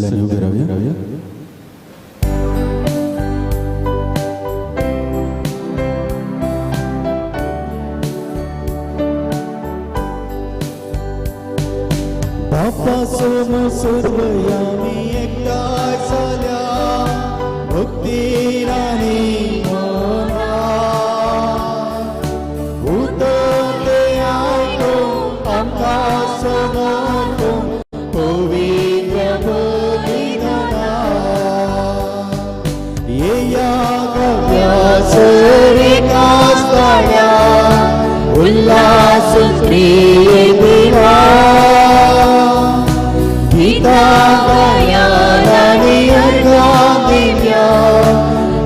सगळ्यांनी उबे रावया. बापा सोम सर्वयामी एकठांय जाल्या भक्तीन आनी मनान उतर तें आयकूंक आमकां समजूंक पवित्र बलिदानान. येया गव्या सरिता स्थाया उल्हास प्रिय देवा गीता गायन आनी अर्घां दिव्या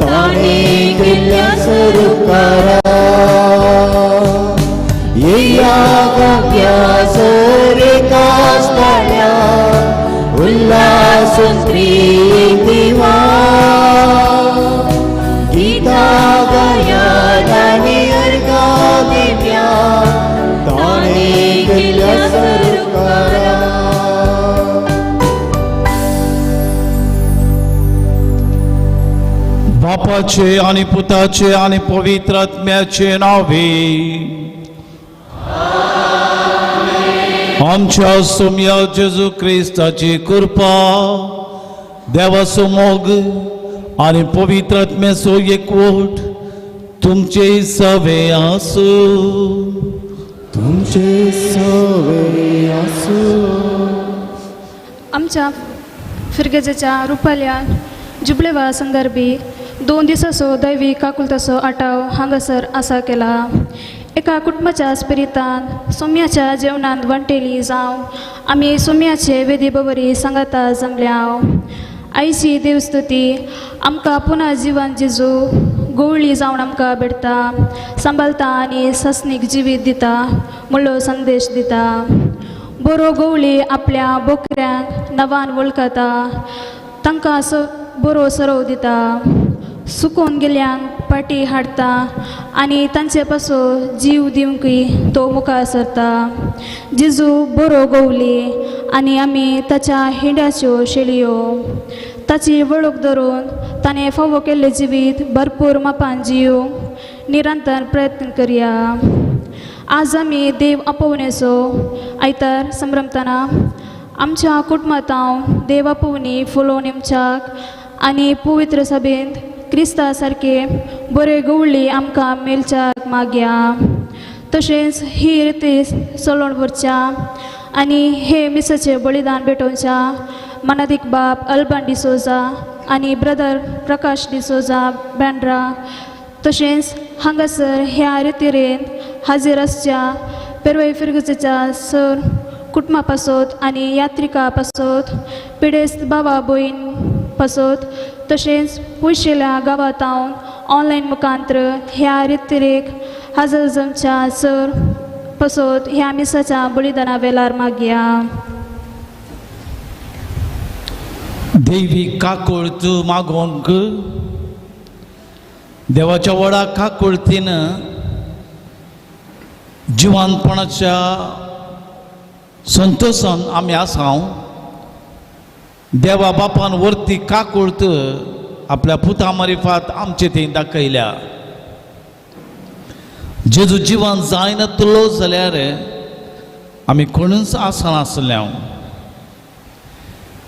ताणें केल्ल्या सरुकारा. येया गव्या सरिता स्थाया उल्हास प्रिय देवा गीता गायन आनी अर्घां दिव्या ताणें केल्ल्या सरुकारा. बापाचे आणि पुताचे आणि पवित्र आत्म्याचे नावे. आमच्या सोम्या जेजू क्रिस्ताची कृपा, देवाचो मोग आणि पवित्र आत्म्याचो एकवट तुमचे सवे आसूं. तुमचे सवे आसूं. आमच्या फिरगजेच्या रुपाल्या जुबलेवा संदर्भी 2 दिसाचो दैवी काकुलताचो आटाव हांगासर आसा केला. एका कुटुंबाच्या स्पिरितान सोम्याच्या जेवणांत वांटेली जावं आमी सोम्याचे वेदी बबरी सांगाता जमल्या. आयची देवस्तुती आमकां पुनः जिवन जेजू गोवळी जावन आमकां भेटता, सांबाळता आनी सस्नीक जिवीत दिता म्हणलो संदेश दिता. बरो गोवळी आपल्या बोकऱ्यांक नवान वळखता, तांकां बरो सरोव दिता, सुकोवन गेल्यांक पाटी हाडटा आनी तांचे पासून जीव दिवंकय तो मुखार सरता. जेजू बरो गोवली आनी आमी ताच्या हिंड्याच्यो शेळयो. ताची वळख धरून ताणें फावो केल्लें जिवीत भरपूर मापान जिवंक निरंतर प्रयत्न करया. आज आमी देव आपोवण्याचो आयतार संभ्रमतना आमच्या कुटुंबांत देव आपोवणी फुलोवन येवच्याक आनी पवित्र सभेंत क्रिस्ता सारके बरे गवळी आमकां मेळच्याक मागया. तशेंच ही रिती चलोवन व्हरच्या आनी हे मिसाचें बलिदान भेटोवच्या मनादीक बाप अल्बन डिसोजा आनी ब्रदर प्रकाश डिसोजा बँड्रा, तशेंच हांगासर ह्या रितीरेंत हाजीर आसच्या पेरवय फिरगजेच्या सर कुटुंबा पासत आनी यात्रिका पासत, पिडेस्त बाबा भयण पासत, तशेंच पयशिल्या गांवांत ऑनलायन मुखांत्र ह्या रितीरेक हाजर जमच्या सर पासत ह्या मिसाच्या बलिदाना वेलार मागया. देवी काकुळत मागोवंक देवाच्या व्हडा काकुळतीन जिवानपणाच्या संतोशान आमी आसा. देवा बापान वरती काकुळत आपल्या पुता मारिफात आमचे थंय दाखयल्या. जेजू जिवन जायनातलो जाल्यार आमी कोणूच आसनासले.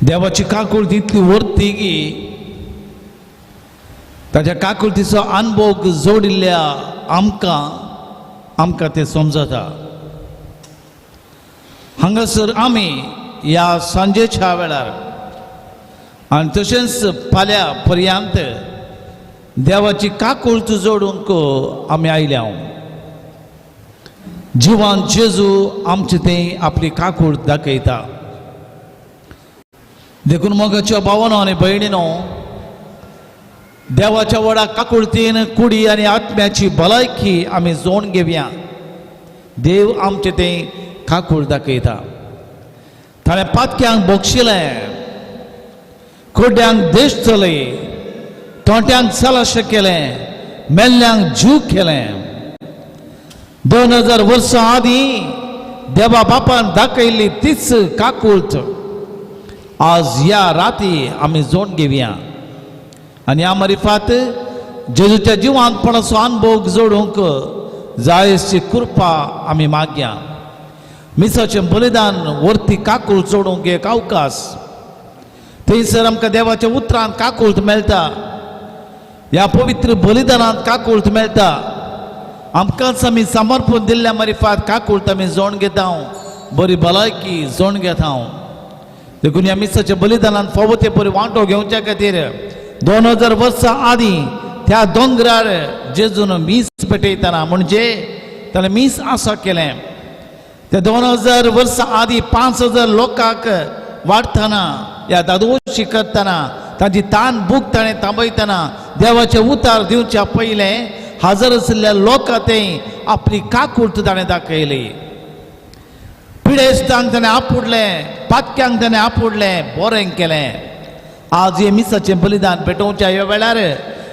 देवाची काकुळती इतली वरती की ताच्या काकुळतीचो अनुभव जोडिल्ल्या आमकां आमकां तें समजता. हांगासर आमी ह्या सांजेच्या वेळार आनी तशेंच फाल्यां पर्यंत देवाची काकुळत जोडूंक आमी आयल्या. जिवान जेजू आमचे थंय आपली काकुळत दाखयता. देखून मोगाच्या भावानो आनी भयणीनो, देवाच्या व्हडा काकुळतीन कुडी आनी आत्म्याची भलायकी आमी जोड घेवया. देव आमचे थंय काकूळ दाखयता. ताणें पातक्यांक बक्षिलें, कुड्ड्यांक देश चलय, तोंट्यांक चलाशें केलें, मेल्ल्यांक जीव केलें. 2000 वर्सां आदीं देवा बापान दाखयल्ली तीच काकूळत आज ह्या राती आमी जोड घेवया आनी ह्या मरिफात जेजूच्या जिवांतपणाचो अनुभव जोडूंक जायची कृपा आमी मागया. मिसाचें बलिदान वरती काकूळ जोडूंक एक अवकाश. थंयसर आमकां देवाच्या उतरान काकूळत मेळटा, ह्या पवित्र बलिदानांत काकूळत मेळटा. आमकांच आमी समर्पण दिल्ल्या मरिफात काकूळत आमी जोड घेता, बरी भलायकी जोड घेता. देखून ह्या मिसाच्या बलिदानान फावो ते बरी वांटो घेवच्या खातीर 2000 वर्सां आदीं त्या दोंगरार जेजून मीस पेटयतना म्हणजे ताणें मीस आसा केलें. त्या 2000 वर्सां आदीं 5000 लोकांक वाडटना ह्या दादोशी करतना तांची तान भूक ताणें थांबयतना देवाचें उतार दिवच्या पयलें हजर आशिल्ल्या लोकां ते आपली काकूर्त ताणें दाखयली. पिडेस्तांक ताणें आपुडलें, पातक्यांक ताणें आपुडलें, बरें केलें. आज हे मिसाचें बलिदान पेटोवच्या ह्या वेळार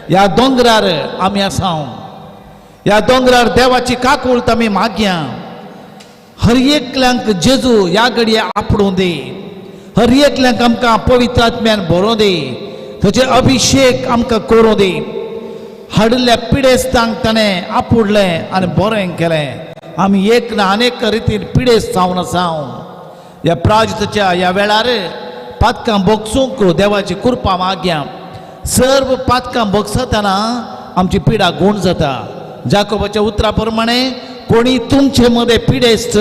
ह्या दोंगरार आमी आसा. ह्या दोंगरार देवाची काकूळत आमी मागया. हर एकल्यांक जेजू ह्या घडये आपडूं दी, हर एकल्यांक आमकां पवित्र आत्म्यान भरों दी, ताचे अभिशेक आमकां करूं दी. हाडिल्ल्या पिडेस्तांक ताणें आपुडलें आनी बरें केलें. आमी एक ना अनेक रितीन पिडेस्त जावन आसा. ह्या प्राजताच्या ह्या वेळार पातकां भोगसूंक देवाची कृपा मागया. सर्व पातकां भोगसतना आमची पिडा गूण जाता. जाकोबाच्या उतरा प्रमाणे कोणी तुमचे मदें पिडेस्त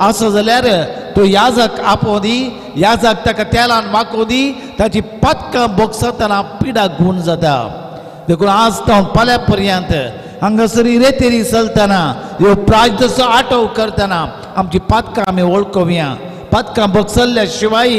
आसा जाल्यार तो याजक आपोवं दी, याजक ताका तेलान माकोव दी, ताची पातकां भोगसतना पिडा गूण जाता. देखून आज तावन फाल्यां पर्यंत हांगासर रेतेरी चलतना ह्यो प्राजताचो आटव करतना आमची पातकां आमी वळखोवया. पातकां भोगसल्ल्या शिवाय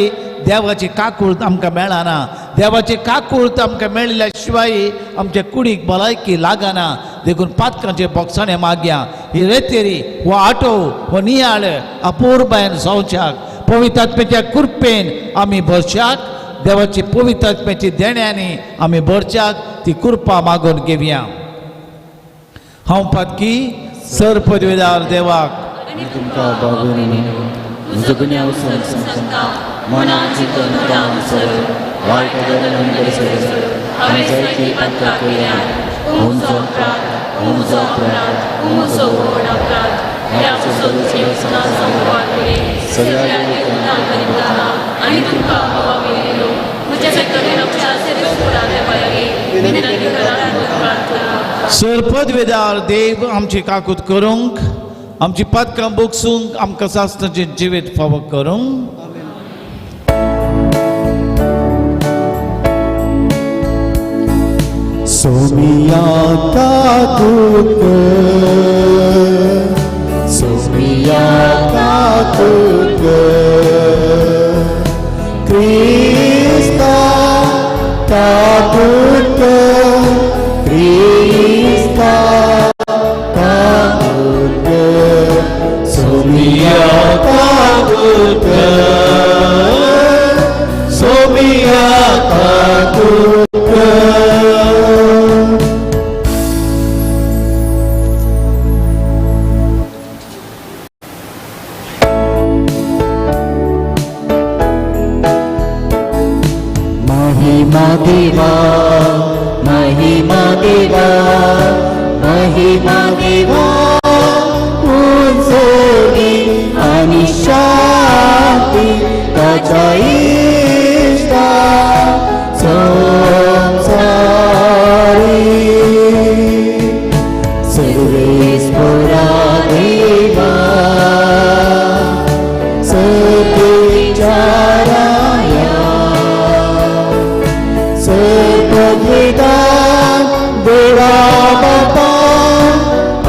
देवाची काकूळत आमकां मेळना. देवाची काकूळत आमकां मेळिल्ल्या शिवाय आमच्या कुडीक भलायकी लागना. देखून पातकांचे बोगसाणे मागया. ही रेतेरी हो आटव हो नियाळ अपूर्बायन जावच्याक पवित्र आत्म्याच्या कृपेन आमी भरच्याक, देवाची पवित्र आत्म्याची देण्यांनी आमी भरच्याक ती कृपा मागून घेवया. हांव पातकी सर पदवेदार देवाक आनी तुमकां बाबून म्हजो गुन्यांव सांगता मनान चिंतून तोंडान सर वायट गरज हांवें जायतीं पातकां केल्यात. म्हजो अपराध, म्हजो अपराध, म्हजो व्हड अपराध. ह्या सगळ्या देवतां आनी तुमकां हवा मेळिल्लो म्हज्या प्रार्थना. सर पदवेदार देव आमची काकूत करूंक, आमची पातकां बोगसूंक, आमकां सासणाचें जिवीत फावो करूंक. सोमिया काकूत, सोमिया काकूत, क्रिस्ता काकूत, क्रिस्ता काकूत, सोमिया काकूत, सोमिया काकूत. महिमा देवा, महिमा देवा, महिमा देवा उंचली आणि शांती ताच्या इश्टा संसारी. सर्वेस्परा देवा सतेचाराया सपदवेदान देवा बापा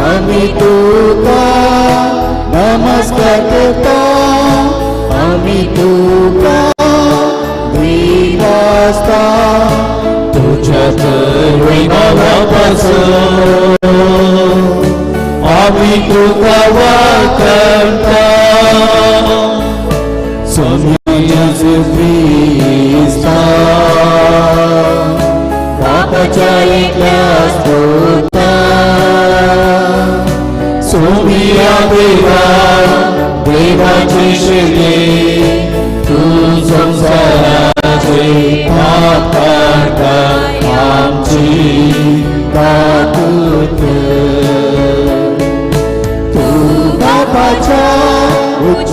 आमी तुका नमस्कार करता, आमी तुका दिवासता. तुझ्या तरुणापासून आमी तुका वाकणता. स्वामी जेजू क्रिस्ता बापाच्या एकल्या स्तोता. सोमिया देवा, देवाची शिले तूं संवसाराक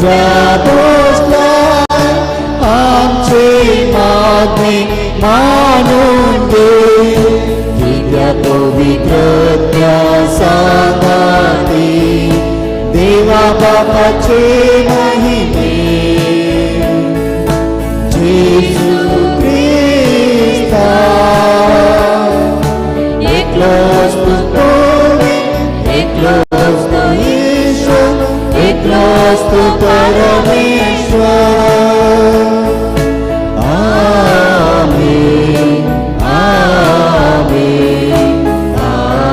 तुझ्या दोसल्यार आमचे मागणे मानून घे तुझ्या पवित्र सांगाती देवा बापाचे महिमे जेजू क्रिस्ता एकलोच तू कोणी एकलोच तू ईश्वर एकलोच तू परमेश्वर. आमेन आमेन आमेन.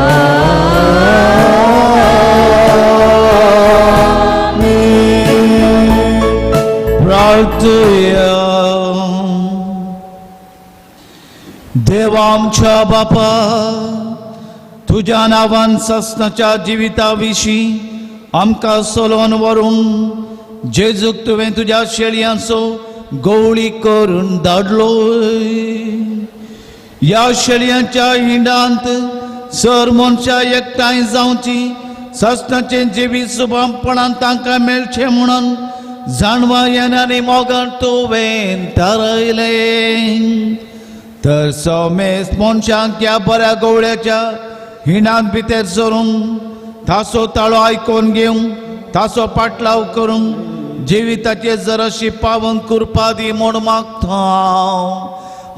प्रार्थया. देवा आमच्या बापा, तुज्या नांवान सस्नाच्या जिविता विशीं आमकां सोलोवन व्हरूंक जेजूक तुवें तुज्या शेळयांचो गवळी करून धाडलो. ह्या शेळयांच्या हिंडांत सर मनशां एकठांय जावची, सस्नाचें जिवीत सुबामपणान तांकां मेळचें म्हणून जाणवायेन आनी मोगान तुवें थारायलें. तर समेस्त मनशांक ह्या बऱ्या गवळ्याच्या हिंडांत भितर सरूंक, ताचो ताळो आयकून घेवंक, ताचो पाटलाव करूंक जिविताचे जराशी पावन कृपा दी म्हूण मागता.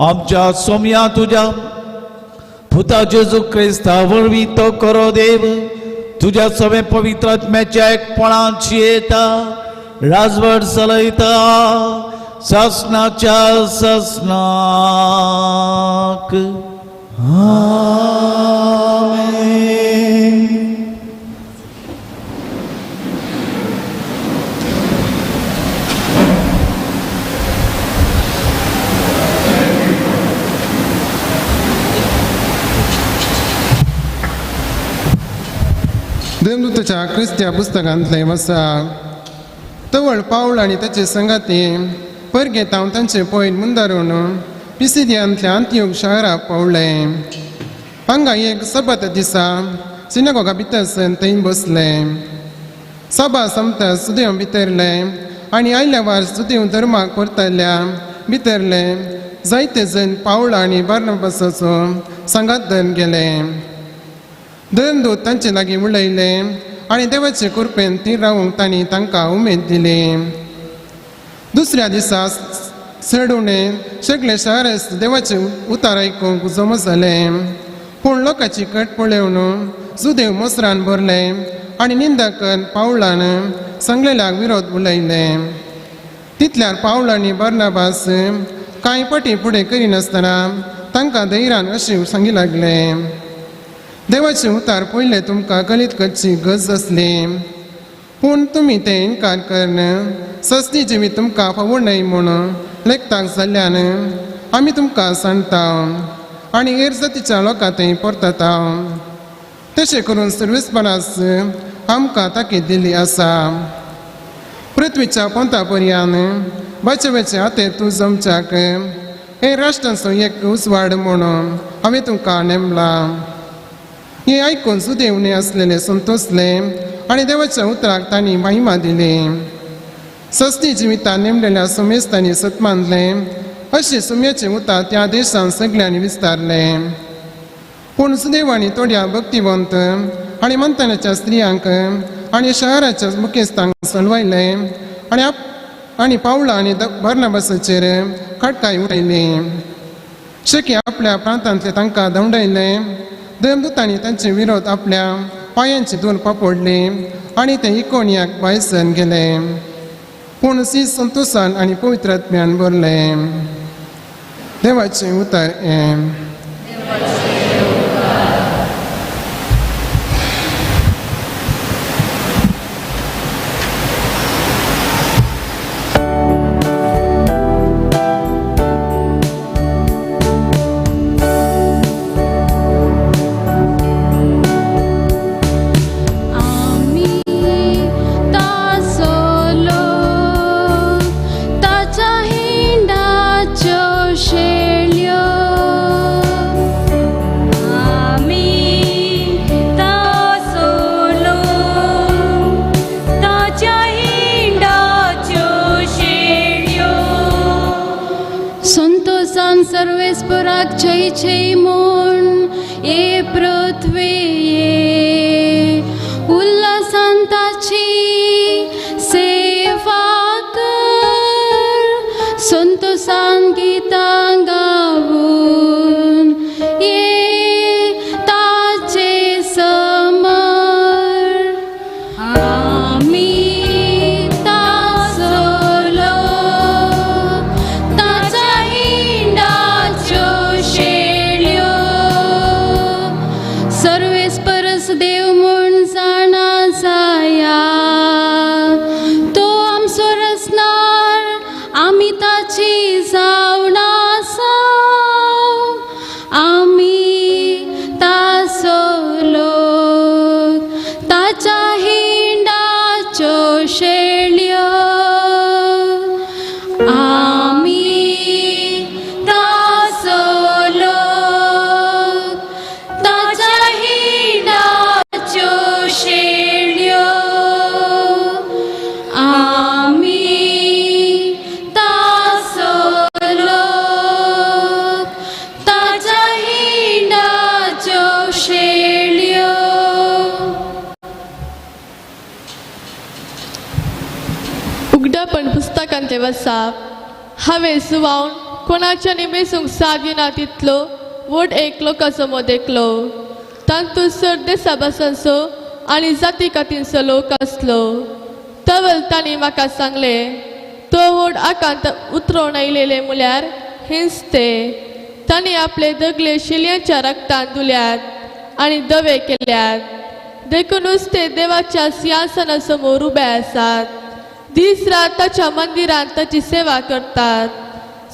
आमच्या सोम्या तुज्या पुता जेजू क्रिस्ता वरवीं तो करो देव तुज्या सगळे पवित्र आत्म्याच्या एकपणाची येता राजवट चलयता ससनाच्या ससनाक. आमेन. देवदूताच्या क्रिस्त्या पुस्तकांतलें वसा तवळ पावल आनी ताचे संगाती परगेतांव तांचे पयर मुंदारून पिसिदियांतल्या अंत्योग शाराक पावले. हांगा एक सबात दिसा सिनागोगा भितर थंय बसले. सभा समता सुदेव भितरले आनी आयल्या वार सुदेव धर्माक परतल्या भितरले जायते जण पावल आनी बार्नबासाचो सांगात धरून गेले. धर्मदूत तांचे लागीं उलयले आनी देवाचे कृपेन ती रावूंक तांणी तांकां उमेद दिली. दुसऱ्या दिसा चडुणे सगळे शार देवाचे उतार आयकूंक जमो जाले. पूण लोकांची कट पळोवन सुदेव मोसरान भरले आनी निंदा कर पावलान सांगलेल्याक विरोध उलयले. तितल्यार पावल आनी बार्नाबास कांय पटी फुडें करिनासतना तांकां धैर्यान अशें सांगी लागले, देवाचे उतार पयले तुमकां कलीत करची गरज आसली, पूण तुमी ते इनकार करून सस्ती जिवीत तुमकां फावो न्हय म्हूण लेखताक जाल्ल्यान आमी तुमकां सांगता आनी हेर जातीच्या लोकां थंय परतता. तशें करून सर्वीसपणास आमकां ताकीद दिल्ली आसा. पृथ्वीच्या पोंता पर्यान बाचेवेचे हाते तूं जमच्याक हे राष्ट्रांचो एक उजवाड म्हूण हांवें तुमकां नेमला. हें आयकून सुदेवणे आसलेले संतोसले आनी देवाच्या उतराक तांणी महिमा दिली. सस्ती जिवितान नेमलेल्या सुमेस्तांनी सत मानले अशें सुम्याचें उतर त्या देशान सगळ्यांनी विस्तारले. पूण सुदेवांनी थोड्या भक्तिवंत आनी मंतनाच्या स्त्रियांक आनी शहराच्या मुखेस्तांक सलवायले आनी आनी पावलां आनी बार्नाबासाचेर खटकाय उडयली. शेकी आपल्या प्रांतांतले तांकां धांवडायले. देवदूतांनी तांचे विरोध आपल्या पांयांची धूल पापोडली आनी ते इकोनियाक भायर सरून गेले. पूण सी संतोसान आनी पवित्र आत्म्यान भरले. देवाचें उतर हें. ताच्या हिंडाच्यो शेळयो. सर्वेस्पराक जय जय म्हूण ये पृथ्वीये उल्हासान ताची सेवा कर संतोषान गितां गावून ये ताचे समर आमी तासलो ताच्या हिंडाच्यो शेळ्यो सर्वेस्परस देव म्हूण जाणा जाया तो आमचो रचणार आमी ताची जावन आसा आमी ताचो लोक ताच्या हिंडाच्यो शेळ्यो आमी ताचो लोक ताच्या हिंडाच्यो शेळ्यो आमी ताचो लोक ताच्या हिंडाच्यो शेळ्यो. उगडापण पुस्तकांतले वसाप. हांवें सुवावन कोणाच्यानी मेजूंक सादी ना तितलो व्हड एक लोकांचो मोदेकलो. तातूंत सर देसा भासांचो आनी जाती कातींचो लोक आसलो. तवल तांणी म्हाका सांगलें, तो व्हड आकांत उतरोवन आयलेले म्हळ्यार हेंच ते. तांणी आपले दगले शिलयांच्या रक्तान धुल्यात आनी दवे केल्यात, देखुनूच ते देवाच्या सिंहासना समोर उबे आसात. दीस रात ताच्या मंदिरांत ताची सेवा करतात.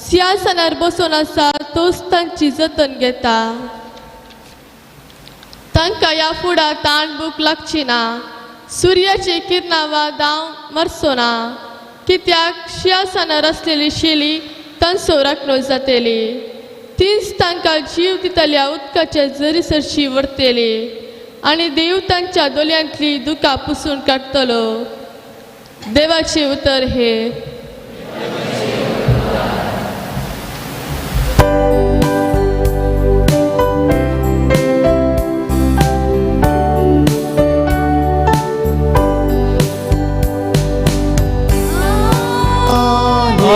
सिंहासनार बसून आसा तोच तांची जतन घेता. तांकां ह्या फुडार ताण भूक लागची ना, सुर्याची किरणां वा दाव मरचो ना, कित्याक शिंहासनार आसलेली शेली तांचो राखणो जातली. तीच तांकां जीव दितल्या उदकाच्या जरी सरशी व्हरतली आनी देव तांच्या दोळ्यांतली दुकां पुसून काडटलो. देवाचे उतर हे.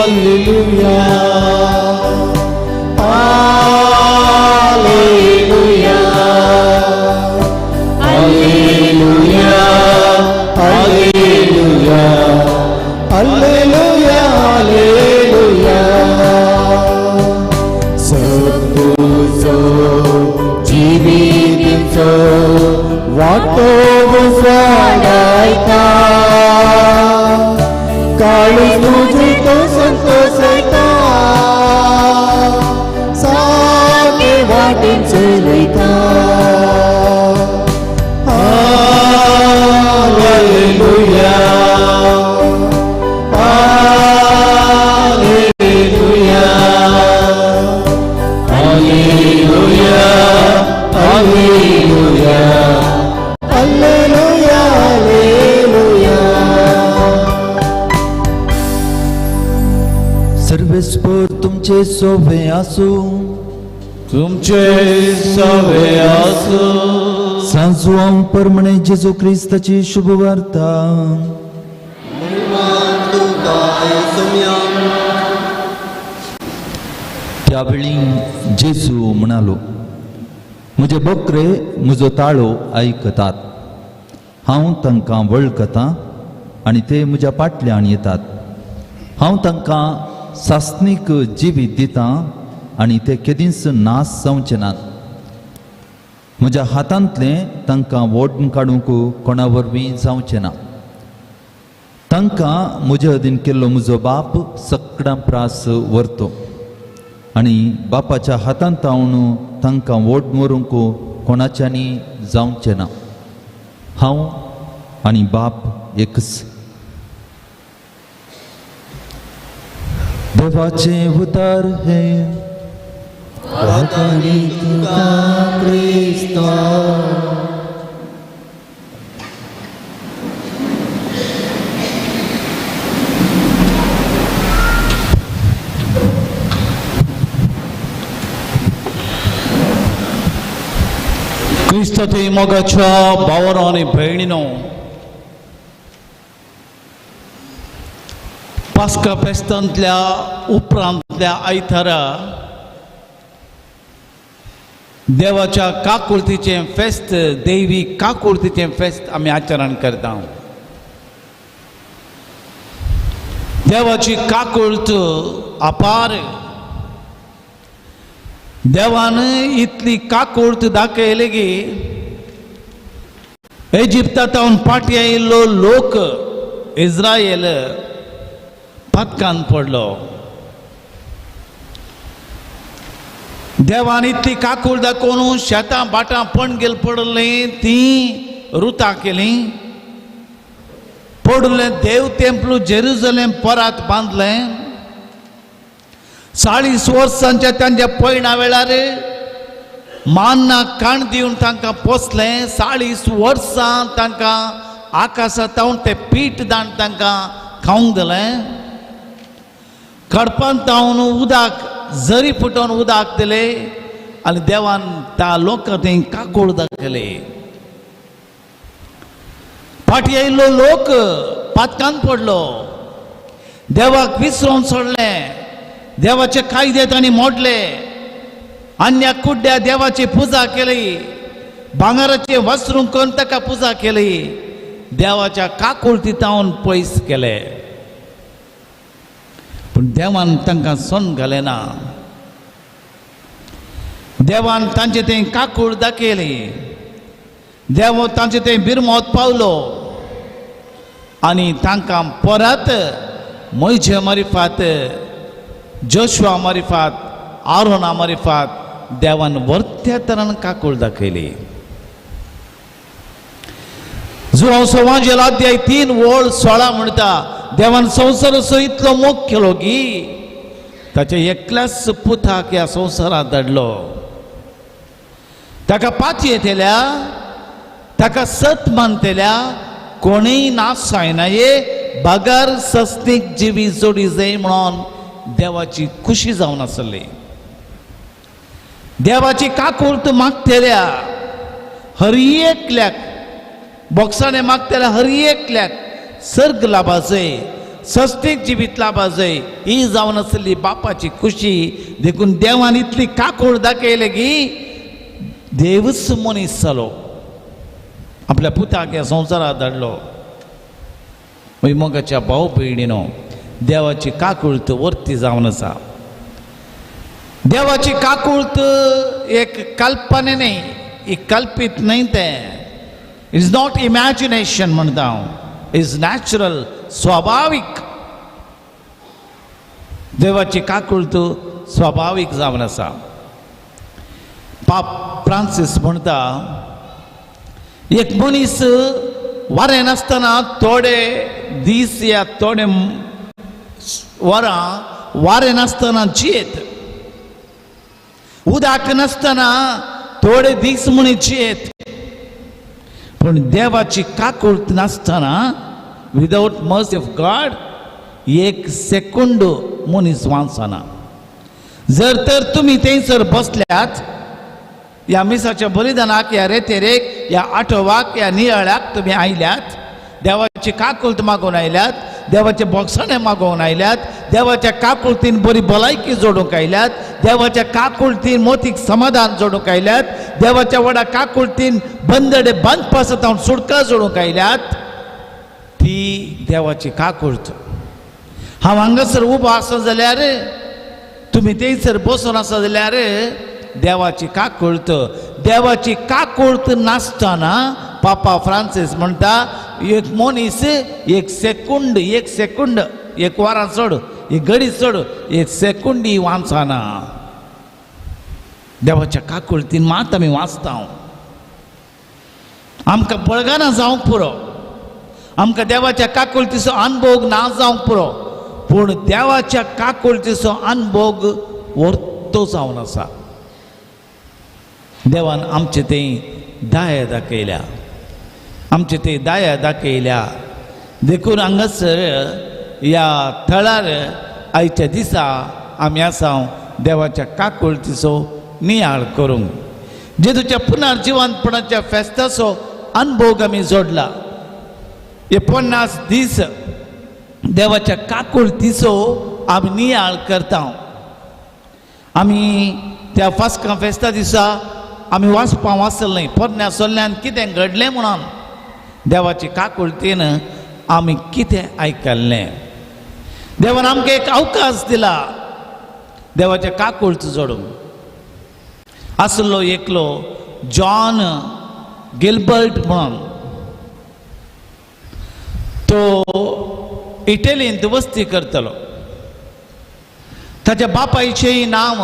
Alleluia, Alleluia, Alleluia, Alleluia, Alleluia, Alleluia. सत्तुजो जिवितीचो वाटो उजवाडायता, काळीज तुजी तो संतोषयता, सारके वाटेन चलयता. Alleluia, Alleluia, Alleluia, Alleluia, Alleluia, Alleluia. सर्वेस्पर तुमचे सोबे आसूं. तुमचे सवे आसूं. सांजवां परमणे जेजू क्रिस्ताची शुभवार्ता. त्यावेळी जेजू म्हणालो, म्हजे बकरे म्हजो ताळो आयकतात, हांव तांकां वळखतां आनी ते म्हज्या फाटल्यान येतात. हांव तांकां सासणीक जिवीत दितां आनी ते केदींच नाश जावचे नात. म्हज्या हातांतलें तांकां वोडून काडूंक कोणा वरवीं जावचें ना. तांकां म्हजे अधीन केल्लो म्हजो बाप सगळ्यां प्रास व्हरतो आनी बापाच्या हातांत हांव तांकां वोड व्हरूंक कोणाच्यांनी जावचें ना. हांव आनी बाप एकच. देवाचें उतर हें. वाखाणी तुका क्रिस्ता. क्रिस्ताचे मोगाच्या भावानो आनी भयणीनो, पास्का फेस्तांतल्या उपरांतल्या आयतारा देवाच्या काकुळतीचें फेस्त, देवी काकुळतीचें फेस्त आमी आचरण करता. देवाची काकुळत अपार. देवान इतली काकुळत दाखयली की इजिप्तांत फाटीं आयिल्लो लोक इस्रायल पथकान पडलो. देवान इतली काकूळ दाखोवन शेतां भाटां पणगेल पडलीं तीं रुतां केलीं, पडलें देव तेंपलू जेरुजलेम परत बांदलें. 40 वर्सांच्या तांच्या पयणा वेळार मान्ना काण दिवन तांकां पोसलें. 40 वर्सां तांकां आकाशांत तें पीठ दान तांकां खावंक दिलें. खडपान तावन उदक जरी फुटोवन उदक दिलें आनी देवान त्या लोकांक थंय काकूळ दाखयले. फाटीं आयिल्लो लोक पातकान पडलो, देवाक विसरोन सोडलें, देवाचे कायदे तांणी मोडले, अन्या कुड्ड्या देवाची पुजा केली, भांगराचे वस्त्रूं करून ताका पुजा केली, देवाच्या काकुळती तावन पयस केले. पूण देवान तांकां सोन घालें ना. देवान तांचे थंय काकूळ दाखयली, देव तांचे थंय बिरमोत पावलो आनी तांकां परत मोयजे मारिफात, जोशुआ मारिफात, आरोना मारिफात देवान वर्त्या तरान काकूळ दाखयली. जुआंव सवांजेल अध्याय 3:16 म्हणटा, देवान संवसाराचो इतलो मोग केलो की ताच्या एकल्याच पुताक ह्या संवसारांत धाडलो. ताका पातयेतल्या, ताका सत मानतल्या कोणीय नाश जायना ये बगर सस्तीक जिवी जोडी जाय म्हणून देवाची खुशी जावन आसली. देवाची काकूळत मागतल्या हर एकल्याक, बोक्साणे मागतल्या हर एकल्याक सर्ग लाभाजय, सस्तीक जिवीत लाभाजय ही जावन आसली बापाची खुशी. देखून देवान इतली काकूळ दाखयली की देवच मनीस जालो, आपल्या पुताक ह्या संवसारांत धाडलो. मागीर मोगाच्या भाव भयणीनो, देवाची काकूळत वर्ती जावन आसा. देवाची काकूळत एक कल्पना न्हय, एक कल्पीत न्हय, तें is not imagination म्हणटा हांव, is natural, स्वाभावीक. देवाची काकूळत स्वाभावीक जावन आसा. पाप फ्रांसीस म्हणटा, एक मनीस वारें नासतना थोडे दीस या थोडे वरां वारें नासतना जियेत, उदक नासतना थोडे दीस म्हण जियेत, पूण देवाची काकूळत नासतना विदाउट मर्सी ऑफ गॉड एक सेकंड मनीस वाचना. जर तर तुमी थंयसर बसल्यात ह्या मिसाच्या बलिदानाक, ह्या रेतेरेक, ह्या आठोवाक, ह्या नियाळाक तुमी आयल्यात, देवाची काकूळत मागून आयल्यात, देवाचे बोगसाणे मागोवन आयल्यात, देवाच्या काकुळतीन बरी भलायकी जोडूंक आयल्यात, देवाच्या काकुळतीन मोतीक समाधान जोडूंक आयल्यात, देवाच्या व्हडा काकुळतीन बंदडे बंद पासत हांव सुटका जोडूंक आयल्यात, ती देवाची काकुळत. हांव हांगासर उबो आसा जाल्यार, तुमी थंयसर बसून आसा जाल्यार देवाची काकुळत. देवाची काकुळत नासतना पापा फ्रांसीस म्हणटा, एक मनीस एक सेकंड, एक सेकंड, एक वरां चड, एक घडी चड, एक सेकंडी वाचना. देवाच्या काकुळतीन मात आमी वाचता. आमकां बळगाना जावंक पुरो, आमकां देवाच्या काकुळतीचो अनभोग ना जावंक पुरो, पूण देवाच्या काकुळतीचो अनभोग वर्तो जावन आसा. देवान आमचे थंय दया दाखयल्या, आमचे थंय दया दाखयल्या. देखून हांगासर ह्या थळार आयच्या दिसा आमी आसा देवाच्या काकुळतीचो नियाळ करूंक. जेजूच्या पुनर्जिवंतपणाच्या फेस्ताचो अनुभोग आमी जोडला. हे 50 दीस देवाच्या काकुळतीचो आमी नियाळ करता. आमी त्या फास्का फेस्ता दिसा आमी वाचपाक वाचलें पोरण्या सोल्ल्यान कितें घडलें म्हणून देवाची काकुळतीन आमी कितें आयकल्लें. देवान आमकां एक अवकाश दिला देवाच्या काकुळत जोडूंक. आसलो एकलो जॉन गिलबर्ट म्हणून, तो इटलींत वस्ती करतलो. ताच्या बापायचें नांव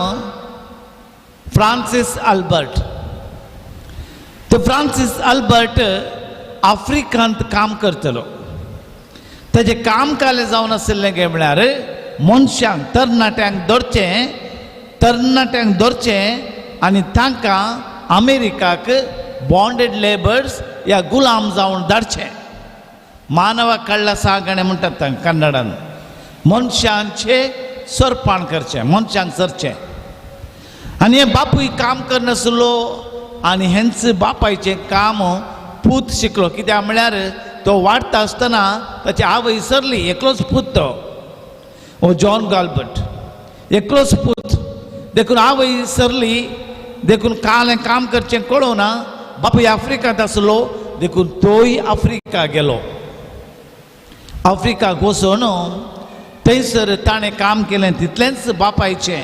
फ्रांसीस अल्बर्ट. तो फ्रांसीस अल्बर्ट आफ्रिकांत काम करतलो. ताजें काम कालें जावन आशिल्लें काय म्हळ्यार मनशांक तरणाट्यांक धरचें, तरणाट्यांक धरचें आनी तांकां अमेरिकाक बॉन्डेड लेबर्स या गुलाम जावन धाडचें. मानवा काडला सागणें म्हणटात तांकां कन्नडान. मनशांचें सरपाण करचें, मनशांक सरचें. आनी हे बापूय काम करनासलो आनी हेंच बापायचें काम पूत शिकलो. कित्याक म्हळ्यार तो वाडटा आसतना ताची आवय सरली, एकलोच पूत तो, हो जॉन गाल्बर्ट एकलोच पूत. देखून आवय सरली, देखून काल काम करचें कळोना. बापूय आफ्रिकांत आसलो देखून तोय आफ्रिका गेलो. आफ्रिकाक वचून थंयसर ताणें काम केलें तितलेंच बापायचें,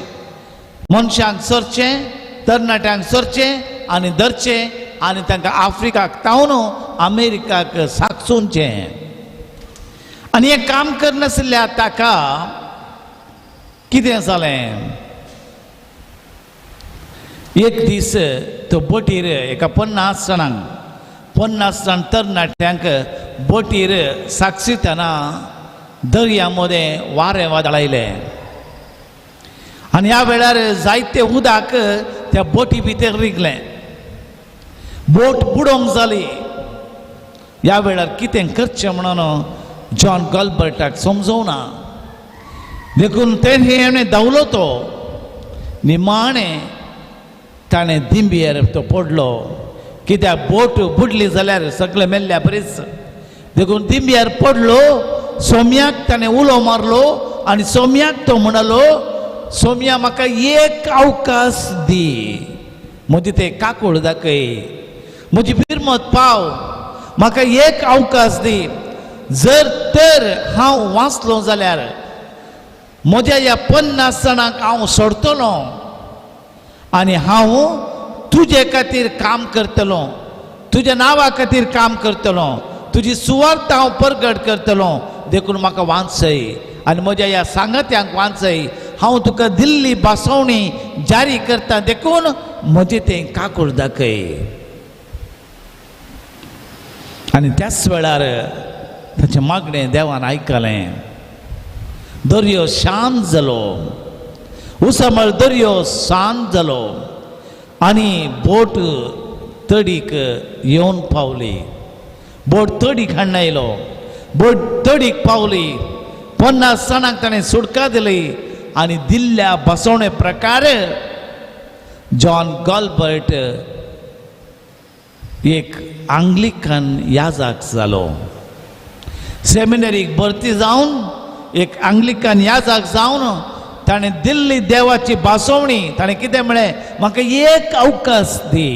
मनशांक सरचें, तरणाट्यांक सरचें आनी धरचें आनी तांकां आफ्रिकाक तावन अमेरिकाक साकसुचें. आनी हें काम करनासल्या ताका कितें जालें, एक दीस तो बोटीर एका 50 जाणांक, 50 जाण तरणाट्यांक बोटीर साक्षितना दर्या मदें वारें वादळ आयलें आनी ह्या वेळार जायते उदक त्या बोटी भितर रिगलें. बोट बुडोवंक जाली. ह्या वेळार कितें करचें म्हणून जॉन गॉल्बर्टाक समजोवना. देखून तेणें धांवलो तो, निमाणें ताणें दिंबियेर तो पडलो. कित्याक बोट बुडली जाल्यार सगळें मेल्ल्या बरीच. देखून दिंबियेर पडलो. सोम्याक ताणें उलो मारलो आनी सोम्याक तो म्हणालो, सोम्या म्हाका एक अवकाश दी, म्हजी ते काकूळ दाखय, म्हजी फिरमत पाव, म्हाका एक अवकाश दी. जर तर हांव वाचलो जाल्यार म्हज्या ह्या 50 जाणांक हांव सोडटलो आनी हांव तुजे खातीर काम करतलो, तुज्या नांवा खातीर काम करतलो, तुजी सुवार्थ हांव परगट करतलो. देखून म्हाका वाचय आनी म्हज्या ह्या सांगात्यांक वाचय. हांव तुका दिल्ली भासवणी जारी करता, देखून म्हजें तें काकूळ दाखय. आनी त्याच वेळार ताचें मागणें देवान आयकलें. दर्यो शांत जालो, उसमळ दर्यो शांत जालो आनी बोट तडीक येवन पावली. बोट तडीक हाडून आयलो, बोट तडीक पावली. 50 जाणांक ताणें सुटका दिली आनी दिल्ल्या बसवणे प्रकार जॉन गॉल्बर्ट एक आंग्लिकन याजक जालो. सेमिनरीक भरती जावन एक आंग्लिकन याजक जावन ताणें दिल्ली देवाची भासवणी ताणें कितें म्हळें, म्हाका एक अवकाश दी,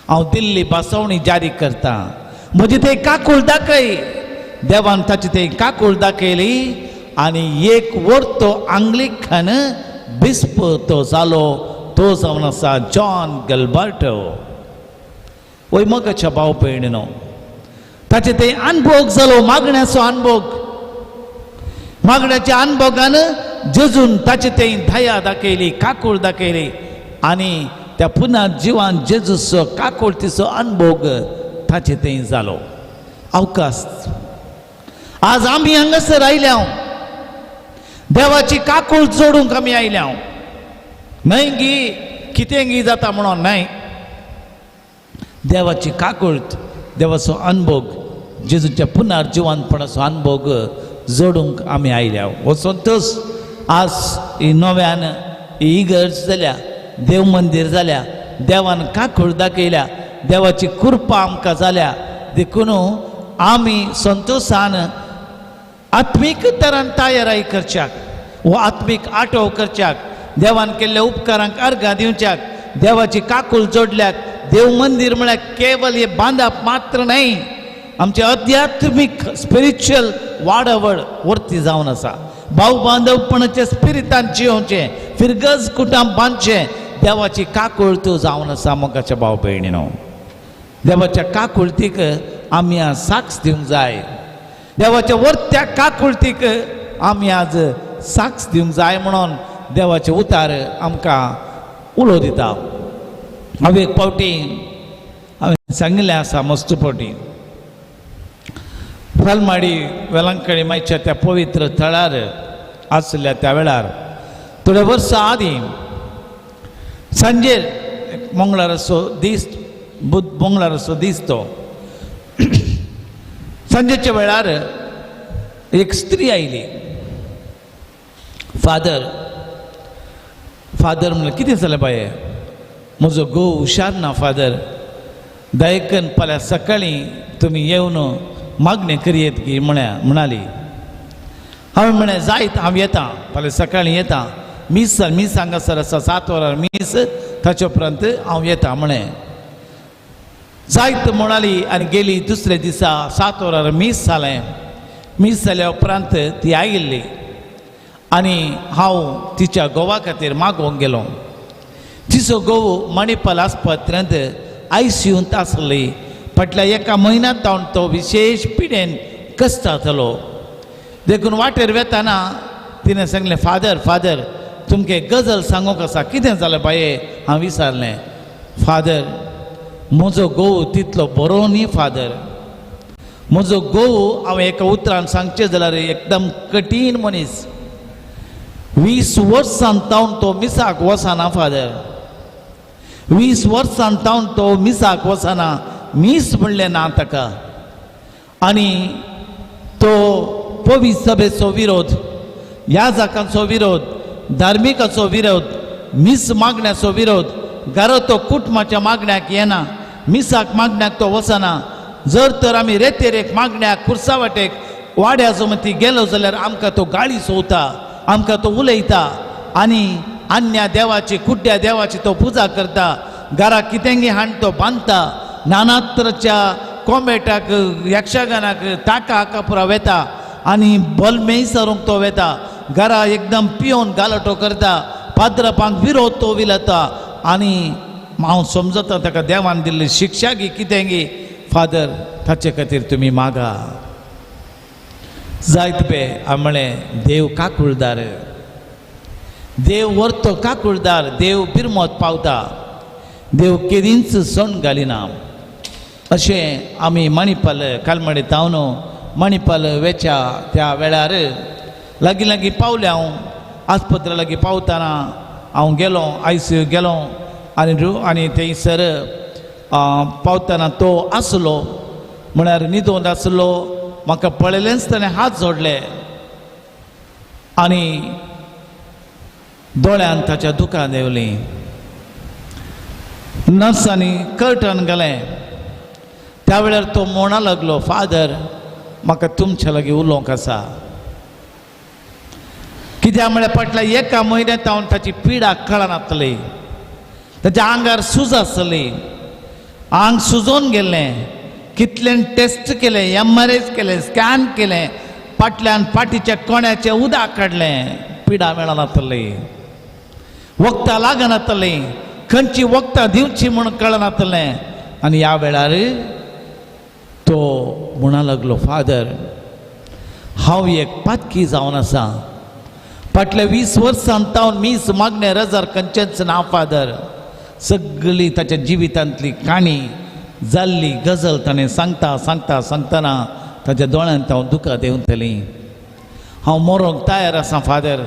हांव दिल्ली भासवणी जारी करता, म्हजी ते काकूळ दाखय. देवान ताची ते काकूळ दाखयली आनी एक वर्तो आंग्लिकन बिस्प तो जालो. तो जावन आसा जॉन गल्बर्टो. वय मोगाच्या भाव भयणीनो, ताचे ते अनभोग जालो, मागण्याचो अनभोग. मागण्याच्या अनभोगान जेजून ताचे ते दया दाखयली, काकूळ दाखयली आनी त्या पुना जिवान जेजूचो काकुळतीचो अनभोग ताचे ते जालो. अवकाश आज आमी हांगासर आयल्या, देवाची काकूळ जोडूंक आमी आयल्या. न्हय गी कितें गी जाता म्हणून न्हय, देवाची काकूळत, देवाचो अनभोग, जेजूच्या पुनर्जिवंतपणाचो अनभोग जोडूंक आमी आयल्या. हो संतोश आज ही नव्यान ही इगर्ज जाल्या, देव मंदीर जाल्या, देवान काकूळ दाखयल्या, देवाची कृपा आमकां जाल्या. देखून आमी संतोशान आत्मीक तरान तयाराय करच्याक वो आत्मीक आटोव करच्याक, देवान केल्ल्या उपकारांक अर्घां दिवच्याक, देवाची काकूल जोडल्याक. देव मंदीर म्हळ्यार केवल हे बांदप मात्र न्हय, आमचे अध्यात्मीक स्पिरिच्युअल वाडावळ वर्ती जावन आसा. भाव बांधवपणाच्या स्पिरितान जियोवचें, फिरगज कुटां बांदचें, देवाची काकूळ तूं जावन आसा. मोगाच्या भाव भयणीनो, देवाच्या काकुळतीक आमी आज साक्ष दिवंक जाय. देवाच्या वर्त्या काकुळतीक आमी आज साक्ष दिवंक जाय म्हणून देवाचे उतार आमकां उलो दिता. हांव एक फावटी हांवें सांगिल्लें आसा, मस्त फावटी फलमाडी वेलंकडी मायच्या त्या पवित्र थळार आसल्या त्या वेळार थोड्या वर्सां आदीं सांजेर मंगळाराचो दीस, बुध मंगळाराचो दीस, तो सांजेच्या वेळार एक स्त्री आयली. फादर, फादर म्हणलें, कितें जालें बाये? म्हजो घोव हुशार ना फादर, दयकन फाल्यां सकाळीं तुमी येवन मागणें करयेत की म्हळ्या म्हणाली. हांवें म्हळें जायत, हांव येता, फाल्यां सकाळीं येता. मीस मीस हांगासर आसा 7 वरां मीस, ताचे उपरांत हांव येता म्हळें. जायत म्हणाली आनी गेली. दुसऱ्या दिसा 7 वरां मीस जालें. मीस जाल्या उपरांत ती आयिल्ली आनी हांव तिच्या घोवा खातीर मागोवंक गेलो. तिचो घोव मणिपाल आस्पत्र्यांत आयसीयूंत आसली. फाटल्या एका म्हयन्यांत तावन तो विशेश पिडेन कसतातलो. देखून वाटेर वेताना तिणें सांगलें, फादर, फादर, तुमकां एक गजल सांगूंक आसा. कितें जालें बाये? हांव विचारलें. फादर, म्हजो घोव तितलो बरो न्ही फादर. म्हजो घोव हांव एका उतरान सांगचें जाल्यार एकदम कठीण मनीस. 20 वर्सां तावन तो मिसाक वचना फादर. 20 वर्सां तावन तो मिसाक वचना, मीस म्हणलें ना ताका. आनी तो पवित्र सभेचो विरोध, याजकांचो विरोध, धार्मिकाचो विरोध, मीस मागण्याचो विरोध. घरा तो कुटुंबाच्या मागण्याक येना, मिसाक मागण्याक तो वचना. जर तर आमी रेतेरेक मागण्याक खुर्सा वाटेक वाड्या जमती गेलो जाल्यार आमकां तो गाळी सोवता, आमकां तो उलयता आनी अन्य देवाची कुड्ड्या देवाची तो पुजा करता. घरा कितेंगी हाण तो बांदता, नानात्रच्या कोमेटाक यक्षगानाक ताका हाका पुरा वेता आनी बलमेय सरूंक तो वेता. घरा एकदम पियोन गालटो करता, पाद्रपांक विरोध तो विलता. आनी हांव समजता ताका देवान दिल्ली शिक्षा गी कितें गी. फादर, ताचे खातीर तुमी मागा. जायत पे हांवें म्हळें, देव काकुळदार, देव वर्तो काकुळदार, देव बिरमत पावता, देव केदींच सण घालिना. अशें आमी मणिपाल कालमडी तावन मणिपाल वेच्या त्या वेळार लागीं लागीं पावलें. हांव आस्पत्रे लागीं पावतना हांव गेलो, आयसीयू गेलो आनी आनी थंयसर पावतना तो आसलो, म्हळ्यार न्हिदोन आसलो. म्हाका पळयलेंच ताणें हात जोडले आनी दोळ्यान ताच्या दुकान देंवलीं. नर्सांनी कर्टन घालें. त्या वेळार तो म्हणा लागलो, फादर, म्हाका तुमच्या लागीं उलोवंक आसा. कित्याक म्हळ्यार फाटल्या एका म्हयन्यांत हांव ताची पिडा कळनातली. ताच्या आंगार सूज आसली, आंग सुजोवन गेल्लें. कितलें टेस्ट केलें, एम आर I केलें, स्कॅन केलें, फाटल्यान फाटीच्या कोण्याचें उदक काडलें, पिडा मेळनातली, वखदां लागनातलीं, खंयची वखदां दिवची म्हूण कळनातलें. आनी ह्या वेळार तो म्हणा लागलो, फादर, हांव एक पातकी जावन आसा. फाटल्या 20 वर्सां तावन मीस मागणें रजार खंयचेंच ना फादर. सगळी ताच्या जिवितांतली काणी जाल्ली गजल ताणें सांगता सांगता सांगतना ताच्या दोळ्यांत हांव दुकां देंवतलीं. हांव मरोंक तयार आसा फादर,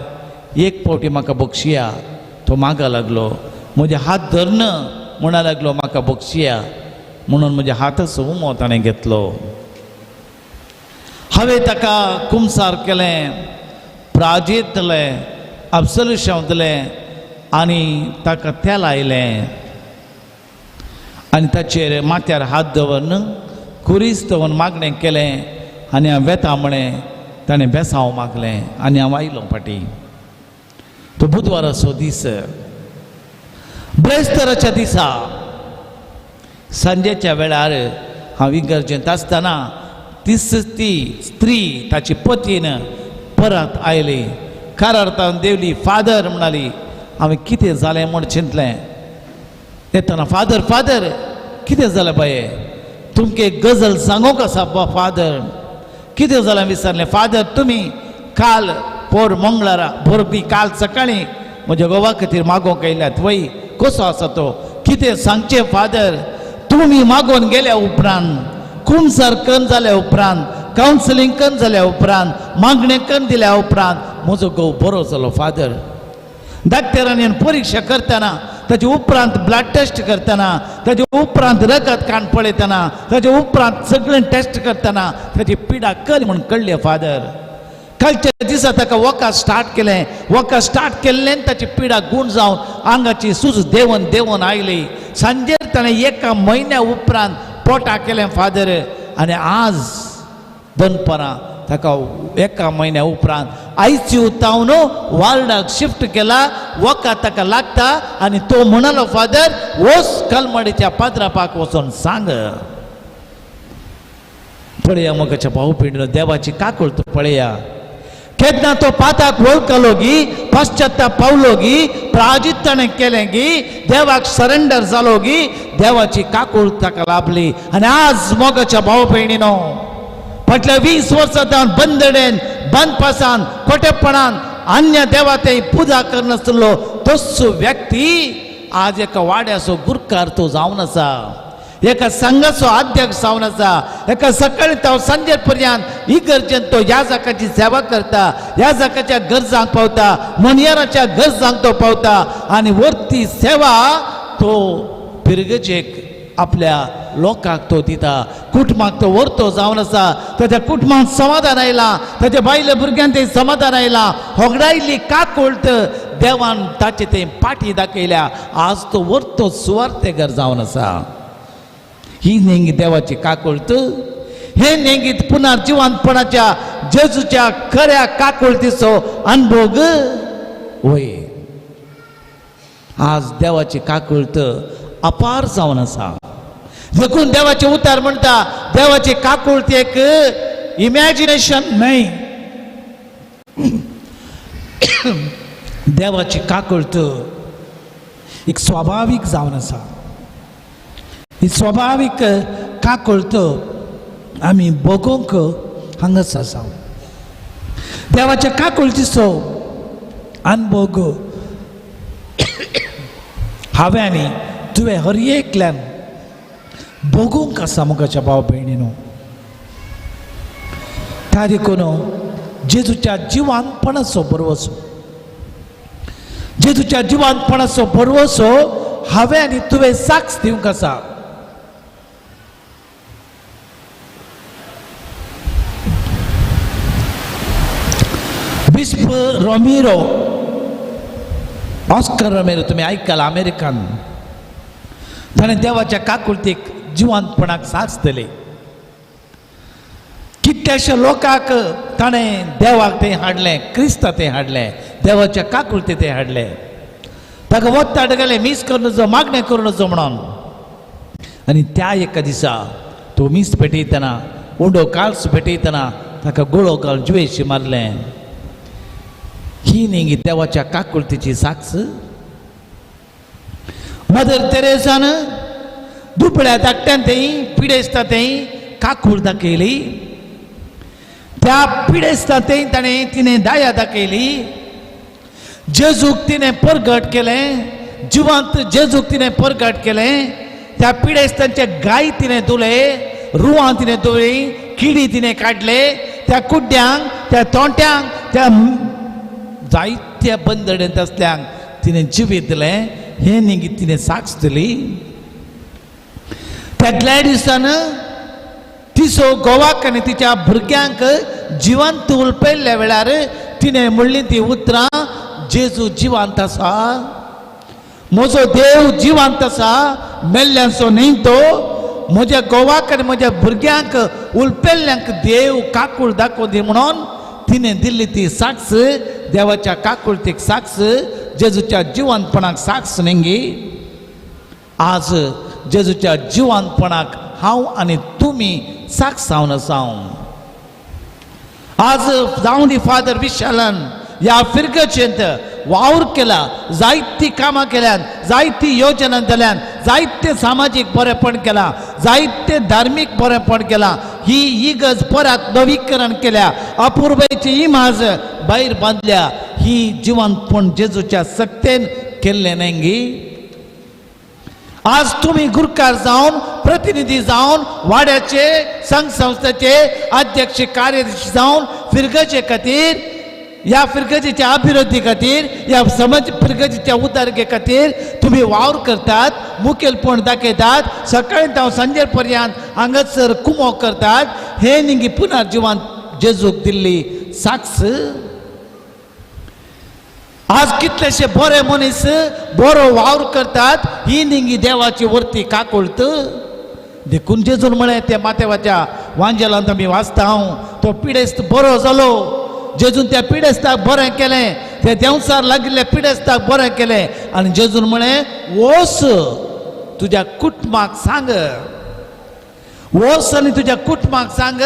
एक फावटी म्हाका बक्षिया. तो मागा लागलो, म्हजे हात धरन म्हणा लागलो, म्हाका बक्षिया म्हणून म्हज्या हाताचो उमो ताणें घेतलो. हांवें ताका कुमसार केलें, प्राजेत दिलें, अब्सल्युशन दिलें आनी ताका तेल आयलें. आनी ताचेर माथ्यार हात दवरून खुरीस दवरून मागणें केलें आनी हांव वेता म्हळें. ताणें बेसांव मागलें आनी हांव आयलो फाटीं. तो बुधवाराचो दीस, ब्रेस्ताराच्या दिसा सांजेच्या वेळार हांव इगर्जेंत आसतना तीच ती स्त्री ताची पतीन परत आयली. कारार्थान देवली. फादर म्हणाली. हांवें कितें जालें म्हूण चिंतलें. येतना फादर फादर कितें जालें बाये, तुमकां एक गजल सांगूंक आसा फादर. कितें जालें विचारलें. फादर तुमी काल पोर मंगळारा भोरपी काल सकाळीं म्हज्या घोवा खातीर मागोवंक आयल्यात वय, कसो आसा तो, कितें सांगचें फादर. तुमी मागोवन गेल्या उपरांत, कुमसार कन्न जाल्या उपरांत, कावन्सिलींग कन्न जाल्या उपरांत, मागणें कन्न दिल्या उपरांत म्हजो घोव बरो जालो फादर. डॉक्टरांनी परिक्षा करतना, ताचे उपरांत ब्लड टेस्ट करतना, ताचे उपरांत रगत काण पळयतना, ताचे उपरांत सगळें टेस्ट करतना ताची पिडा कल म्हूण कळ्ळी फादर. कालच्या दिसा ताका वखद स्टार्ट केलें. वखद स्टार्ट केल्ल्यान ताची पिडा गूण जावन आंगाची सूज देंवन देंवन आयली. सांजेर ताणें एका म्हयन्या उपरांत पोटा केलें फादर. आनी आज दनपरां ताका एका म्हयन्या उपरांत आयसीयू तावन वार्डाक शिफ्ट केला. वखद ताका लागता आनी तो म्हणालो फादर वच कलमाडीच्या पाद्रापाक वचोन सांग. पळया मोगाच्या भाऊ पिंडलो, देवाची काकूळ पळया. केन्ना तो पाताक वळखलो गी, पश्चाताप पावलो गी, प्राजित ताणें केलें गी, देवाक सरेंडर जालो गी, देवाची काकूळ ताका लाभली. आनी आज मोगाच्या भाव भयणीनो, फाटल्या 20 वर्सां तावन बंदडेन, बंदपासान, खोटेपणान अन्य देवा ते पुजा करनासलो तसो व्यक्ती आज एका वाड्याचो गुरकार तो जावन आसा, एका संघाचो अध्यक्ष जावन आसा. एका सकाळी तो सांजे पर्यंत इगर्जेन तो याजकाची सेवा करता, याजकाच्या गरजांक पावता, मनयाराच्या गरजांक तो पावता आनी वरती सेवा तो पिरगजेक आपल्या लोकांक तो दिता. कुटुंबाक तो व्हरतो जावन आसा. ताच्या कुटुंबांत समाधान आयलां, ताच्या बायले भुरग्यांक ते समाधान आयलां. होगडायल्ली काकुळट देवान ताचे ते पाटी दाखयल्या. आज तो व्हरतो सुवार्थेगर जावन आसा. ही नेंगी देवाची काकुळट. हे नेंगीत पुनर्जिवंतपणाच्या जेजूच्या खऱ्या काकुळटीचो अनुभोग वय. आज देवाची काकुळट अपार जावन आसा. देखून देवाचे उतार म्हणटा देवाची काकुळट एक इमॅजिनेशन न्हय, देवाची काकुळट एक स्वाभावीक जावन आसा. ही स्वाभावीक काकुळट आमी बगोवंक हांगाच आसा. देवाच्या काकुळटीचो अनुभोग हांवें आनी तुवें हर एकल्यान भोगूंक आसा मुखाच्या भाव भयणीनो. त्या देखून जेजूच्या जिवानपणाचो भरवसो, जेजूच्या जिवानपणाचो भरवसो हांवें आनी तुवें साक्ष दिवंक आसा. बिस्प रोमिरो, ऑस्कर रोमेरो तुमी आयकला, अमेरिकन, ताणें देवाच्या काकुळतीक जिवंतपणाक साक्ष दिली. कितल्याश्या लोकांक ताणें देवाक तें हाडलें, क्रिस्ता तें हाडलें, देवाच्या काकुळती तें हाडलें. ताका वत्ताड गेलें मीस करून जो, मागणें करून जो म्हणून. आनी त्या एका दिसा तो मीस पेटयतना, उंडो काल्स पेटयतना ताका गुळो घालून जुवेशी मारलें. ही न्ही देवाच्या काकुळतीची साक्ष. मदर तेरेसान दुबळ्या धाकट्यान तें पिडेस्ता तें काकूळ दाखयली. त्या पिडेस्ता तें ताणें तिणें दया दाखयली. जेजूक तिणें परगट केलें, जिवंत जेजूक तिणें परगट केलें. त्या पिडेस्तांचे गाय तिणें धुले, रुवां तिणें धुली, किडी तिणें काडले. त्या कुड्ड्यांक, त्या तोंट्यांक, त्या जायत्या बंदडेंत आसल्यांक तिणें जिवीत दिलें. हें न्ही तिणें साक्ष दिली. त्या ग्लॅडिसान तिचो घोवाक आनी तिच्या भुरग्यांक जिवंत उलपयल्ल्या वेळार तिणें म्हणलीं ती उतरां, जेजू जिवंत आसा, म्हजो देव जिवंत आसा, मेल्ल्यांचो न्ही तो. म्हज्या घोवाक आनी म्हज्या भुरग्यांक उलपेल्ल्यांक देव काकूळ दाखोवन दी म्हणून तिणें दिल्ली ती साक्ष देवाच्या काकुळतीक साक्ष, जेजूच्या जिवंतपणाक साक्ष न्ही. आज जेजूच्या जिवंतपणाक हांव आनी तुमी साक्ष जावन आसा. आज जावं दी फादर विशालान ह्या फिरगचेंत वावर केला, जायतीं कामां केल्यान, जायती योजना जाल्यान, जायते सामाजीक बरेपण केलां, जायते धार्मीक बरेपण केलां. ही इगर्ज परत नवीकरण केल्या, अपुर्बायेची इमाज भायर बांदल्या. ही जिवंतपण जेजूच्या सक्तेन केल्लें न्ही गी. आज तुमी गुरकार जावन, प्रतिनिधी जावन, वाड्याचे संघ संस्थेचे अध्यक्ष कार्यदर्शी जावन फिरगजे खातीर, ह्या फिरगजेच्या अभिवृद्धी खातीर, ह्या समाज फिरगजेच्या उदरगे खातीर तुमी वावर करतात, मुखेलपण दाखयतात. सकाळी हांव सांजे पर्यंत हांगासर कुमो करतात. हे निगी पुनर्जिवन जेजूक दिल्ली साक्ष. आज कितलेशे बरे मनीस बरो वावर करतात, ही निंगी देवाची वर्ती काकुळत. देखून जेजून म्हळें त्या माथ्यावाच्या वांजेलांत आमी वाचता हांव, तो पिडेस्त बरो जालो. जेजून त्या पिडेस्ताक बरें केलें, त्या देंवचार लागिल्ल्या पिडेस्ताक बरें केलें. आनी जेजून म्हळें वोस तुज्या कुटुंबाक सांग, वोस आनी तुज्या कुटुंबाक सांग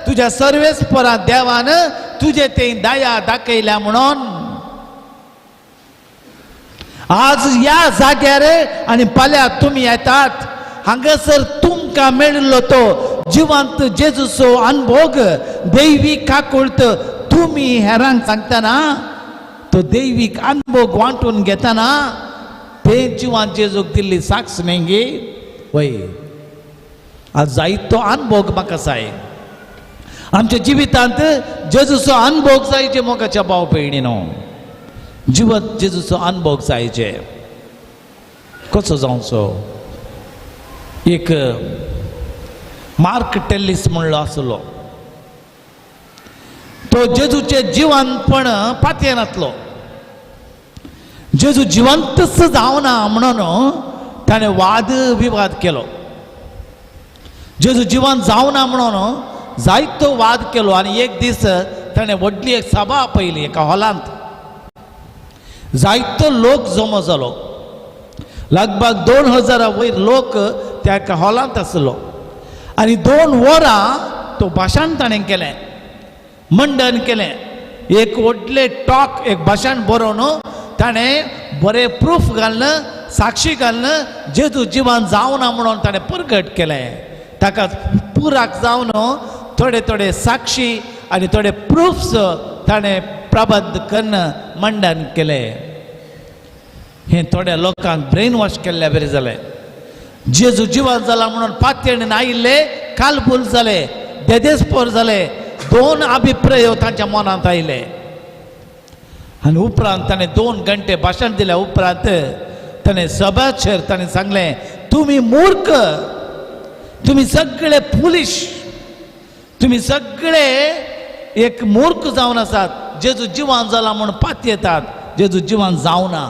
तुज्या सर्वेस्परा देवान तुजे ते दया दाखयल्या म्हणून. आज ह्या जाग्यार आनी फाल्यां तुमी येतात हांगासर तुमकां मेळिल्लो तो जिवंत जेजूचो अनभोग, दैवीक काकुळत तुमी हेरांक सांगतना, तो दैवीक अनभोग वांटून घेतना ते जिवान जेजूक दिल्ली साक्ष न्ही गे. वय आज जायतो अनभोग म्हाका जाय आमच्या जिवितांत जेजूचो अनभोग जायचे. मोगाच्या भाव भयणीनो, जिवत जेजूचो अनभोग जायचे. कसो जावचो? एक मार्क टेल्लीस म्हणलो आसलो, तो जेजूचे जिवंतपण पातयेनातलो. जेजू जिवंतच जावना म्हणून ताणें वाद विवाद केलो. जेजू जिवंत जावना म्हणून जायतो वाद केलो. आनी एक दीस ताणें व्हडली एक सभा आपयली एका हॉलांत. जायतो लोक जमो जालो, लगभग 2000 वयर लोक त्या एका हॉलांत आसलो. आनी 2 वरां तो भाशण ताणें केलें, मंडन केलें. एक व्हडलें टॉक, एक भाशण बरोवन ताणें बरें प्रूफ घालून, साक्षी घालून जेजू जिवन जावना म्हणून ताणें परगट केलें. ताका पुराक जावन थोडे थोडे साक्षी आनी थोडे प्रुफ्स ताणें प्रबंध करून मंडन केलें. हें थोड्या लोकांक ब्रेन वॉश केल्ल्या बरें जालें. जेजू जिवन जाला म्हणून पातयेन आयिल्ले कालबूल जाले, देदेस्पोर जाले. 2 अभिप्राय तांच्या मनांत आयले. आनी उपरांत ताणें 2 घंटे भाशण दिल्या उपरांत ताणें सभाचेर ताणें सांगलें, तुमी मूर्ख, तुमी सगळे पुलीश, तुमी सगळे एक मूर्ख जावन आसात. जेजू जिवन जाला म्हूण पातयेतात, जेजू जिवन जावना.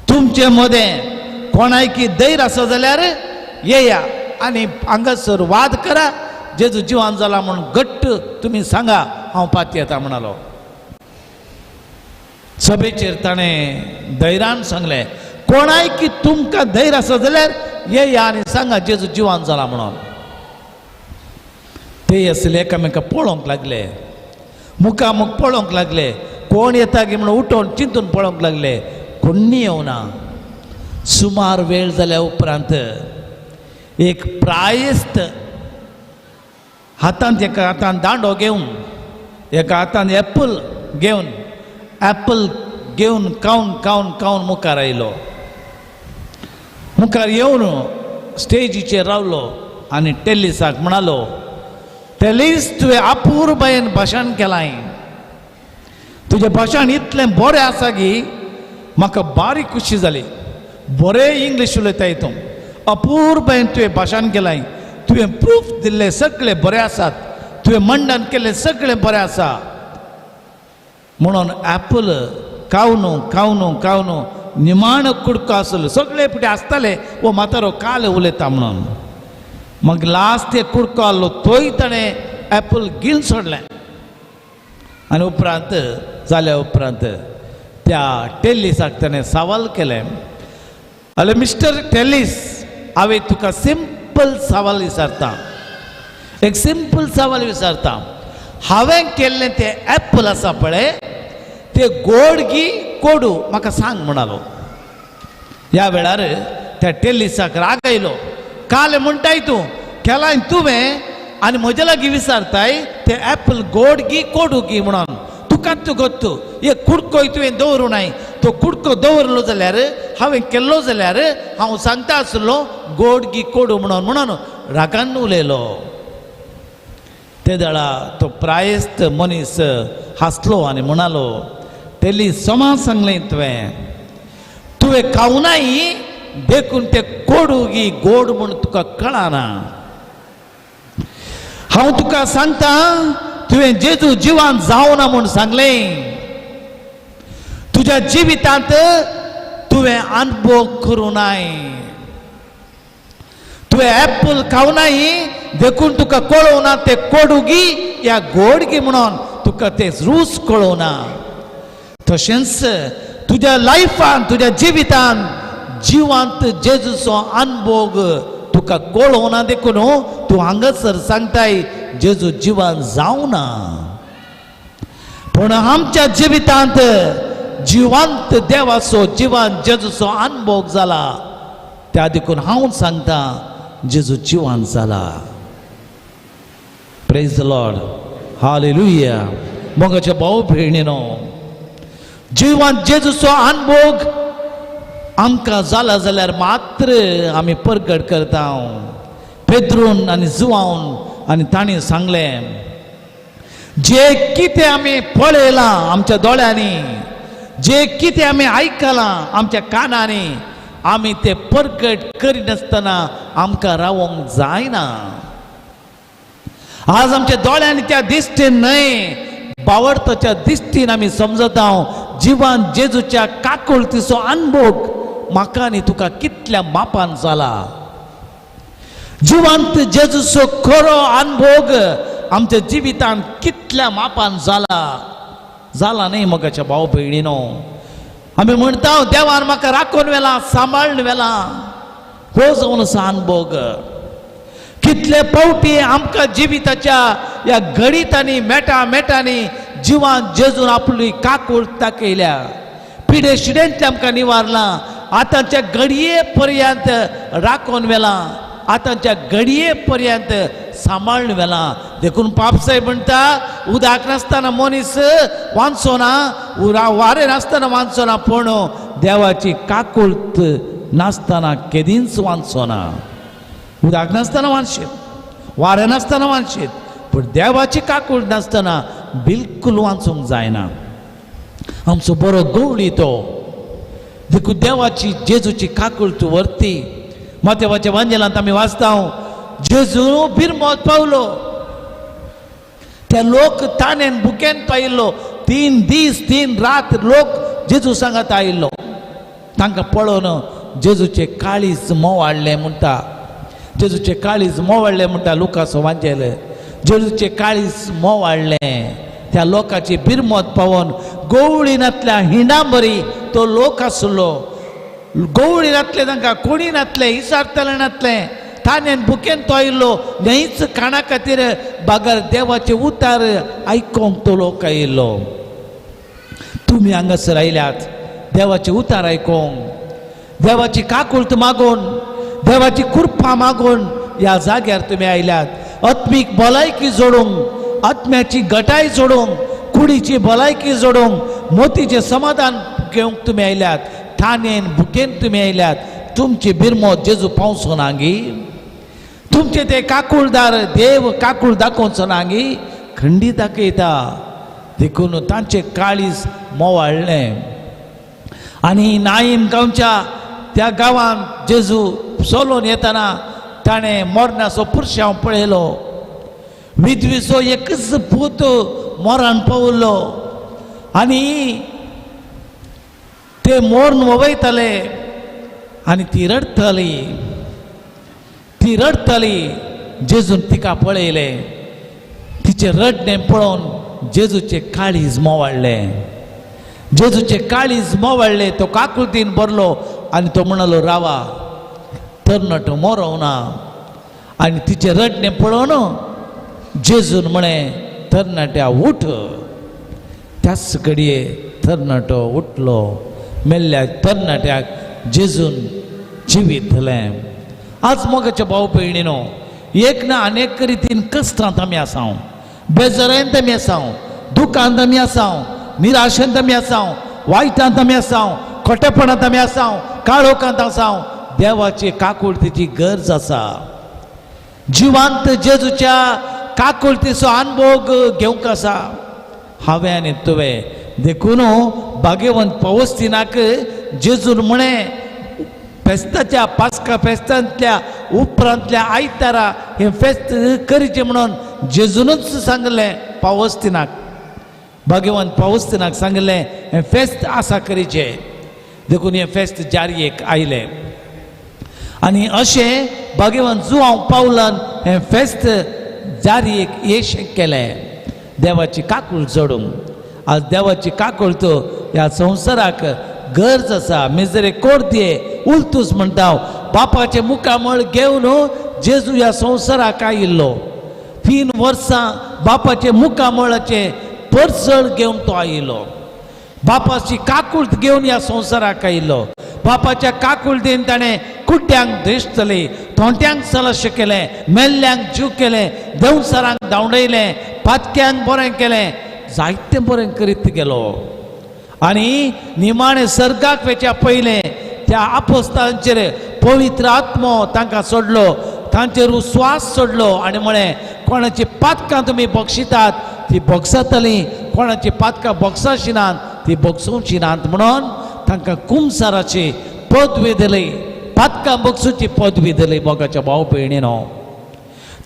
तुमचे मदें कोणायकी धैर्य आसा जाल्यार येया आनी हांगासर वाद करा, जेजू जिवन जाला म्हूण घट्ट तुमी सांगा, हांव पातयेता म्हणालो. सभेचेर ताणें धैर्यान सांगलें, कोणायकी तुमकां धैर्य आसा जाल्यार येया आनी सांगा जेजू जिवन जाला म्हणून. ते आसले एकामेका पळोवंक लागले, मुखामुख पळोवंक लागले. कोण येता की म्हणून उठोवन चिंतून पळोवंक लागले, कोण्णी येवना. सुमार वेळ जाल्या उपरांत एक प्रायस्त हातांत, एका हातान दांडो घेवन, एका हातान एप्पल घेवन, एप्पल घेवन खावन खावन खावन मुखार आयलो. मुखार येवन स्टेजीचेर रावलो आनी टेलिसाक म्हणालो, टेलीस तुवें अपुरबायेन भाशण केलां, तुजें भाशण इतलें बरें आसा की म्हाका बारीक खुशी जाली. बरें इंग्लीश उलयताय तूं, अपुरबायेन तुवें भाशण केलां, तुवें प्रूफ दिल्ले सगळे बरे आसात, तुवें मंडन केल्लें सगळें बरें आसा म्हणून एप्पल खावन खावन खावन निमाणो कुडको आसलो. सगळे फुडें आसताले वो म्हातारो काल उलयता म्हणून. मग लास्ट एक कुडको आहलो तोय ताणें एप्पल गिल सोडलें. आनी उपरांत जाल्या उपरांत त्या टेलिसाक ताणें सवाल केलें, अरे मिस्टर टेलिस, हांवें तुका सिंपल सवाल विचारता, एक सिंपल सवाल विचारता. हांवें केल्लें तें एप्पल आसा पळय ते गोड गी कोडू म्हाका सांग म्हणालो. ह्या वेळार त्या टेलिसाक राग आयलो. काल म्हणटाय तूं केलाय तुवें आनी म्हज्या लागीं विचारताय ते एप्पल गोड गी कोडू गी म्हणून. तुका तूं गोत्तू एक कुडकोय तुवें दवरूं नाय, तो कुडको दवरलो जाल्यार हांवें केल्लो जाल्यार हांव सांगता आसलो गोड गी कोडू म्हणून म्हणून रागान उलयलो. ते वेळा तो प्रायस्त मनीस हांसलो आनी म्हणालो, तेली समा सांगलें तुवें, तुवें खावनाय देखून ते कोडू गी गोड म्हूण तुका कळना. हांव तुका सांगता तुवें जेजू जिवान जावना म्हूण सांगलें, तुज्या जिवितांत तुवें अनुभव करूं नाय, तुवें एप्पल खावनाय देखून तुका कळोवना ते कोडू गी या गोड गी म्हणून तुका ते रूच कळोवना. तशेंच तुज्या लायफान तुज्या जिवितान जिवांत जेजूचो अनुभोग तुका कळोवना देखून तूं हांगासर सांगताय जेजू जिवान जावना. पूण आमच्या जिवितांत जिवांत देवाचो जिवान जेजूचो अनुभोग जाला, त्या देखून हांव सांगता जेजू जिवान जाला. Praise the Lord, hallelujah. मोगाच्या भाव भयणीनो, जिवान जेजूचो अनुभोग आमकां जाला जाल्यार मात्र आमी परगट करता. पेद्रून आनी जुवावन आनी तांणी सांगलें, जे कितें आमी पळयलां आमच्या दोळ्यांनी, जे कितें आमी आयकलां आमच्या कानांनी, आमी ते परगट करिनासतना आमकां रावोंक जायना. आज आमच्या दोळ्यांनी त्या दिश्टीन न्हय, बावडताच्या दिश्टीन आमी समजता जिवान जेजूच्या काकुळतीचो अनुभोग म्हाका आनी तुका कितल्या मापान जाला. जिवांत जेजूचो खरो अनुभोग आमच्या जिवितांत कितल्या मापान जाला जाला न्हय मोगाच्या भाव भयणीनो. आमी म्हणटा देवान म्हाका राखून व्हेला, सांबाळून व्हेला, हो जावन आसा अनुभोग. कितले पावटी आमकां जिविताच्या ह्या घडितांनी मेटा मेटांनी जिवान जेजून आपली काकूळ दाखयल्या, पिडे शिडेंतले आमकां निवारलां, आतांच्या घडये पर्यंत राखून व्हेलां, आतांच्या घडये पर्यंत सांबाळून व्हेलां. देखून पापसाहेब म्हणटा, उदक नासतना मनीस वांचो ना, वारें नासतना वांचो ना, पूण देवाची काकूळत नासतना केदींच वांचो ना. उदक नासतना वांचशीत, वारें नासतना वांचशीत, पूण देवाची काकूळ नासतना बिलकूल वाचूंक जायना. आमचो बरो गवळी तो, देखून देवाची जेजूची काकूळ तूं व्हरती. मातेवाच्या वांजेलांत आमी वाचता, जेजू बिरमोत पावलो, त्या लोक ताणेन बुकेन पायिल्लो, 3 दीस 3 रात लोक जेजू सांगात आयिल्लो. तांकां पळोवन जेजूचे काळीज मोवाडलें म्हणटा, जेजूचे काळीज मोवाडलें म्हणटा लुकास वांजेल. जेजूचे काळीज मोवाडलें त्या लोकांची बिरमत पावोन गवळी नातल्या हिंडा बरी तो लोक आसलो. गवळी नातले तांकां कोणी नातले, इसारतले नातले, ताणें बुकेन तो आयिल्लो न्हयच काणा खातीर बागर देवाचे उतार आयकोंक तो लोक आयिल्लो. तुमी हांगासर आयल्यात देवाचे उतार आयकोंक, देवाची काकुळत मागून, देवाची कृपा मागून ह्या जाग्यार तुमी आयल्यात. आत्मीक भलायकी जोडूंक, आत्म्याची गटाय जोडूंक, कुडीची भलायकी जोडूंक, मोतीचें समाधान घेवंक तुमी आयल्यात. तानेन भुकेन तुमी आयल्यात. तुमची बिरमोत जेजू पावचो ना गी, तुमचे ते काकुळदार देव काकूळ दाखोवचो ना गी, खंडीत दाखयता. देखून तांचे काळीज मोवाळ्ळें. आनी नाईम गांवच्या त्या गांवांत जेजू चलोवन येतना ताणें मरणाचो पुरशांव पळयलो. विधवीचो एकच पूत मरण पावलो आनी ते मोर्न वयताले आनी ती रडटली, ती रडटली. जेजून तिका पळयलें, तिचें रडणें पळोवन जेजूचें काळीज मोवाळ्ळें, जेजूचें काळीज मोवाळ्ळें. तो काकुळतीन भरलो आनी तो म्हणालो, रावा, तरणाटो मोरोवना. आनी तिचें रडणें पळोवन जेजून म्हळें, तरणाट्या उठ. त्याच घडये तरणाटो उठलो. मेल्ल्या तरणाट्याक जेजून जिवीत दिलें. आज मोगाच्या भाव भयणीनो, एक ना अनेक रितीन कश्टांत आमी आसा, बेजारांत आमी आसा, दुखांत आमी आसा, निराशेंत आमी आसा, वायटांत आमी आसा, खोटेपणांत आमी आसा, काळोखांत आसा. देवाची काकुळतीची गरज आसा. जिवांत जेजूच्या काकुळतीचो अनभोग घेवंक आसा हांवें आनी तुवें. देखून भाग्यवंत पावस्तिनाक जेजून म्हळें, फेस्ताच्या पास्का फेस्तांतल्या उपरांतल्या आयतारा हें फेस्त करचें म्हणून जेजूनच सांगलें पावस्तिनाक. भाग्यवंत पावस्तिनाक सांगलें हें फेस्त आसा करचें. देखून हें फेस्त जारयेक आयलें आनी अशें भाग्यवंत जुआंव पावलान हें फेस्त जारयेक येश केलें देवाची काकूळ जोडूंक. आज देवाची काकूळ ह्या संवसाराक गरज आसा. मिजरे कोर्दये उलतूस म्हणटा, बापाचें मुखामळ घेवन जेजू ह्या संवसाराक आयिल्लो. 3 वर्सां बापाचें मुखामळाचें परसळ घेवन तो आयिल्लो. बापाची काकूळत घेवन ह्या संवसाराक आयिल्लो. बापाच्या काकुळतेन ताणें कुड्ड्यांक दिसतले, तोंट्यांक सलश केलें, मेल्ल्यांक जीव केलें, देंवचारांक धांवडयलें, पातक्यांक बरें केलें, जायतें बरें करीत गेलो. आनी निमाणें सर्गाक वचच्या पयलें त्या आपोस्तांचेर पवित्र आत्मो तांकां सोडलो, तांचेर उस्वास सोडलो आनी म्हळें, कोणाची पातकां तुमी बक्षितात ती बक्षातलीं, कोणाची पातकां बक्षाशी नात ती बक्षोवची नात म्हणून तांकां कुमसाराची पदवी दिली, पातकां बक्षुची पदवी दिली. मोगाच्या भाव भयणीनो,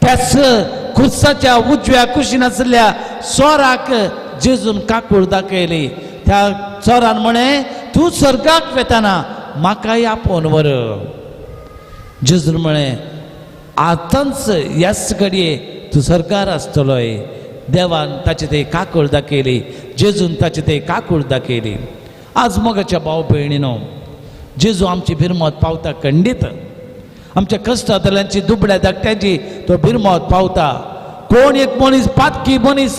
त्याच खुर्साच्या उजव्या कुशीन आशिल्ल्या चोराक जेजून काकूळ दाखयली. त्या चोरान म्हळें, तूं स्वर्गाक वेताना म्हाकाय आपोवन व्हर. जेजून म्हळें, आतांच ह्याच घडये तूं स्वर्गार आसतलोय. देवान ताचे ते काकूळ दाखयली, जेजून ताचे ते काकूळ दाखयली. आज मोगाच्या भाव भयणीनो, जेजू आमची भिरमत पावता खंडीत. आमच्या कश्टांतल्यांची दुबळ्या धाकट्यांची तो भिरमत पावता. कोण एक मनीस पातकी मनीस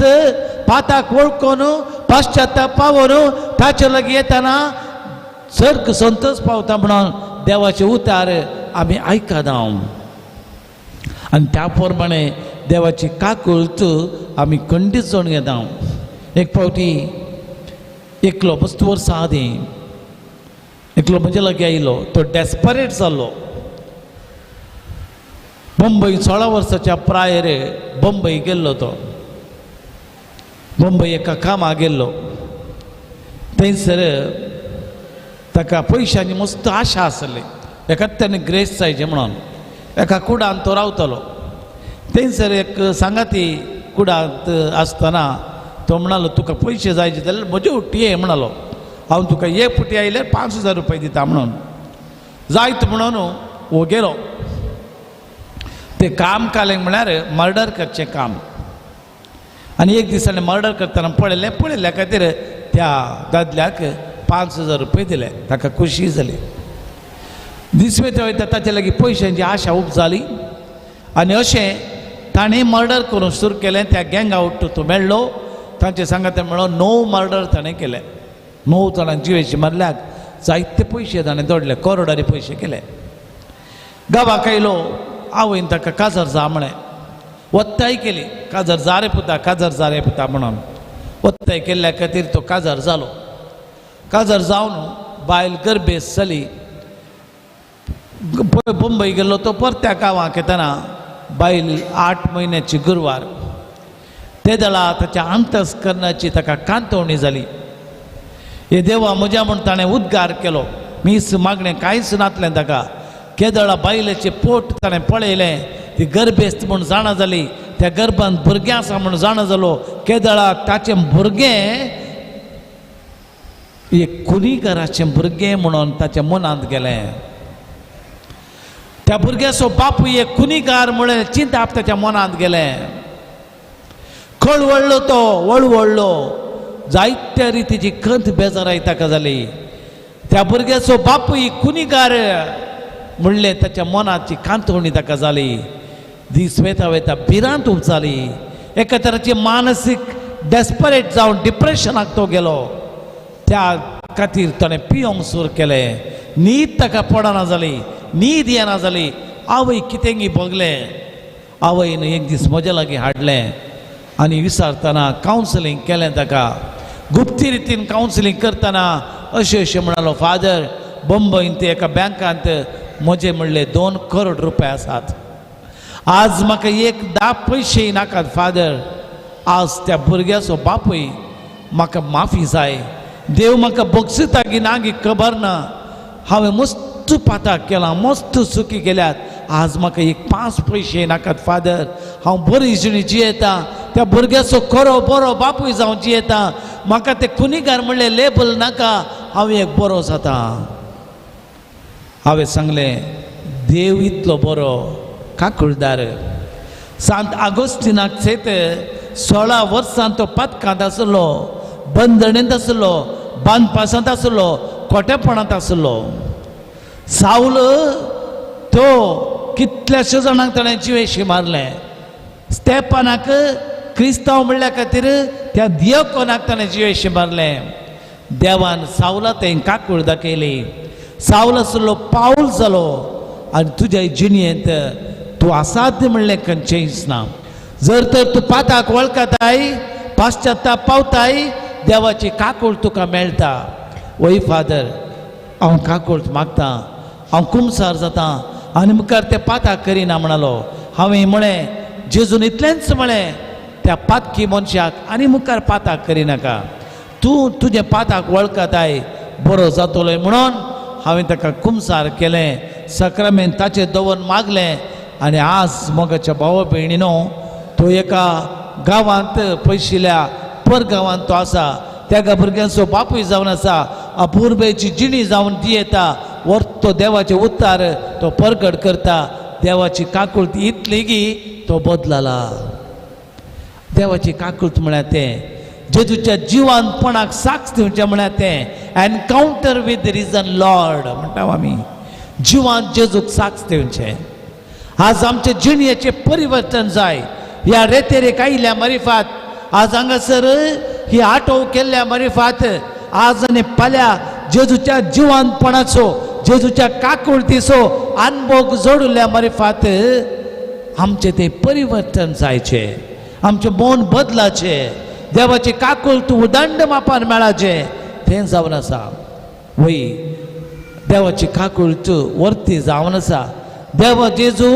पाताक वळखून पाश्चात्य पावोन ताचे लागीं येताना सर्ग संतोष पावता म्हणून देवाचे उतार आमी आयकना. आनी त्या प्रमाणे देवाची काकूळत आमी खंडीत जावन घेता. एक फावटी एकलो मस्त वर्सां आदीं एकलो म्हजे लागीं आयलो. तो डेस्परेट जाल्लो. बंबई 16 वर्साच्या प्रायर बंबई गेल्लो. तो बंबई एका कामाक गेल्लो. थंयसर ताका पयशांची मस्त आशा आसली, एका ताणें ग्रेस जायचें म्हणून एका कुडांत तो रावतालो. थंयसर एक सांगाती कुडांत आसतना तो म्हणालो, तुका पयशे जायचे जाल्यार म्हजे उट्टी ये म्हणालो, हांव तुका एक पुटी आयल्यार 5000 रुपये दिता म्हणून. जायत म्हणून हो गेलो. ते काम कालें म्हळ्यार मर्डर करचें काम. आनी एक दीस ताणें मर्डर करतना पळयलें. पळयल्ल्या खातीर त्या दादल्याक 5000 रुपये दिले. ताका खोशी जाली. दीस वयता वयता ताचे लागीं पयशांची आशा उब जाली आनी अशें ताणें मर्डर करूंक सुरू केलें. त्या गँगा उट्टू तो मेळ्ळो. तांचे सांगात मेळ्ळो. 9 मर्डर ताणें केले. 9 जाणांक जिवेशी मारल्याक जायते पयशे ताणें जोडले, करोडांनी पयशे केले. गांवाक आयलो. आवयन ताका काजार जा म्हळें. वत्ताय केली, काजार जा रे पुता, काजार जा रे पुता म्हणून. वत्ताय केल्ल्या खातीर तो काजार जालो. काजार जावन बायल गर्भेस्त जाली. बंबई गेल्लो तो परत्या गांवाक येतना बायल 8 म्हयन्याची गुरवार. ते दळा ताच्या अंतस्करणाची ताका कांतवणी जाली. हे देवा म्हज्या म्हूण ताणें उद्गार केलो. मीस मागणें कांयच नातलें ताका. केदळा बायलेचें पोट ताणें पळयलें, ती गर्भेस्त म्हूण जाणा जाली. त्या गर्भांत भुरगें आसा म्हूण जाणा जालो. केदळा ताचें भुरगें एक कुलीगराचें भुरगें म्हणून ताच्या मनांत गेलें. त्या भुरग्याचो बापूय एक कुनिगार म्हणून चिंताप ताच्या मनांत गेलें. कळवळ्ळो तो, वळवळ्ळो, जायत्या रितीची खंत बेजाराय ताका जाली. त्या भुरग्याचो बापूय कुनिगार म्हणलें ताच्या मनाची कांतवणी ताका जाली. दीस वेता वेता भिरांत उपजाली. एका तराची मानसीक डेस्परेट जावन डिप्रेशनाक तो गेलो. त्या खातीर ताणें पियोंक सुरू केलें. न्हीद ताका पडना जाली, न्हीद येना जाली. आवय कितेंगी भोगलें. आवयन एक दीस म्हज्या लागीं हाडलें आनी विचारतना कावन्सिलींग केलें ताका. गुप्ती रितीन कावन्सिलींग करतना अशें अशें म्हणालो, फादर बंबयंत एका बँकांत म्हजे म्हणले 2 करोड रुपया आसात. आज म्हाका एक 10 पयशेय नाकात फादर. आज त्या भुरग्याचो बापूय म्हाका माफी जाय. देव म्हाका बक्षिता की ना की खबर ना. हांवें मस्त पाताक केलां, मस्त चुकी केल्यात. आज म्हाका एक 5 पयशे नाकात फादर. हांव बरी जिणी जियेता, त्या भुरग्याचो खरो बरो बापूय जावन जियेता. म्हाका ते खुनीगार म्हणलें लेबल नाका, हांव एक बरो जाता. हांवें सांगलें, देव इतलो बरो काकुळदार. सांत आगोस्तिनाक सेत 16 वर्सां तो पातकांत आसलो, बंदणेंत आसलो, बांदपासांत आसलो, खोटेपणांत आसलो. सावल तो कितल्याश्या जाणांक ताणें जिवेशी मारलें. स्तेपानाक क्रिस्तांव म्हणल्या खातीर त्या दियकोनाक ताणें जिवेशी मारलें. देवान सावला तें काकूळ दाखयली. सावल आसलो पावल जालो आनी तुज्या जिणेंत तूं आसात म्हणलें खंयचेंच ना. जर तर तूं पाताक वळखताय, पाश्चात्ताप पावताय, देवाची काकूळ तुका मेळटा. वय फादर, हांव काकूळ मागता, हांव कुमसार जाता आनी मुखार ते पाताक करिना म्हणालो. हांवें म्हळें, जेजून इतलेंच म्हळें, त्या पातकी मनशाक आनी मुखार पाताक करिनाका, तूं तुजें पाताक वळखताय, बरो जातलो म्हणून हांवें ताका कुमसार केलें. सक्रामेन ताचेर दवरून मागलें आनी आज मोगाच्या भावा भयणीनो तो एका गांवांत पयशिल्या परगांवांत तो आसा. त्या भुरग्यांचो बापूय जावन आसा. अपुरबेची जिणी जावन दियेता. वर्तो देवाचे उतार तो परगट करता. देवाची काकूळत इतली की तो बदलला. देवाची काकूळत म्हळ्यार तें जेजूच्या जिवानपणाक साक्ष दिवचें म्हळ्यार तें एनकावंटर विथ रिजन लॉर्ड म्हणटा आमी. जिवान जेजूक साक्ष दिवचें. आज आमचे जिणयेचें परिवर्तन जाय. ह्या रेतेरेक आयिल्ल्या मरिफात, आज हांगासर ही आटोव केल्ल्या मरिफात, आज आनी फाल्यां जेजूच्या जिवानपणाचो, जेजूच्या काकुळतीचो अनभोग जोडिल्ल्या मरिफात आमचें तें परिवर्तन जायचें, आमचें मन बदलाचें, देवाची काकूळ तूं उदंड मापान मेळाचें तें जावन आसा. वय देवाची काकूळ तूं वर्ती जावन आसा. देव जेजू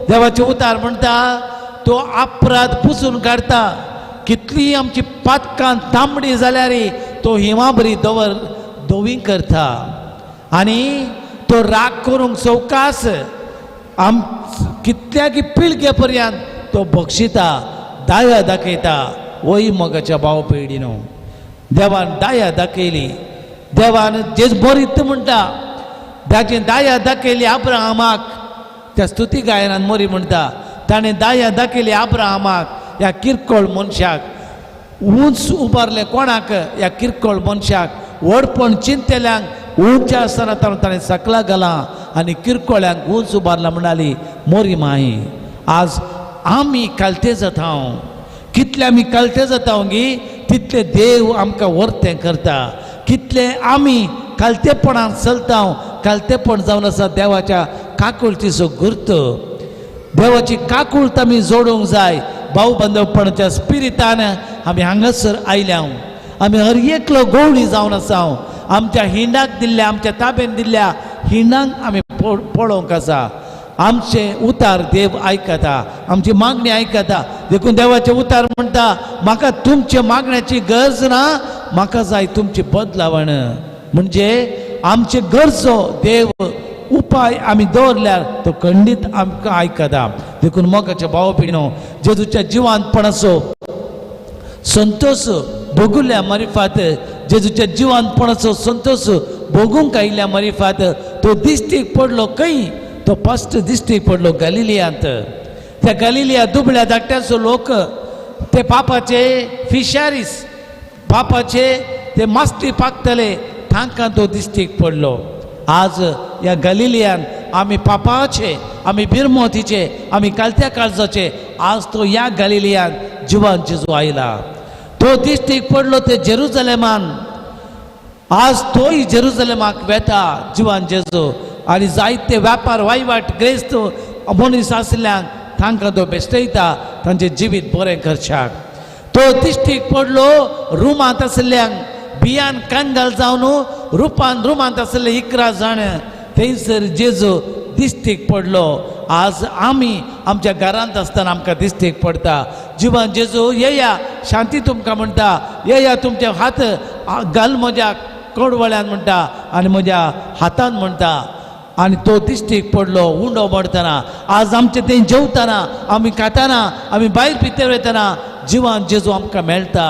देवाचे उतार म्हणटा तो अपराध पुसून काडटा. कितली आमची पातकां तांबडी जाल्यार तो हिमाबरी दवर धवी करता आनी तो राग करूंक सवकास आम कितल्याकी पिळगे पर्यंत तो बक्षिता, दाया दाखयता. वय मोगाच्या भाव पिळीनो देवान दाया दाखयली. देवान जेज बरीत म्हणटा ताची दाया दाखयली अब्राहमाक. त्या स्तुती गायनान मोरी म्हणटा ताणें दाया दाखयली अब्राहमाक, ह्या किरकोळ मनशाक. उंच उबारलें कोणाक? ह्या किरकोळ मनशाक. व्हडपण चिंतल्यांक उंच आसतना ताणें सकला घालां आनी किरकोळ्यांक उंच उबारला म्हणाली मोरी माई. आज आमी कालते जाता, कितले आमी कालते जाता गी तितले देव आमकां वर्तें करता. कितले आमी कालतेपणान चलता, कालतेपण जावन आसा देवाच्या काकुळतीचो गुर्त. देवाची काकुळत आमी जोडूंक जाय. भाव बांदवपणाच्या स्पिरितान आमी हांगासर आयल्या. आमी हर एकलो गोवळी जावन आसा. आमच्या हिंडाक दिल्ल्या, आमच्या ताबेन दिल्ल्या हिंडांक आमी पळोवंक आसा. आमचे उतार देव आयकता, आमची मागणी आयकता. देखून देवाचे उतार म्हणटा म्हाका तुमचे मागण्याची गरज ना, म्हाका जाय तुमची बदलावण. म्हणजे आमचे गरजो देव उपाय आमी दवरल्यार तो खंडीत आमकां आयकता. देखून मोगाच्या भाव भयणीनो जेजूच्या जिवानपणाचो संतोष भोगुल्या मारिफात जेजूच्या जिवानपणाचो संतोष भोगूंक आयिल्ल्या मरिफात तो दिश्टीक पडलो. खंय तो फस्ट दिश्टीक पडलो? गलिलियांत. त्या गलिलिया दुबळ्या धाकट्याचो लोक, ते पापाचे फिशारीस, पापाचे ते मास्टी पाकतले, तांकां तो दिश्टीक पडलो. आज ह्या गलिलियान आमी पापाचे, आमी बिरमोतीचे, आमी कालत्या काळजाचे, आज तो ह्या गलिलियान जिवान जेजू आयला. तो दिश्टीक पडलो ते जेरुजलेमान. आज तोय जेरुजलेमाक वेता जिवान जेजू आनी जायते व्यापार वायवाट ग्रेस्त मनीस आशिल्ल्यान तांकां तो बेश्टयता, तांचें जिवीत बरें करच्याक. तो दिश्टीक पडलो रुमांत आशिल्ल्यांक, बियान कंगाल जावन रुपान रुमांत आशिल्ले 11 जाण, थंयसर जेजू दिश्टीक पडलो. आज आमी आमच्या घरांत आसतना आमकां दिश्टीक पडटा जिवान जेजू. येया, शांती तुमकां म्हणटा, येया तुमचे हात घाल म्हज्या कडवळ्यान म्हणटा आनी म्हज्या हातान म्हणटा. आनी तो दिश्टीक पडलो उंडो मोडटना. आज आमचे थंय जेवतना, आमी खाताना, आमी भायर भितर वयतना जिवान जेजू आमकां मेळटा.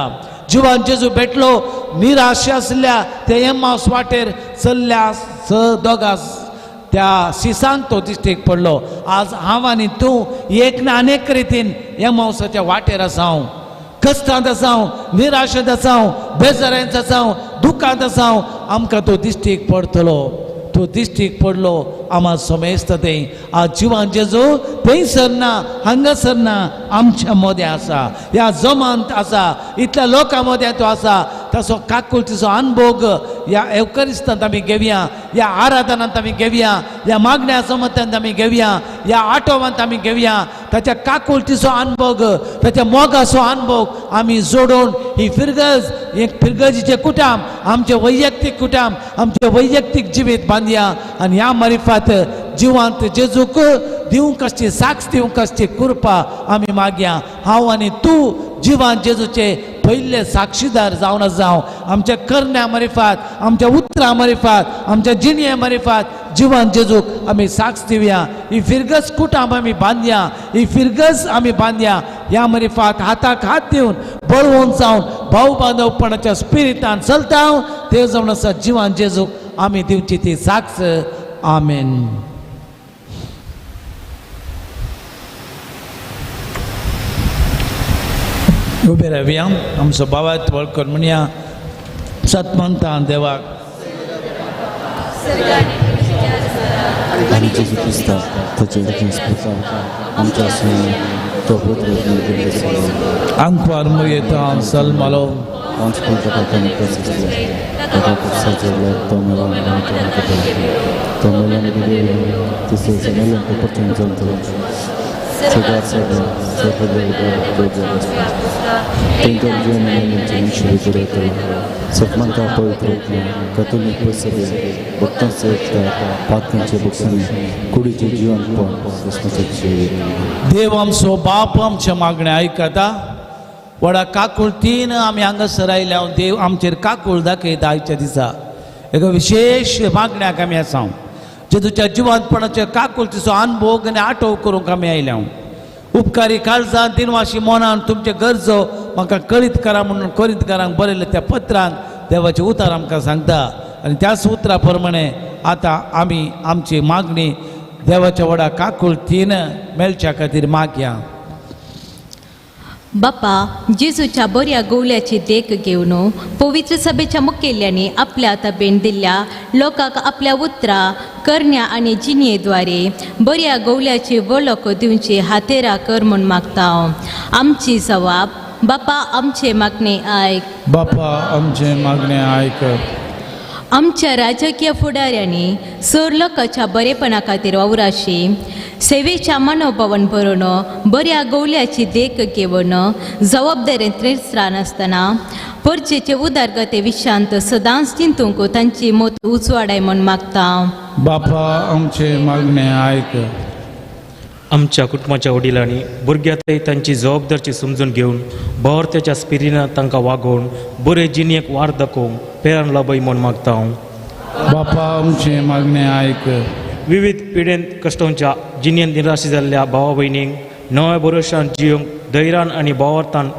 जिवान जेजू भेटलो निराश आसल्या ते एमास वाटेर चल्ल्या स दोगा त्या सिसांक तो दिश्टीक पडलो. आज हांव आनी तूं एक ना अनेक रितीन एमावसाच्या वाटेर आसा, हांव कश्टांत आसा, हांव निराशेंत आसा, हांव बेजारांत आसा, हांव दुखांत आसा, हांव आमकां तो दिश्टीक पडटलो. तो दिश्टीक पडलो आमा समेस्त थंय. आज जिवान जेजू थंयसर ना, हांगासर ना, आमच्या मदें आसा, ह्या जमांत आसा, इतल्या लोकां मदें तो आसा. ताचो काकुळतीचो अनभोग ह्या एवकरिस्तांत आमी घेवया, ह्या आराधनांत आमी घेवया, ह्या मागण्या समत्यांत आमी घेवया, ह्या आटोवांत आमी घेवया. ताच्या काकुळतीचो अनभोग, ताच्या मोगाचो अनभोग आमी जोडून ही फिरगज, एक फिरगजीचें कुटाम, आमचें वैयक्तीक कुटाम, आमचें वैयक्तीक जिवीत बांदया आनी ह्या मारिफात जिवांत जेजूक दिवंक आसची साक्ष, दिवंक आसची कृपा आमी मागया. हांव आनी तूं जिवान जेजूचे पयले साक्षीदार जावन जावं. आमच्या करण्या मारिफात, आमच्या उतरां मारिफात, आमच्या जिणये मारिफात जिवान जेजूक आमी साक्ष दिवया. ही फिरगज कुटाम आमी बांदया, ही फिरगज आमी बांदया. ह्या मारिफात हाताक हात दिवन बळवंत जावन भाव बांदवपणाच्या स्पिरितान चलता ते जावन आसा जिवान जेजूक आमी दिवची ती साक्ष. आमेन. उबे रावया, आमचो बाबात वळखून म्हणया सतमंतान देवाक. आनी जेजू क्रिस्ताक ताचे आमच्या आंकवार मुयेता सलमालो देव आमचो बाप आमचे मागणे आयकता. व्हडा काकुळतीन आमी हांगासर आयल्या. देव आमचेर काकूळ दाखयता. आयच्या दिसा एका विशेश मागण्याक आमी आसा, जेजूच्या जिवंतपणाचे काकुळतीचो अनभोग आनी आठव करूंक आमी आयल्या. उपकारी काळजान दिनवाशी मनान तुमचे गरजो म्हाका कळीत करा म्हणून कोरिंतकारांक बरयल्ले त्या पत्रान देवाचें उतार आमकां सांगता. आनी त्याच उतरा प्रमाणे आतां आमी आमची मागणी देवाच्या व्हडा काकुळतीन मेळच्या खातीर मागया. बापा जेजूच्या बऱ्या गोवल्याची देख घेवन पवित्र सभेच्या मुखेल्यांनी आपल्या तबेन दिल्ल्या लोकांक आपल्या उतरां करण्या आनी जिणयेद्वारे बऱ्या गोवल्याची वळख दिवची हातेरा कर म्हूण मागता. आमची जवाब बापा आमचे मागणे आयक. बापा आमचे मागणे आयक. आमच्या राजकीय फुडाऱ्यांनी सर लोकांच्या बरेपणा खातीर वावराशी सेवेच्या मनोभवन भरून बऱ्या गोवल्याची देख घेवन जबाबदारेंत नासतना परजेचे उदरगते विशांत सदांच चिंतूंक तांची मत उजवाडाय म्हूण मागता. बापा आमचे मागणे आयक. आमच्या कुटुंबाच्या वडिलांनी भुरग्यांतय तांची जबाबदारी समजून घेवन भावार्थ्याच्या स्पिरिनान तांकां वागोवन बरे जिणेक वार दाखोवंक प्रेरणा लाभय म्हूण मागता हांव. बापा आमचे मागणे आयक. विविध पिडेंत कश्टांच्या जिणेंत निराश जाल्ल्या भावा भयणींक नव्या भरोशान जियोंक धैर्यान आनी भावार्थान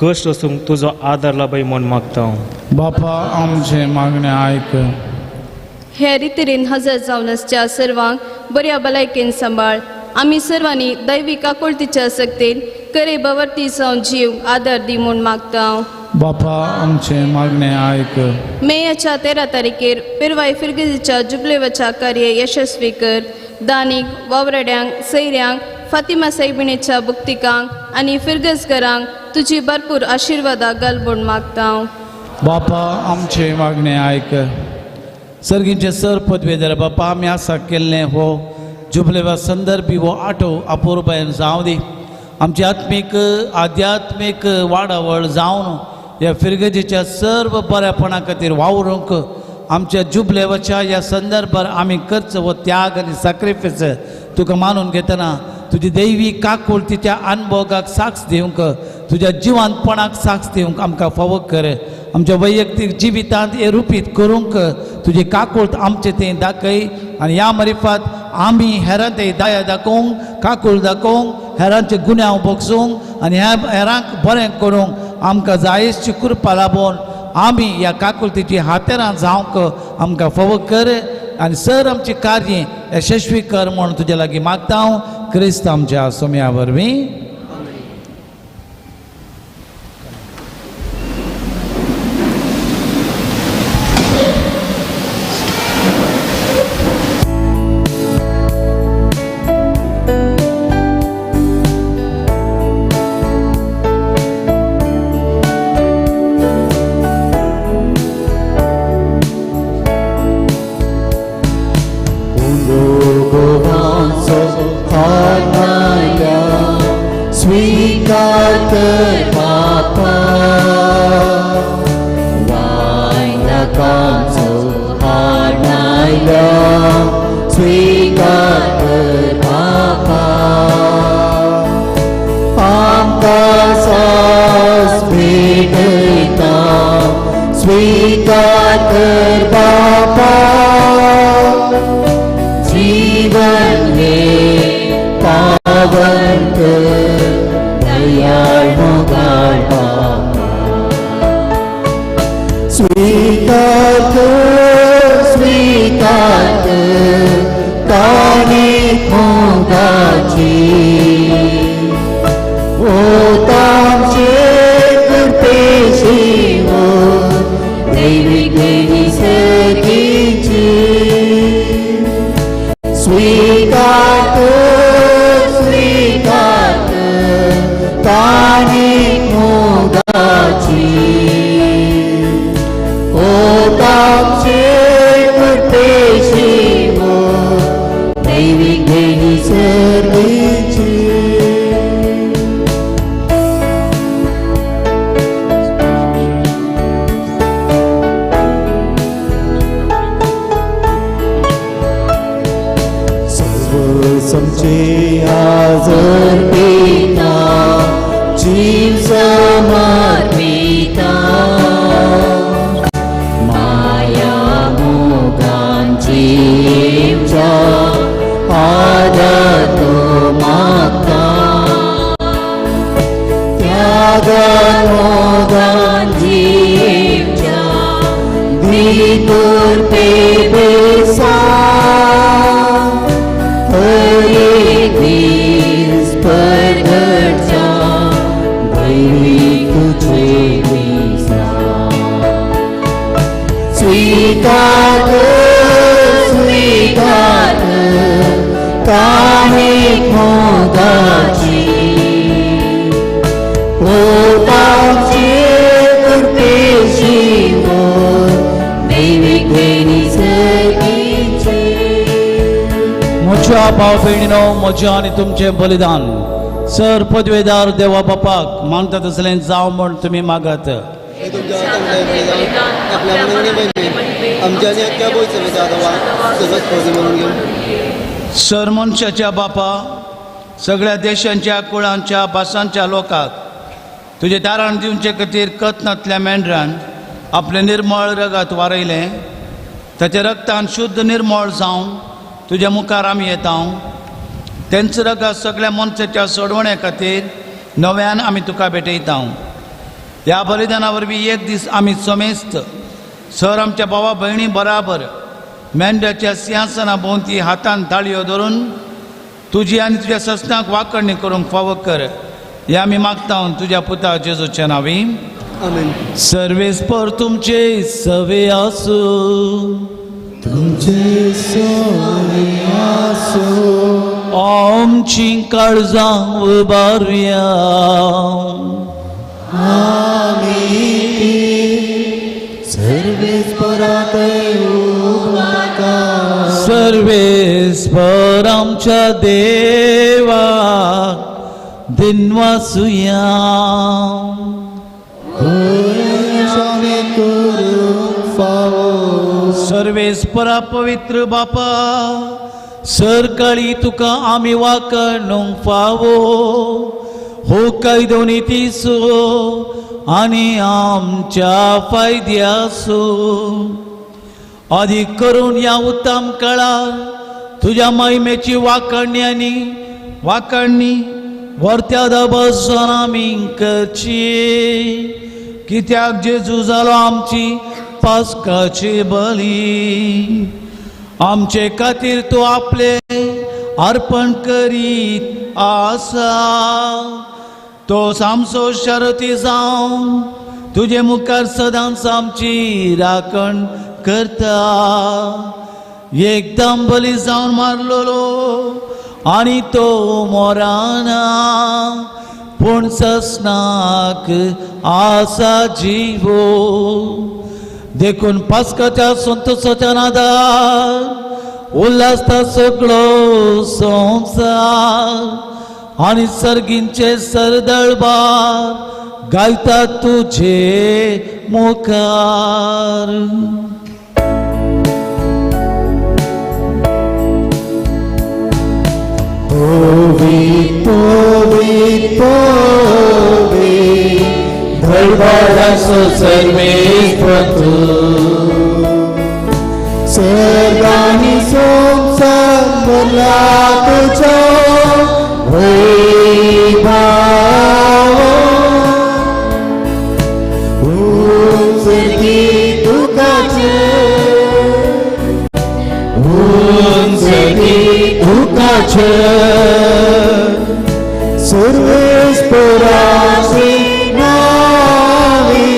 कश्ट वसूंक तुजो आदार लाभय म्हूण मागता. बापा आमचें मागणें आयक. हे रितीन हजर जावन आसच्या सर्वांक बऱ्या भलायकेन सांबाळ. आमी सर्वांनी दैवीक आकुळतीच्या सक्तेन करे बवर्ती जावन जीव आदार दी म्हूण मागता. बापा आमचें मागणें आयक. मेयाच्या 13 तारखेर पिरवाय फिरगजीच्या जुबलेवाच्या कार्य यशस्वी कर. दानीक वावराड्यांक सैऱ्यांक फातिमा सायबिणीच्या बुक्तिकांक आनी फिरगजगरांक तुजी भरपूर आशिर्वादा घाल म्हूण मागता. बापा आमचें मागणें आयक. सर्गींचे सर पदवेदार बापा आमी आसा केल्लें हो जुबलेवा संदर्भी हो आठव अपुरबायेन जावं दी. आमची आत्मीक आध्यात्मीक वाडावळ जावन ह्या फिरगजेच्या सर्व बऱ्यापणा खातीर वावरूंक आमच्या जुबलेवाच्या ह्या संदर्भार आमी करचो हो त्याग आनी सॅक्रिफायस तुका मानून घेतना तुजी दैवी काकुळतीच्या अनुभोगाक साक्ष दिवंक तुज्या जिवानपणाक साक्ष दिवंक आमकां फावो कर. आमच्या वैयक्तीक जिवितांत हे रुपीत करूंक तुजी काकूळत आमचे तें दाखय आनी ह्या मरिफात आमी हेरां ते दया दाखोवंक काकूळ दाखोवंक हेरांचे गुन्यांव बगसूंक आनी ह्या हेरांक बरें करूंक आमकां जायसची कृपा लाबोवन आमी ह्या काकुळतीची हातेरां जावंक आमकां फावो कर आनी सर आमची कार्य यशस्वी कर म्हूण तुज्या लागीं मागता हांव क्रिस्त आमच्या सोम्या वरवीं. म्हजें आनी तुमचें बलिदान सर पदवेदार देवा बापाक मानता तसलें जावं म्हूण तुमी मागात. सर मनशाच्या बापा सगळ्या देशांच्या कुळांच्या भासांच्या लोकांक तुजें दारान दिवचे खातीर कथनांतल्या मेंढरान आपलें निर्मळ रगत वारयलें. ताच्या रगतान शुद्ध निर्मळ जावन तुज्या मुखार आमी येता. तेंच रगत सगळ्या मनशाच्या सोडवणे खातीर नव्यान आमी तुका भेटयता. ह्या बलिदाना वरवीं एक दीस आमी समेस्त सर आमच्या भावा भयणी बराबर मेंढ्याच्या सिंहासना भोंवती हातान ताळयो धरून तुजी आनी तुज्या सस्नाक वाकडणी करूंक फावो कर हे आमी मागता तुज्या पुता जेजूच्या नांवी. सर्वेस्पर तुमचे सवे आसूं. तुमचे सवे आसूं. आमची काळजां उबारुया. आमी सर्वेस्परा उबारता. सर्वेस्पर आमच्या देवाक दिनवासुया. सर्वेस्परा पवित्र बापा सरकाळी तुका आमी वाकणूंक फावो हो कायदो नितीचो आनी आमच्या फायद्याचो अदीक करून ह्या उत्तम काळार तुज्या महिमेची वाकणणी आनी वाकणणी वर्त्या दबसून आमी करची कित्याक जेजू जालो आमची पास्काची बली आमचे खातीर तो आपले अर्पण करीत आसा. तो सामसो शरती जावन तुजे मुखार सदांच आमची राखण करता. एकदम बली जावन मारलेलो आनी तो मोराना पूण ससनाक आसा जिवो. देखून पास्काच्या संतोषाच्या नादार उल्हासता सगळो संवसार आनी सर्गींचे सरदळबार गायता तुझे मुखार. पवित्र पवित्र पवित्र दरबाराचो सर्वेस्पर तूं सर्गांनी संवसार भरला तुजो वैभव. उंचकी तुकाचे उंचकी तुकाचे सर्वेस्पराचे नावे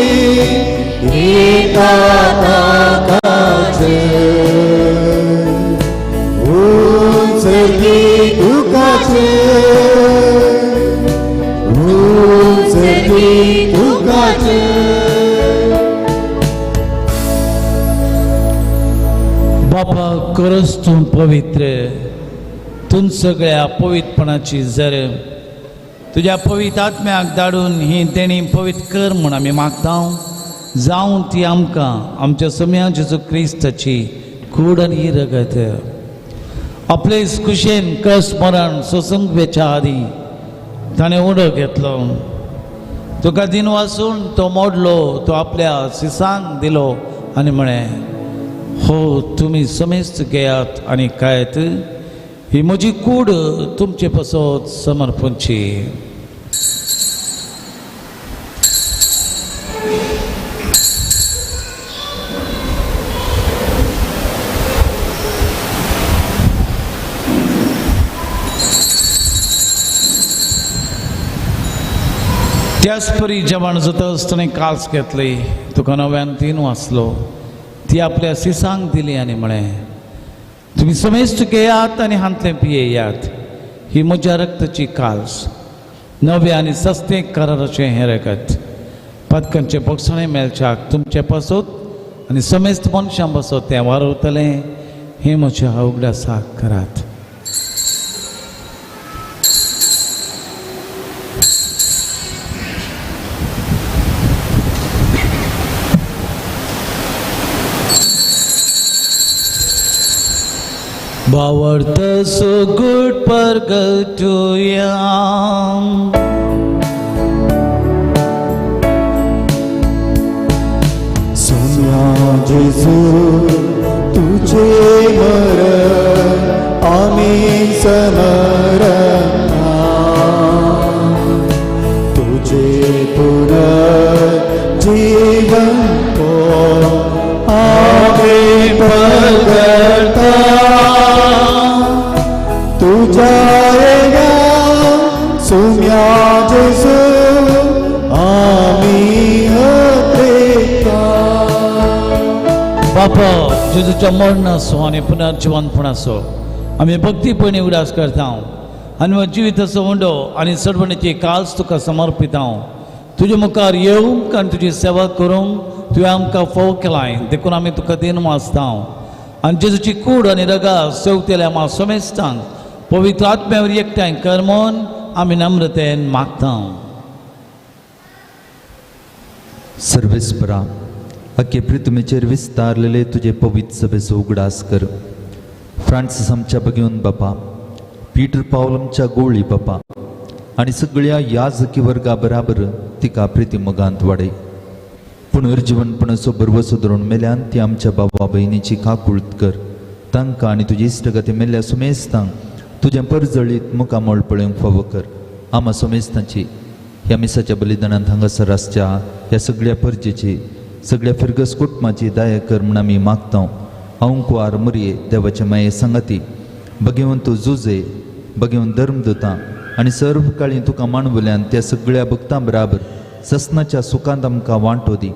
एका ताकाचे उंचकी तुकाचे उंचकी तुकाचे. बापा खरंच तूं पवित्र तूं सगळ्या पवित्रपणाची जर तुज्या पवित्र आत्म्याक धाडून ही तेणी पवित्र कर म्हूण आमी मागता. जावं ती आमकां आमच्या सम्या जेजू क्रिस्ताची कूड आनी रगत आपले कुशेन कस मरण सोसूंक वेच्या आदीं ताणें उडो घेतलो. तुका दिन वासून तो मोडलो तो आपल्या सिसांक दिलो आनी म्हळें हो तुमी समेस्त घेयात आनी खायत ही म्हजी कूड तुमचे पासत समर्पणची. त्याच परी जेवण जाता आसतना काल्स घेतली तुका नव्यान तीन वाचलो ती आपल्या सिसांक दिली आनी म्हळें तुमी समेस्त घेयात आनी हांतलें पियेयात ही म्हज्या रक्ताची काल्स नव्या आनी सस्ते कराराचें हें रगत पदकांचें बोगसणें मेळच्याक तुमचे पासत आनी समेस्त मनशां पासत तें वारवतलें हें म्हज्या उगडासाक करात. भावार्थ सुगूट परगटुया. सोम्या जेजू तुझे मरण आमी समरना तुझे पुनरुत्थान तुज्या सुम्या जेजू आमी अत्रेता. बापा जेजूच्या मरणाचो आनी पुनर्जिवनपणाचो आमी भक्तीपणी उगडास करता आनी म्हज्या जिविताचो उंडो आनी सरवणीची काल्स तुका समर्पिता. तुजे मुखार येवंक आनी तुजी सेवा करूंक तुवें आमकां फोव केलाय, देखून आमी तुका दिन वाचता. आनी जेजूची कूड आनी रगा सेवतेल्या आमा समेस्तांक पवित्र आत्म्यावर एकठांय कर म्हूण आमी नम्रतेन मागता. सर्वेस्परा अख्खे पृथ्वीचेर विस्तारलेले तुजे पवित्र सभेचो उगडास कर. फ्रांसीस आमच्या बगेवन बापा, पीटर पावल आमच्या गोळी बापा आनी सगळ्या याजकी वर्गा बराबर तिका प्रिती मोगांत वाडय. पुनर्जिवनपणाचो भरवसो धरून मेल्यान ती आमच्या बाबा भयणीची काकूळत कर. तांकां आनी तुजी इश्टगती मेल्ल्या सुमेस्तांक तुजें परजळीत मुखामळ पळोवंक फावो कर. आमा सुमेस्तांची ह्या मिसाच्या बलिदानांत हांगासर आसच्या ह्या सगळ्या परजेची सगळ्या फिरगस कुटुंबाची दया कर म्हूण आमी मागता. अंकुवार मुरये देवाचे माये सांगाती बगेवन तूं जुजे बगेवन धर्म दिता आनी सर्व काळी तुका मानवल्यान त्या सगळ्या भक्तां बराबर ससनाच्या सुखांत आमकां वांटो दी.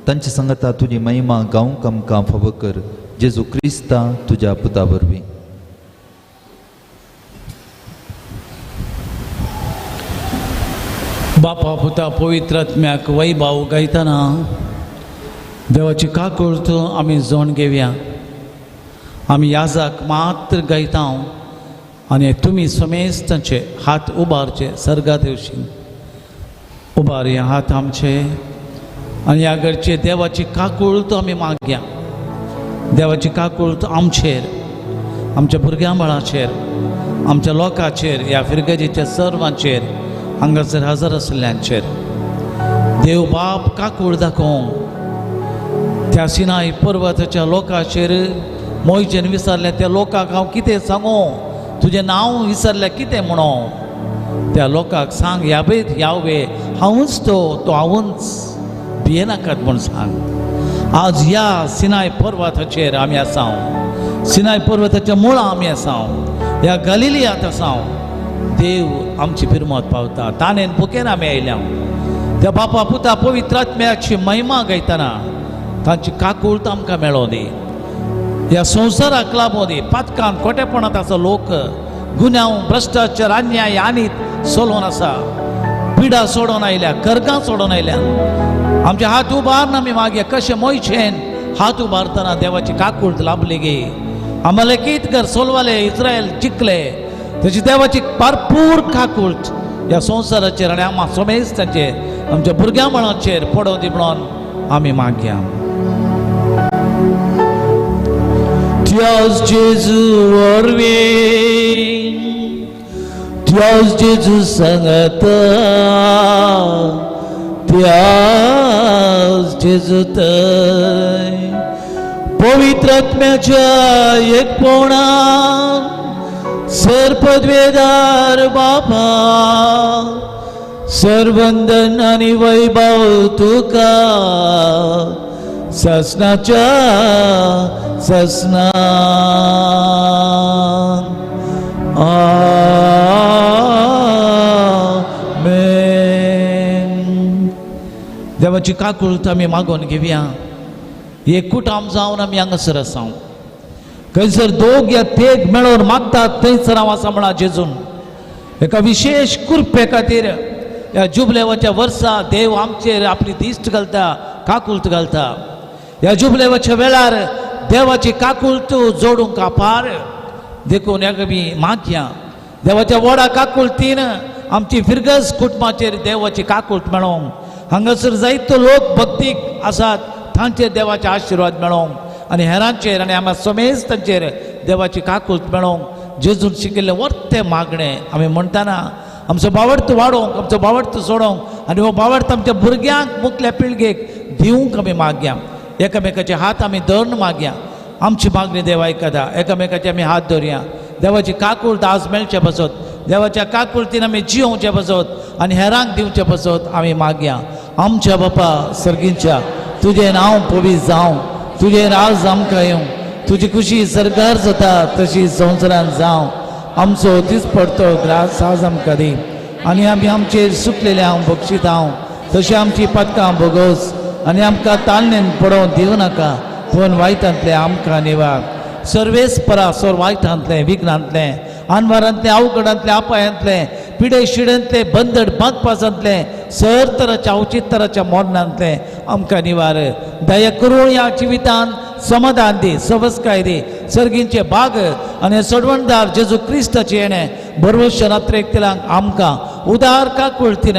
तांचे सांगाता तुजी महिमा गावंक आमकां फावो कर. जेजू क्रिस्ता तुज्या पुता वरवीं. बापा पुता पवित्र आत्म्याक वैभाव गायतना देवाची काकूळत आमी जोण घेवया. आमी याजाक मात्र गायता आनी तुमी समेस्तांचे हात उबारचे सर्गा दिवशी उबारया हात आमचे आनी ह्या घरचे देवाची काकूळत आमी मागया. देवाची काकूळत आमचेर, आमच्या भुरग्यां बाळाचेर, आमच्या लोकांचेर, ह्या फिरगजेच्या सर्वांचेर, हांगासर हजर आशिल्ल्यांचेर देव बाप काकूळ दाखोवंक त्या सिनाय पर्वताच्या लोकांचेर मोयजेन विसरल्या त्या लोकांक हांव कितें सांगू, तुजें नांव विसरल्या कितें म्हणो. त्या लोकांक सांग यावेत यावे हांवूच तो, तो हांवूच, भियेनाकात म्हूण सांग. आज ह्या सिनाय पर्वताचेर आमी आसा, सिनाय पर्वताच्या मुळां आमी आसा, ह्या गलिलियांत आसा. देव आमची फिरमत पावता. ताणें भुकेन आमी आयल्या. त्या बापा पुता पवित्र आत्म्याची महिमा गायतना तांची काकूळत आमकां मेळों दी. ह्या संवसाराक लागूं दी. पातकान खोटेपणांत आसा लोक, गुन्यांव भ्रश्टाचार अन्याय आनीत चलोवन आसा, पिडा सोडून आयल्या, कर्गां सोडून आयल्या. आमचे हात उबारून आमी मागया कशें मोयचेन हात उबारतना देवाची काकूळत लाभली गे. आमलेकीत घर सोलवाले इस्रायल जिखले, तशी देवाची भरपूर काकूळत ह्या संवसाराचेर आनी आमा समेस्तांचेर आमच्या भुरग्यां मळाचेर पडोवं दी म्हणून आमी मागया. त्याच जेजू वरवीं, त्याच जेजू सांगता, त्याच जेजू थंय पवित्र आत्म्याच्या एकपणान सर्पद्वेदार बापा सर्वंदन आनी वैभव तुका ससनाच्या ससना. आमेन. देवाची काकूळत आमी मागून घेवया. एक कुटाम जावन आमी हांगासर आसा. खंयसर दोग या तेग मेळोवन मागतात थंयसर हांव आसा म्हणा जेजून. एका विशेश कृपे खातीर ह्या जुबलेवाच्या वर्सा देव आमचेर आपली दिश्ट घालता, काकूळत घालता. ह्या जुबलेवाच्या वेळार देवाची काकूळत जोडूंक अपार. देखून ह्या आमी मागया देवाच्या व्हडा काकूळतीन आमची फिरगज कुटुंबाचेर देवाची काकूळत मेळोवंक. हांगासर जायतो लोक भक्तीक आसात तांचेर देवाचे आशिर्वाद मेळोवंक आनी हेरांचेर आनी आमच्या समेस्तांचेर देवाची काकूळत मेळोवंक जेजून शिकिल्लें वर्तें मागणें आमी म्हणटाना आमचो बावडत वाडोवंक, आमचो बावडत सोडोवंक आनी हो बावडत आमच्या भुरग्यांक मुखल्या पिळगेक दिवंक आमी मागया. एकामेकाचे हात आमी धरून मागया. आमची मागणी देव आयकता. एकामेकाचे आमी हात धरया. देवाची काकूळत आज मेळचे पासत, देवाच्या काकूळतीन आमी जियोवचे पासत आनी हेरांक दिवचे पासत आमी मागया. आमच्या बापा सर्गींच्या तुजें नांव पवित्र जावं, तुजें राज आमकां येवं, तुजी खुशी सरकार जाता तशी संवसारान जावं. आमचो दिसपडतो ग्रास आज आमकां दी आनी आमी आमचेर सुकलेले हांव बक्षीत हांव तशें आमची पदकां भोगोस आनी आमकां तालनेन पडोवन दिवं नाका पूण वायटांतलें आमकां निवार. सर्वेस परा सोर वायटांतलें विघ्नांतलें आनवारांतलें अवघडांतलें अपायांतलें पिडे शिडेंतलें बंदड बांदपासांतलें सर तराच्या अवचीत तराच्या मोरणांतलें आमकां निवार. दया करून ह्या जिवितान समाधान दी, सवस्काय दी, सर्गींचे बाग आनी सोडवणदार जेजू क्रिस्ताचे येणें बरवश रात्रेक तिलांक आमकां उदार काकुळतीन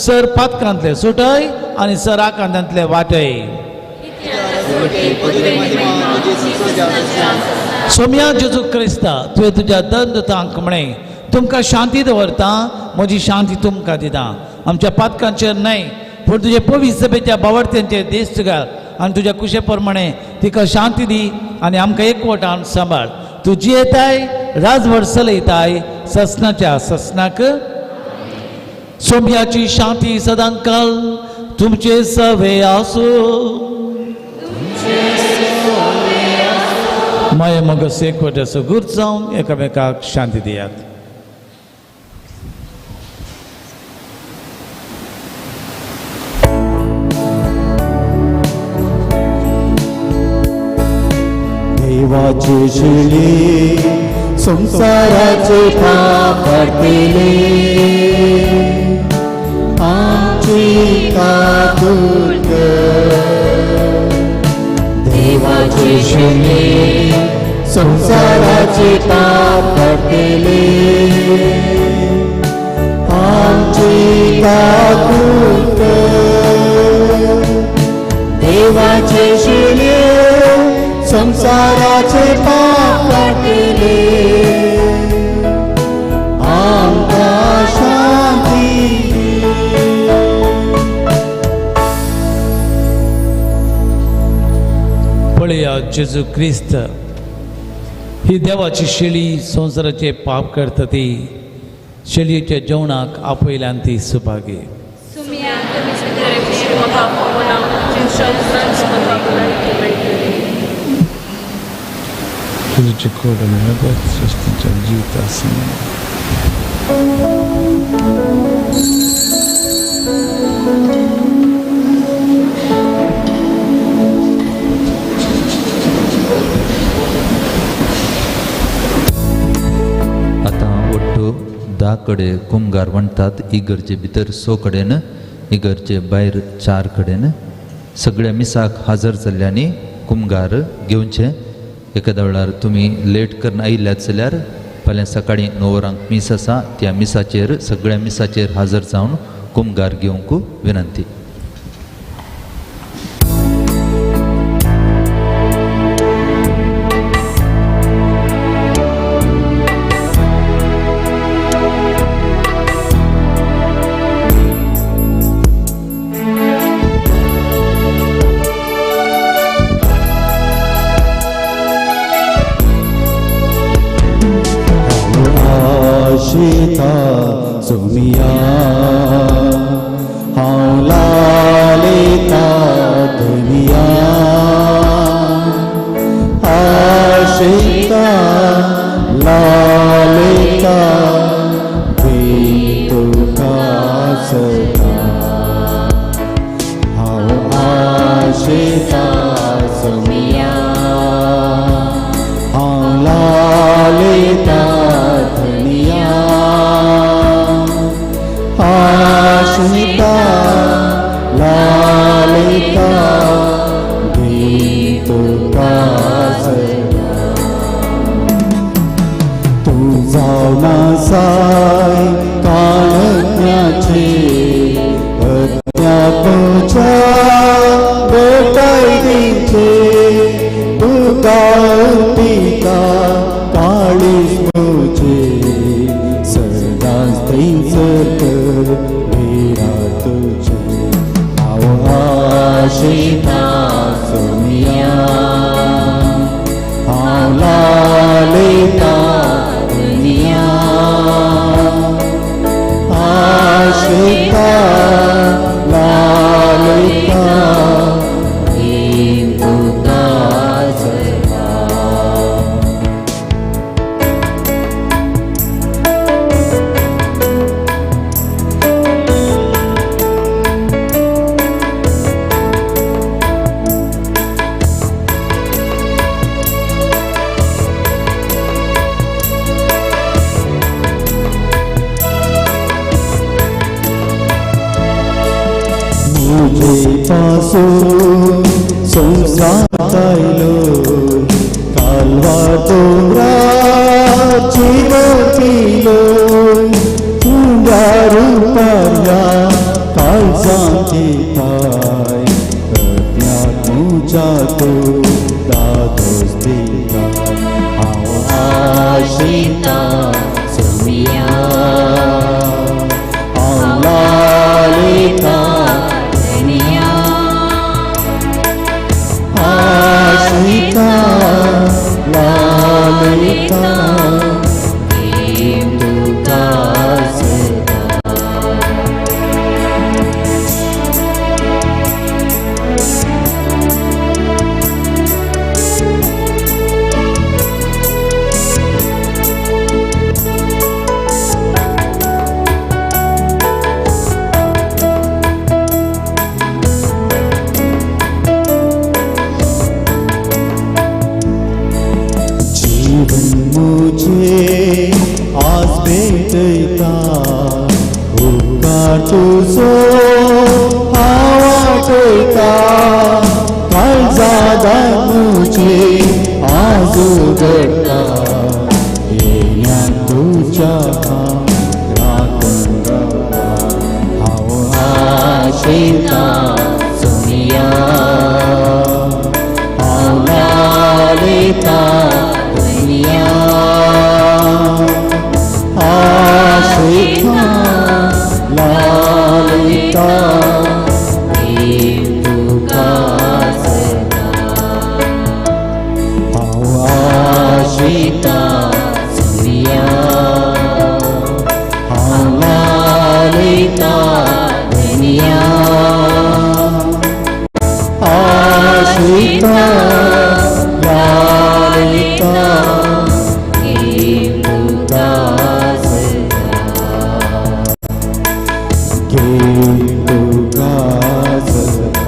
सर पातकांतले सुटय आनी सर आकांतांतले वाटय. सोम्या जेजू क्रिस्ता तुवें तुज्या दंदुतांक म्हळें तुमकां शांती दवरता, म्हजी शांती तुमकां दिता. आमच्या पातकांचेर न्हय पूण तुजे पवित्र सभेच्या बावडत्यांचेर देश घाल आनी तुज्या कुशे प्रमाणे तिका शांती दी आनी आमकां एकवटान सांबाळ. तूं जियेताय राजवट चलयताय ससनाच्या ससनाक. सोम्याची शांती सदांकाल तुमचे सवे आसूं. माया मगस एकवटाचो गुर्त जावन एकामेकाक शांती दियात. देवाचे शिले संसाराचे पाप काडटले आमची काकूट कर. देवाचे शिले संसाराचे पाप काडटले आमची काकूट कर. देवाचे शिले संसाराचे पाप काडटले आमकां शांती दी. पळया जेजू क्रिस्त ही देवाची शेळी संवसाराचे पाप करता ती शेळयेच्या जेवणाक आपयल्यान ती सुभागी. तुझे कोड सृष्टीच्या जीवित आतां ಒಟ್ಟು 10 कडेन कुमगार म्हणटात. इगर्जे भितर 6 कडेन, इगर्जे भायर 4 कडेन. सगळ्या मिसाक हजर जाल्ल्यांनी कुमगार घेवचें. एखाद्या वेळार तुमी लेट करून आयिल्ल्यात जाल्यार फाल्यां सकाळीं 9 वरांक मीस आसा, त्या मिसाचेर सगळ्या मिसाचेर हजर जावन कुमगार घेवंक विनंती. सोमिया हांव लालिता धनिया आशिता लालिता दी तुका सदा. हांव आशिता सोमिया हांव लालिता धनिया आशिता लालिता दी तुका सदा. तूं जावन आसाय काळज्ञाचे अज्ञा तुज्या बेटाय दिवचे तुका पिता काळीज तुजे सदांच थंयसर कर भेरा तुजे. हांव आशिता सोमिया हांव लालिता धनिया आशिता लालिता पासून संवसारांत आयलो कालवार दोंगरार जीवन दिलो तुज्या रुपार ह्या काळजांत दिताय हृदयांत म्हज्या तूं दादोस दिताय हांव आशिता सोमिया हांव लालिता धनिया आशिता लालिता प्रेम तुका सदा. जीवन मुझे आज भेटयता उपकार तुजो हांव आठयता काळजादार मुझे आज उगडटा येण्या तुज्या हांव राखून रावता हांव आशिता सोमिया हांव लालिता धनिया आशिता लालिता प्रेम तुका सदा हांव आशिता सोमिया हांव लालिता धनिया आशिता लालिता प्रेम तुका सदा प्रेम तुका सदा.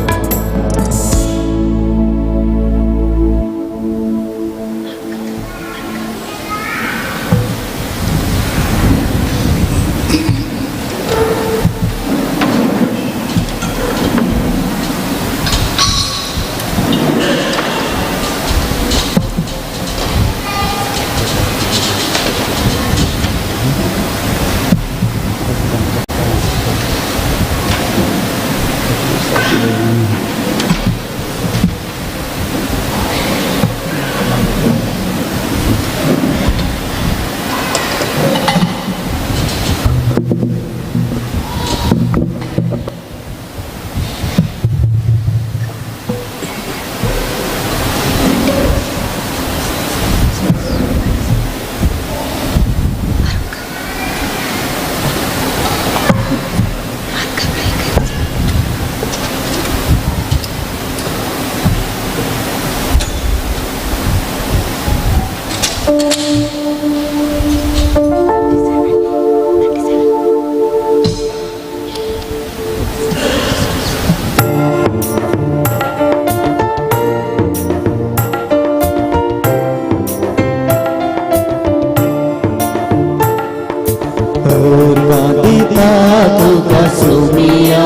तुका सोमिया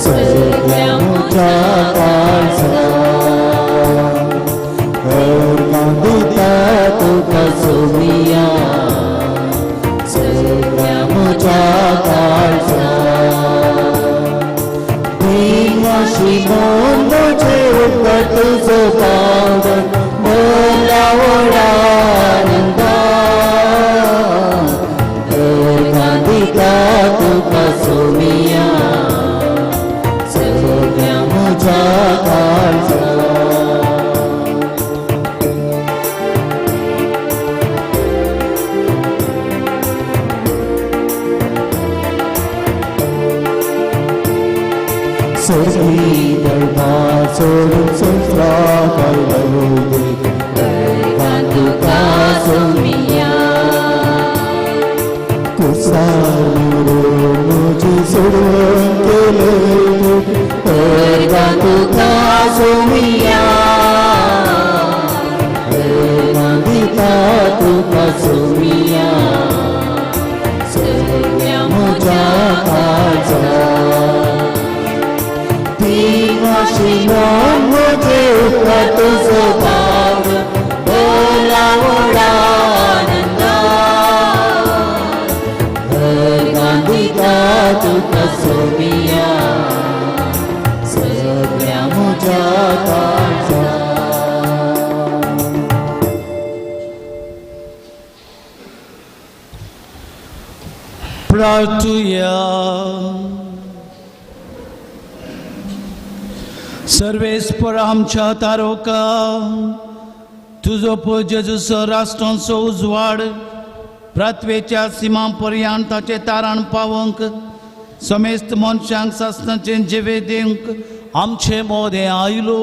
सगळ्या म्हज्या काळजा अर्गां दिता तुका सोमिया सगळ्या म्हज्या काळजा दिवाशी मन म्हजे उपकार तुजो पावन मोला व्हडा आनंदा अर्गां दिता तुका सोमिया सगळ्या म्हज्या काळजा. स्वर्गी दरबार सोडून संवसाराक आयलो अर्गां तुका सोमिया कुसार मोडून म्हजी सोडून केलें अर्गां तुका सोमिया अर्गां दिता तुका सोमिया सगळ्या म्हज्या म्हज्या काळजा. काळजा. तुका सोमिया सगळ्या म्हज्या काळजा. प्रार्थुया. सर्वेस्पर आमच्या तारोका तुजो पूत जेजूचो राष्ट्रांचो उजवाड पृथ्वेच्या सिमां पर्यंत ताचें तारण पावोवंक समेस्त मनशांक सासणाचें जिवे दिवंक आमचे मोदें आयलो.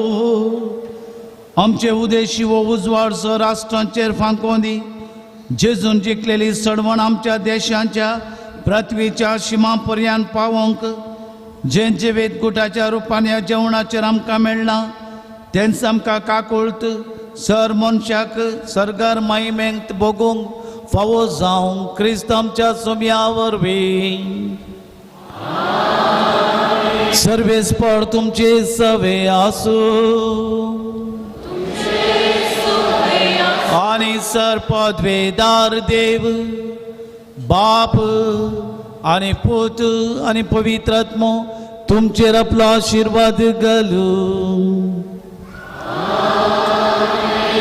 आमचे उदेशी हो उजवाड सो राष्ट्रांचेर फांकोवन दी. जेजून जिखलेली सडवण आमच्या देशांच्या पृथ्वीच्या शिमां पर्यंत पावोवंक जें जिवीत गुटाच्या रुपान ह्या जेवणाचेर आमकां मेळ्ळां तेंच आमकां काकुळत सर मनशाक सर्गार मायमेंत भोगूंक फावो जावंक क्रिस्त आमच्या सोम्या वरवीं. सर्वेस्पर तुमचे सवे आसूं आनी सर पदवेदार देव बाप आनी पूत आनी पवित्र आत्मो तुमचेर आपलो आशिर्वाद घालूं.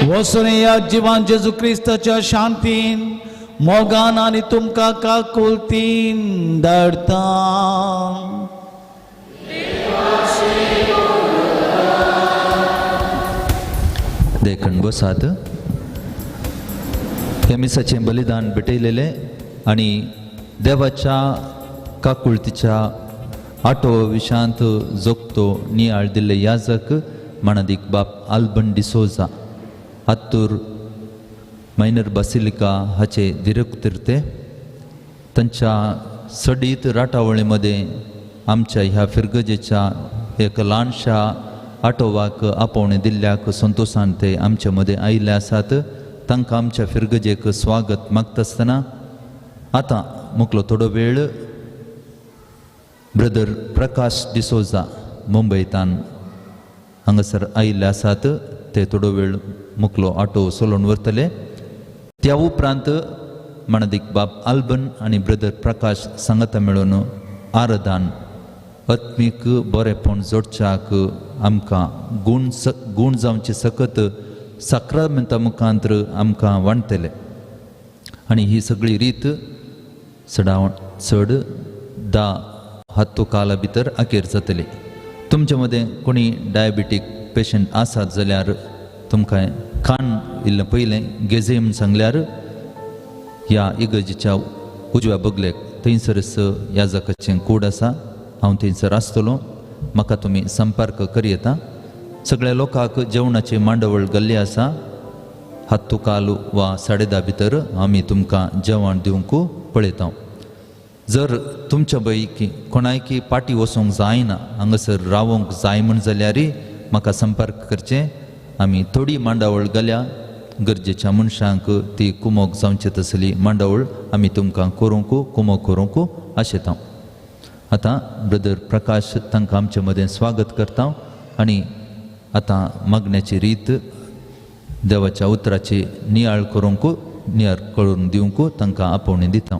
वचून ह्या जिवान जेजू क्रिस्ताच्या शांतीन मोगान आनी तुमकां काकुळतीन धाडटा. देखण बसात. ह्या मिसाचें बलिदान भेटयलेलें आनी देवाच्या काकुळतीच्या आठो विशांत जोगतो नियाळ दिल्ले याजक मानादीक बाप आल्बन डिसोजा आत्तूर मायनर बासिलिका हाचे दिरक्तिर्ते तांच्या सडीत राटावळी मदें आमच्या ह्या फिरगजेच्या एक ल्हानशा आटोवाक आपोवणें दिल्ल्याक संतोशान ते आमचे मदें आयिल्ले आसात. तांकां आमच्या फिरगजेक स्वागत मागता आसतना आतां मुकलो थोडो वेळ ब्रदर प्रकाश डिसोजा मुंबयतान हांगासर आयिल्ले आसात. ते थोडो वेळ मुकलो ऑटो चलोवन व्हरतले. त्या उपरांत मानादीक बाब आल्बन आनी ब्रदर प्रकाश सांगाता मेळून आराधन आत्मीक बरेपण जोडच्याक आमकां गूण जावचे सकत साक्रामेंता मुखांतर आमकां वांटतले. आनी ही सगळी रीत चडावन चड 10 हातो काला भितर अखेर जातली. तुमचे मदें कोणी डायबिटीक पेशंट आसात जाल्यार तुमकां खाण इल्लें पयलें गेजे म्हूण सांगल्यार ह्या इगर्जेच्या उजव्या बगलेक थंयसरच ह्या जाकाचें कूड आसा. हांव थंयसर आसतलो. म्हाका तुमी संपर्क करयता. सगळ्या लोकांक जेवणाची मांडवळ गल्ली आसा. हातू काल वा 10:30 भितर आमी तुमकां जेवण दिवंक पळयता. जर तुमच्या पैकी कोणायकी पाटी वचूंक जायना हांगासर रावोंक जाय म्हूण जाल्यार म्हाका संपर्क करचें. आमी थोडी मांडावळ घाल्या गरजेच्या मनशांक ती कुमोक जावचे तसली मांडावळ आमी तुमकां करूंक कुमोक करूंक आशेता. आतां ब्रदर प्रकाश तांकां आमचे मदें स्वागत करता आनी आतां मागण्याची रीत देवाच्या उतराची नियाळ करूंक नियाळ करून दिवंक तांकां आपोवणें दिता.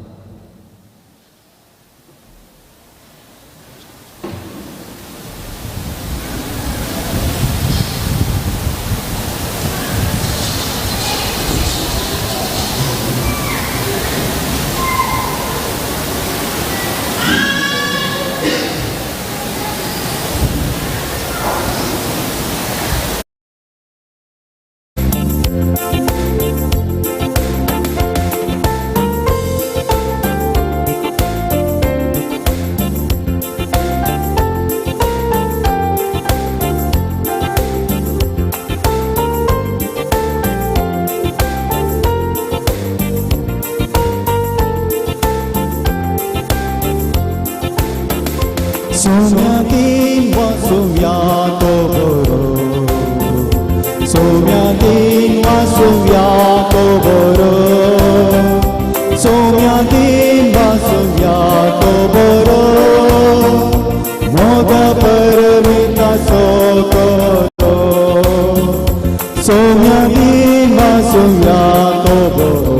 Soumya din वासुया तो बरो,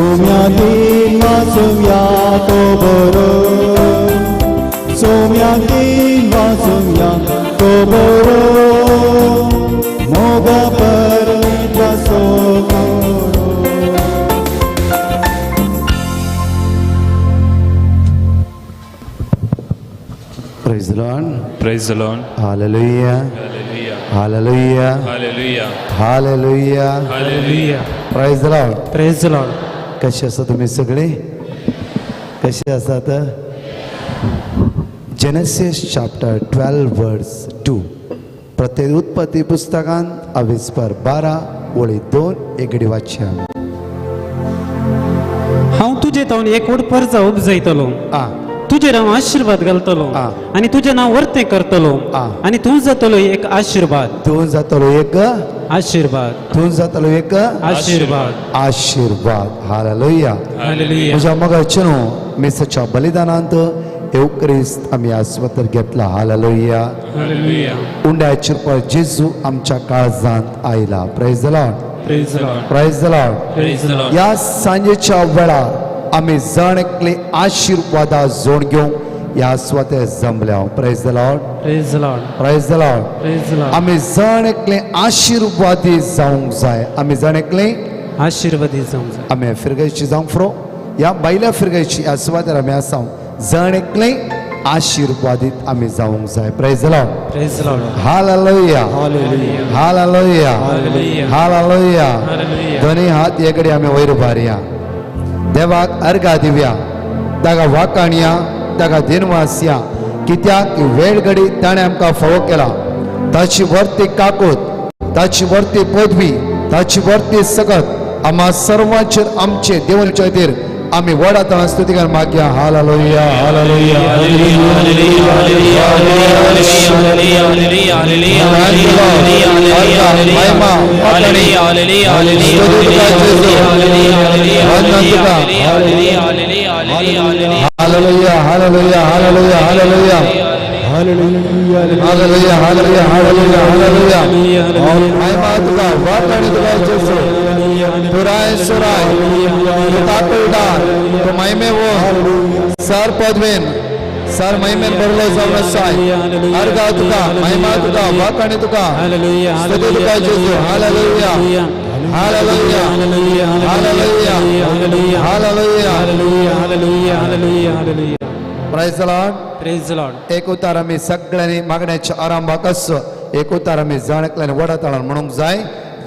सोम्या तीन वाचुया तो बरो, सोम्या तीन वाचुया तो बरो, मोगा परमेश्वराचो गोरो. Praise the Lord. Praise the Lord. Hallelujah. Hallelujah. Hallelujah. Hallelujah. Hallelujah. Hallelujah. Praise the Lord. Praise the Lord. कसे आसा तुमी सगळे? कसे आसात? जेनेसिस चॅप्टर 12 वर्स 2. प्रत्येक उत्पत्ती पुस्तकांत अविस्पर 12 ओळी 2 एकडे वाचया. हांव तुजे तावन एक व्हड परजा उपजयतलो, तुजेर हांव आशिर्वाद घालतलो आनी तुजें नांव वर्तें करतलो आनी तूं जातलो एक आशिर्वाद. तूं जातलो एक आशिर्वाद. तूं जातलो एक आशिर्वाद. आशिर्वाद. हालेलुया. हालेलुया. म्हज्या मोगाचे न्हू मिसाच्या बलिदानांत येवक्रिस्त आमी आस्वाद घेतला. हालेलुया. हालेलुया. उंड्याचेर पळ जेजू आमच्या काळजांत आयला. Praise the Lord. Praise the Lord. Praise the Lord. Praise the Lord. ह्या सांजेच्या वेळार आमी जण एकले आशिर्वादा जोड घेवंक ह्या स्वते जमल्या. Praise the Lord. Praise the Lord. Praise the Lord. Praise the Lord. आमी जण एकले आशिर्वादी जावंक जाय. आमी जण एकले आशिर्वादी जावंक जाय. आमी फिरगायची जावंक फ्रो ह्या बायल्या फिरगायची ह्या सुवातेर आमी आसा. जण एकले आशिर्वादीत आमी जावंक जाय. Praise the Lord. Praise the Lord. Hallelujah. Hallelujah. Hallelujah. Hallelujah. Hallelujah. Hallelujah. दोन्ही हात एकडे आमी वयर उबारया. देवाक अर्घा दिवया, ताका वाकाणया, ताका दिनवासया, कित्याक वेळ घडी ताणें आमकां फावो केला. ताची वर्ती काकूत, ताची वर्ती पदवी, ताची वर्ती सकत आम्हा सर्वांचेर आमचे देवाच्या खातीर आमी व्हड आतां स्तुती कर मागया. Hallelujah. Hallelujah. Hallelujah. Hallelujah. Hallelujah. Hallelujah. Hallelujah. Hallelujah. Hallelujah. Hallelujah. महिमा तुका, वाटाणी तुका जेजू, तुराय सुराय, तू ताकलदार, तू महिमे वो सर पदवेन सर महिमेन भरलो जावन आसाय. अर्घा तुका, महिमा तुका, वाटाणी तुका, स्तुती तुका जेजू. Hallelujah. Hallelujah. Hallelujah. Hallelujah. Hallelujah. Hallelujah. Hallelujah. Praise the Lord. Praise the Lord. एक उतार आमी सगळ्यांनी मागण्याच्या आरंभाक आसचो. एक उतार आमी जण एकल्यान व्हडा ताळान म्हणूंक जाय.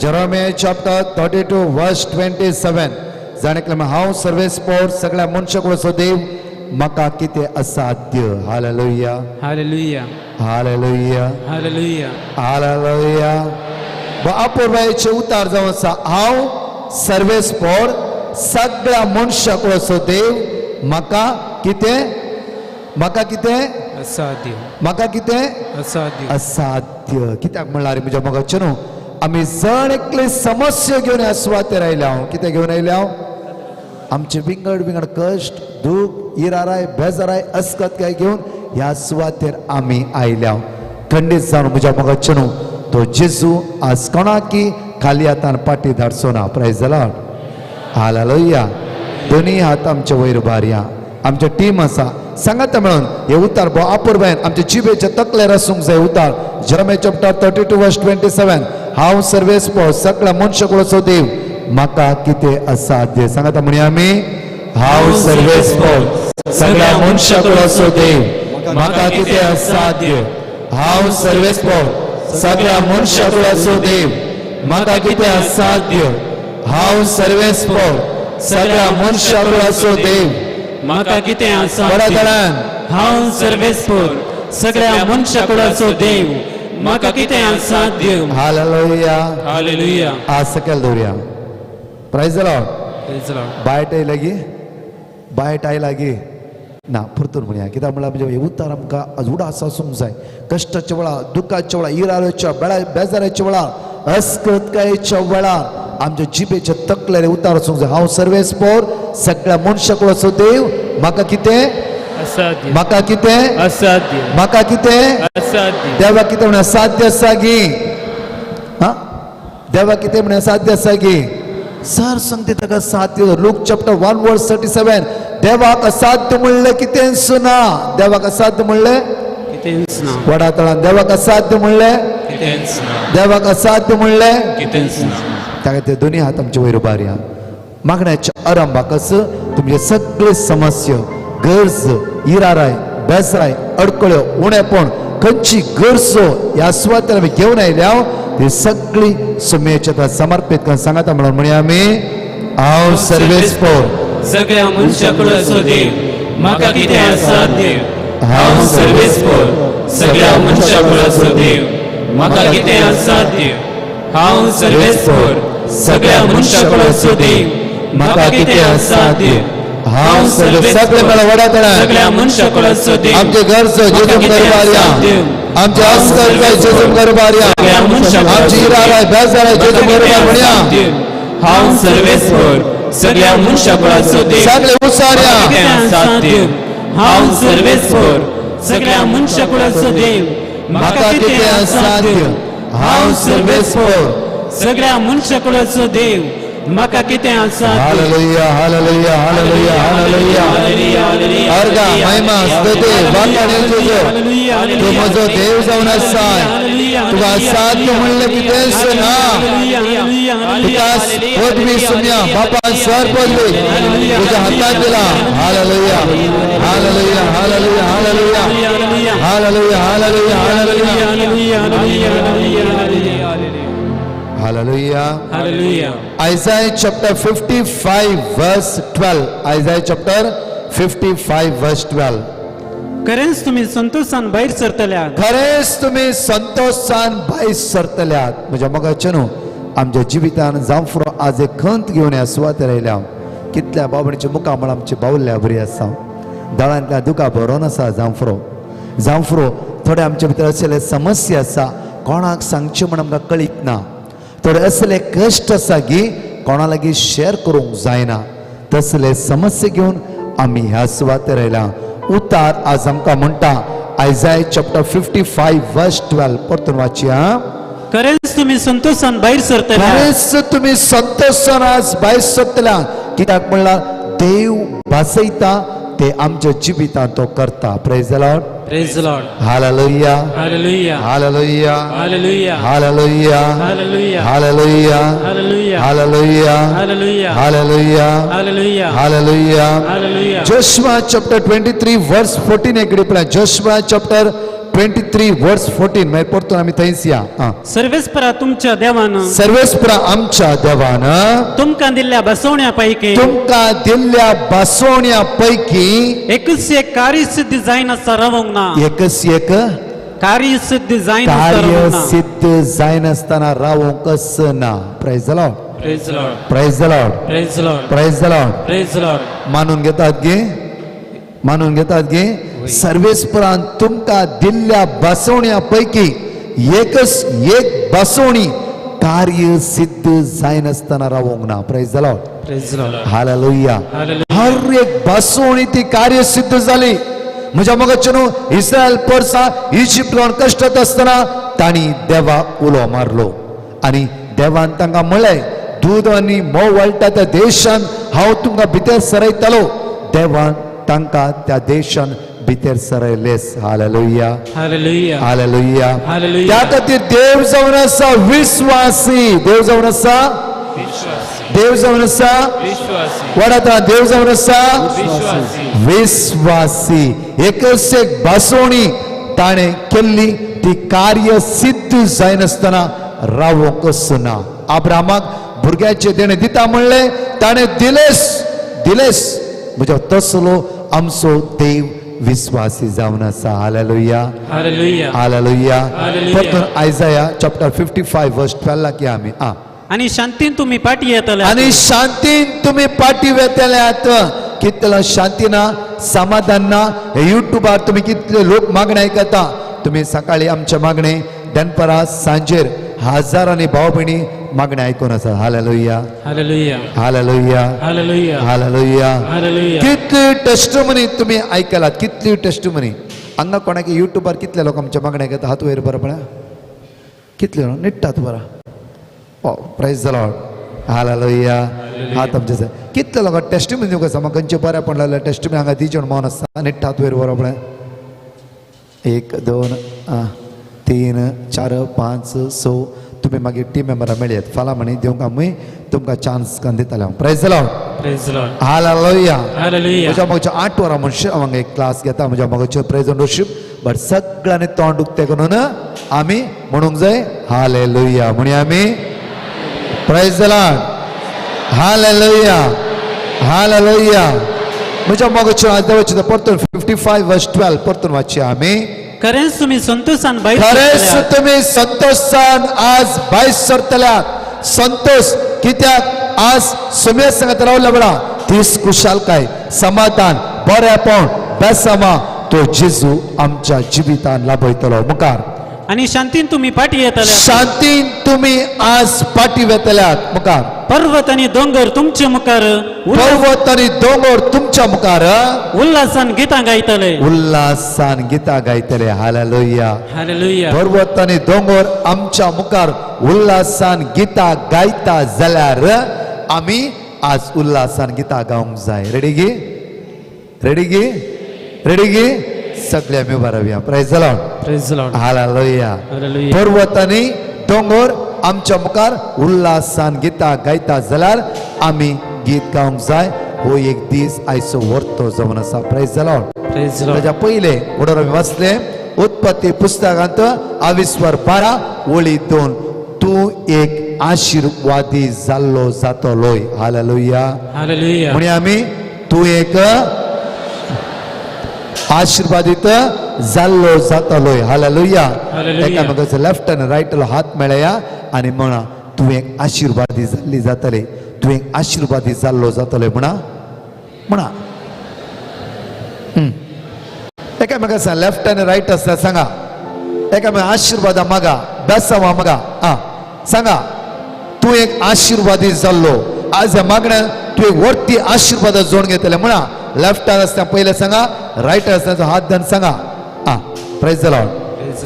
जेरोमिया चॅप्टर 32 वर्स 27. जण एकल्यान हांव सर्वेस्पोर सगळ्या मनशाक देव, म्हाका कितें असाध्य. Hallelujah. Hallelujah. Hallelujah. Hallelujah. Hallelujah. अपुर्बायेचे उतार जावन आसा, हांव सर्वेस्पोर सगळ्या मनशाक देव, म्हाका कितें, म्हाका कितें असाध्य, म्हाका कितें असाध्य, असाध्य. कित्याक म्हणल्यार म्हज्या मोगाचें न्हू आमी जण एकले समस्या घेवन ह्या सुवातेर आयल्या. हांव कितें घेवन आयल्या? हांव आमचे विंगड विंगड कश्ट, दूख, इराराय, बेजाराय, अस्कत काय घेवन ह्या सुवातेर आमी आयल्या. खंडीत जावन म्हज्या मोगाचें न्हू तो जेजू आज कोणाकी खाली हातान पाटी धाडचो ना. Praise the Lord. हालेलुया. दोन्ही हात आमचे वयर उबारया. आमचे टीम आसा, सांगात मेळून हे उतार भोव अपुर्बायेन आमचे जिबेचे तकलेर आसूंक जाय. उतार जेरोमिया चॅप्टर 32 वर्स 27. हांव सर्वेस्पोर सगळ्या मनशाकुळाचो देव, म्हाका कितें असाध्य. सांगात म्हणया आमी, हांव सर्वेस्पोर सगळ्या मनशाकुळाचो देव, म्हाका कितें असाध्य. हांव सर्वेस्पोर सगळ्या मनशाकुळाचो देव, म्हाका कितें असाध्य. हांव सर्वेस्पोर सगळ्या मनशाकुळाचो देव, म्हाका कितें असाध्य. हांव सर्वेस्पोर सगळ्या मनशाकुळाचो देव, म्हाका कितें असाध्य. हालेलुया. हालेलुया. आज सकयल दवरुया. Praise the Lord. Praise the Lord. बायट आयला गी, बायट आयला गी ना परतून म्हणया. कित्याक म्हणल्यार म्हणजे हे उतार आमकां आज उडास आसूंक जाय. कश्टाच्या वेळार, दुखाच्या वेळार, इराच्या वेळार, बेजाराच्या वेळार, अस्कतकायेच्या वेळार आमच्या जिबेच्या तकलेर उतार आसूंक जाय. हांव सर्वेस्पोर सगळ्या मनशाकुळाचो देव, म्हाका कितें असाध्य, म्हाका कितें असाध्य, म्हाका कितें असाध्य. देवा कितें म्हणून असाध्य आसा गी? हा, देवा कितें म्हणून असाध्य आसा गी? सर सांगते ताका साध्य. Luke chapter 1 verse 37. देवाक असाध्य म्हणलें कितेंच ना. देवाक असाध्य म्हणलें कितेंच ना. वडा तळान देवाक असाध्य म्हणलें कितेंच ना. देवाक असाध्य म्हणलें कितेंच ना. ताका ते दोन्ही हात आमचे वयर उबारया. मागण्याच्या आरंभाकच तुमचे सगळे समस्या, गरज, इराराय, बेसराय, अडकळ्यो, उणेपण, खंयची गरजो ह्या सुवातेर आमी घेवन आयल्या ती सगळी सुमेच्या समर्पीत करून सांगता म्हणून म्हणया आमी हांव सर्वेस्पोर सगळ्या मनशाकुळाचो देव म्हाका कितें असाध्य. हांव सर्वेस्पोर सगळ्या मनशाकुळाचो देव म्हाका कितें असाध्य. हांव सर्वेस्पोर सगळ्या मनशाकुळाचो देव म्हाका कितें असाध्य. हांव सगळे मला वडा तळान सगळ्या मनशाकुळाचो देव आमचे घरचो जेजूम करबारया, आमचे अस्कर जेजूम करबारया, आमची इराराय बेजाराय जेजूम करबार म्हणया. हांव सर्वेस्पोर सगळ्या मनशाकुळाचो देव सगळे उसारया. असाध्य. हांव सर्वेस्पोर सगळ्या मनशाकुळाचो देव म्हाका कितें असाध्य. हांव सर्वेस्पोर सगळ्या मनशाकुळाचो देव म्हाका कितें असाध्य. Hallelujah, hallelujah, hallelujah, hallelujah. अर्घा महिमा स्तुती वाखाणे तुजो. तूं म्हजो देव जावन आसा. तुका असाध्य म्हणलें कितेंच ना. तुका पदवी सुम्या बापान सर पदवी तुज्या हातांत दिला. Hallelujah, hallelujah, hallelujah, hallelujah, hallelujah, hallelujah, hallelujah, hallelujah. Hallelujah. Isaiah chapter 55 verse 12. Isaiah chapter 55 verse 12. खरेंच तुम्ही संतोषान भायर सरतल्यात. खरेंच तुम्ही संतोषान भायर सरतल्यात. म्हज्या मोगाचे न्हू, आमच्या जिवितान जांफरो आज एक खंत घेवन ह्या सुवातेर आयल्या. कितल्या बाबणीच्या मुखामळ आमची बावल्या बरी आसा. दोळ्यांतल्या दुकां भरोन आसा जांफरो. जांफरो थोडे आमच्या भितर असले समस्या आसा, कोणाक सांगचें म्हण आमकां कळीत ना. थोडे असले कश्ट आसा की कोणा लागीं शेअर करूंक जायना. तसले समस्या घेवन आमी ह्या सुवातेर आयल्या. उतार आज आमकां म्हणटा आयजाय चॅप्टर 55 वर्स 12 परतून वाचया. खरेंच तुम्ही संतोषान भायर सरतले. खरेंच तुम्ही संतोषान आज भायर सरतल्या. कित्याक म्हणल्यार देव भासयता ते आमच्या जिवितांत तो करता. Praise the Lord. Praise the Lord. Hallelujah, hallelujah, hallelujah, hallelujah, hallelujah, hallelujah, hallelujah, hallelujah, hallelujah, hallelujah, hallelujah, hallelujah, hallelujah. Hallelujah. Joshua chapter 23 verse 14 एक पळय. जोशुआ चॅप्टर 23 वर्स 14. मागीर परतून आमी थंयच या. सर्वेस्परा तुमच्या देवान, सर्वेस्परा आमच्या देवान तुमकां दिल्ल्या बसवण्या पैकी, तुमकां दिल्ल्या बसवण्या पैकी एकच एक कार्यसिद्धी जायनासतना रावंक ना. एकच एक कार्यसिद्धी जायनासतना रावंक ना. कार्यसिद्ध जायनासतना रावंकच ना. Praise the Lord. Praise the Lord. Praise the Lord. Praise the Lord. Praise the Lord. Praise the Lord. मानून घेतात गे, मानून घेतात गे. सर्वेस्परान तुमकां दिल्ल्या बसवण्या पैकी एकच एक बसवणी कार्य सिद्ध जायनासतना रावंक ना. Praise the Lord. Praise the Lord. Hallelujah. हर एक बसवणी ती कार्य सिद्ध जाली. म्हज्या मोगाचे न्हू, इस्रायल परसा इजिप्तान कश्टांत आसतना तांणी देवा उलो मारलो आनी देवान तांकां म्हळें, दूद आनी म्होंव वळटा त्या देशान हांव तुमकां भितर सरयतलो. देवान तांकां त्या देशान भितर सरयलेस. Hallelujah, hallelujah, hallelujah. हालेलुया. त्या खातीर देव जावन आसा विस्वासी. देव जावन आसा, देव जावन आसा, वडात देव जावन आसा विस्वासी. एकच एक बसवणी ताणें केल्ली ती कार्य सिद्ध जायनासतना रावंकच ना. अब्रामाक भुरग्याचे देणें दिता म्हणलें, ताणें दिलेस, दिलेस. म्हज्या तसलो आमचो देव विस्वासी जावन आसा. Hallelujah, hallelujah, hallelujah. परतून आयजाया चॅप्टर 55 वर्स 12 या आमी. आनी शांतीन तुमी पाटी येतले, आनी शांतीन तुमी पाटी वेतल्यात. कितलो शांती ना, समाधान ना. हे युट्यूबार तुमी कितले लोक मागणे आयकता. तुमी सकाळी आमचे मागणे, दनपरां, सांजेर हजारांनी भाव भयणी मागणे आयकून आसा. Hallelujah, hallelujah, hallelujah, hallelujah, hallelujah. Hallelujah. कितली टेस्टमनी तुमी आयकलात, कितली टेस्टमनी. हांगा कोणाक युट्यूबार कितले लोक आमच्या मागणे आयकता? हात वयर बरो पळया, कितले निट्टात बरो. Oh, praise the Lord. Hallelujah. हात आमचे कितले लोकांक टेस्टिमनी दिवंक आसा, म्हाका खंयचें बरें लागलें टेस्टिमनी हांगा दिवचें म्हूण मन आसता. आनी हात वयर बरोबर पळय, 1 2 3 4 5 6. तुमी मागीर टीम मेंबरां मेळयात फाल्यां म्हणी दिवंक आमी तुमकां चान्स करून दितले हांव. Praise the Lord. Praise the Lord. Hallelujah. Hallelujah. म्हज्या मोगाच्या 8 वरां मनशां हांव एक क्लास घेता म्हज्या मोगाचेर प्रेज एंड वर्शीप. बट सगळ्यांनी तोंड उक्तें करून आमी म्हणूंक जाय हालेलुया. म्हणया आमी praise the Lord. Hallelujah. Hallelujah. म्हज्या मोगाचेर आज देवाचें परतून 55 वर्स 12 परतून वाचया आमी. खरेंच तुमी संतोषान भायर खरेंच सरतल्यात. तुमी संतोषान आज भायर सरतल्यात. संतोष कित्याक आज सुम्या सांगत रावल्या बरा तीस कुशालकाय समाधान बरेपण बेसामा तो जेजू आमच्या जिवितान लाभयतलो. मुखार आनी शांतीन तुमी पाटी येतले. शांतीन तुमी आज पाटी वेतल्यात. मुखार पर्वत आनी दोंगर तुमचे मुखार, पर्वत आनी दोंगर तुमच्या मुखार उल्हासान गितां गायतले. उल्हासान गितां गायतले. हालेलुया. हालेलुया. पर्वत आनी दोंगर आमच्या मुखार उल्हासान गितां गायता जाल्यार आमी आज उल्हासान गितां गावंक जाय. रेडी गी? रेडी गी? रेडी गी? सगळे आमी उबा रावया. Praise the Lord. Praise the Lord. Hallelujah. Hallelujah. पर्वत आनी दोंगर आमच्या मुखार उल्हासान गितां गायता जाल्यार आमी गीत गावंक जाय. हो एक दीस आयचो वर्तो जावन आसा. Praise the Lord. Praise the Lord. ताच्या पयले म्हणून आमी वाचले उत्पत्ती पुस्तकांत 22 12 ओळी 2, तूं एक आशिर्वादी जाल्लो जातलोय. हालेलुया. हालेलुया. म्हणून आमी तूं एक आशिर्वादीत जाल्लो जातलोय. हालेलुया. एकामेकाचो लेफ्ट आनी रायट हात मेळया आनी म्हणा तूं एक आशिर्वादी जाल्ली जातले, तूं एक आशिर्वादी जाल्लो जातलोय. म्हणा म्हणा एकामेका सांग, लेफ्ट आनी रायट आसता सांगा एकामेका आशिर्वादा मागा, बेसावा मागा. आं सांगा तूं एक आशिर्वादी जाल्लो. आज ह्या मागण्या तूं एक वरती आशिर्वादा जोड घेतले. म्हणा लेफ्टान आसता पयलें सांगा, रायट आसता हात धरून सांगा. आं praise the Lord.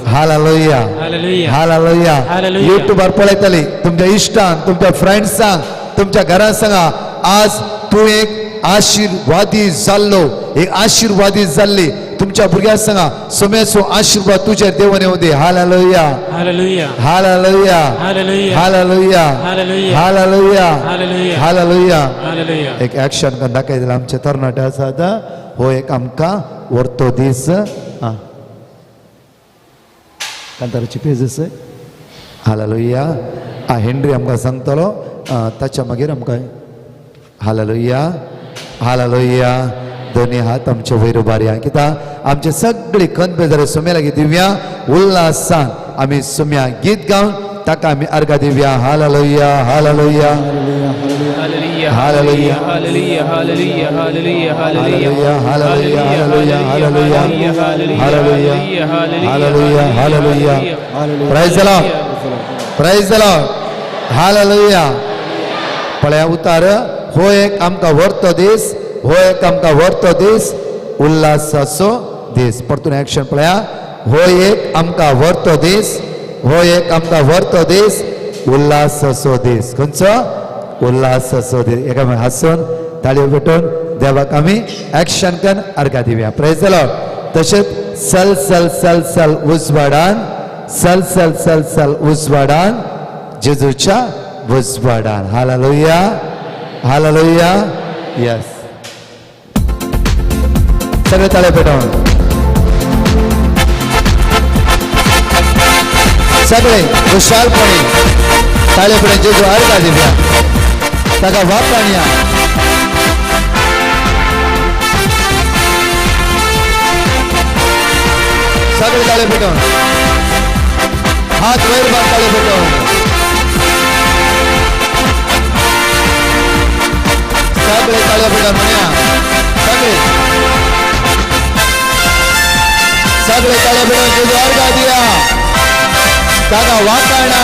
Hallelujah. Hallelujah. Hallelujah. Hallelujah. युट्यूबार पळयतली तुमच्या इश्टांक, तुमच्या फ्रेंड्सांक, तुमच्या घरांत सांगा आज तूं एक आशिर्वादी जाल्लो, एक आशिर्वादी जाल्ली. तुमच्या भुरग्यांक सांगा सोम्याचो आशिर्वाद तुजेर देवान येवं दी. Hallelujah. Hallelujah. Hallelujah. Hallelujah. Hallelujah. Hallelujah. Hallelujah. Hallelujah. Hallelujah. Hallelujah. एक एक्शन करून दाखयतले आमचे तरणाटे आसात. हो एक आमकां वर्तो दीस. कांताराची पेज आसा. हालेलुया. आ हेनरी आमकां सांगतलो ताच्या मागीर आमकां. हालेलुया. हालेलुया. दोनी हात आमचे वयर उबारया कित्याक आमचे सगळी खंत बेजारी सुम्या लागीं दिवया. उल्हासान आमी सुम्या गीत गावन ताका आमी अर्घा दिवया. Hallelujah. Hallelujah. Hallelujah. Hallelujah. Hallelujah. Hallelujah. Hallelujah. Hallelujah. Hallelujah. Hallelujah. Hallelujah. Hallelujah. Praise the Lord. Praise the Lord. Hallelujah. पळया उतार हो एक आमकां वर्तो दीस, हो एक आमकां वर्तो दीस, उल्हासाचो दीस. परतून एक्शन पळया. हो एक आमकां वर्तो दीस, हो एक आमकां वर्तो दीस, उल्हासाचो दीस. खंयचो? उल्हासाचो दीस. एकामेकांक हांसून ताळयो पेटोवन देवाक आमी एक्शन करून अर्घा दिवया. Praise the Lord. तशेंच सल सल सल सल उजवाडान, सल सल सल सल उजवाडान, जेजूच्या उजवाडान. हालेलुया. हालेलुया. येस. सगळे ताळे पेटोवन सगळे खुशालपणे ताळे पेटोवन जेजू अर्घा दिवया, ताका वापरणया. सगळे ताळे पेटोवन हात वयर बांद ताळे पेटोवन सगळे ताळे पेटोवन म्हणया. सगळे सगळे ताळे पेटोवन जेजू अर्घा दिया, ताका वाकाणा,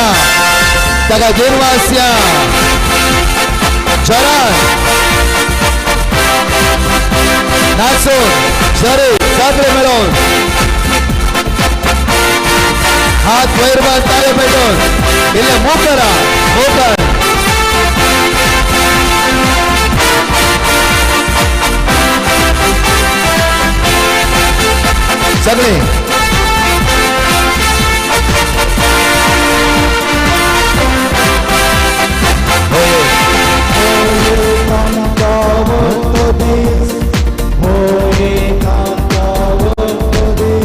ताका दिनवास्या. जरान नाचून जरे सगळे मेळोवन हात वयर बांद ताळे पेटोवन इल्ले मूव करा, मूव कर. सगळे.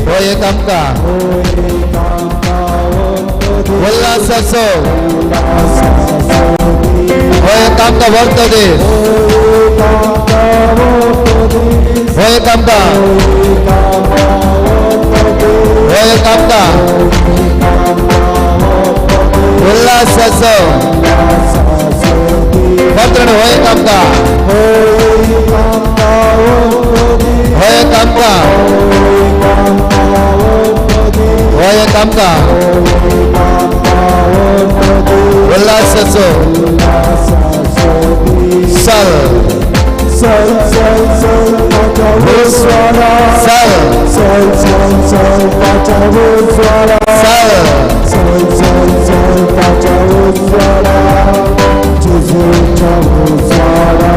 हो एक आमकां उल्हासाचो, हो एक आमकां व्हरतो दीस, हो एक आमकां, हो एक आमकां उल्हासाचो. परतून हो एक आमकां, हो एक आमकां, हो एक आमकां उल्हासाचो. चल चल चल चल उजवाडा, चल चल चल चल ताच्या उजवाडा, चल चल चल चल ताच्या उजवाडा, जेजूच्या उजवाडा.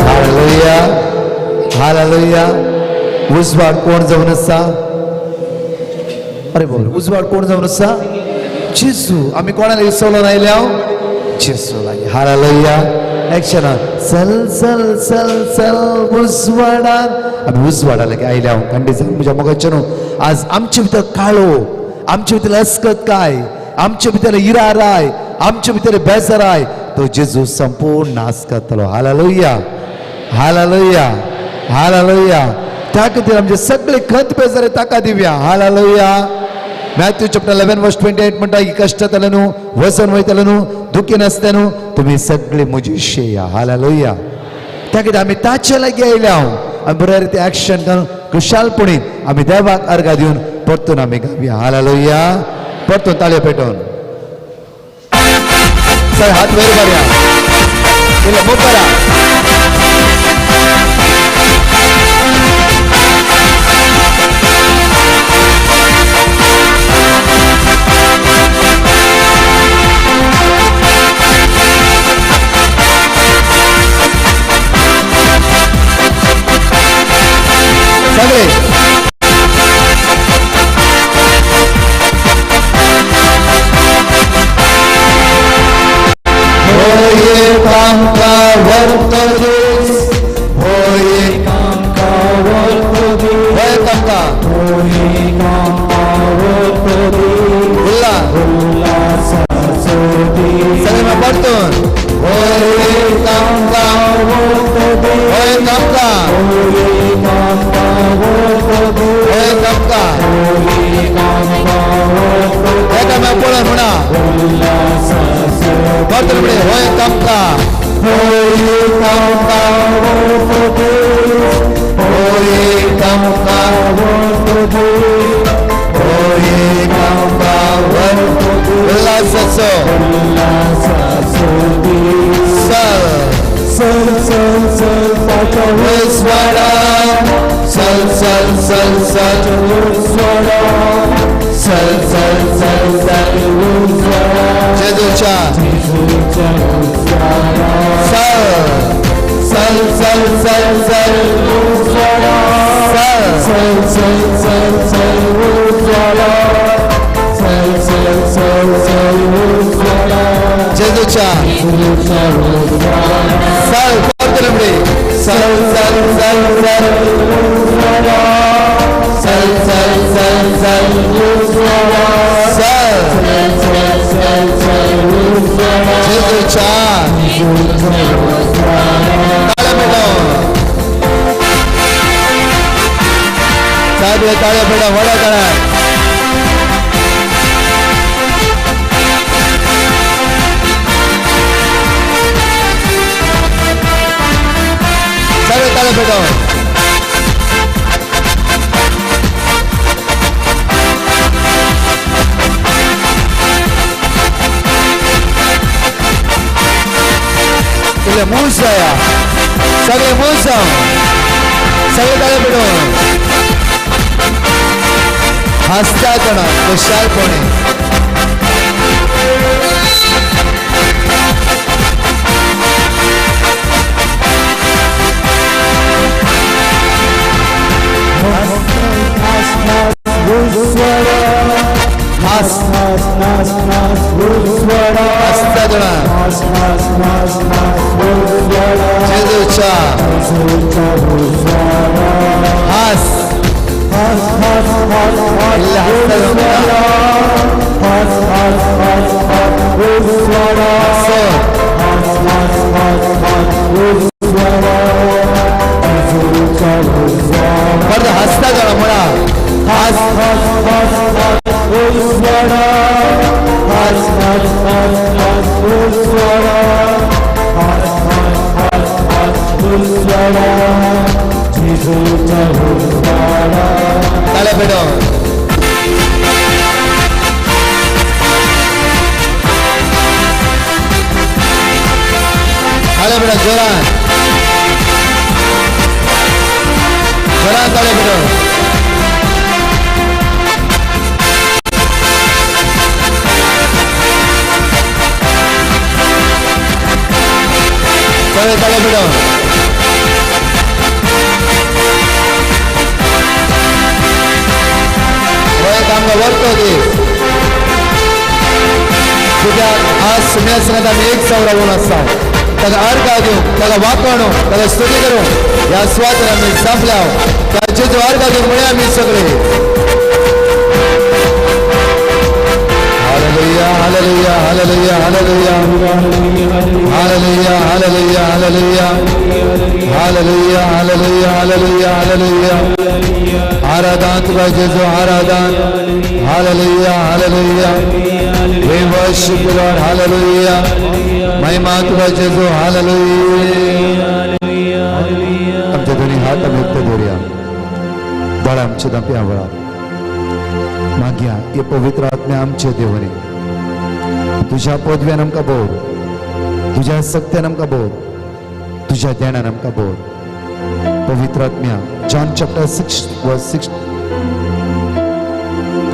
Hallelujah, hallelujah. उजवाड कोण जावन आसा? अरे बोल, उजवाड कोण जावन आसा? जेजू. आमी कोणाला इसवलो आयल्या? जेजू लागीं. हालेलुया. एक्शनान चल चल चल चल उजवाडान. आमी उजवाडा लागीं आयल्या. खंडीत म्हज्या मोगाचें न्हू, आज आमचे भितर काळो, आमचे भितर अस्कत काय, आमचे भितर इराराय, आमचे भितर बेजाराय, तो जेजू संपूर्ण नाश करतलो. Hallelujah, hallelujah, hallelujah. त्या खातीर आमचे सगळे खत बेजारे ताका दिवया. हालेलुया. मॅथ्यू चॅप्टर 11 वर्स 28 म्हणटा की कश्टांतले न्हू, वजन वयतले न्हू, दुखी नासते न्हू, तुमी सगळे म्हजी शेया. हालेलुया. त्या खातीर आमी ताचे लागीं आयल्या. आमी बऱ्या रिती एक्शन करून खुशालपणी आमी देवाक अर्घा दिवन परतून आमी गावया. हालेलुया. परतून ताळयो पेटोवन सर हात वयर करूया. इल्ले मूव करा. सगळे जेजूच्या हास इल्लें परत हसता जाणा म्हणा हास ताळ्या पेटोवन. ताळ्या पेटोवन जोरान जोरान ताळ्या पेटोवन. सगळे ताळ्या पेटोवन. हो एक आमकां व्हरतो दीस कित्याक आज सुम्या आमी एक जावन रावून आसा. ताका अर्घा दिवंक, ताका वाकोणूंक, ताका स्तुती करूंक ह्या सुवातेर आमी जमल्या. ताचे जो अर्घा दिवंक म्हणया आमी सगळे. Hallelujah, hallelujah, hallelujah, hallelujah, hallelujah, hallelujah, hallelujah, hallelujah, hallelujah, hallelujah, hallelujah. आराधन तुका जेजू, आराधन. Hallelujah, hallelujah. We worship you, Lord. Hallelujah. महिमा तुका जेजू. हालेलुया. आमचे दोन्ही हात आमी उक्ते दवरुया. दोळे आमचे धांपया वेळा मागया हे पवित्र आत्म्या आमचे देवने तुझ्या पदव्यान आमकां बोर, तुझ्या सक्त्यान आमकां बोर, तुझ्या देण्यान आमकां बोर. पवित्र आत्म्या John chapter 6 verse 6,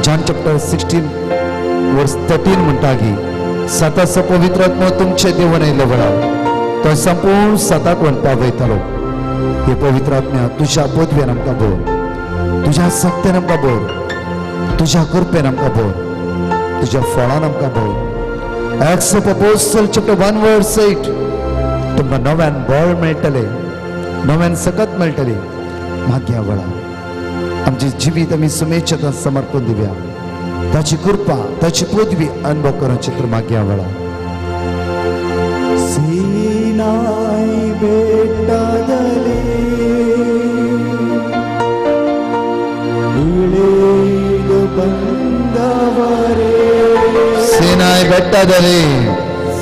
John chapter 16 verse 13 म्हणटा की सताचो पवित्र आत्मो तुमचे देवन आयिल्लो वेळार तो संपूर्ण सताक पावयतालो. हे पवित्र आत्म्या तुझ्या पदव्यान आमकां बोर, तुझ्या सक्त्यान आमकां बोर, तुझ्या कृपेन आमकां बोर, तुझ्या फळान आमकां बोर. Acts of Apostle chapter 1 verse 8 तुमकां नव्यान बळ मेळटलें, नव्यान सकत मेळटली. मागया वेळा आमचें जिवीत आमी सुमेच्छता समर्पण दिवया. ताची कृपा, ताची पदवी अनुभव करून चित्र मागया वेळा. सीनाई ಬೆಟ್ಟದಲ್ಲಿ ಇಳಿದು ಬಂದವರೇ, ಸೀನಾಯಿ ಬೆಟ್ಟದಲ್ಲಿ,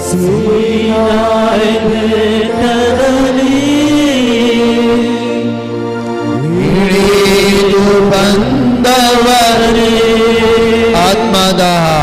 ಸೀನಾಯಿ ಬೆಟ್ಟದಲ್ಲಿ ಇಳಿದು ಬಂದವರೇ, ಆತ್ಮದ आत्मदाह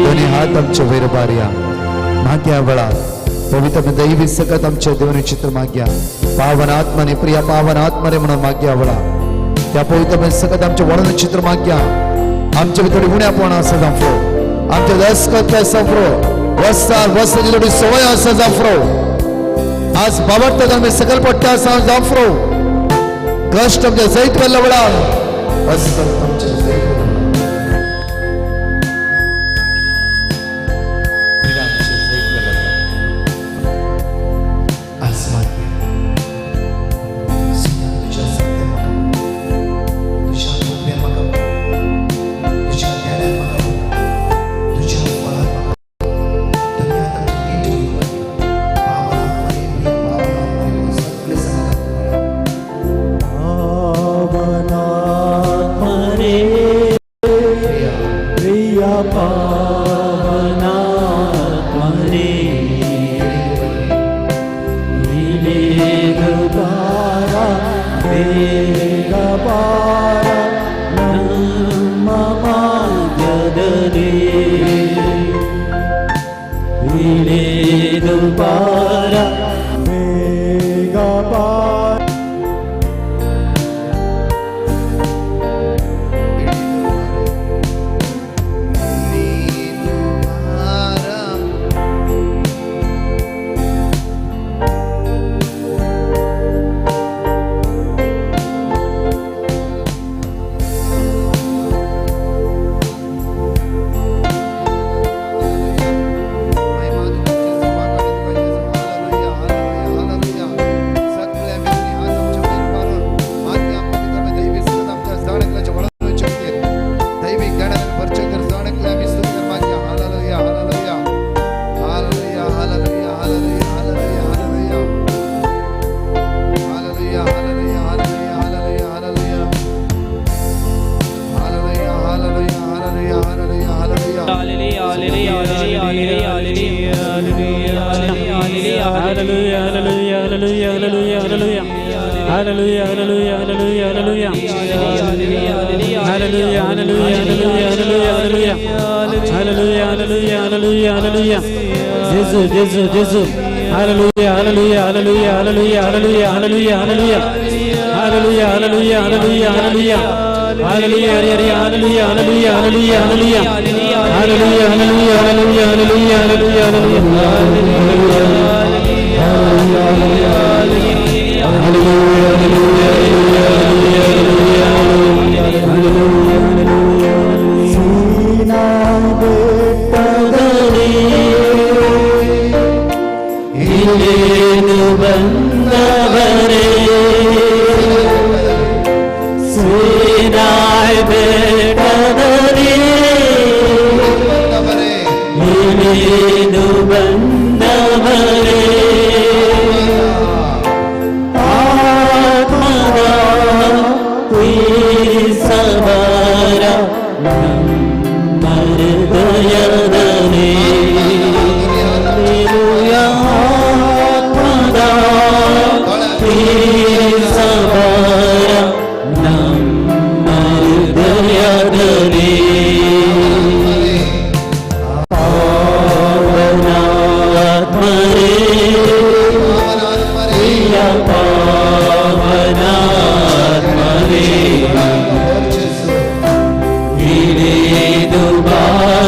दोन्ही हात आमचे वयर बारया. माग्या वेळार पवित्र दैवी सकत आमच्या देवनी चित्र माग्या. पावन आत्मने प्रिया पावन आत्मने म्हणून माग्या वेळा त्या पवित्र सकत आमच्या वळण चित्र माग्या. आमच्या भितर उण्यापण आसा जाफरो, आमच्या दसकत जाफरो, वस्तार वस्ताची थोडी सवय आसा जाफरो. आज बाबडतात आमी सकल पडटा आसा जाफरो. कश्ट आमच्या जैत वेल्ल्या वेळार असत आमचे जैत वेल्ल्या रे। Ilidubara Ilidubara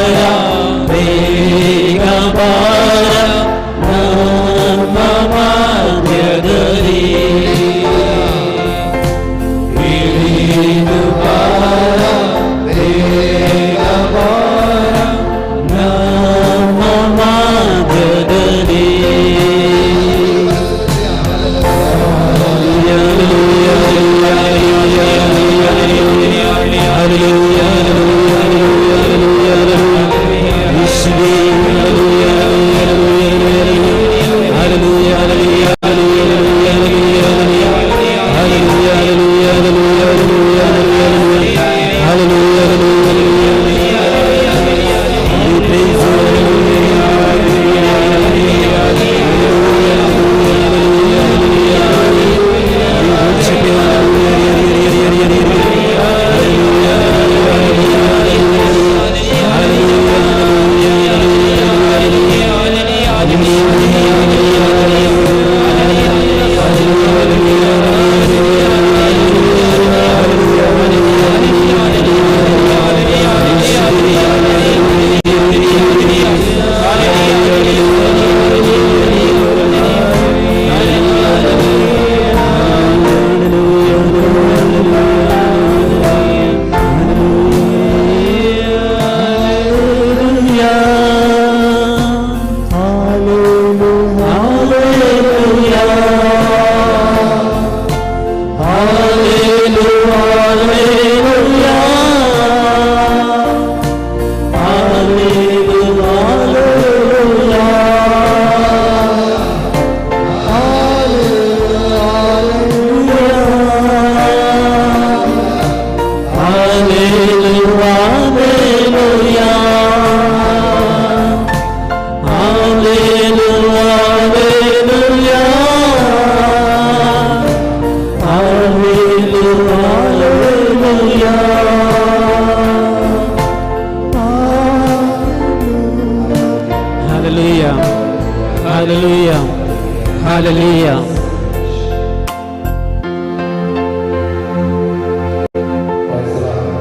Hallelujah. Hallelujah. Hallelujah.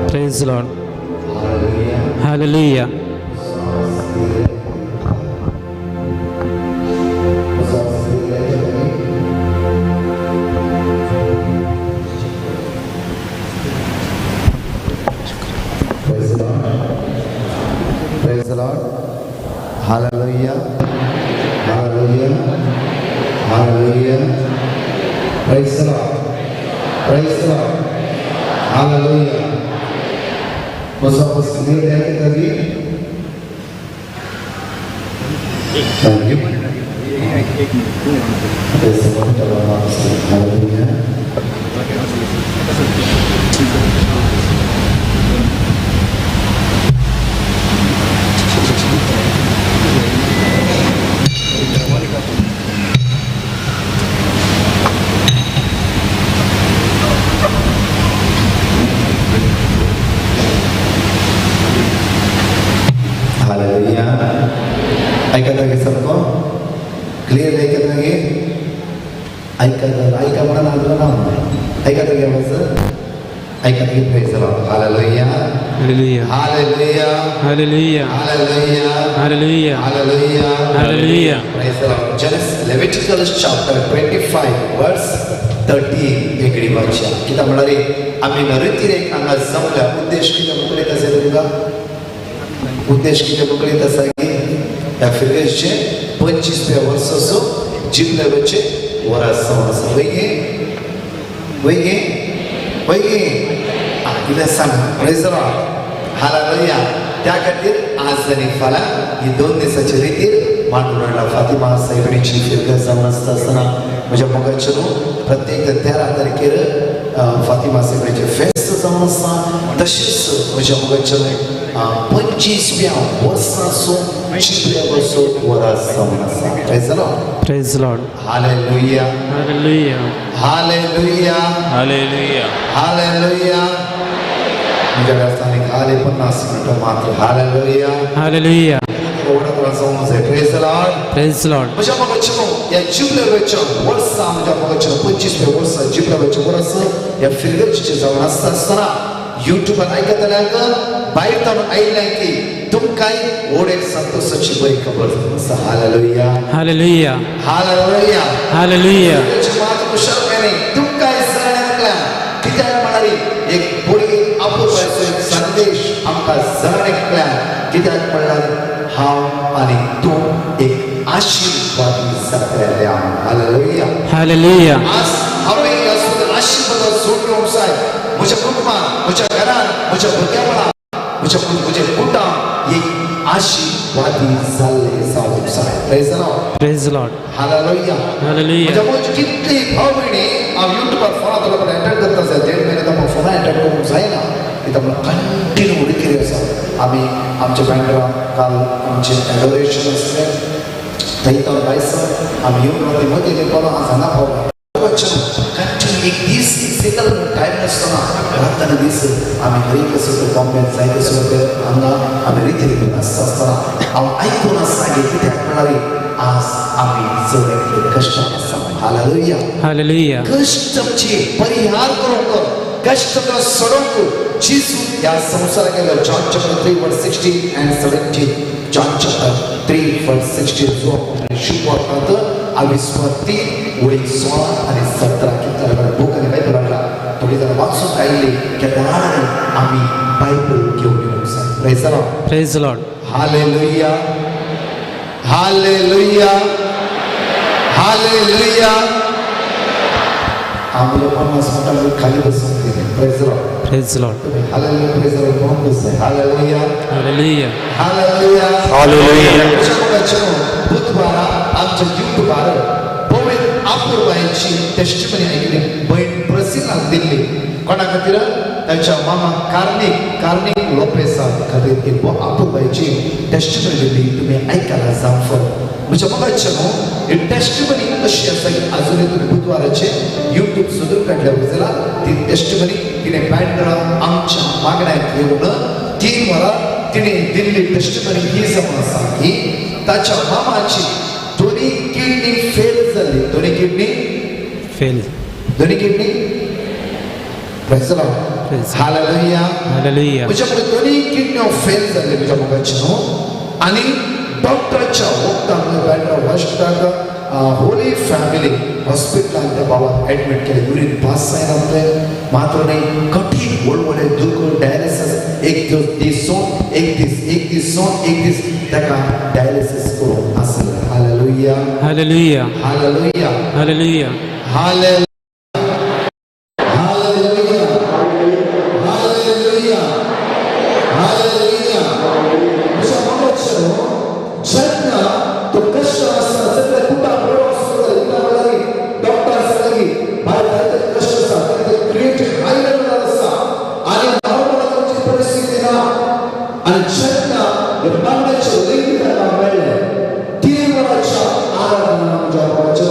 Praise the Lord. Hallelujah. Praise the Lord. Praise the Lord. Hallelujah. Hallelujah. Hallelujah. Praise the Lord. Praise the Lord. Hallelujah. What's up? Thank you. Praise the Lord. Hallelujah. Hallelujah. ऐकता गे सारको clear ऐकता गे ऐकता ऐका म्हणून आदलं ना ऐकता गे आवाज ऐकता गे. Praise the Lord. Hallelujah. Hallelujah. Hallelujah. Hallelujah. Hallelujah. Hallelujah. Hallelujah. Hallelujah. Praise the Lord. Genesis Leviticus chapter 25 verse 13 एकडी वाचया. कित्याक म्हळ्यार आमी नरितिरेक हांगा जमल्या उद्देश कितें मुकळीत आसा तुमकां? उद्देश कितें मुकळीत आसा की ह्या फिरगेचे 25व्या वर्साचो जिबलेचे वरास जावन आसा. वय गे वय गे वय गे कितें सांग. Praise the Lord. Hallelujah. त्या खातीर आज आनी फाल्यां ही 2 दिसाचे रितीर मांडून हाडला. फातिमा सायबिणीची फिरगज जावन आसता आसतना म्हज्या मोगाचे न्हू प्रत्येक 13 तारखेर फातिमा सायबिणीचें फेस्त जावन आसता. तशेंच म्हज्या मोगाचे न्हू 25व्या वर्साचो जिबलेचो वरास जावन आसा. Praise the Lord. Praise the Lord. Hallelujah. Hallelujah. Hallelujah. Hallelujah. Hallelujah. म्हज्या वेळान खाली 50 मिनटां मात्र. Hallelujah. Hallelujah. Praise the Lord. Praise the Lord. म्हज्या मोगाचे न्हू ह्या जिबलेच्या वर्सा म्हज्या मोगाचे 25व्या वर्सा जिबलेच्या वर्स ह्या फिरगर्जीचें जावन आसता आसतना युट्यूबार आयकतल्यांक भायर ताणून आयिल्ल्यां की तुमकांय व्हड एक संतोशाची बरी खबर आसा. हालेलुया. Hallelujah. Hallelujah. Hallelujah. मात कुशालकाय न्ही तुमकांय सगळ्यांक कित्याक म्हळ्यार एक बरी अपुरबायेचो एक संदेश आमकां जण एकल्यान. कित्याक म्हणल्यार हांव आनी तूं एक आशिर्वादी जातले. हालेलुया. Hallelujah. आज हांवें ह्या सुद्दां आशिर्वादान जोड घेवंक जाय. म्हज्या कुटुंबान, म्हज्या घरान, म्हज्या भुरग्यापणान, म्हज्या कुटां एक आशिर्वादी जाल्ले जावंक जाय. Praise the Lord. Praise the Lord. Hallelujah. Hallelujah. म्हज्या मोगाचे कितली भाव भयणी हांव युट्यूबार फोनांत एटेंड करता जाय. 1.5 म्हयने तो म्हाका फोनार एटेंड करूंक जायना कित्याक म्हणल्यार कंटिन्यू उडकिरी आसा. आमी आमच्या बँड्रा काल आमचें एडोरेशन आसलें थंय तो भायस आमी येवन ती मदीं पावलो. आज हांगा पावला. कंटिन्यू एक दीस सिंगल टायम नासतना रात दीस आमी हरेक सुद्दां बॉम्बे जायते सुद्दां हांगा आमी रिती रितीन आसता आसतना हांव आयकून आसता की कित्याक म्हणल्यार आज आमी चड एकले कश्टान आसा. हालेलुया. Hallelujah. कश्टांची परिहार करूंक, कश्ट सोडोवंक जेजू ह्या संवसाराक आयलो. John chapter 3 verse 16 and 17. John chapter 3 verse 16 जो शुभवार्तांत आविस्वार 3 ओळी 16 आनी 17 कितल्या बूक आनी बायबल हाडला. थोडी जाणां वाचूंक आयिल्ली केन्ना आमी बायबल घेवन येवंक जाय. Praise the Lord. Praise the Lord. Hallelujah. Hallelujah. Hallelujah. आम्हाला 50 मिनिटां खाली बसून गेले. Praise the Lord. Praise the Lord. Hallelujah. Praise the Lord. म्हणून बसले. Hallelujah. Hallelujah. Hallelujah. Hallelujah. बुधवारा आमच्या युट्यूबार पवित्र अपुरबायेची टेस्टिमनी आयकली. बहीण प्रसिनाक दिल्ली कोणा खातीर? तांच्या मामा कार्निक लोपेसा खातीर एक अपुरबायेची टेस्टिमनी दिल्ली. तुमी आयकला जावं. म्हज्या मोगाचे न्हू ही टेस्टिमनी अशी आसा की आजुनूय तुमी बुधवाराचे युट्यूब सोदून काडल्या जाल्यार ती टेस्टिमनी तिणें बँड्रा आमच्या मागण्याक येवन 3 वरां तिणें दिल्ली टेस्टिमनी ही जावन आसा की ताच्या मामाची दोन्ही किडनी फेल जाली. दोन्ही किडनी फेल, दोन्ही kidney. Praise the Lord. Hallelujah. Hallelujah. म्हज्या कडेन दोन्ही किडन्यो फेल जाल्यो म्हज्या मोगाचे न्हू. आनी डॉक्टराच्या वखदान बँड्रा हॉस्पिटलाक होली फॅमिली हॉस्पिटलान त्या बाबाक एडमीट केलें. युरीन पास जायना तें मात्र न्ही, कठीण व्हड दुख डायलिसीस, एक दीस दीस एक दीस एक दीस एक दीस ताका डायलिसीस करूंक आसलें. Hallelujah. Hallelujah. Hallelujah. Hallelujah. Hallelujah. Hallelujah. Hallelujah. Hallelujah. म्हज्या मोगाचे जेन्ना तो कश्ट आसता, सगळे कुटां बरो आसता, कुटां लागीं डॉक्टर लागीं भायर जायते कश्ट आसा, ते क्रिएटीव हाय लेवलार आसा आनी नॉर्मल आमची परिस्थिती ना. आनी जेन्ना हे बांगड्याचे लिंग ताका मेळ्ळें, 3 वरांच्या आराधना म्हज्या मोगाचे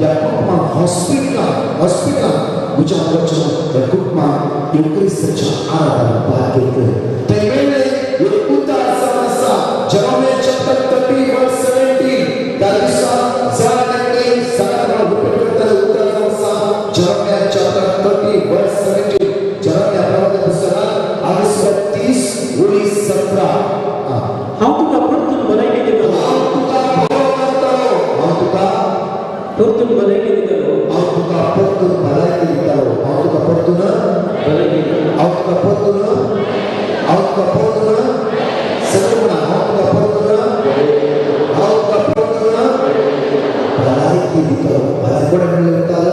ह्या कुटुंबाक हॉस्पिटलान हॉस्पिटलान म्हज्या मोगाचे ह्या कुटुंबाक येवक्रिस्ताच्या आराधना भाग घेतलें. ते मेळ्ळें एक उतार जावन आसा जेरोमिया चॅप्टर 30 वर्स 17. त्या दिसा जाण एकले सगळ्यांना रिपीट करतले उतार जावन आसा जेरोमिया चॅप्टर 30 वर्स 17. जेरोमिया प्रवाद पुस्तकात आविस्कार 30 ओळी 17. हांव तुका परतून भलायकी दितलो. हांव तुका बरो करतलो. हांव तुका परतून भलायकी दितलो. हांव तुका परतून भलायकी दितलो. हांव तुका परतून भलायकी दितलो. हांव तुका परतून, हांव तुका परतून, सगळें म्हणा, हांव तुका परतून, हांव तुका परतून भलायकी दितलो. भलायकी कोणें म्हणलें उतार?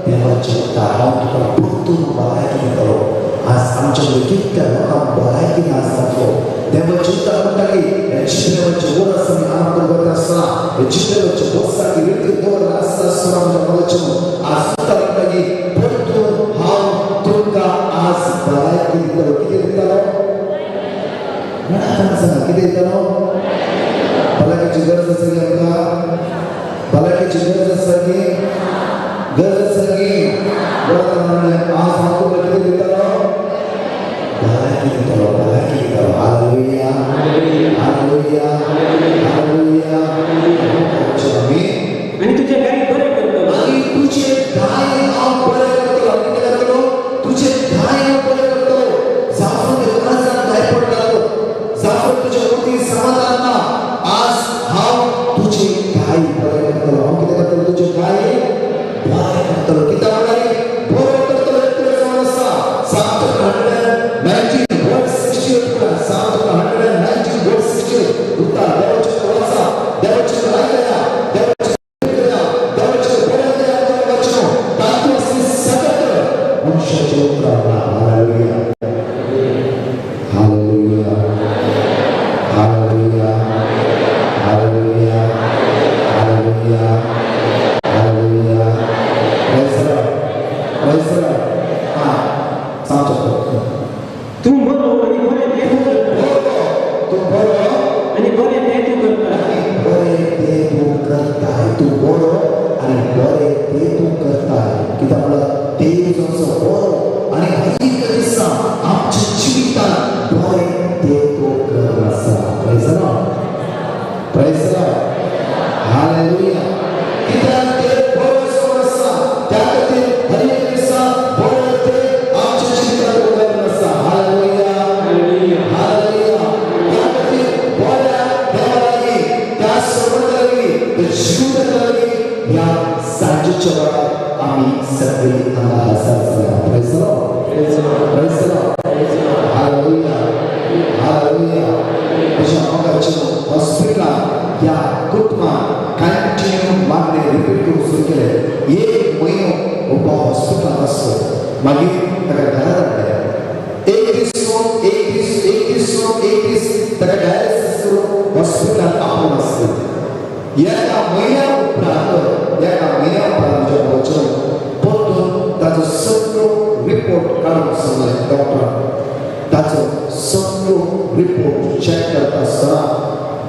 देवाचें उतार. हांव तुका परतून भलायकी दितलो. आज आमच्या मदीं कितल्या लोकांक भलायकी ना आसता. देवाचें उतार म्हणटा की हे जिबेवरचें वर आसा आमी आराम करपाक आसतना हे जिबेवरचें वर्साक रिती दवर आसता आसतना म्हज्या मोगाचें आज उतार म्हणटा की परतून हांव तुमकां आज भलायकी दितलो. कितें दितलो? म्हणा सांगा, कितें दितलो? भलायकेची गरज आसा की आमकां? भलायकेची गरज आसा की? गरज आसा की? आज हांव तुमकां कितें दितलो? भलायकी दितलो. भलायकी दितलो. हालेलुया. हालेलुया. हालेलुया. आनी तुजे गाय बरे करतलो. आनी तुजे गाय हांव बरे करतलो. आनी कितें करतलो? तुजे गाय हांव बरे करतलो. जाफर काळजांत गाय पडटालो, जाफर तुजे मतीं समाधान ना, आज हांव तुजे गाय बरे करतलो. हांव कितें करतलो? तुजे गाय बरे करतलो. कित्याक म्हणल्यार बरो करतलो एकलो जावन आसा Psalm 119 verse 68. Psalm 119 verse 68. उतार देवाचें वाचा, देवाचें आयकया, देवाचें देवाचें बरें वचनो तातूंत आसली सगळं मनशाचें उतरां ना. Hallelujah. Hallelujah. Hallelujah. Hallelujah. Hallelujah. Hallelujah. Praise the Lord. Praise the Lord. हां, सांग चॅप्टर. तूं बरो आनी बरें तें तूं करता. तूं बरो आनी बरें तें तूं करता. बरें तें तूं करताय. तूं बरो आनी बरें तें तूं करताय. कित्याक म्हणल्यार देव जो आसा बरो आनी हर एक दिसा आमच्या जिवितांत बरें तें तूं कर आसा. Praise the Lord. Praise the Lord. Hallelujah. कित्याक ते बरो जावन आसा, त्या खातीर हर एक दिसा बरें तें आमच्या जिवितांत तो करून आसा. हालेलुया. हालेलुया. त्या खातीर बऱ्या देवा लागीं, त्या सर्वंटा लागीं, त्या जिविता लागीं ह्या सांजेच्या वेळार आमी सगळीं हांगा हजर जाल्या. Praise the Lord. Praise the Lord. Hallelujah. Hallelujah. म्हज्या मोगाचे हॉस्पिटलान ह्या कुटुंबान कंटिन्यू मागणें रिपीट करूंक सुरू केलें. 1 म्हयनो हो भाव हॉस्पिटलांत आसलो. मागीर ताका घरा धाडलें. एक दीस सोडून एक दीस, एक दीस सोडून एक दीस ताका डायलिसीस करून हॉस्पिटलांत आपोवन आसलें. एका म्हयन्या उपरांत, एका म्हयन्या उपरांत म्हज्या भावाचो परतून ताचो सगळो रिपोर्ट काडूंक सांगलें डॉक्टरान. ताचो सगळो रिपोर्ट चॅक करता आसतना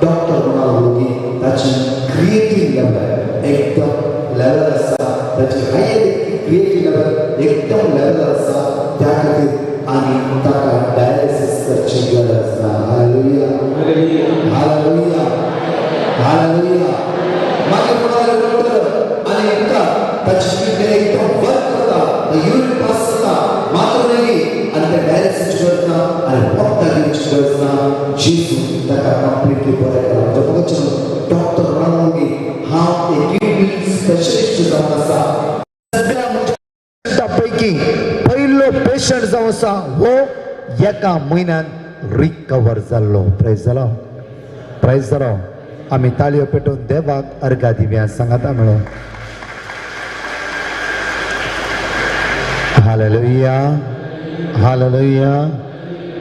डॉक्टर म्हणालो की ताची क्रिएटीन लेवल एकदम लेवल आसा, ताची हाय क्रिएटीन लेवल एकदम लेवल आसा, त्या खातीर आनी ताका डायलिसीस करची गरज ना. हालेलुया. हालेलुया. डॉक्टर म्हणालो की हांव एक किडनी स्पेशलिस्ट जावन आसा. सगळ्या म्हज्या पैकी पयलो पेशंट जावन आसा हो एका म्हयन्यान रिकवर जाल्लो. प्रायज जालो, प्रायज जालो. आमी ताळयो पेटोवन देवाक अर्घा दिवया. सांगाता मेळो. Hallelujah, hallelujah,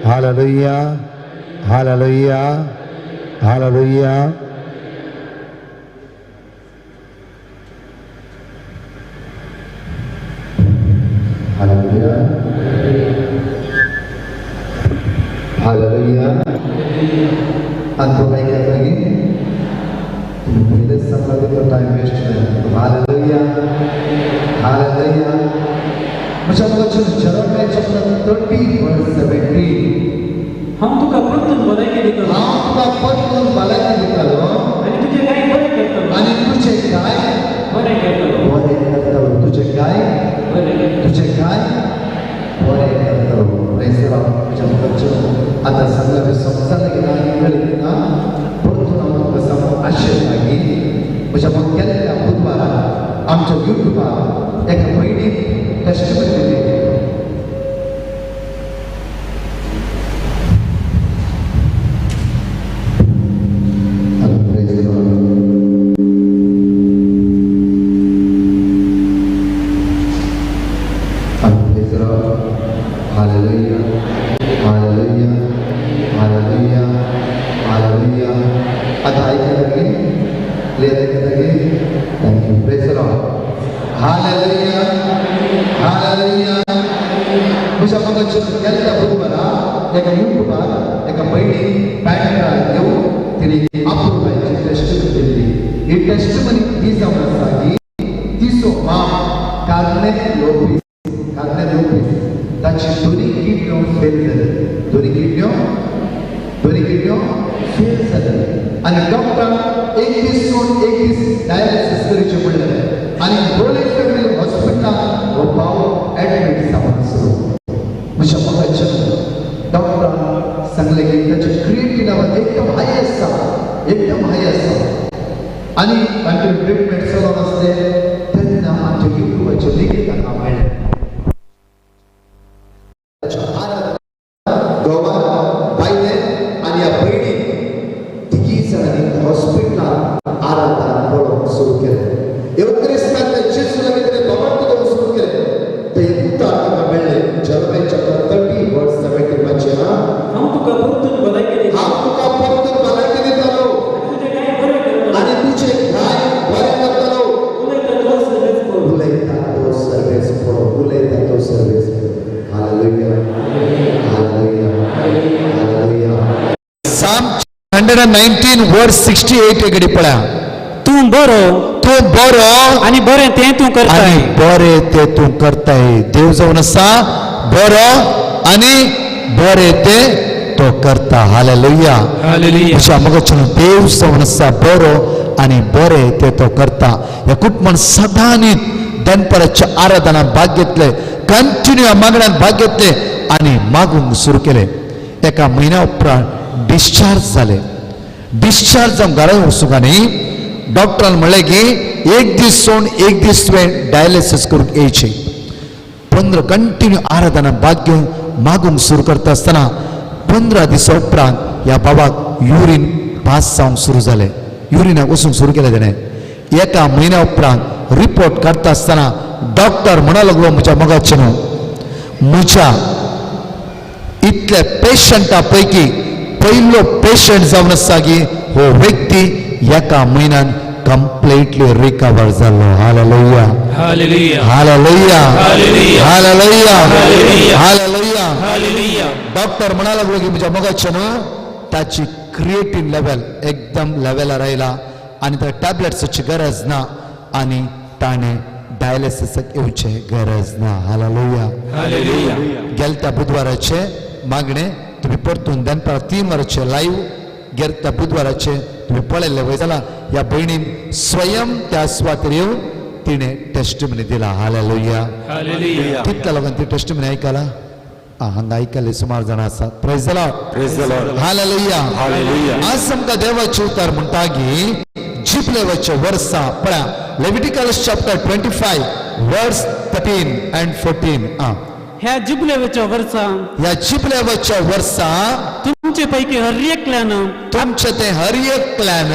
hallelujah, hallelujah, hallelujah. Hallelujah, hallelujah. अंत आयकता की तुम्ही पयलेच सांगला तितलो टायम वेस्ट जायना. Hallelujah, hallelujah. म्हज्या मोगाचें Jeremiah chapter 30 verse 17. हांव तुका परतून भलायकी दितलो. हांव तुका परतून भलायकी दितलो आनी तुजें गाय बरें करतलो. आनी तुजें गाय बरें करतलो. बरें करतलो. तुजें गाय बरें, तुजें गाय बरें करतलो. Praise the Lord. म्हज्या मोगाचें आतां सांगला समजलें की ना कळ्ळें ना. परतून हांव तुमकां सांगूंक आशेता की म्हज्या मोग गेल्ल्या बुधवारा आमच्या युट्यूबार एका भयणीक टेस्टिमनी दिली. Praise the Lord. Praise the Lord. Hallelujah. Hallelujah. Hallelujah. Hallelujah. आता ऐकता की क्लियर ऐकता की. Thank you. Praise the Lord. Hallelujah. Hallelujah. म्हज्या मोगाचें गेल्ल्या बुधवारा एका युट्यूबार एका भयणीक बँड्रा येवन तिणें अप्रुवायची टेस्टिमनी दिल्ली. ही टेस्टिमनी ही जावन आसा की तिचो माम कार्नेत लोपीस, कार्नेत लोपीस, ताची दोनी किडन्यो फेल जाल्यो. दोनी किडन्यो, दोनी किडन्यो फेल जाल्यो आनी डॉक्टरान एक दीस सोडून एक दीस डायलिसीस करचें पडलें आनी होली फॅमिली हॉस्पिटलांत हो भाव एडमीट जावन आसलो. म्हज्या मोगाचें डॉक्टरान सांगलें की ताचें क्रिएटीन लेवल एकदम हाय आसा, एकदम हाय आसा. आनी तांचे ट्रिटमेंट चलून आसलें तेन्ना आमच्या युट्यूबाचेर लेगीत तांकां मेळ्ळें. गोवान बायले आनी ह्या भयणीक तिगी जाणांनी हॉस्पिटलांत आराधना पळोवंक सुरू केलें. येवक्रिस्तांतल्या जेजू लागीं ताणें बाबार्थ करूंक सुरू केलें. ते उतर तांकां मेळ्ळें. Jeremiah chapter 30 verse 17 वाचया. हांव तुका परतून भलायकी दितलो. हांव तुका परतून भलायकी दितलो तुजें गाय बरें करतलो. आनी तुजें गाय बरें करतलो. उलयता तो सर्वेस पळोव. उलयता तो सर्वेस पळोव. उलयता तो सर्वेस पळोव. Hallelujah, hallelujah, hallelujah. Psalm 119 verse 68 कडेन पळया. तूं बरो, तूं बरो आनी बरें तें तूं करताय. आनी बरें तें तूं करताय. देव जावन आसा बरो आनी बरें तें तो करता. हालेलुया. हालेलुया. म्हज्या मोगाचें देव जावन आसा बरो आनी बरें तें तो करता. ह्या कुटुंबान सदांनी दनपाराच्या आराधनान भाग घेतले, कंटिन्यू मागण्यान भाग घेतले आनी मागूंक सुरू केलें. एका म्हयन्या उपरांत डिस्चार्ज जाले. डिस्चार्ज जावन घरा वचूंक न्ही डॉक्टरान म्हणलें की एक दीस सोडून एक दीस तुवें डायलिसीस करूंक येयचें. 15 कंटिन्यू आराधना भाग घेवन मागूंक सुरू करता आसतना 15 दिसां उपरांत ह्या बाबाक युरीन पास जावंक सुरू जालें. युरिनाक वचूंक सुरू केलें तेणें. एका म्हयन्या उपरांत रिपोर्ट काडटा आसतना डॉक्टर म्हणा लागलो, म्हज्या मोगाचें न्हू, म्हज्या इतल्या पेशंटा पैकी पयलो पेशंट जावन आसा की हो व्यक्ती एका म्हयन्यान कंप्लिटली रिकवर जालो. Hallelujah, hallelujah, hallelujah, hallelujah, hallelujah, hallelujah, hallelujah. Hallelujah. Doctor म्हणा लागलो की म्हज्या मोगाचें न्हू, ताची क्रिएटीन लेवल एकदम लेवलार आयला आनी त्या टॅबलेट्साची गरज ना आनी ताणें डायलिसिसाक येवचें गरज ना. हालेलुया. हालेलुया. गेलत्या बुधवाराचे मागणे तुमी परतून दनपारां 3 वरांचे लायव्ह गेलत्या बुधवाराचे तुमी पळयल्ले वय जाल्यार ह्या भयणीन स्वयं त्या सुवातेर येवन तिणें टेस्टिमनी दिला. हालेलुया. हालेलुया. कितल्या लोकांनी ती टेस्टिमनी आयकला? हांगा आयकल्ले सुमार जाणां आसात. Praise the Lord. Praise the Lord. Hallelujah. Hallelujah. आज आमकां देवाचें उतर म्हणटा की जिबलेवाच्या वर्सा पळया Leviticus chapter 25 verse 13 and 14. आं, ह्या जुबलेवाच्या वर्सा, ह्या जिबलेवाच्या वर्सा तुमचे पैकी हर एकल्यान, तुमचे ते हर एकल्यान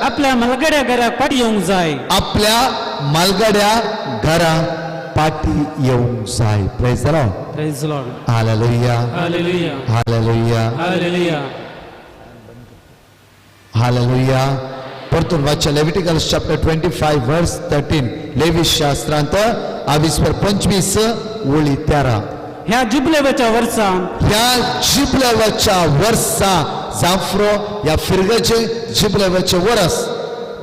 आपल्या मालगड्या घराक पाटी येवंक जाय. आपल्या मालगड्या घरा पाटी येवंक जाय. Praise the Lord. Praise Lord. Hallelujah. Hallelujah. Hallelujah. Hallelujah. Hallelujah. परतून वाचच्या Leviticus chapter 25 verse 13. Levi शास्त्रांत आवीसपर 25 ओळी 13. ह्या जुबलेवाच्या वर्सा, ह्या जिबलेवाच्या वर्सा जाफ्रो ह्या फिरगचे जिबलेवाचे वरस.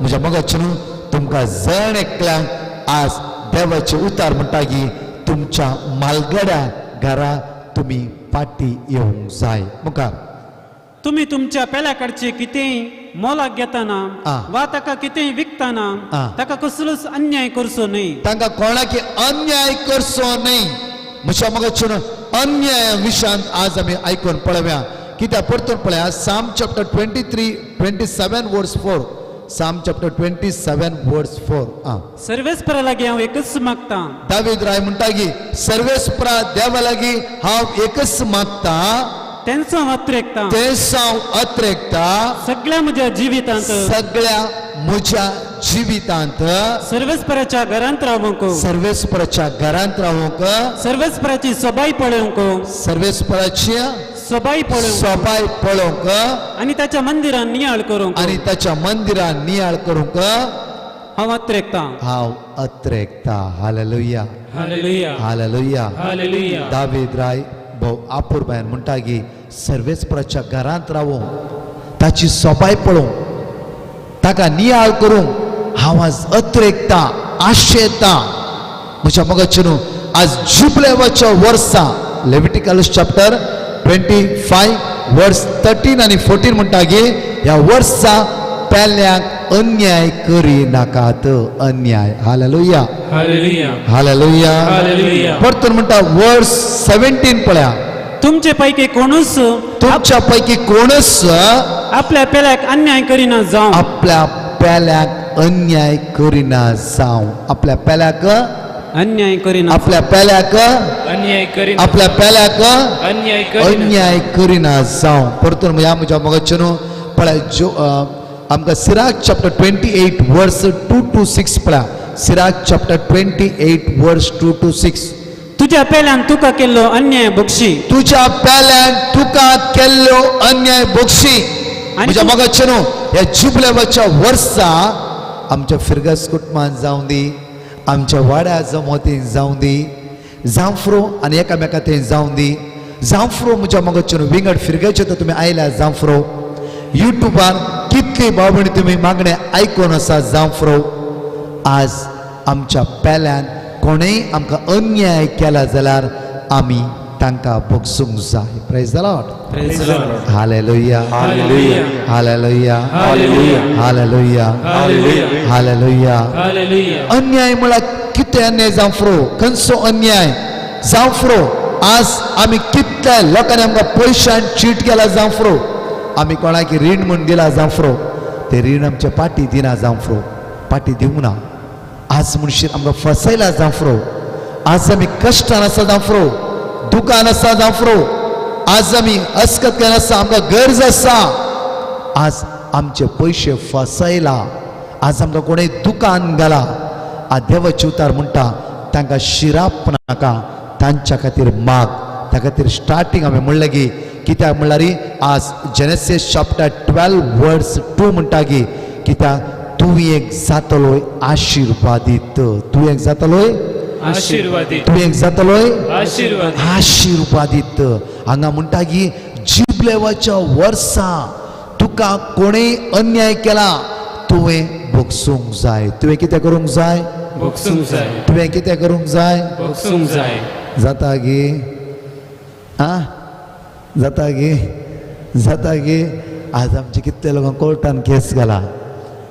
म्हज्या मोगाचे न्हू, तुमकां जण एकल्यांक आज देवाचे उतार म्हणटा की तुमच्या मालगड्या घरा तुमी पाटी येवंक जाय. मुखार तुमी तुमच्या पेल्याकडचे कितेंय मोलाक घेताना वा ताका कितेंय विकताना ताका कसलोच अन्याय करचो न्हय. तांकां कोणाकी अन्याय करचो न्हय. म्हज्या मोगाचे न्हू, अन्याय विशयांत आज आमी आयकून पळोवया. कित्याक परतून पळया Psalm chapter 23 27 verse 4. Psalm chapter 27 verse 4. आं, सर्वेस्परा लागीं हांव एकच मागतां. दावीद राय म्हणटा की सर्वेस्परा देवा लागीं हांव एकच मागता, तेंचो हांव अत्रेकतां, तेंच हांव अत्रेकता, सगळ्या म्हज्या जिवितांत, सगळ्या म्हज्या जिवितांत, सर्वेस्पराच्या घरांत रावंक, सर्वेस्पराच्या घरांत रावंक, सर्वेस्पराची सोबाय पळोवंक, सर्वेस्पराची सोबाय पळोवंक, सोबाय पळोवंक, आनी ताच्या मंदिरान नियाळ करूंक, आनी ताच्या मंदिरान नियाळ करूंक हांव अत्रेकतां, हांव अत्रेकता. हालेलुया. हालेलुया. हालेलुया. हालेलुया. दावीद राय भोव आपुरबायन म्हणटा की सर्वेस्पराच्या घरांत रावूंक, ताची सोबाय पळोवंक, ताका नियाळ करूंक हांव आज अत्रेकता, आशेता. म्हज्या मोगाचे न्हू, आज जुबलेवाच्या वर्सा लेविटिकस चॅप्टर 25 वर्स 13 आनी 14 म्हणटा की ह्या वर्सा पेल्यांक अन्याय करी नाकात. अन्याय. हालेलुया. हालेलुया. हालेलुया. हालेलुया. परतून म्हणटा वर्स 17 पळया, तुमचे पैकी कोणूच, तुमच्या पैकी कोणूच आपल्या पेल्याक अन्याय करिना जावं, आपल्या पेल्याक अन्याय करिना जावं, आपल्या पेल्याक अन्याय करिना, आपल्या पेल्याक अन्याय करिना, आपल्या पेल्याक अन्याय करिना, अन्याय करिना जावं. परतून ह्या म्हज्या मोगाचे न्हू, पळय जो आमकां सिराक चॅप्टर 28 वर्स 2 to 6 पळया. सिराक चॅप्टर 28 वर्स 2 to 6. तुज्या पेल्यान तुका केल्लो अन्याय बक्षी, तुज्या पेल्यान तुका केल्लो अन्याय बक्षी. म्हज्या मोगाचे न्हू, ह्या जिबलेवाच्या वर्सा आमच्या फिरगस कुटुंबान जावं दी, आमच्या वाड्या जमोतीन जावं दी, जांफ्रो आनी एकामेका थंय जावं दी. जांफ्रो म्हज्या मोगाचे न्हू, विंगड फिरगाचे तर तुमी आयल्या जांफ्रो. युट्यूबार कितली भाव-भयणी तुमी मागणें आयकून आसा जांफ्रो. आज आमच्या पेल्यान कोणेय आमकां अन्याय केला जाल्यार आमी तांकां भोगसूंक जाय. Praise the Lord. Praise the Lord. Hallelujah. Hallelujah. Hallelujah. Hallelujah. Hallelujah. Hallelujah. Hallelujah. Hallelujah. अन्याय म्हळ्यार कितें अन्याय जांफ्रो? खंयचो अन्याय जांफ्रो? आज आमी कितल्या लोकांनी आमकां पयशान चीट केला जांफ्रो. आमी कोणाक रीण म्हूण दिला जांफ्रो, ते रीण आमच्या पाटी दिना जांफ्रो, पाटी दिवंक ना. आज म्हणशीर आमकां फसयला जांफ्रो. आज आमी कश्टान आसा जांफ्रो, दुकान आसा जांफ्रो, आज आमी अस्कत आसा, आमकां गरज आसा. आज आमचे पयशे फसयला, आज आमकां कोणें दुकान घाला. आज देवाचे उतार म्हणटा तांकां शिराप नाका, तांच्या खातीर माग. त्या खातीर स्टार्टींग हांवें म्हणलें की कित्याक म्हणल्यार आज जेनेसिस चॅप्टर 12 वर्स 2 म्हणटा की कित्याक तूं एक जातलोय आशिर्वादीत, तूं एक जातलोय आशिर्वादीत, तूं एक जातलोय आशिर्वादीत, आशिर्वादीत. हांगा म्हणटा की जिबलेवाच्या वर्सा तुका कोणेय अन्याय केला तुवें भोगसूंक जाय. तुवें कितें करूंक जाय? भोगसूंक जाय. तुवें कितें करूंक जाय? भोगसूंक जाय. जाता गे? आं, जाता गे? जाता गे? आज आमचे कितल्या लोकांक कोर्टान केस घाला,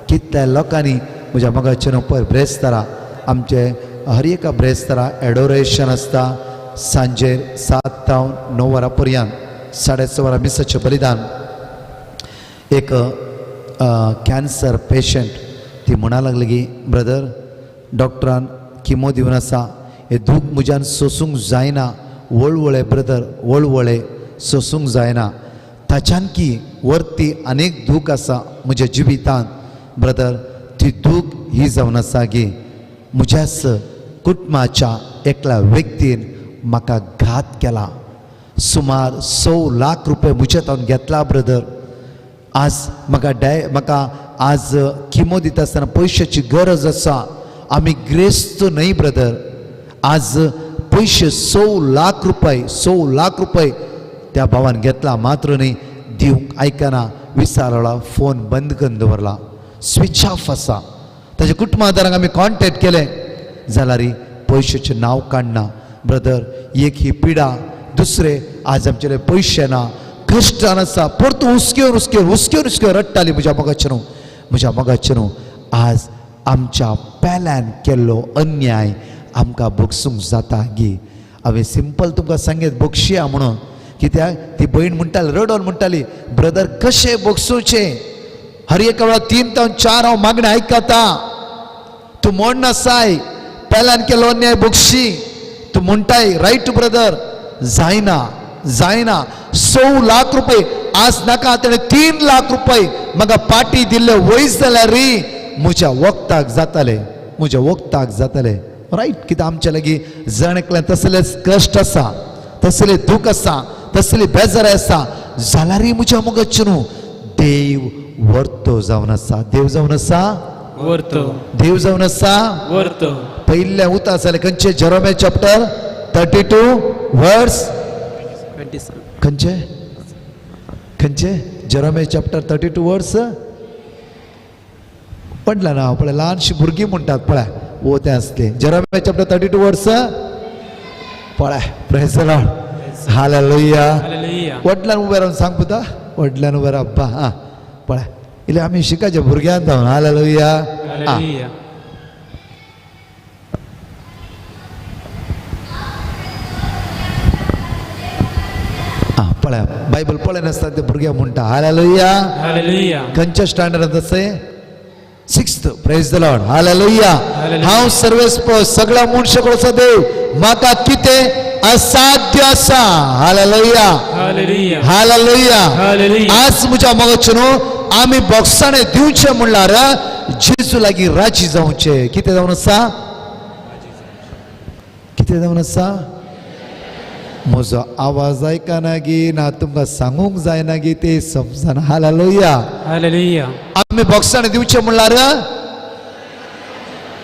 कितल्या लोकांनी म्हज्या मोगाचे न्हू पयर ब्रेस्तारा आमचे हर एका ब्रेस्तारा एडोरेशन आसता सांजेर 7 ते 9 वरां पर्यंत, 6:30 वरां मिसाचें बलिदान. एक कॅन्सर पेशंट ती म्हणा लागली की ब्रदर डॉक्टरान किमो दिवन आसा, हे दूख म्हज्यान सोसूंक जायना, वळवळे ब्रदर वळवळे सोसूंक जायना, ताच्यान की वरती अनेक दूख आसा म्हज्या जिवितांत ब्रदर, ती दूख ही जावन आसा की म्हज्याच कुटुंबाच्या एकल्या व्यक्तीन म्हाका घात केला, सुमार 100 लाख रुपये म्हज्या तावन घेतला ब्रदर. आज म्हाका म्हाका आज किमो दिता आसतना पयशाची गरज आसा, आमी ग्रेस्त न्हय ब्रदर, आज पयशे 100 लाख रुपये 100 लाख रुपये त्या भावान घेतला, मात्र न्हय दिवंक आयकना, विचारला फोन बंद करून दवरला, स्विच ऑफ आसा. ताच्या कुटुंबादारांक आमी कॉन्टेक्ट केले जाल्यार पयशाचें नांव काडना ब्रदर. एक ही पिडा, दुसरे आज आमचे पयशे ना, कश्टान आसा, परतून हुसक्यो हुसक्यो हुसक्यो हुसक्यो रडटाली. म्हज्या मोगाचें न्हू, म्हज्या मोगाचें न्हू, आज आमच्या पेल्यान केल्लो अन्याय आमकां भोगसूंक जाता गी. हांवें सिंपल तुमकां सांगेत भोगशिया म्हणून, कित्याक ती भयण म्हणटाली रडोन म्हणटाली ब्रदर कशें भोगसुचें, हर एका वेळार 3 ते 4 हांव मागणें आयकता, तूं म्हण आसाय पेल्यान केल्लो अन्याय भोगशी, तूं म्हणटाय रायट ब्रदर, जायना जायना, 100 लाख रुपये आज नाका, तेणें 3 लाख रुपये म्हाका पाटी दिल्ले वयस जाल्यार म्हज्या वखदाक जाताले, म्हज्या वखदाक जाताले रायट. कित्याक आमच्या लागीं जण एकल्यान तसलेच कश्ट आसा, तसले दूख आसा, तसली बेजाराय आसा, जाल्यार म्हज्या मोगाचें न्हू देव वर्तो जावन आसा, देव जावन आसा वर्तो, देव जावन आसा वर्तो. पयल्या उतार जालें खंयचें, जेरोमिया चॅप्टर 32 वर्स खंयचे खंयचे, जेरोमिया चॅप्टर 32 वर्स पडला ना पळय, ल्हानशी भुरगीं म्हणटात पळय वो तें आसलें, जेरोमिया चॅप्टर 32 वर्स पळय. Praise the Lord, hallelujah. व्हडल्यान उबें रावन सांग पुता, व्हडल्यान उबें राव अब्बा. आं पळय इल्लें आमी शिकाचें भुरग्यान जावन. हालेलुया. आं पळय बायबल पळय नासता ते भुरग्यां म्हणटा. हालेलुया. खंयच्या स्टँडर्डांत आसा? 6th. Praise the Lord, hallelujah. हांव सर्वेस्पर सगळ्या मनशाकडचो देव, म्हाका कितें असाध्य आसा. Hallelujah, hallelujah. आज म्हज्या मोगाचें न्हू आमी बोगसाणे दिवचें म्हणल्यार जेजू लागीं राजी जावचें. कितें जावन आसा, कितें जावन आसा? म्हजो आवाज आयकना गी ना तुमकां सांगूंक जायना गी ते समजना. Hallelujah, hallelujah. आमी बोगसाणे दिवचें म्हणल्यार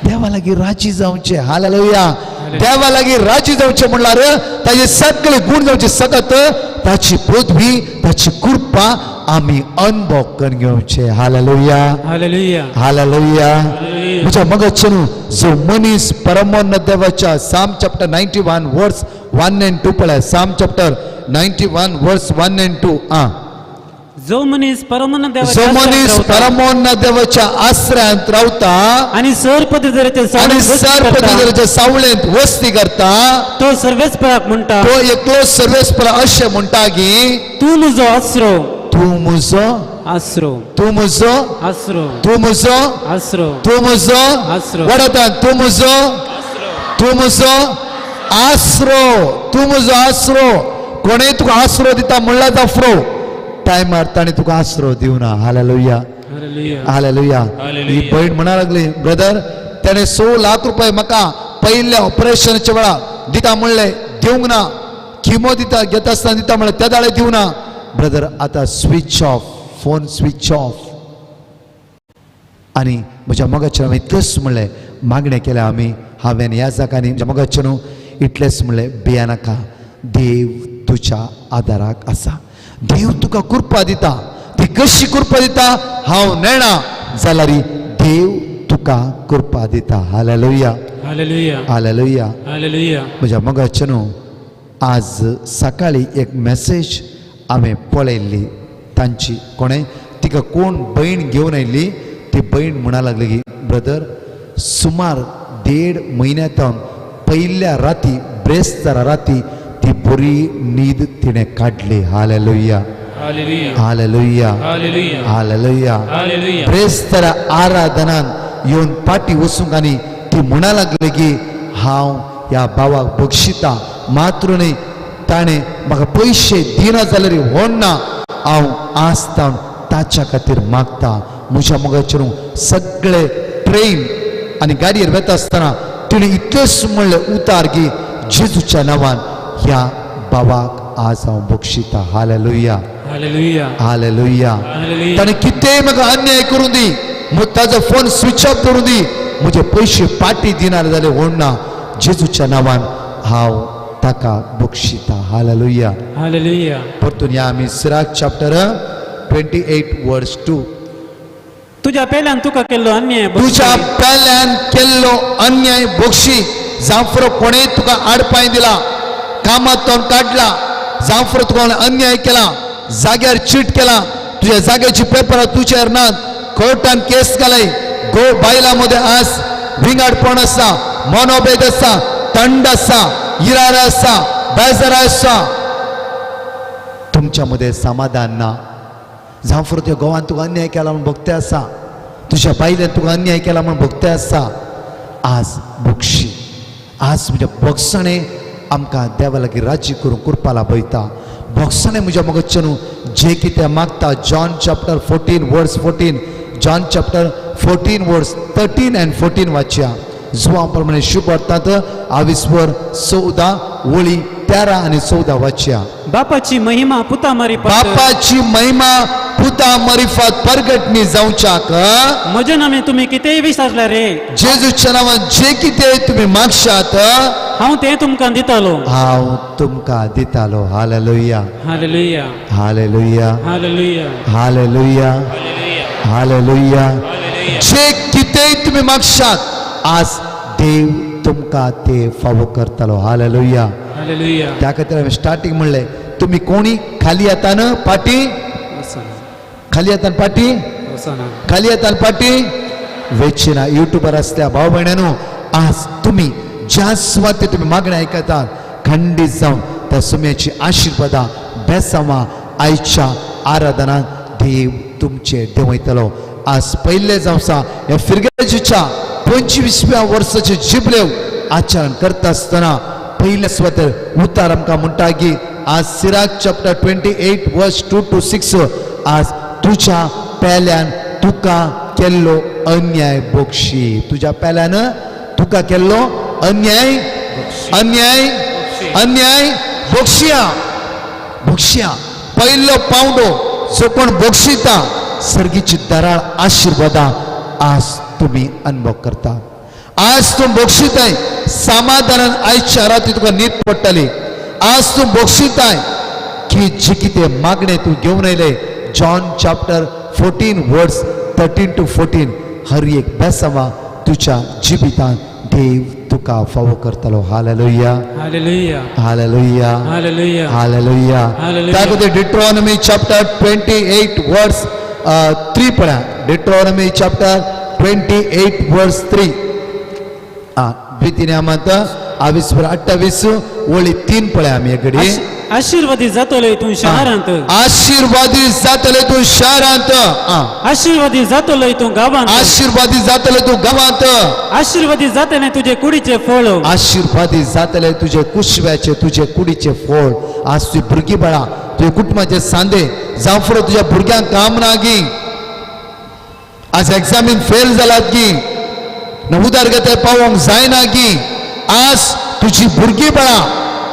देवा लागीं राजी जावचें. हालेलुया. देवा लागीं राजी जावचें म्हणल्यार ताजे सगळे गूण जावचे सगत, ताची पृथ्वी ताची कृपा आमी अनुभव करून घेवचे. Hallelujah, hallelujah, hallelujah. म्हज्या मोगाचें न्हू जो मनीस परमोन्न देवाच्या साम चॅप्टर 91 वर्स 1 and 2 पळय, साम चॅप्टर 91 वर्स 1 and 2. आं जो मनीस परमोन्न जो मनीस परमोन्न देवाच्या आश्रयांत रावता आनी सर्पदरेच्या सावळेंत वस्ती करता, तो सर्वेस्पराक म्हणटा, तो एकलो सर्वेस्पर अशें म्हणटा की तूं म्हजो आसरो, तूं म्हजो आसरो, तूं म्हजो आसरो, तूं म्हजो आसरो, तूं म्हजो आसरो. वडता तूं म्हजो, तूं म्हजो आसरो, तूं म्हजो आसरो. कोणें तुका आसरो दिता म्हणल्यार जाफ्रो टायमार ताणें तुका आसरो दिवना. Hallelujah, hallelujah. ही भयण म्हणा लागली ब्रदर तेणें 100 लाख रुपये म्हाका पयल्या ऑपरेशनाच्या वेळा दिता म्हणलें, दिवंक ना, किमो दिता घेता आसतना दिता म्हणलें, त्या दाळे दिवना ब्रदर. आतां switch off, phone switch off. आनी म्हज्या मोगाचें हांवें इतलेंच म्हणलें, मागणें केलें आमी, हांवें ह्या जागांनी म्हज्या मोगाचें न्हू इतलेंच म्हणलें, भियानाका, देव तुज्या आदाराक आसा, देव तुका कृपा दिता, ती कशी कृपा दिता हांव नेणा, जाल्यार देव तुका कृपा दिता. Hallelujah, hallelujah, hallelujah. हालेलुया. म्हज्या मोगाचें न्हू आज सकाळी एक मॅसेज हांवें पळयल्ली तांची, कोणें तिका कोण भयण घेवन आयिल्ली, ती भयण म्हणा लागली की ब्रदर सुमार 1.5 म्हयन्या सावन पयल्या राती ब्रेस्तारा राती ती बरी न्हीद तिणें काडली. Hallelujah, hallelujah, hallelujah. ब्रेस्तारा आराधनान येवन पाटी वचूंक आनी ती म्हणा लागली की हांव ह्या भावाक बक्षिता, मात्र न्हय ताणें म्हाका पयशे दिना जाल्यार व्हडना, हांव आसता ताच्या खातीर मागता. म्हज्या मोगाचेर सगळे ट्रेन आनी गाडयेर वता आसतना तिणें इतलेंच म्हणलें उतार की जेजूच्या नांवान ह्या भावाक आज हांव बक्षिता. Hallelujah, hallelujah, hallelujah. ताणें कितेंय म्हाका अन्याय करूं दी, ताजो फोन स्विच ऑफ करूं दी, म्हजे पयशे पाटी दिना जाल्यार व्हडना, जेजूच्या नांवान हांव ताका बक्षिता. Hallelujah, hallelujah. परतून या आमी सिराक चॅप्टर 28 वर्स 2. तुज्या पेल्यान तुका केल्लो अन्याय, तुज्या पेल्यान केल्लो अन्याय बक्षी. जांफरो कोणें तुका आडपाय दिला, कामात तोंड काडला, जांफरो तुका अन्याय केला, जाग्यार चीट केला, तुज्या जाग्याची पेपरां तुजेर नात, कोर्टान केस घालय, गो बायलां मदें आज विंगाडपण आसा, मनोभेद आसा, थंड आसा, इरार आसा, बेजार आसा, तुमच्या मदें समाधान ना. जांफरो तुज्या घोवान तुका अन्याय केला म्हूण भोगते आसा, तुज्या बायलेन तुका अन्याय केला म्हूण भोगते आसा, आज बक्षी. आज म्हज्या बक्षणे आमकां देवा लागीं राजी करूंक कुरपा लाभयता. बक्षणे म्हज्या मोगाचें न्हू जे कितें मागता, John chapter 14 verse 14, John chapter 14 verse 13 and 14 वाचया. जुवां प्रमाणे शुभ अर्थात आवीसवर 14 वळी 13 आनी 14 वाचया. बापाची महिमा पुता मारिफात, बापाची महिमा पुता मारिफात परगटणी जावच्याक म्हज्या नामे तुमी कितेंय विचारल्यार रे, जेजूच्या नांवान जे कितें तुमी मागशात हांव तें तुमकां दितालो, हांव तुमकां दितालो. Hallelujah, hallelujah, hallelujah, hallelujah, hallelujah, hallelujah. जे कितेंय तुमी मागशात आज देव तुमकां ते फावो करतालो. Hallelujah, hallelujah. त्या खातीर हांवें स्टार्टींग म्हणलें तुमी कोणी खाली येताना पाटी, खाली येताना पाटी, खाली येताना पाटी वेचिना. युट्यूबार आसल्या भाव भयणांनो, आज तुमी ज्या सुवातेर तुमी मागणें आयकतात खंडीत जावन त्या सुम्याची आशिर्वादां बेसांवां आयच्या आराधनान देव तुमचे देंवयतलो. आज पयले जावसा ह्या फिरगेजीच्या 25व्या वर्साचे जिबलेव आचरण करता आसतना पयल्या सुवातेर उतार आमकां म्हणटा की आज सिराक चॅप्टर 28 वर्स 2 to 6 आज तुज्या पेल्यान तुका केल्लो अन्याय बक्षी. तुज्या पेल्यान तुका केल्लो अन्याय, अन्याय, अन्याय बक्षिया, बक्षिया. पयलो पावंडो जो कोण बक्षिता सर्गीची दराळ आशिर्वादां आज तुमी अनुभव करता. आज तूं बक्षिताय समाधानान आयच्या राती तुका न्हीद पडटली. आज तूं बक्षिताय की जे कितें मागणें तूं घेवन आयले, John chapter 14 verse 13 to 14, हर एक बेसांवां तुज्या जिवितान देव तुका फावो करतलो. Hallelujah, hallelujah, hallelujah, hallelujah, hallelujah. Hallelujah. त्या खातीर डिट्रॉनॉमी चॅप्टर 28 वर्स 3 पळया. डिट्रॉनॉमी चॅप्टर 28 वर्स 3, द्वितीय आवीस 28 वळी 3 पळया आमी घडी. आशीर्वादी जातले तूं शहरांत, आशीर्वादी जातले तूं शहरांत, आशीर्वादी जातले तूं गांवांत, आशीर्वादी जातले तूं गांवांत, आशीर्वादी जातले तुजे कुडीचे फळ, आशीर्वादी जातले तुजे कुशव्याचे तुजे कुडीचे फळ. आज तुजी भुरगीं बाळां तुजे कुटुंबाचे सांदे जावं फुडें तुज्या भुरग्यांक काम ना गी, आज एग्जामीन फेल जालात गी, उदरगते पावोवंक जायना गी, आज तुजी भुरगीं बाळां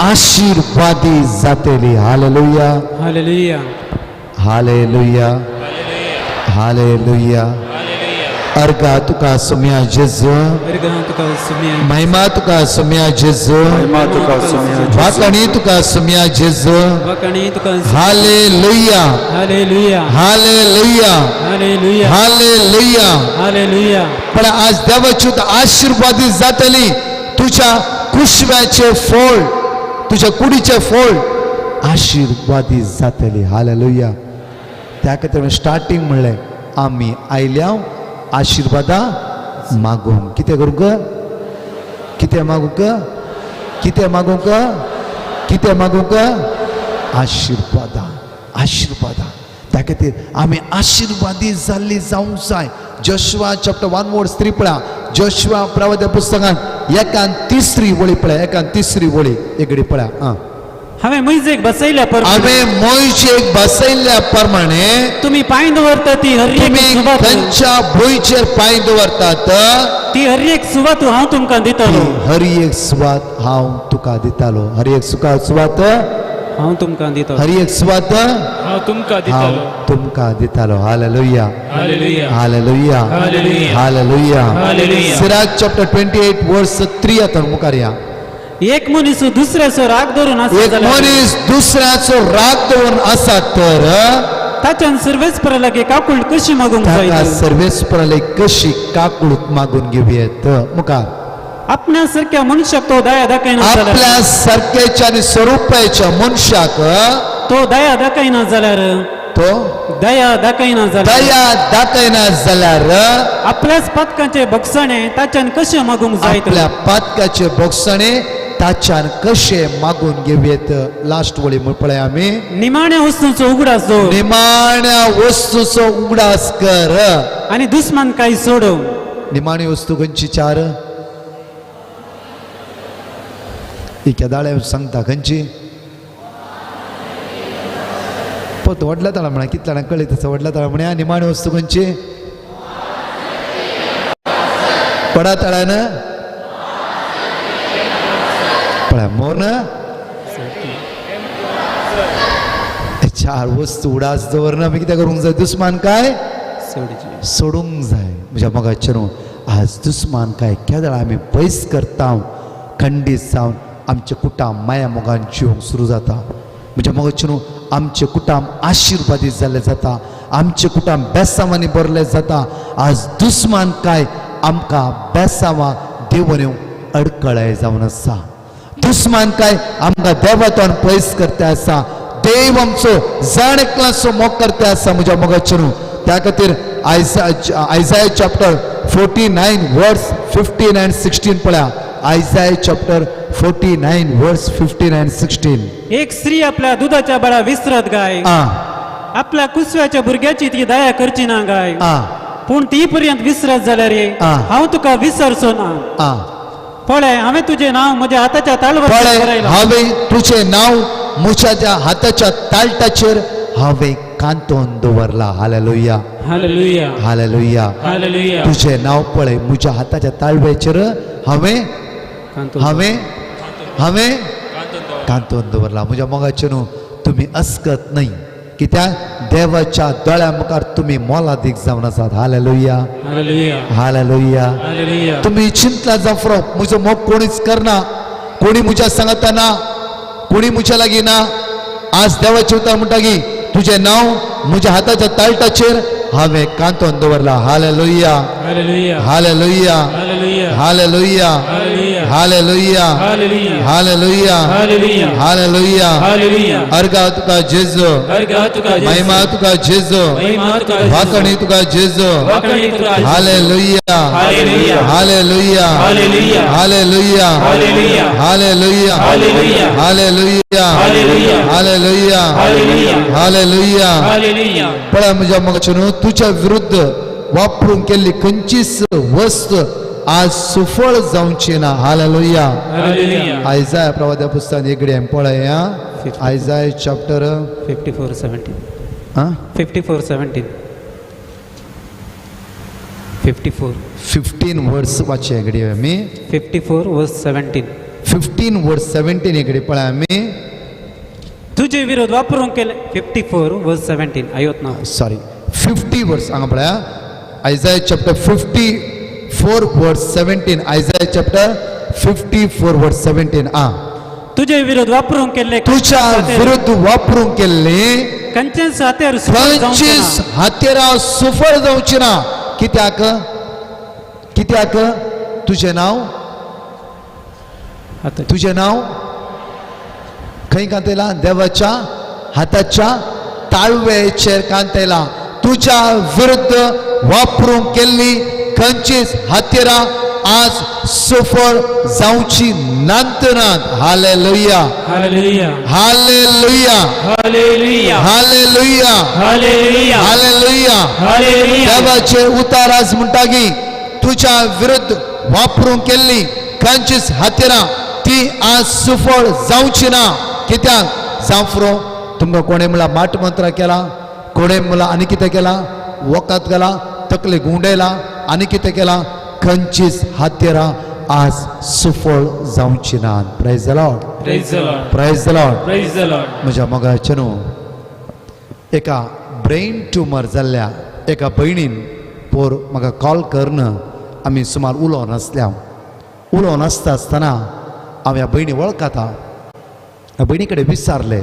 आशीर्वादी जातली. Hallelujah, hallelujah, hallelujah, hallelujah. अर्गा तुका सुम्या जेजू, महिमा तुका सुम्या जेजू, वाकणी तुका सुम्या जेजू. Hallelujah, hallelujah, hallelujah, hallelujah, hallelujah, hallelujah. पण आज देवाची आशीर्वादी जातली. तुझ्या कुशव्याचे फळ, तुझ्या कुडीचे फळ आशीर्वादी जातली. हालेलुया. त्या खातीर स्टार्टींग म्हणलें आमी आयल्या आशीर्वादा मागूंक. कितें करूंक? कितें मागूंक? कितें मागूंक? कितें मागूंक? आशीर्वादा, आशीर्वादा. त्या खातीर आमी आशिर्वादी जाल्ली जावंक जाय. जोशुआ चॅप्टर 1 वर्स 3 पळया. जोशुआ प्रवाद्या पुस्तकांत 1 3 वळी पळया. 1 3 वळी एकडे पळया. आं, हांवें मोयजेक बसयल्या प्रमाणे, हांवें मोयजेक बसयल्ल्या प्रमाणे तुमी पांय दवरता ती हर एक तुमी सुवात, खंयच्या भुंयचेर पांय दवरतात ती हर एक सुवात हांव तुमकां दितलो. हर एक सुवात हांव तुका दितालो. हर एक सुवात हांव तुमकां दितलो. हर एक सुवात हांव तुमकां हांव दितलो. तुमकां दितालो. Hallelujah, hallelujah, hallelujah, hallelujah, hallelujah. Hallelujah. Sirach chapter 28 वर्स 3 आतां मुखार या. एक मनीस दुसऱ्याचो राग धरून आसा एक जाल्यार, मनीस दुसऱ्याचो राग दवरून आसा तर ताच्यान सर्वेस्परा लागीं काकूळ कशी मागूंक ताका जाय? सर्वेस्पराले कशी काकूळत मागून घेवयेत. मुखार आपल्या सारक्या मनशाक तो दया दाखयना जाल्यार, आपल्या सारक्याच्या आनी स्वरुपाच्या मनशाक तो दया दाखयना जाल्यार, तो दया दाखयना जाल्यार, दया दाखयना जाल्यार आपल्याच पातकाचे भोगसणे ताच्यान कशें मागूंक जाय? आपल्या पातकाचे भोगसणे ताच्यान कशें मागून घेवयेत. लास्ट वळी म्हण पळय आमी. निमाण्या वस्तूचो उगडास दवर, निमाण्या वस्तूचो उगडास कर आनी दुस्मान काय सोडव. निमाणी वस्तू खंयची? 4 ही केदाळे सांगता खंयची? पत व्हडल्या तळा म्हणा, कितल्या जाणांक कळ्ळें तसं व्हडल्या तळा म्हणया. निमाणी वस्तू खंयची? पडा तळ्यान पळय मोर 4 वस्तू उडास दवरना आमी कितें करूंक जाय? दुस्मान काय सोडूंक जाय. म्हज्या मोगाचें न्हू, आज दुस्मान काय केदळ आमी पयस करता, खंडीत जावन आमचें कुटाम माया मोगान जिवंक सुरू जाता. म्हज्या मोगाचें न्हू, आमचें कुटाम आशिर्वादीत जाल्लें जाता, आमचें कुटाम बेसांवांनी भरलें जाता. आज दुस्मान काय आमकां बेसांवां देवन येवंक अडकळाय जावन आसा. दुस्मान काय आमकां देवातून पयस करता आसा. देव आमचो जाण एकलाचो मोग करता आसा. म्हज्या मोगाचें न्हू, त्या खातीर आयजाय चॅप्टर 49 वर्स 15 आनी 16 पळया. आयजाय चॅप्टर 49 वर्स 15 आनी 16. एक स्त्री आपल्या दुधाच्या बाळा विसरत गाय, आपल्या कुसव्याच्या भुरग्याची ती दया करची ना गाय, पूण ती पर्यंत विसरत जाल्यार हांव तुका विसरचो ना. पळय हांवें तुजें नांव म्हज्या हाताच्या ताळवाचेर पळय बरयलां. हांवें तुजें नांव म्हज्या हाताच्या ताळटाचेर हांवें कांतोवन दवरला. Hallelujah, hallelujah, hallelujah, hallelujah. तुजें नांव पळय म्हज्या हाताच्या ताळव्याचेर हांवें हांवें हांवें कांतोवन दवरला. म्हज्या मोगाचें न्हू, तुमी अस्कत न्हय, कित्याक देवाच्या दोळ्या मुखार तुमी मोलादीक जावन आसात. Hallelujah, hallelujah, hallelujah. हालेलुया. तुमी चिंतला जावं म्हजो मोग कोणीच करना, कोणी म्हज्या सांगता ना, कोणी म्हज्या लागीं ना. आज देवाचें उतर म्हणटा की तुजें नांव म्हज्या हाताच्या ताळटाचेर हांवें कांतोवन दवरला. Hallelujah, hallelujah, hallelujah, hallelujah, hallelujah, hallelujah, hallelujah, hallelujah, hallelujah, hallelujah. Hallelujah. अर्गा तुका जेजू, अर्गा तुका जेजू, महिमा तुका जेजू, महिमा तुका जेजू, वाकणी तुका जेजू. वाकणी तुका जेजू. Hallelujah, hallelujah, hallelujah, hallelujah, hallelujah, hallelujah, hallelujah, hallelujah, hallelujah, hallelujah, hallelujah, hallelujah, hallelujah. Hallelujah. पळय म्हज्या मोगाचें न्हू, तुज्या विरुद्ध वापरून केल्ली खंयचीच वस्त आज सुफळ जावची ना. हालेलुया. हालेलुया. आयजाय प्रवाद्या पुस्तकांत एकडे पळय. आयजाय चॅप्टर 54:17. 54:17. 54 15 वर्स वाचया एकडे आमी. 54 वर्स 17. 15 वर्स 17 एकडे पळय आमी. तुझे विरोध वापरून केले. 54 वर्स 17 आयोत ना, सॉरी, 50 वर्स हांगा पळया. आयजाय चॅप्टर 54 वर्स 17. आयजाय चॅप्टर 54 वर्स 17. आ, तुझे विरोध वापरून केल्ले, तुझ्या विरुद्ध वापरून केल्ले खंयचेच हातेर खंयचीच हातेरां सुफळ जावची ना. कित्याक? कित्याक? तुझें नांव, तुझें नांव खंय कांतयलां? देवाच्या हाताच्या ताळवेचेर कांतयलां. तुज्या विरुद्ध वापरूंक केल्ली खंयचीच हातेरां आज सुफळ जावची नात नात. Hallelujah, hallelujah, hallelujah, hallelujah, hallelujah, hallelujah, hallelujah, hallelujah. देवाचे उतार आज म्हणटा की तुझ्या विरुद्ध वापरून केल्ली खंयचीच हातेरां ती आज सुफळ जावची ना. कित्याक जांफरो तुमकां कोणें म्हणल्यार माट मंत्र केला, कोणें म्हणल्यार आनी कितें केला, वखद घाला, तकले गुंवडायला, आनी कितें केला, खंयचीच हातेरां आज सुफळ जावची ना. Praise the Lord, praise the Lord, praise the Lord, praise the Lord. म्हज्या मोगाचे न्हू, एका ब्रेन ट्युमर जाल्ल्या एका भयणीन पोर म्हाका कॉल करून आमी सुमार उलोवन आसल्या. उलोवन आसता आसतना हांव ह्या भयणी वळखता. ह्या भयणी कडेन विचारलें,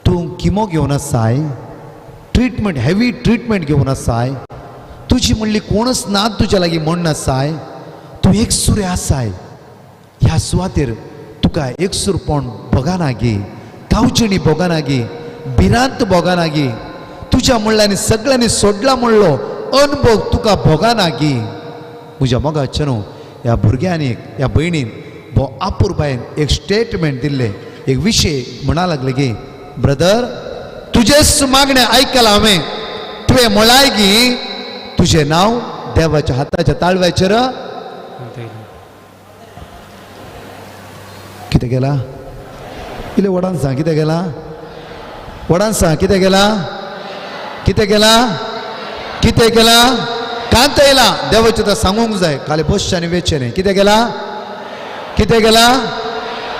तूं किमो घेवन आसाय, ट्रिटमेंट हेवी ट्रिटमेंट घेवन आसाय, तुजी म्हणली कोणच ना तुज्या लागीं म्हण आसाय, तूं एकसुरें आसाय, ह्या सुवातेर तुका एकसूरपण भोगाना गी, कावचेणी भोगाना गी, भिरांत भोगाना गी, तुज्या म्हणल्यानी सगळ्यांनी सोडला म्हणलो अनुभव तुका भोगाना गी. म्हज्या मोगाचे न्हू, ह्या भुरग्यांनी ह्या भयणीन भो आपुरबायेन एक स्टेटमेंट दिल्लें, एक विशय म्हणा लागले की ब्रदर तुजेच मागणें आयकलां हांवें, तुवें म्हळाय की तुजें नांव देवाच्या हाताच्या ताळव्याचेर कितें केलां, इल्लें व्हडान सांग, कितें केलां, व्हडान सांग, कितें केलां, कितें केलां, कितें केलां, कांत येयला. देवाचें तर सांगूंक जाय, खाली बसचें आनी वेचें न्ही. कितें केलां, कितें केलां,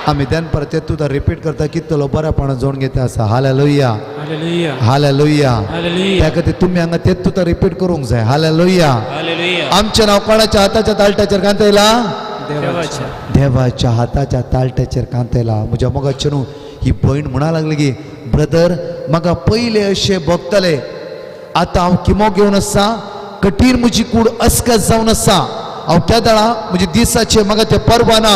आमी दनपार ते तुका रिपीट करता कितलो बऱ्यापणान जोडून घेता आसा. Hallelujah, hallelujah, hallelujah. हालेलुया. त्या खातीर तुमी हांगा तेच तुका रिपीट करूंक जाय. हालेलुया. हालेलुया. आमचें नांव कोणाच्या हाताच्या ताळट्याचेर कांतयला? देवाच्या, देवाच्या हाताच्या ताळट्याचेर कांतयला. म्हज्या मोगाचे न्हू, ही भयण म्हणा लागली की ब्रदर म्हाका पयले अशें भोगतले, आतां हांव किमो घेवन आसा, कठीण म्हजी कूड अस्कत जावन आसा, हांव केदळा म्हजे दिसाचे म्हाका तें परवा ना,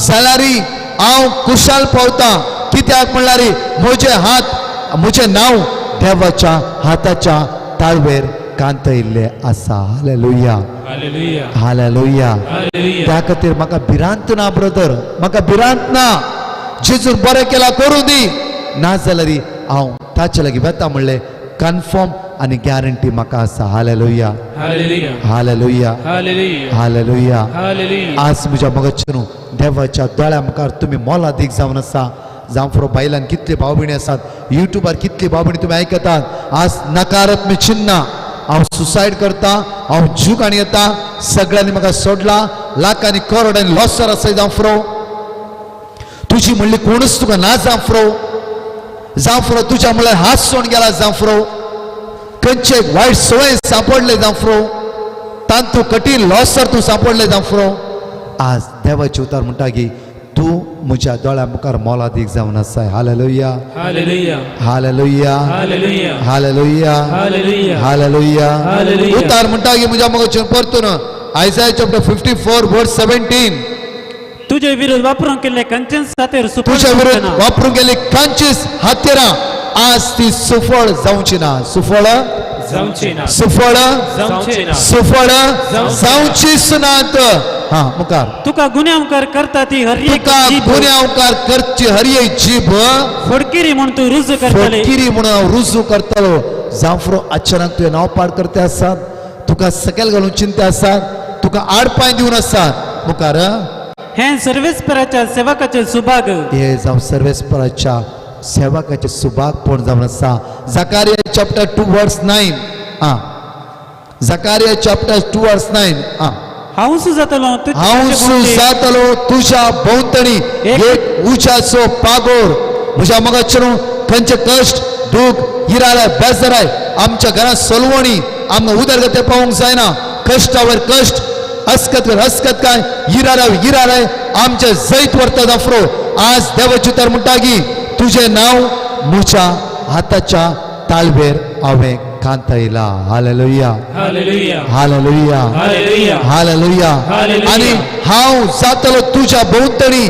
जाल्यारय हांव कुशाल पावता. कित्याक म्हणल्यार म्हजे हात म्हजें नांव देवाच्या हाताच्या ताळवेर कांतयल्लें आसा. Hallelujah, hallelujah, hallelujah. हालेलुया. त्या खातीर म्हाका भिरांत ना ब्रदर, म्हाका भिरांत ना, जेजून बरें केलां करूं दी, ना जाल्यार हांव ताचे लागीं वता म्हणलें कन्फर्म आनी गॅरंटी म्हाका आसा. Hallelujah, hallelujah, hallelujah, hallelujah, hallelujah. Hallelujah. आज म्हज्या मोगाचे न्हू, देवाच्या दोळ्या मुखार तुमी मोलादीक जावन आसा. जावं बायलान कितले भाव भयणी आसात, युट्यूबार कितली भाव भयणी तुमी आयकतात. आज नकारात्मक चिन्नां, हांव सुसायड करता, हांव जीव येता, सगळ्यांनी म्हाका सोडला, लाखांनी करोडांनी लॉसर आसा. जावं तुजी म्हणली कोणूच तुका ना. जांफरो जांफरो तुज्या म्हणल्यार हात सोडून गेला. जांफरो खंयचे वायट संवय सांपडले. जांफरो तांतू कठीण लॉसर तूं सांपडले. जांफरो आज देवाचे उतार म्हणटा की तूं म्हज्या दोळ्या मुखार मोलादीक जावन आसाय. Hallelujah, hallelujah, hallelujah, hallelujah, hallelujah, hallelujah, hallelujah. Hallelujah. उतार म्हणटा की म्हज्या मोगाचेर परतून आयजाय चॅप्टर 54 वर्स 17, तुजे विरुद्ध वापरून केल्ले खंयचेच हातेर सुफळ तुझ्या जावचें विरुद्ध ना. वापरून गेली खंयचीच हातेरां आज ती सुफळ जावची ना. सुफळ जावची ना, सुफळ जावची ना, सुफळ जावची जावचीच नात. हा मुखार तुका गुन्यांवकार करता ती हर एक तुका जीभ गुन्यांवकार करची हर एक जीभ फडकिरी म्हूण तूं रुजू करतले. फटकिरी म्हणून हांव रुजू करतलो. जांफरो अचानक तुवें नांव पाड करते आसात, तुका सकयल घालून चिंता आसात, तुका आडपांय दिवन आसात. मुखार हें सर्वेस्पराच्या सेवकाचे सुभाग, हे जावं सर्वेस्पराच्या सेवकाचे सुभागपण जावन आसा. जकारिया चॅप्टर 2 वर्स 9, आं जकारिया चॅप्टर 2 वर्स 9, आं हांव जातलो तुज्या हांव भोंवती. जातलो तुज्या भोंवतणी एक उज्याचो पागोर. म्हज्या मोगाचे न्हू, खंयचे कश्ट दूख इराय बेजाराय आमच्या घरांत सोलवणी आमकां उदरगते पावूंक जायना. कश्टावर कश्ट, हसकत वर हसकत, काय इराराय इराराय आमचे जैत व्हरता. जाफरो आज देवाची तर म्हणटा की तुजें नांव म्हज्या हाताच्या ताळवेर हांवें कांतयला. Hallelujah, hallelujah, hallelujah, hallelujah, hallelujah. Hallelujah. आनी हांव जातलो तुज्या भोंवतणी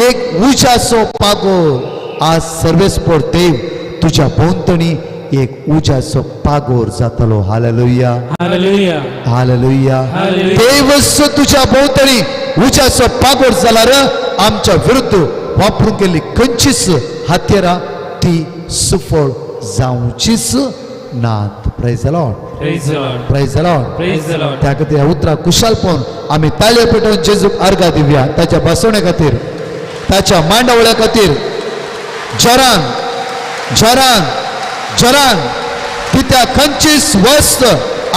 एक उज्याचो पागोर. आज सर्वेस्पर देव तुज्या भोंवतणी एक उज्याचो पागोर जातलो. Hallelujah, hallelujah, hallelujah. हालेलुया. देवस तुज्या भोंवतणी उज्याचो पागोर जाल्यार आमच्या विरुद्ध वापरूंक गेल्ली खंयचीच हत्यारां ती सुफळ जावचीच नात. Praise the Lord, praise the Lord, praise the Lord, praise the Lord. त्या खातीर ह्या उतराक कुशालपण आमी ताळयो पेटोवन जेजूक अर्गां दिवया, ताच्या बसवणे खातीर, ताच्या मांडावळ्या खातीर. जरान जरान जरान कित्याक खंयचीच वस्त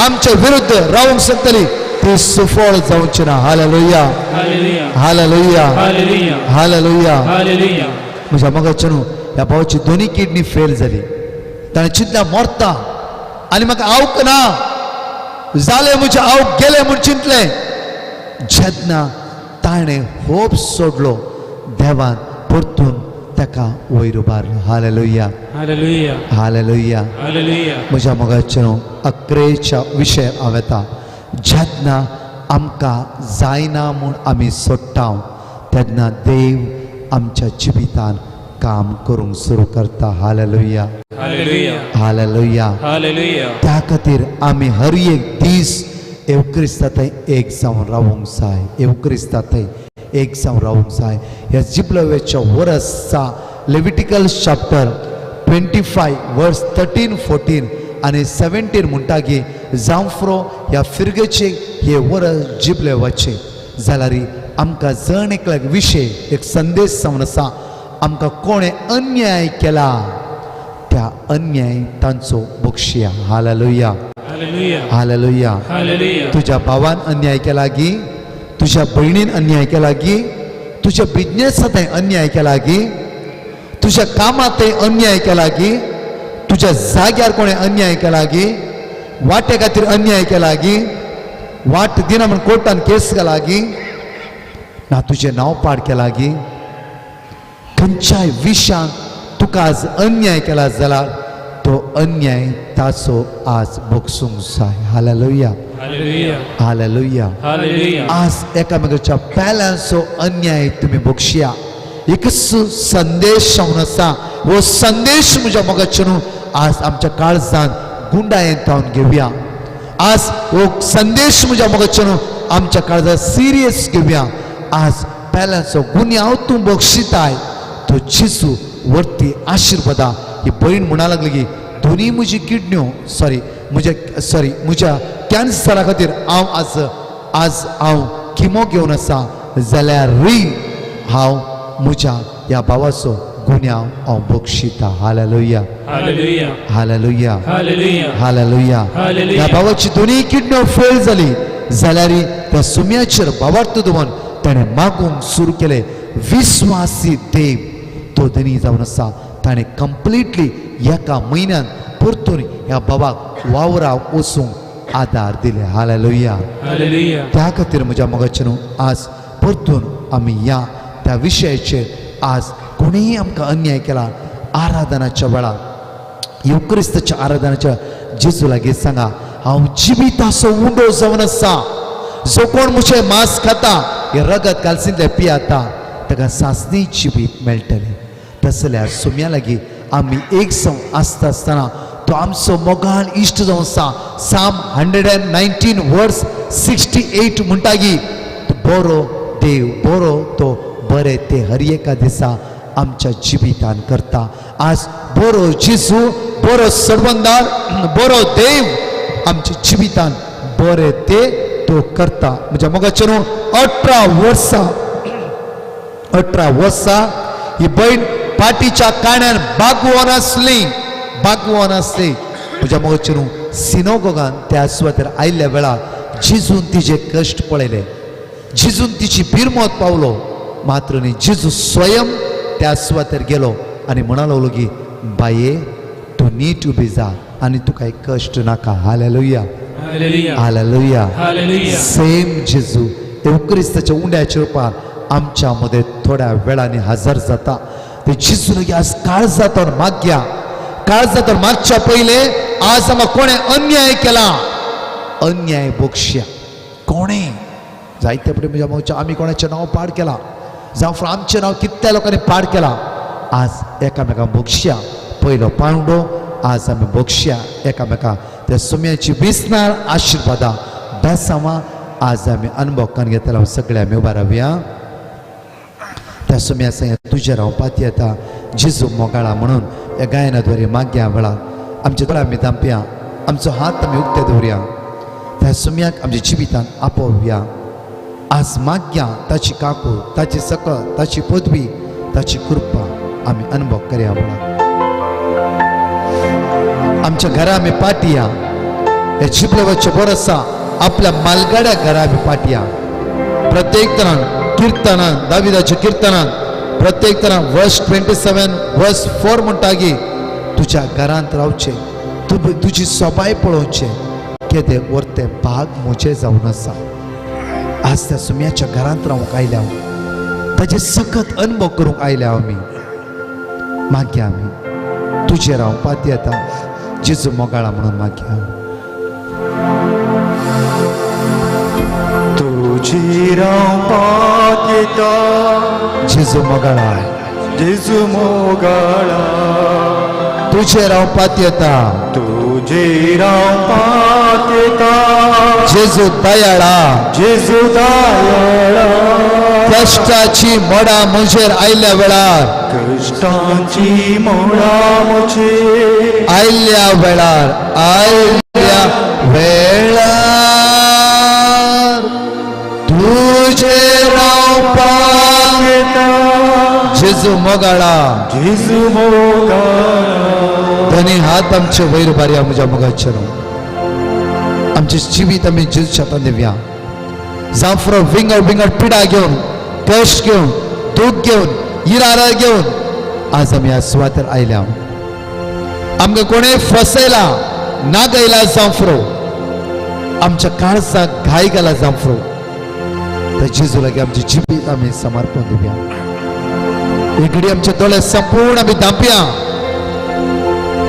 आमच्या विरुद्ध रावंक शकतली ती सुफळ जावची ना. Hallelujah, hallelujah, hallelujah, hallelujah, hallelujah. Hallelujah. म्हज्या मोगाच्या न्हू, ह्या भावाची दोनी किडनी फेल जाली. ताणें चिंतल्या मरता आनी म्हाका आवक ना जालें, म्हजें आवक गेलें म्हूण चिंतलें. जेन्ना ताणें होप सोडलो, देवान परतून ताका वयर उबारलो. Hallelujah, hallelujah, hallelujah. हालेलुया. म्हज्या मोगाच्या न्हू, अकरेच्या विशय हांव येता. जेन्ना आमकां जायना म्हूण आमी सोडटा तेन्ना देव आमच्या जिवितान काम करूंक सुरू करता. Hallelujah, hallelujah, hallelujah. हालेलुया. त्या खातीर आमी हर एक दीस येवक्रिस्ता थंय एक जावन रावूंक जाय, येवक्रिस्ता थंय एक जावन रावूंक जाय. ह्या जिबलवेच्या वरसा लेविटिकल चॅप्टर 25 वर्स 13, 14 आनी 17 म्हणटा की जांफ्रो ह्या फिरगेचे हे वरस जिबलेवाचे जाल्यार आमकां जण एकल्याक विशय एक संदेश जावन आसा. आमकां कोणें अन्याय केला त्या अन्याय तांचो बक्षिया. Hallelujah, hallelujah, hallelujah. हालेलुया. तुज्या भावान अन्याय केला की, तुज्या भयणीन अन्याय केला की, तुज्या बिजनेसांत अन्याय केला की, तुज्या कामांत अन्याय केला की, तुज्या जाग्यार कोणें अन्याय केला की, वाटे खातीर अन्याय केला की, वाट दिना म्हूण कोर्टान केस घाला की, ना तुजें नांव पाड केला की, खंयच्याय विशयांत तुका आज अन्याय केला जाल्यार तो अन्याय ताचो आज भोगसूंक जाय. Hallelujah, hallelujah, hallelujah. हालेलुया. आज एकामेकाच्या पेल्यांचो अन्याय तुमी भोगशिया. एकच संदेश जावन आसा, हो संदेश म्हज्या मोगाच्या न्हू आज आमच्या काळजान गुंडायेन तावन घेवया. आज हो संदेश म्हज्या मोगाच्या न्हू आमच्या काळजान सिरियस घेवया. आज पेल्यांचो गुन्यांव तूं बक्षिताय तो जेजू वरती आशिर्वादा. ही भयण म्हणा लागली की दोनी म्हजी किडन्यो सॉरी म्हज्या सॉरी म्हज्या कॅन्सरा खातीर हांव आज आज हांव किमो घेवन आसा जाल्यारूय हांव म्हज्या ह्या भावाचो गुन्यांव हांव बक्षिता. Hallelujah, hallelujah, hallelujah, hallelujah, hallelujah. Hallelujah. ह्या भावाची दोनी किडन्यो फेल जाली जाल्यार त्या सुम्याचेर भावार्थ दवरून ताणें मागूंक सुरू केलें. विस्वासी देव तो धनी जावन आसा. ताणें कंप्लिटली एका म्हयन्यान परतून ह्या बाबाक वावराक वचूंक आदार दिले. Hallelujah, hallelujah. त्या खातीर म्हज्या मोगाच्या न्हू, आज परतून आमी ह्या त्या विशयाचेर आज कोणीय आमकां अन्याय केला आराधनाच्या वेळार येवक्रिस्ताच्या आराधनाच्या जेजू लागीं सांगा, हांव जिविताचो उंडो जावन आसा. जो कोण म्हजें मांस खाता हें रगत कालसिंतलें पियाता ताका सासणी जिवीत मेळटलें. तसल्या सुम्या लागीं आमी एक जावन आसता आसतना तो आमचो मोगाळ इश्ट जावन आसा. साम 119 वर्स 68 म्हणटा की तो बरो देव, बरो तो बरें ते हर एका दिसा आमच्या जिवितान करता. आज बरो जेजू, बरो सरवंदार, बरो देव आमच्या जिवितान बरें ते तो करता. म्हज्या मोगाच्या न्हू, 18 वर्सां 18 वर्सां ही भयण पाटीच्या काण्यान बागवोन आसली, बागवोन आसली. म्हज्या मोगाच्या न्हू, सिनोगोगान त्या सुवातेर आयिल्ल्या वेळार जेजून तिजे कश्ट पळयले, जेजून तिची बिरमत पावलो. मात्र न्ही, जेजू स्वयं त्या सुवातेर गेलो आनी म्हणालो की बाये तूं नीट उबी जा आनी तुका एक कश्ट नाका. Hallelujah, hallelujah, hallelujah. Hallelujah. Same जेजू येवक्रिस्ताच्या उंड्याच्या रुपार आमच्या मदें थोड्या वेळांनी हजर जाता. ते जेजू लागीं आज काळजांत मागया, काळजांत मागच्या पयलें आज आमकां कोणें अन्याय केला अन्याय बक्षया. कोणें जायते फावटी म्हज्या मोगाच्या आमी कोणाचें नांव पाड केलां, जावं आमचें नांव कितल्या लोकांनी पाड केलां. आज एकामेकांक बक्षया. पयलो पांवडो आज आमी बक्षया एकामेका त्या सुम्याची विसनार आशिर्वादां बेसांवां आज आमी अनुभव करून घेतला. सगळे आमी उबा रावया. त्या सुम्या संग तुजेर हांव पातयेता जेजू मोगाळा म्हणून ह्या गायना द्वारे मागया वेळार आमचे दोळे आमी धांपया, आमचो हात आमी उक्ते दवरया, त्या सुम्याक आमच्या जिवितांत आपोवया. आज मागया ताची काकू, ताची सकत, ताची पदवी, ताची कृपा आमी अनुभव करया वेळार. आमच्या घरा आमी पाटया, हे जिबलेवाचे बरो आसा आपल्या मालगाड्या घरा आमी पाटया. प्रत्येक तरान किर्तनान, दाविदाच्या किर्तनान प्रत्येक तरान वर्स 27 वर्स 4 म्हणटा की तुज्या घरांत रावचें, तुजी सोबाय पळोवचें, केदें वर्तें भाग म्हजें जावन आसा. आज त्या सुम्याच्या घरांत रावंक आयल्या हांव, ताजे सकत अनुभव करूंक आयल्या आमी. मागया आमी तुजेर हांव पातयेता जेजू मोगाळा म्हणून मागया. तुजेर हांव पातयेता जेजू मोगाळा, जेजू मोगाळा, तुजेर हांव पातयेता, तुजेर हांव पातयेता जेजू दयाळा, जेजू दयाळा. कश्टाची मोडां म्हजेर आयल्या वेळार, कश्टांची मोडां म्हजेर आयल्या वेळार, आयल्या वेळार तुजेर हांव पातयेता जेजू मोगाळा, जेजू मोगाळा. धनी हात आमचे वयर बारया म्हज्या मोगाचेर. आमचें जिवीत आमी जेजूच्या हातान दिवया. जांफरो विंगड विंगड पिडा घेवन, कश्ट घेवन, दूख घेवन, इरारा घेवन आज आमी ह्या सुवातेर आयल्या. आमकां कोणें फसयला, नागयला जांफरो, आमच्या काळजाक घाय घाला जांफरो. तर जेजू लागीं आमचें जिवीत आमी समर्पण दिवया. एक घडी आमचे दोळे संपूर्ण आमी धांपया.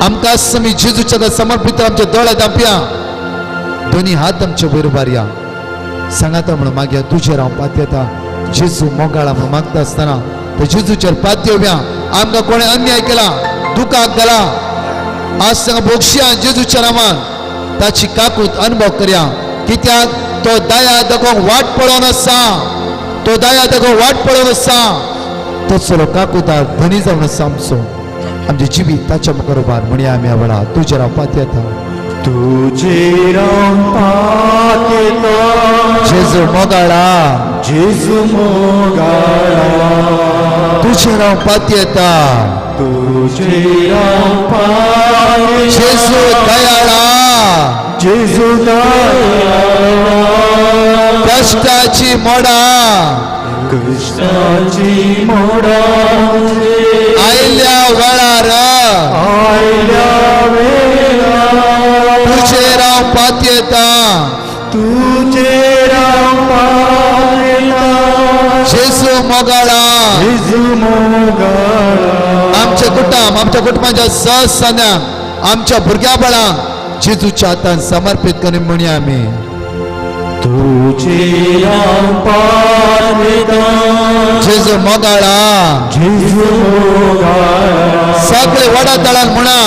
आमकां आमी जेजूच्या समर्पित आमचे दोळे धांपया, दोनी हात आमचे वयर उबारया. सांगाता म्हणून मागया तुजेर हांव पातयेता जेजू मोगाळा म्हणून मागता आसतना ते जेजूचेर पातयेवया. आमकां कोणें अन्याय केला, दुखाक घाला, आज सांगा भोगशया जेजूच्या नांवान ताची काकूत अनुभव करया. कित्याक तो दया दाखोवंक वाट पळोवन आसा, तो दया दाखोवंक वाट पळोवन आसा. तो चलो काकुतार धनी जावन आसा आमचो. आमचें जिवीत ताच्या मुखार उबार म्हणया आमी ह्या वेळार तुजेर हांव पातयेता, तुजेर हांव पातयेता जेजू मोगाळा, जेजू मोगाळा, तुजेर हांव पातयेता, तुजेर हांव पातयेता जेजू दयाळा, जेजू दयाळा. कश्टाची मोडां, कश्टाची मोडां आयल्या वेळार, आयल्या वेळार तुजेर हांव पातयेता, तुजेर हांव पातयेता जेजू मोगाळा, जेजू मोगाळा. आमच्या कुटुंब, आमच्या कुटुंबाच्या सहसन्यांक, आमच्या भुरग्या बाळांक जेजूच्या हातान समर्पीत करून म्हणया आमी. तुजेर हांव पातयेता जेजू मोगाळा, जेजू मोगाळा. सगळे व्हडा ताळान म्हणा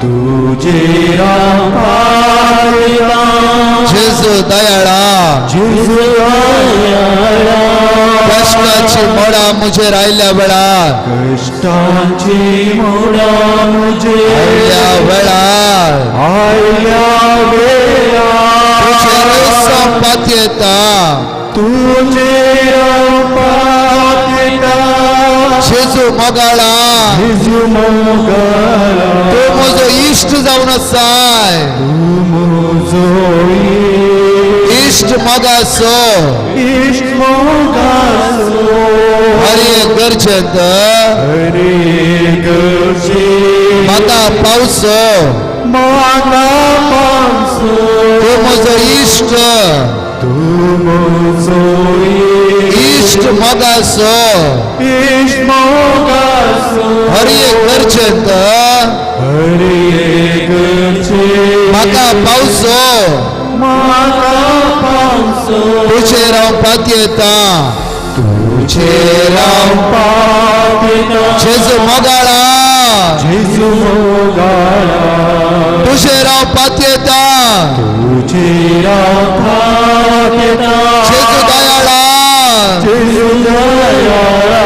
तुजेर हांव पातयेता जेजू दयाळा, जेजू दयाळा. कश्टाची मोडां म्हजेर आयल्या वेळार, कश्टांची मोडां म्हजेर आयल्या वेळार, आयल्या वेळार तुजेर हांव पातयेता, तुजेर हांव पातयेता जेजू मोगाळा, जेजू मोगाळा. तूं म्हजो इश्ट जावन आसाय, तूं म्हजो इश्ट मोगाचो, इश्ट मोगाचो. हर एक गरजेंत, हर एक गरजेंत म्हाका पावसो, म्हाका पावसो. तूं म्हजो इश्ट, तूं म्हजो इश्ट मोगाचो, इश्ट मोगाचो. हर एक गरजेंत, हर एक गरजेंत म्हाका पावसो, म्हाका पावसो. तुजेर हांव पातयेता, तुजेर तुजेर हांव पातयेता जेजू मोगाळा जेजू मोगाळा तुजेर हांव पातयेता तुजेर हांव पातयेता जेजू दयाळा जेजू दयाळा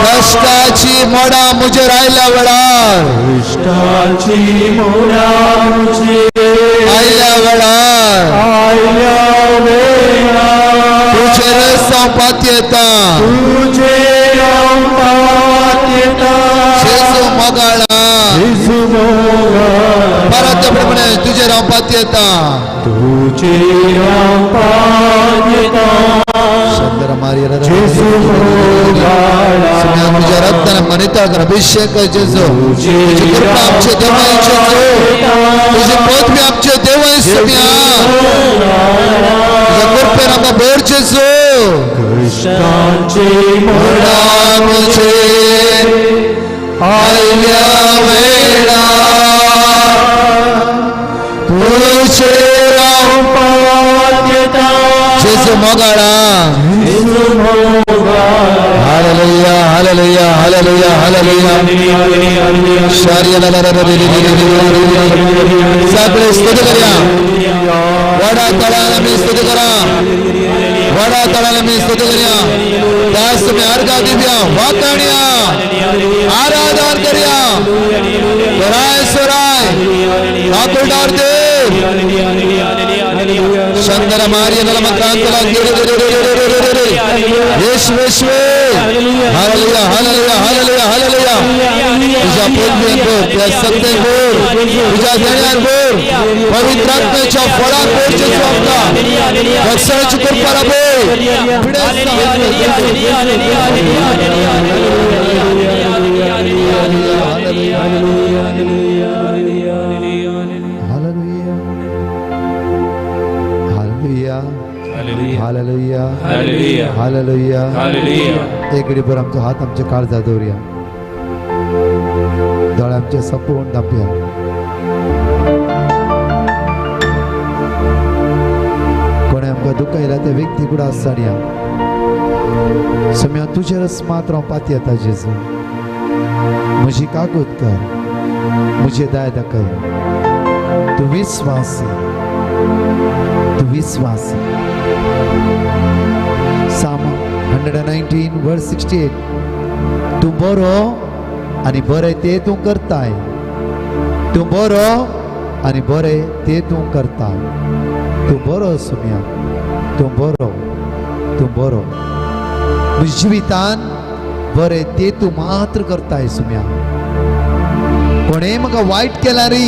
कश्टाची मोडां म्हजेर आयल्या वेळार कश्टाची मोडां म्हजेर आयल्या वेळार आयल्या वेळार तुजेरच हांव पातयेता तुजेर हांव पातयेता जेजू मोगाळा जेजू मोगाळा परत प्रमाणे तुजेर हांव पातयेता तुजेर हांव पातयेता जेजू मोगाळा तुझ्या रक्तान मनिता कर अभिषेक कर जेजू तुझी कृपा आमचे देवाय जेजू तुझी पदवी आमचे देवाय सुम्या तुझ्या कृपेन आमकां भर जेजू कश्टांचे मोडां म्हजेर आयल्या वेळार तुजेर हांव पातयेता जेजू मोगाळा जेजू मोगाळा hallelujah hallelujah hallelujah hallelujah सगळे स्तुती करूया वडा तळान आमी स्तुती करा वडा तळान आमी स्तुती करूया दास तुमी अर्घा दिवया वाकाणया आराधन करूया राय सोराय काकुलदार देव शंकर मारिय नलमक्रांतला येशू येशू हालेलुया हालेलुया हालेलुया हालेलुया तुझ्या पदवीन तुझ्या सत्तेन भर तुझ्या देण्यान भर पवित्र आत्म्याच्या फळान भर जेजू आमकां भक्षणाची कृपा लाभय hallelujah hallelujah hallelujah hallelujah. Hallelujah hallelujah. एक घडीभर आमचो हात आमच्या काळजात दवरुया दोळे आमचे संपूर्ण धांपया कोणें आमकां दुखयला त्या व्यक्ती कुडा आसताडया सम्या तुजेरच मात्र हांव पातयेता जेजू म्हजी कागूत कर म्हजे दाय दाखय तूं विस्वासी तूं विस्वासी Psalm 119 verse 68 तूं बरो आनी बरें तें तूं करताय तूं बरो आनी बरें तें तूं करताय तूं बरो सुम्या तूं बरो तूं बरो म्हज्या जिवितान बरें तें तूं मात्र करताय सुम्या कोणें म्हाका वायट केला री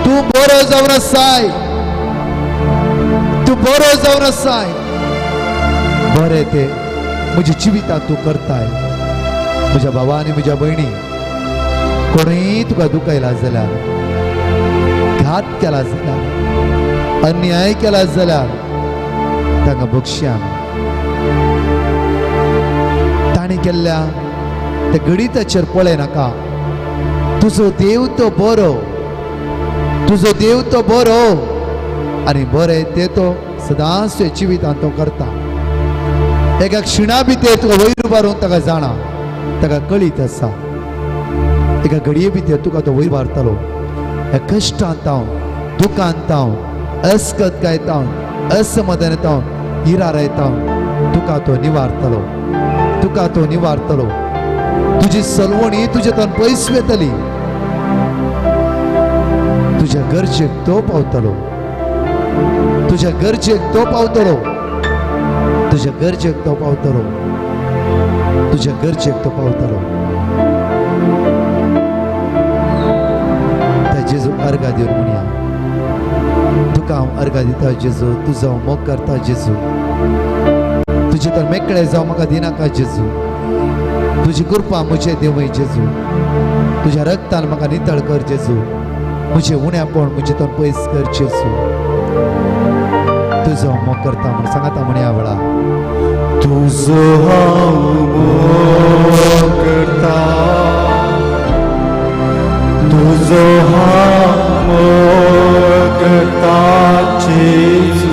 तूं बरो जावन आसाय तूं बरो जावन आसाय बरें तें म्हज्या जिवितांत तूं करताय म्हज्या भावा आनी म्हज्या भयणी कोणूय तुका दुखयला जाल्यार घात केला जाल्यार अन्याय केला जाल्यार तांकां बक्षया तांणी केल्ल्या त्या गणिताचेर पळय नाका तुजो देव तो बरो तुजो देव तो बरो आनी बरें तें तो सदांच तुज्या जिवितांत तो करता एका क्षिणा भितर तुका वयर उबारून ताका जाणा ताका कळीत आसा एका घडये भितर तुका तो वयर उबारतलो ह्या कश्टांत हांव दुखांत हांव अस्कतकायत हांव असमाधानांत हांव इरार हांव तुका तो निवारतलो तुका तो निवारतलो तुजी सलवणी तुजे तन पयस वेतली तुज्या गरजेक तो पावतलो तुज्या गरजेक तो पावतलो तुज्या गरजेक तो पावतलो तुज्या गरजेक तो पावतलो त्या जेजू अर्घा दिवन म्हणया तुका हांव अर्घा दिता जेजू तुजो हांव मोग करता जेजू तुजे तर मेकळे जावं म्हाका दिनाका जेजू तुजी कृपा म्हजे देवय जेजू तुज्या रक्तान म्हाका नितळ कर जेजू म्हजें उण्यापण म्हजें तो पयस कर जेजू तुजो हांव मोग करता म्हण सांगाता म्हण ह्या वेळा तुजो हांव मोग करता तुजो हांव मोग करता जेजू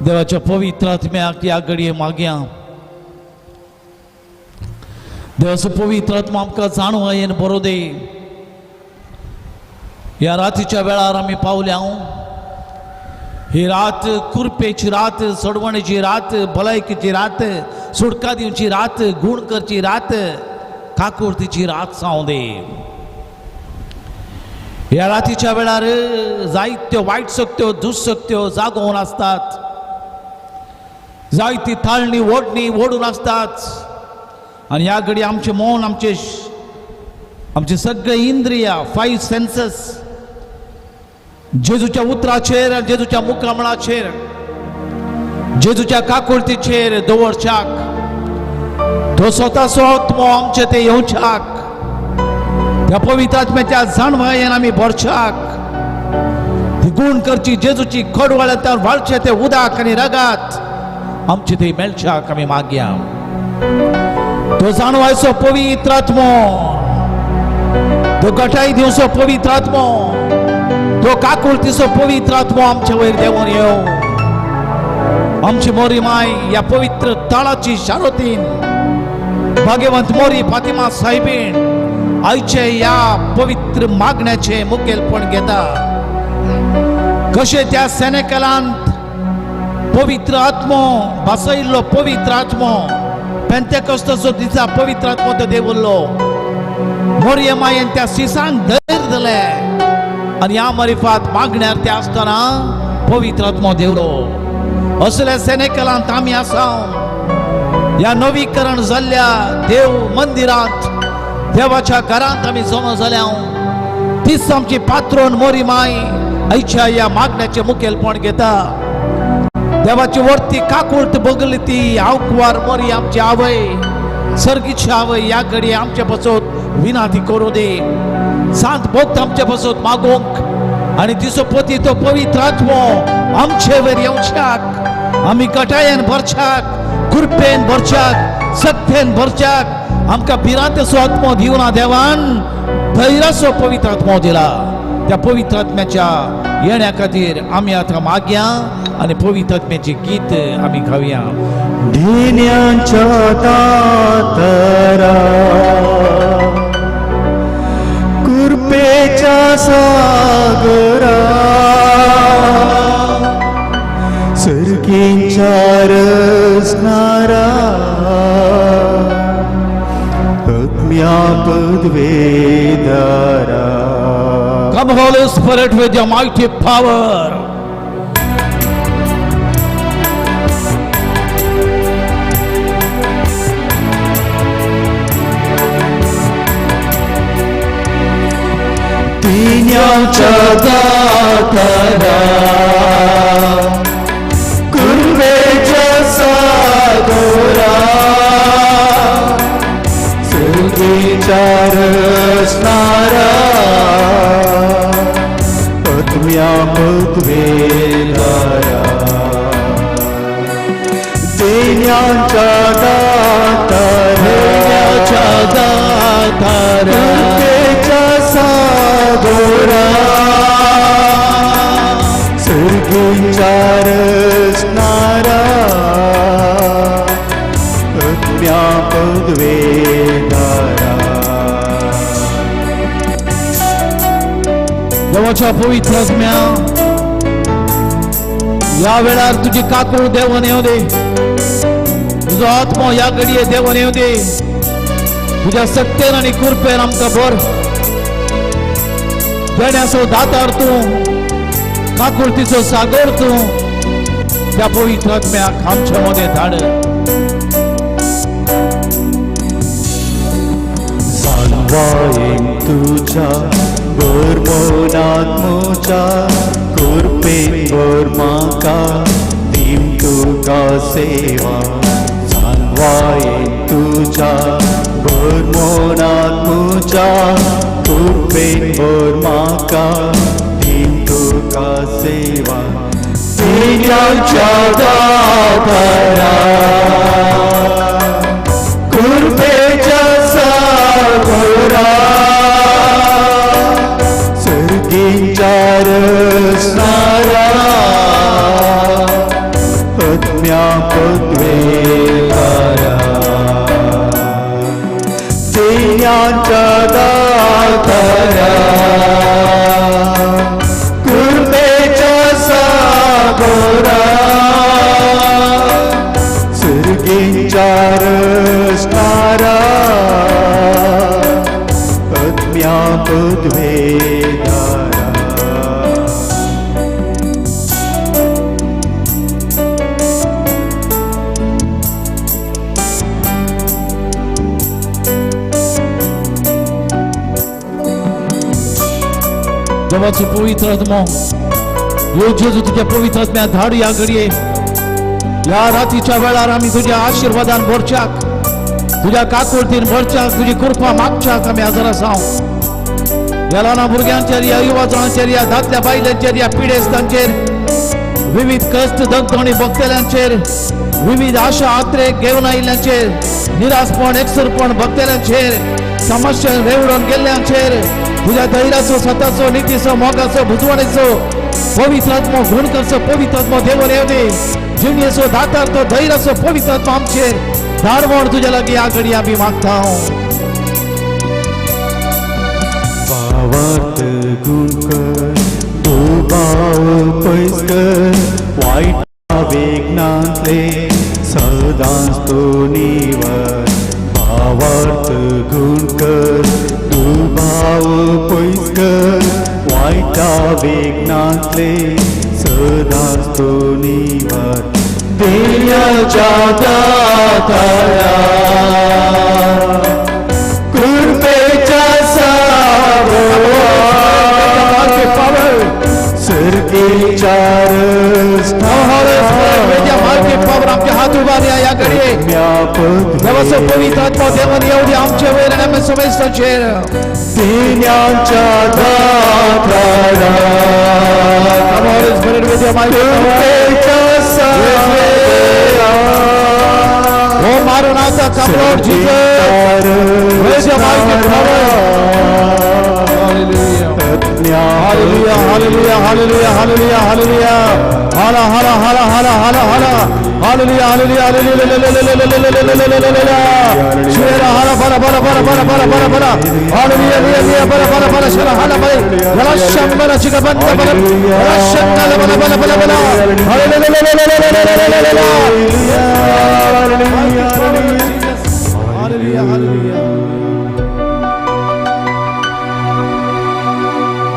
देवाच्या पवित्र आत्म्याक ह्या घडये मागया. देवाचो पवित्र आत्मा आमकां जाणवायेन बरो दी. ह्या रातीच्या वेळार आमी पावल्या. ही रात कुरपेची रात, सोडवणेची रात, भलायकीची रात, सुटका दिवची रात, गूण करची रात, काकुळतीची रात जावं दी. ह्या रातीच्या वेळार जायत्यो वायट शक्त्यो, दुश्शक्त्यो जागोवन आसतात. जायती ताळणी ओडणी ओडून आसतात. आनी ह्या घडी आमचें मन, आमचे आमचे सगळे इंद्रिया, 5 सेन्सेस जेजूच्या उतराचेर, जेजूच्या मुखामळाचेर, जेजूच्या काकुळतीचेर दवरच्याक, तो स्वताचो आत्मो आमचे ते येवच्याक, त्या पवित्र आत्म्याच्या जाणवायेन आमी भरच्याक, ती गूण करची जेजूची खडवाळ्यांतल्यान व्हाळचें ते उदक आनी रगात आमचे ते मेळच्याक आमी मागया. तो जाणवायचो पवित्र आत्मो, तो गटाय दिवचो पवित्र आत्मो, तो काकुळतीचो पवित्र आत्मो आमचे वयर देंवून येवं. आमची मोरी माय ह्या पवित्र तळाची शारोतीन भाग्यवंत मोरी फातिमा साहेबीण आयचे ह्या पवित्र मागण्याचे मुखेलपण घेता. कशें त्या सेनेकलांत पवित्र आत्मो भासयिल्लो पवित्र आत्मो पेंतेकोस्ताचो दिसा पवित्र आत्मो तो देवल्लो मोरये मायेन त्या सिसांक धैर्य दिलें आनी ह्या मरिफात मागण्यार ते आसतना पवित्र आत्मो देवलो. असल्या सेनेकलांत आमी आसा. ह्या नवीकरण जाल्ल्या देव मंदिरांत, देवाच्या घरांत आमी जमा जाल्या. तीच आमची पात्रोन मोरी माय आयच्या ह्या मागण्याचें मुखेलपण घेता. देवाची वरती काकुळत बगली ती आवकवार मोरी आमची आवय, सर्गीची आवय ह्या घडये आमचे पासत विनाती करूं दी. सांत भक्त आमचे पासत मागूंक आनी तिचो पती तो पवित्र आत्मो आमचे वयर येवच्याक, आमी गटायेन भरच्याक, कृपेन भरच्याक, सत्तेन भरच्याक. आमकां भिरांतेचो आत्मो दिवना देवान, धैर्याचो पवित्र आत्मो दिला. त्या पवित्र आत्म्याच्या येण्या खातीर आमी आतां मागया आनी पवित्र आत्म्याचें गीत आमी गावया. धिन्यांच्या दातरा कृपेच्या सागरा सर्गींच्या रचणारा आत्म्या पदवेदारा. Come Holy Spirit with your mighty power. दिन्यांच्या दातरा कृपेच्या सागरा सर्गीच्या रचणारा आत्म्या पदवेदारा. दिन्यांच्या दातरा कृपेच्या सागरा सर्गीच्या रचणारा आत्म्या पदवेदारा. देवाच्या पवित्र आत्म्या ह्या वेळार तुजी काकूळ देवन येवं दी, तुजो आत्मो ह्या घडये देवन येवं दी. तुज्या सत्तेन आनी कृपेन आमकां भर. देण्याचो दातार तूं, काकुळतीचो सागर तूं, त्या पवित्र आत्म्याक आमच्या मदें धाड. जाणवायेन तुज्या भर म्हज्या कृपेन भर म्हाका दीन तुका सेवा. जाणवायेन तुज्या भर म्हज्या कृपेन भर म्हाका दीन तुका सेवा. दिन्यांच्या दातरा कृपेच्या सागरा सर्गींच्या रचणारा पद्म्या पदवेकारा देण्याच्या दातारा कृपेच्या सागरा सुर्गींच्या रसणारा पद्म्या पदवेकारा. देवाचो पवित्र आत्मो यो जेजू तुझ्या पवित्र आत्म्या धाड ह्या घडये ह्या रातीच्या वेळार आमी तुज्या आशिर्वादान भरच्याक, तुज्या काकुळतीन भरच्याक, तुजी कृपा मागच्याक आमी हजर आसा. ह्या ल्हान भुरग्यांचेर, ह्या युवा जाणांचेर, ह्या दादल्या बायलांचेर, ह्या पिडेस्तांचेर, विविध कश्ट दगदणी भोगतल्यांचेर, विविध आशा आत्रे घेवन आयिल्ल्यांचेर, निराशपण एकसुरपण भोगतल्यांचेर, समस्या रेवडून गेल्ल्यांचेर तुज्या धैर्याचो, सताचो, नितीचो, मोगाचो, भुजवणेचो पवित्र आत्मो गुण करचो पवित्र आत्मो देवन येवनी जिणेचो दातार तो धैर्याचो पवित्र आत्मो आमचेर धाड म्हण तुज्या लागीं ह्या घडये आमी मागता. भावार्थ गुण कर दुबाव पयस कर वायट वेगनांतले सदांच तो निवर. भावार्थ गुण कर दुबाव पयस कर वायटा वेगनांतले सदांच तो निवर. देण्याच्या दातारा कृपेच्या सागरा सुर्गीच्या रसणारा आमचे हात उबारया ह्या घडये देवाचो पवित्र आत्मो देवान येवडी आमचे वयर आनी आमच्या समेस्तांचेर. देण्याच्या दातारा कृपेच्या सागरा Oh Maranatha, come Lord Jesus. Raise your mighty power. Hallelujah. Hallelujah, hallelujah, hallelujah, hallelujah, hallelujah. Hala, hala, hala, hala, hala, hala. Hallelujah, hallelujah, hallelujah, hallelujah. Shera, hala, bala, bala, bala, bala, bala, bala, bala. Hallelujah, hallelujah, bala, bala, bala, shera, hala, bala. Yala, shambala, chika, banda, bala. Yala, shambala, bala, bala, bala, bala. Hallelujah, hallelujah, hallelujah.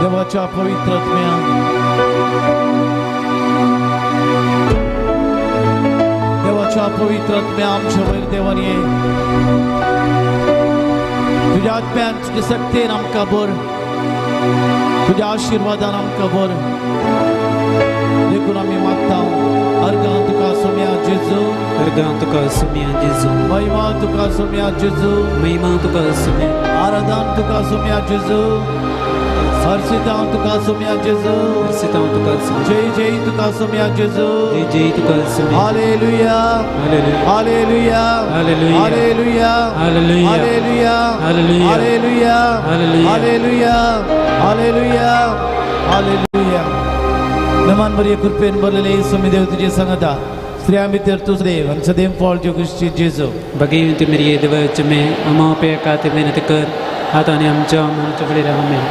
देवाच्या पवित्र आत्म्या देवाच्या पवित्र आत्म्या आमच्या वयर देवान ये तुझ्या आत्म्यान तुझ्या शक्तेन आमकां भर, तुझ्या आशिर्वादान आमकां भर. देखून आमी मागता अर्गां तुका सोम्या जेजू, अर्गां तुका सोम्या जेजू, महिमा तुका सोम्या जेजू, महिमा तुका सोम्या, आराधन तुका सोम्या जेजू, हर्षितां तुका सोम्या जेजू, हर्षितां तुका सोम्या, जय जय तुका सोम्या जेजू, जय जय तुका Saumya. Hallelujah, hallelujah, hallelujah, hallelujah, hallelujah, hallelujah, hallelujah, hallelujah, hallelujah. नमान बरी कृपेन भरलेले स्वामी देव तुझे सांगता स्त्रियां भितर तूं देव आनी सदैव फळ जो क्रिस्ती जेजू. भगवंत मेरी देवाचे में अमापे काते मेहनत कर हाताने आनी आमच्या मनाच्या फुडें आमेन.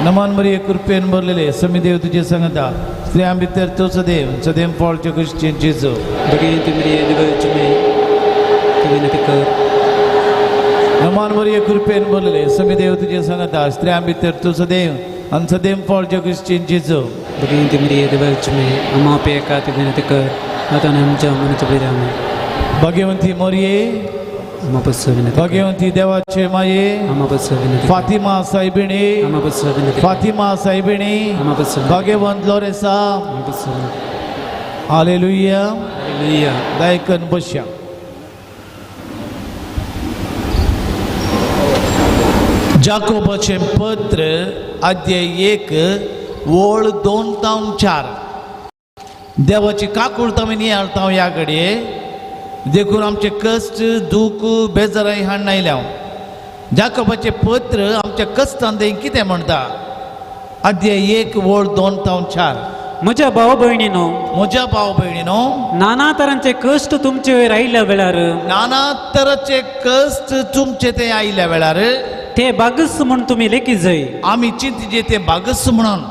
नमान बरी कृपेन भरलेले स्वामी देव तुझे सांगता स्त्रियां भितर तूं सदैव सदैव फळ जो क्रिस्ती जेजू. भगवंत मेरी देवाचे में मेहनत कर. नमान बरी कृपेन भरलेले स्वामी देव तुझे सांगता स्त्रियां भितर तूं सदैव आनी सदैव फळ जो क्रिस्ती जेजू. भगवंत मेरी देवाचे में अमापे काते मेहनत कर हाताने आमच्या मनाच्या फुडें आमेन. भाग्यवंती मोरये, भाग्यवंती देवाचे माये, फातिमा साहिबिणी, फातिमा साहिबिणी, भाग्यवंत लोरेसा. हालेलुया. दायकन बश्या. जाकोबाचें पत्र अध्याय 1 ओळ 2 तावन 4. देवाची काकूळत आमी नियाळता ह्या घडये देखून आमचे कश्ट दूख बेजाराय हाडून आयल्या. जाकोबाचें पत्र आमच्या कश्टान तें कितें म्हणटा? अध्याय 1 ओळ 2 तावन 4. म्हज्या भाव भयणीनो, म्हज्या भाव भयणीनो, नाना तरांचे कश्ट तुमचे वयर आयिल्ल्या वेळार, नाना तरांचे कश्ट तुमचे ते आयिल्ल्या वेळार, ते बागस म्हूण तुमी लेखी जाय. आमी चिंतचे ते बागस म्हणून.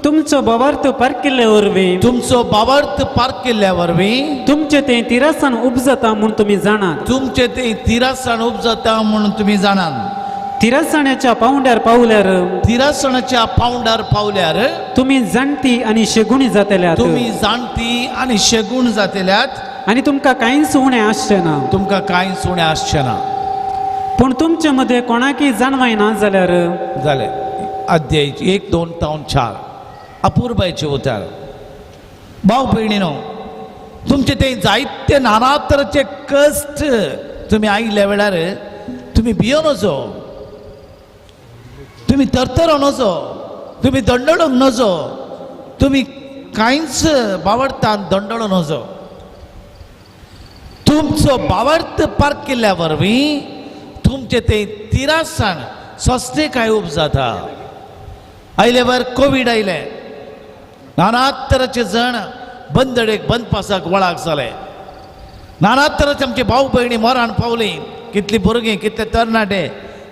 तुमचो भावार्थ पारकिल्ले वरवीं, तुमचो भावार्थ पारकिल्ल्या वरवीं तुमचे ते तिरासान उपजता म्हूण तुमी जाणात. तुमचे ते तिरासान उपजता म्हणून तुमी जाणात. तिरासण्याच्या पावंड्यार पावल्यार, तिरासण्याच्या पावंड्यार पावल्यार तुमी जाणटी आनी शेगुणी जातल्यात, तुमी जाणटी आनी शेगूण जातल्यात, आनी तुमकां कांयच उणें आसचें ना, तुमकां कांयच उणें आसचें ना. पूण तुमचे मदें कोणाकय जाणवाय ना जाल्यार, जालें. अध्याय 1, 2, 3, 4 अपुरबायचे उतार. भाव भयणीनो, तुमचे ते जायते नाना तरांचे कश्ट तुमी आयिल्ल्या वेळार तुमी भियो नजो, तुमी तरतरो नजो, तुमी दंडळूंक नजो, तुमी कांयच बावडतान दंडळो नजो. तुमचो बावडत पारकिल्ल्या वरवीं तुमचे ते तिरासाण सस्ते काय उब जाता. आयले वर कोवीड आयले, नाना तरांचे जण बंदडेक बंदपासाक वळाक जाले, नाना तरांचे आमचे भाव भयणी मरण पावली, कितली भुरगीं, कितले तरणाटे,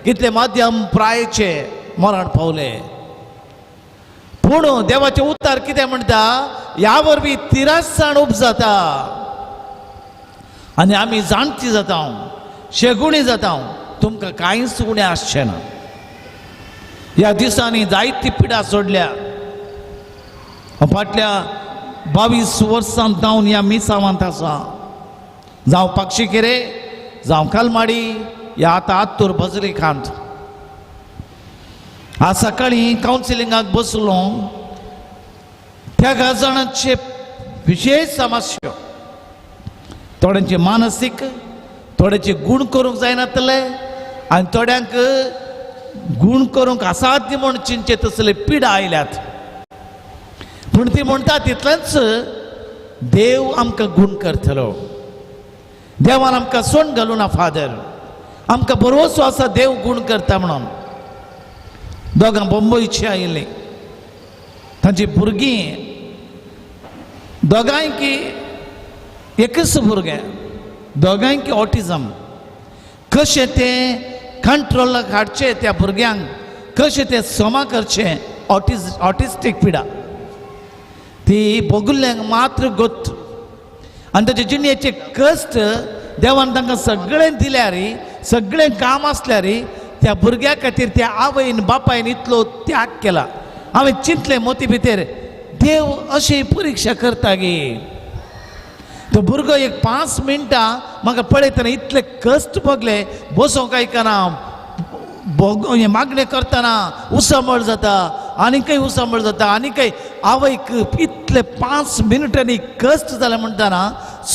कितले माध्यम प्रायेचे मरण पावले. पूण देवाचें उतार कितें म्हणटा, ह्या वरवीं तिरासाण उब जाता आनी आमी जाणटी जाता, शेगुणी जाता, तुमकां कांयच उणें आसचें ना. ह्या दिसांनी जायती पिडा सोडल्या. फाटल्या 22 वर्सां जावन ह्या मिसावांत आसा, जावं पाक्षिकेरे, जावं कालमाडी, ह्या आतां आत्तूर बजरी खांत. आज सकाळीं कावन्सिलिंगाक बसलो, त्या जाणांचे विशेश समस्या, थोड्यांचे मानसीक, थोड्याचे गूण करूंक जायनातले आनी थोड्यांक गूण करूंक असाध्य म्हूण चिंतचे तसले पिडा आयल्यात. पूण ती म्हणटा तितलेंच देव आमकां गूण करतलो, देवान आमकां सोण घालूं ना फादर, आमकां भरवसो आसा देव गूण करता म्हणून. दोगां बंबयची आयिल्लीं, तांची भुरगीं दोगांयकी एकच भुरगें, दोगांयकी ऑटिजम. कशें तें कंट्रोलाक हाडचें त्या भुरग्यांक, कशें तें समा करचें ऑटिस्टीक पिडा ती भोगुल्ल्यांक मात्र गोत. आनी ताचे जिणेचे कश्ट देवान तांकां सगळें दिल्यार, सगळें काम आसल्यार त्या भुरग्या खातीर त्या आवयन बापायन इतलो त्याग केला. हांवें चिंतलें मोती भितर, देव अशी परिक्षा करता गी. तो भुरगो एक 5 मिनटां म्हाका पळयतना इतले कश्ट भोगले, बसोंक आयकना, भोग मागणें करतना उसामळ जाता, आनीकय उसामळ जाता, आनीकय आवयक इतले 5 मिनटांनी कश्ट जाले म्हणटना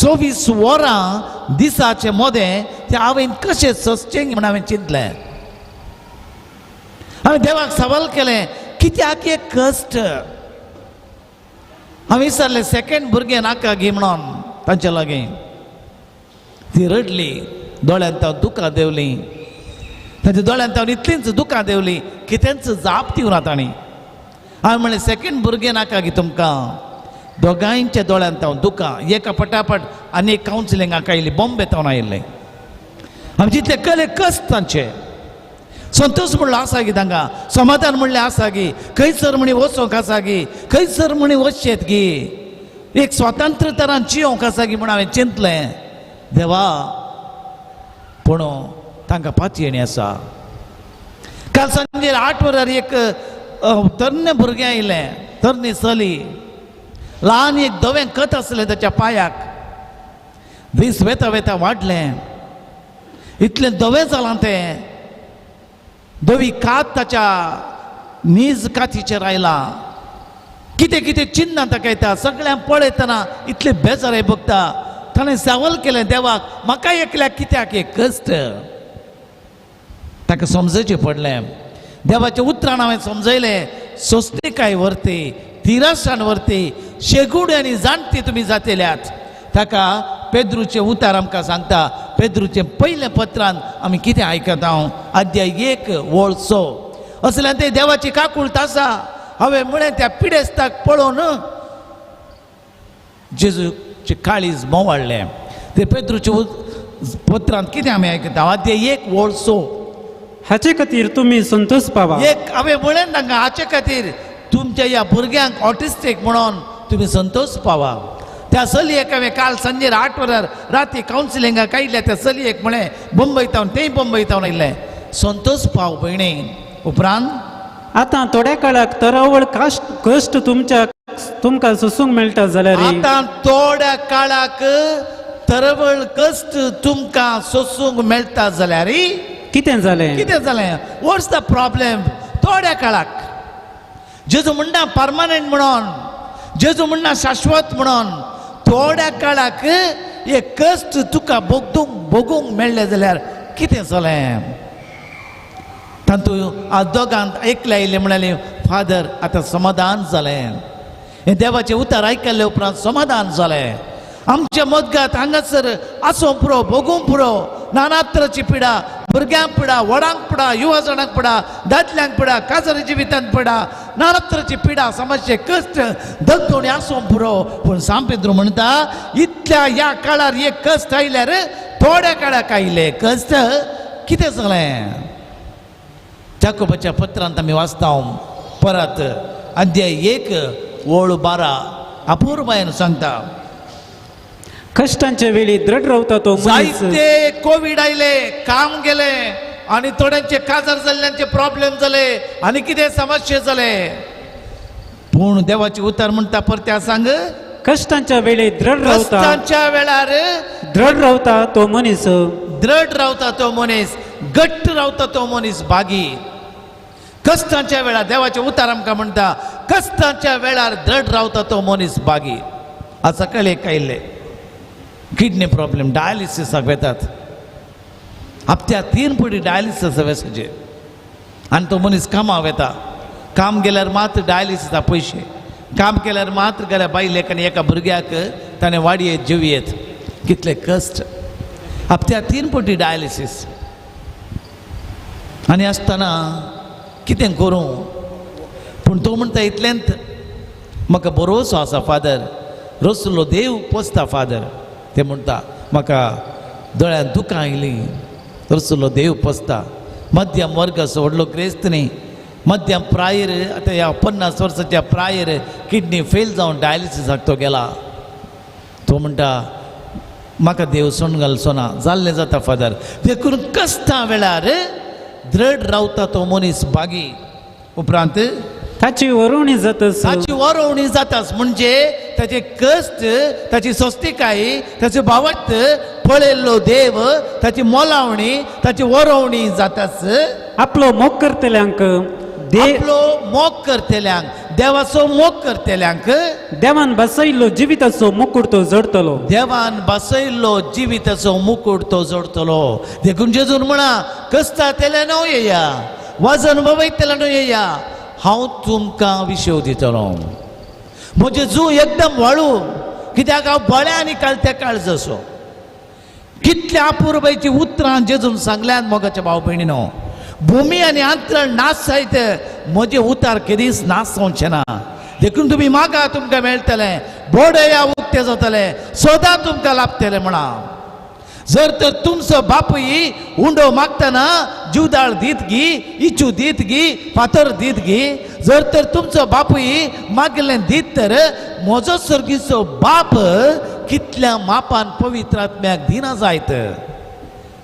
24 वरां दिसाचे मोदें त्या आवयन कशें सोंसचें म्हण हांवें चिंतलें. हांवें देवाक सवाल केलें, कित्याक हे कश्ट? हांवें विचारलें, सेकेंड भुरगें नाका गी म्हणून तांचे लागीं. ती रडली, दोळ्यांत दुकां देंवलीं, तांच्या दोळ्यांत इतलींच दुकां देंवलीं कितेंच जाप दिवना तांणी. हांवें म्हणलें, सेकेंड भुरगें नाका गी तुमकां? दोगांयच्या दोळ्यांत दुकां एका पटापट आनी एक कावन्सिलिंगाक आयली, बॉम्बे थावन आयिल्लें. आमी जितले कले कश्ट तांचे, संतोश म्हणलो आसा गी तांकां, समाधान म्हणलें आसा गी, खंयसर म्हणी वचोंक आसा गी, खंयसर म्हणी वचचेत गी, एक स्वतंत्र तरान जियोंक आसा गी म्हूण हांवें चिंतलें. देवा, पूण तांकां पातयेणी आसा. काल सांजेर 8 वरार एक तरणे भुरगें आयलें, तरणी चली, ल्हान एक धवें खत आसलें ताच्या पांयाक. दीस वेता वेता वाडलें, इतलें धवें जालां तें, धवी कात ताच्या नीज कातीचेर आयला, कितें कितें चिन्नां ताका येता, सगळ्यांक पळयतना इतले बेजाराय भोगता. ताणें सवाल केलें देवाक, म्हाका एकल्याक कित्याक एक कश्ट? ताका समजचें पडलें. देवाच्या उतरान हांवें समजयलें, सोंसणीकाय व्हरती, तिरासाण व्हरती, शेगुड आनी जाणटी तुमी जातेल्यात. ताका पेद्रूचें उतार आमकां सांगता. पेद्रूचें पयलें पत्रान आमी कितें आयकता, अध्याय 1 ओळ 6. असल्यान ते देवाची काकूळत आसा. हांवें म्हळें त्या पिडेस्ताक पळोवन जेजूचें काळीज मोवाळ्ळें. ते पेद्रूच्या पत्रांत कितें आमी आयकता, अध्याय 1 ओळ 6, हाचे खातीर तुमी संतोष पावा. एक हांवें म्हळें तांकां, हाचे खातीर तुमच्या ह्या भुरग्यांक ऑटिस्टीक म्हणून तुमी संतोष पावा. त्या चलयेक हांवें काल सांजेर 8 वरार राती कावन्सिलिंगाक आयिल्ल्या त्या चलयेक म्हळें, बंबय तावन, तेंय बंबय तावन आयिल्लें, संतोष पाव भयणी. उपरांत आतां थोड्या काळाक तरवळ कश्ट तुमच्या तुमकां सोसूंक मेळटा जाल्यार, आतां थोड्या काळाक तरवळ कश्ट तुमकां सोसूंक मेळटा जाल्यार कितें जालें? कितें जालें? What's the problem? थोड्या काळाक जेजू म्हणटा परमनंट म्हणून, जेजू म्हणटा शाश्वत म्हणून, थोड्या काळाक एक कश्ट तुका भोगूंक मेळ्ळें जाल्यार कितें जालें? तातूंत आज दोगांत एकले आयिल्ले म्हणाले, फादर आतां समाधान जालें, हें देवाचें उतर आयकल्ले उपरांत समाधान जालें. आमच्या मदगात हांगासर आसूंक पुरो, भोगूंक पुरो, नाना तराची पिडा, भुरग्यांक पिडा, व्हडांक पिडा, युवा जाणांक पिडा, दादल्यांक पिडा, काजारी जिवितांत पिडा, नाना तराची पिडा, समस्या, कश्ट, दगदोणी आसूंक पुरो. पूण सांत पेद्रू म्हणटा, इतल्या ह्या काळार एक कश्ट आयल्यार थोड्या काळाक आयले कश्ट कितें जालें? जाकोबाच्या पत्रांत आमी वाचता परत अध्याय 1 ओळ 12 अपूर्वायन सांगता, कश्टांच्या वेळी दृढ रावता तो मनीस. जायते कोवीड आयले, काम गेले, आनी थोड्यांचे काजार जाल्ल्यांचे प्रॉब्लेम जाले, आनी कितें समस्या जाले. पूण देवाचे उतर म्हणटा परत्या सांग, कश्टांच्या वेळी दृढ रावता, कश्टांच्या वेळार दृढ रावता तो मनीस, दृढ रावता तो मनीस, घट्ट रावता तो मनीस भागी. कश्टांच्या वेळार देवाचे उतर आमकां म्हणटा, कश्टांच्या वेळार दृढ रावता तो मनीस भागी. आज सकाळी एक आयिल्ले किडनी प्रॉब्लेम, डायलिसिसाक वेतात, हप्त्या 3 पटी डायलिसिस वेसाचे, आनी तो मनीस कामाक वेता. काम गेल्यार मात्र डायलिसिसा पयशे, काम केल्यार मात्र गेल्यार बायलेक आनी एका भुरग्याक ताणें वाडयेत जेवयेत. कितले कश्ट, हप्त्या 3 पटी डायलिसीस. आनी आसतना कितें करूं? पूण तो म्हणटा इतलेंत म्हाका भरोसो आसा फादर, रसलो देव पोसता फादर. ते म्हणटा म्हाका दोळ्यांत दुकां आयलीं, रसलो देव पोसता. मध्यम वर्गाचो व्हडलो क्रेस्त न्ही, मध्यम प्रायर, आतां ह्या 50 वर्साच्या प्रायर किडनी फेल जावन डायलिसिसाक तो गेला. तो म्हणटा म्हाका देव सोण घालचो ना, जाल्लें जाता फादर. देखून कश्टां वेळार दृढ रावता तो मनीस भागी. उपरांत ताची वरोवणी जाताच, ताची वरोवणी जाताच म्हणजे ताचे कश्ट, ताची स्वस्तिकाय, ताचे भावार्थ पळयल्लो देव, ताची मोलावणी, ताची वरोवणी जाताच. आपलो मोग करतल्यांक, आपलो मोग करतल्यांक, देवाचो मोग करतल्यांक देवान बसयल्लो जिविताचो मुकूट तो जोडटलो, देवान बसयल्लो जिविताचो मुकूट तो जोडटलो. देखून जेजून म्हणा, कश्टा तेल्या न्हू येया, वजन वयतल्या न्हू येया, हांव तुमकां विशेव दितलो. म्हजें जू एकदम वाळू, कित्याक हांव बळ्या आनी कालत्या काळजाचो. कितल्या अपुरबायची उतरां जेजून सांगल्यान मोगाच्या भाव भयणीनो. भुमी आनी अंतरण नाश जायत, म्हजें उतार केदीच नाश जावचें ना. देखून तुमी मागा, तुमकां मेळटलें, बोडया उक्तें जातलें, सदां तुमकां लाभतलें म्हणा. जर तर तुमचो बापूय उंडो मागतना जिवदाळ दीत गी, इचू दीत गी, फातर दीत गी, जर तर तुमचो बापूय मागिल्लें दीत तर म्हजो सर्गीचो बाप कितल्या मापान पवित्र आत्म्याक दिना जायत.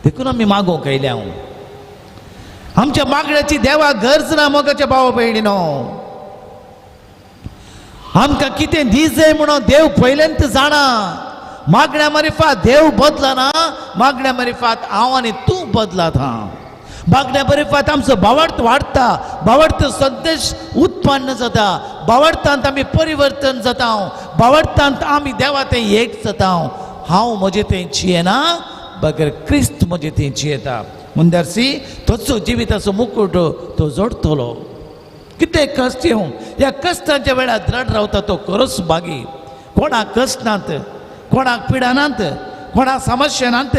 देखून आमी मागोवंक आयल्या. आमच्या मागण्याची देवा गरज ना मोगाच्या भाव भयणीनो. आमकां कितें दी जाय म्हणून देव पयल्यांत जाणा. मागण्या मारिफात देव बदलना, मागण्या मारिफात हांव आनी तूं बदलात. हांव मागण्या मारिफात आमचो भावार्थ वाडटा, भावार्थ संदेश उत्पन्न जाता, भावार्थांत आमी परिवर्तन जाता, भावार्थांत आमी देवा तें एक जाता. हांव म्हजें तें चियेना बगर क्रिस्त म्हजें तें चियेता. मुंदरसी तोचो जिविताचो मुकुट तो जोडटलो. कितें कश्ट येवं, ह्या कश्टांच्या वेळार दृढ रावता तो खरोच भागी. कोणाक कश्ट नात, कोणाक पिडा नात, कोणाक समस्या नात,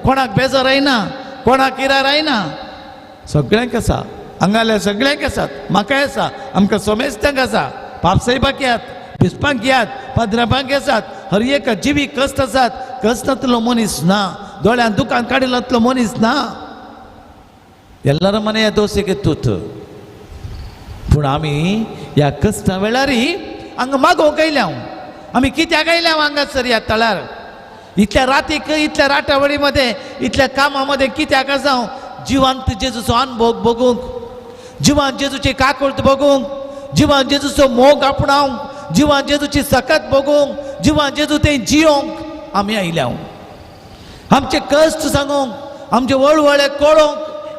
कोणाक बेजार आयना, कोणाक किरार आयना, सगळ्यांक आसा. हांगाले सगळ्यांक आसात, म्हाकाय आसा, आमकां सोमेस्तांक आसा, पापसाहेबाक येयात, बिस्पांक येयात, पाद्राबांक आसात, हर एका जिवी कश्ट आसात. कश्टांतलो मनीस ना, दोळ्यान दुकान काडिल्लो मनीस ना. ಎಲ್ಲರ ಮನೆಯ ದೋಸೆಗೆ ತೂತು. पूण आमी ह्या कश्टा वेळार हांगा मागोवंक आयल्या. आमी कित्याक आयल्या हांगासर ह्या तळार? इतल्या रातीक, इतल्या राटावळी मध्ये, इतल्या कामां मध्ये कित्याक आसा? जिवांत जेजूचो अनुभोग भोगूंक, जिवान जेजूची काकुळट भोगूंक, जिवान जेजूचो मोग आपणावंक, जिवान जेजूची सकत भोगूंक, जिवान जेजू ते जियोंक आमी आयल्या. आमचे कश्ट सांगूंक, आमचे वळवळे कळोवंक,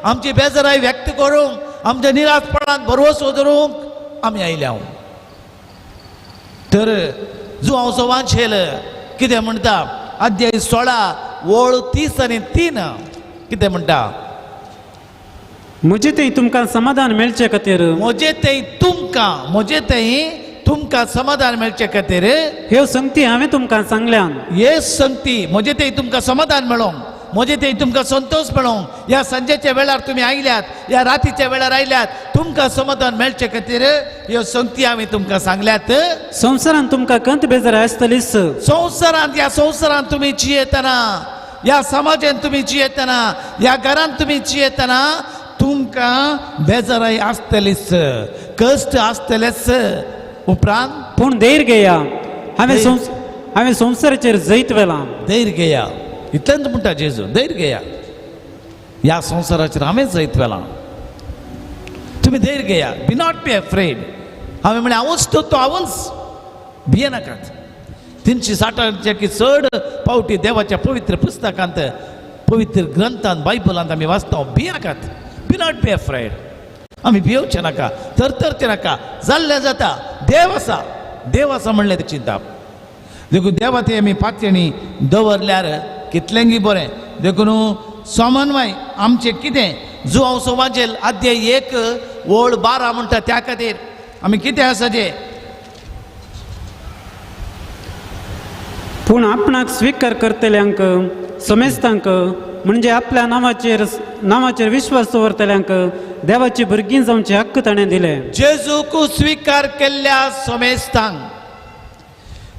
आमची बेजाराय व्यक्त करूंक, आमच्या निराशपणान भरवसो धरूंक आमी आयल्या. तर जुवांवचो वांछेल कितें म्हणटा? अध्याय 16 ओळ 30 आनी 3 कितें म्हणटा? म्हजे थंय तुमकां समाधान मेळचे खातीर, म्हजे थंय तुमकां, म्हजे थंय तुमकां समाधान मेळचे खातीर ह्यो संगती हांवें तुमकां सांगल्यान. हे संगती म्हजे थंय तुमकां समाधान मेळोंक, म्हजे थंय तुमकां संतोष मेळोंक, ह्या सांजेच्या वेळार तुमी आयल्यात, ह्या रातीच्या वेळार आयल्यात, तुमकां समाधान मेळचे खातीर ह्यो संगती हांवें तुमकां सांगल्यात. संवसारांत तुमकां कंत बेजार आसतलीच. संवसारांत, ह्या संवसारांत तुमी जियेतना, ह्या समाजांत तुमी जियेतना, ह्या घरांत तुमी जियेतना तुमकां बेजाराय आसतलीच, कश्ट आसतलेच. उपरांत पूण धैर्य घेया, हांवें संवसाराचेर जैत व्हेलां. धैर्य घेया, इतलेंच म्हणटा जेजू, धैर्य घेया, ह्या संवसाराचेर हांवें जैत व्हेलां. तुमी धैर्य घेया, बी not be afraid. हांवें म्हणलें हांवूच तो, तो हांवूच, भियेनाकात. 360 की चड पावटी देवाच्या पवित्र पुस्तकांत, पवित्र ग्रंथांत, बायबलांत आमी वाचता, भियेनाकात, बी not be afraid. आमी भियोवचें नाका, थरथरचें नाका, जाल्लें जाता, देव आसा, देव आसा म्हणलें तें चिंताप. देखून देवा ते आमी पातयेणी दवरल्यार कितलेंगी बरें. देखून समन्वय आमचें कितें जुवांवचो वाजेल अध्याय 1 ओळ 12 म्हणटा, त्या खातीर आमी कितें आसा तें. पूण आपणाक स्विकार करतल्यांक समेस्तांक, म्हणजे आपल्या नांवाचेर विश्वास दवरतल्यांक देवाची भुरगीं जावचे हक्क ताणें दिले. जेजूक स्विकार केल्ल्या समेस्तांक,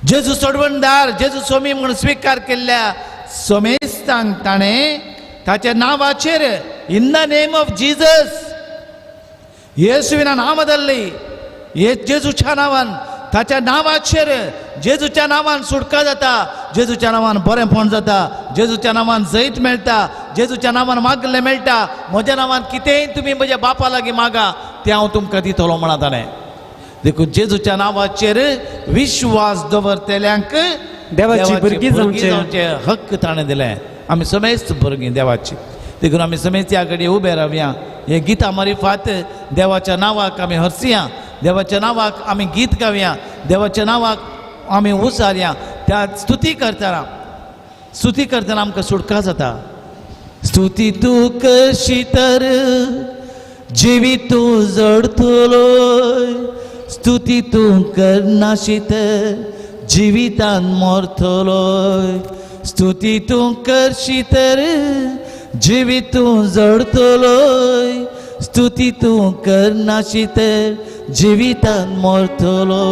जेजू सोडवणदार, जेजू स्वामी म्हणून स्विकार केल्ल्या समेस्तांक ताणें ताच्या नांवाचेर, in the name of Jesus, येसुविना नामदल्ली, हे जेजूच्या नांवान, ताच्या नांवाचेर, जेजूच्या नांवान सुटका जाता, जेजूच्या नांवान बरेंपण जाता, जेजूच्या नांवान जैत मेळटा, जेजूच्या नांवान मागलें मेळटा. म्हज्या नांवान कितेंय तुमी म्हज्या बापा लागीं मागा, तें हांव तुमकां दितलो म्हणा ताणें. देखून जेजूच्या नांवाचेर विश्वास दवरतल्यांक देवाची भुरगीं जावचे हक्क ताणें दिलें. आमी समेस्त भुरगीं देवाची, देखून आमी समेस्त ह्या घडये उबे रावया. हे गितां मारिफात देवाच्या नांवाक आमी हरसया, देवाच्या नांवाक आमी गीत गावया, देवाच्या नांवाक आमी उसारया. त्या स्तुती करतना, स्तुती करतना आमकां सुटका जाता. स्तुती तूं कशी तर जिवीत तूं जडतलो, स्तुती तूं करनाशी तर जिवितान मरतलो. स्तुती तूं करशी तर जिवीत तूं जडतलो, स्तुती तूं करनाशी तर जिवितान मरतलो.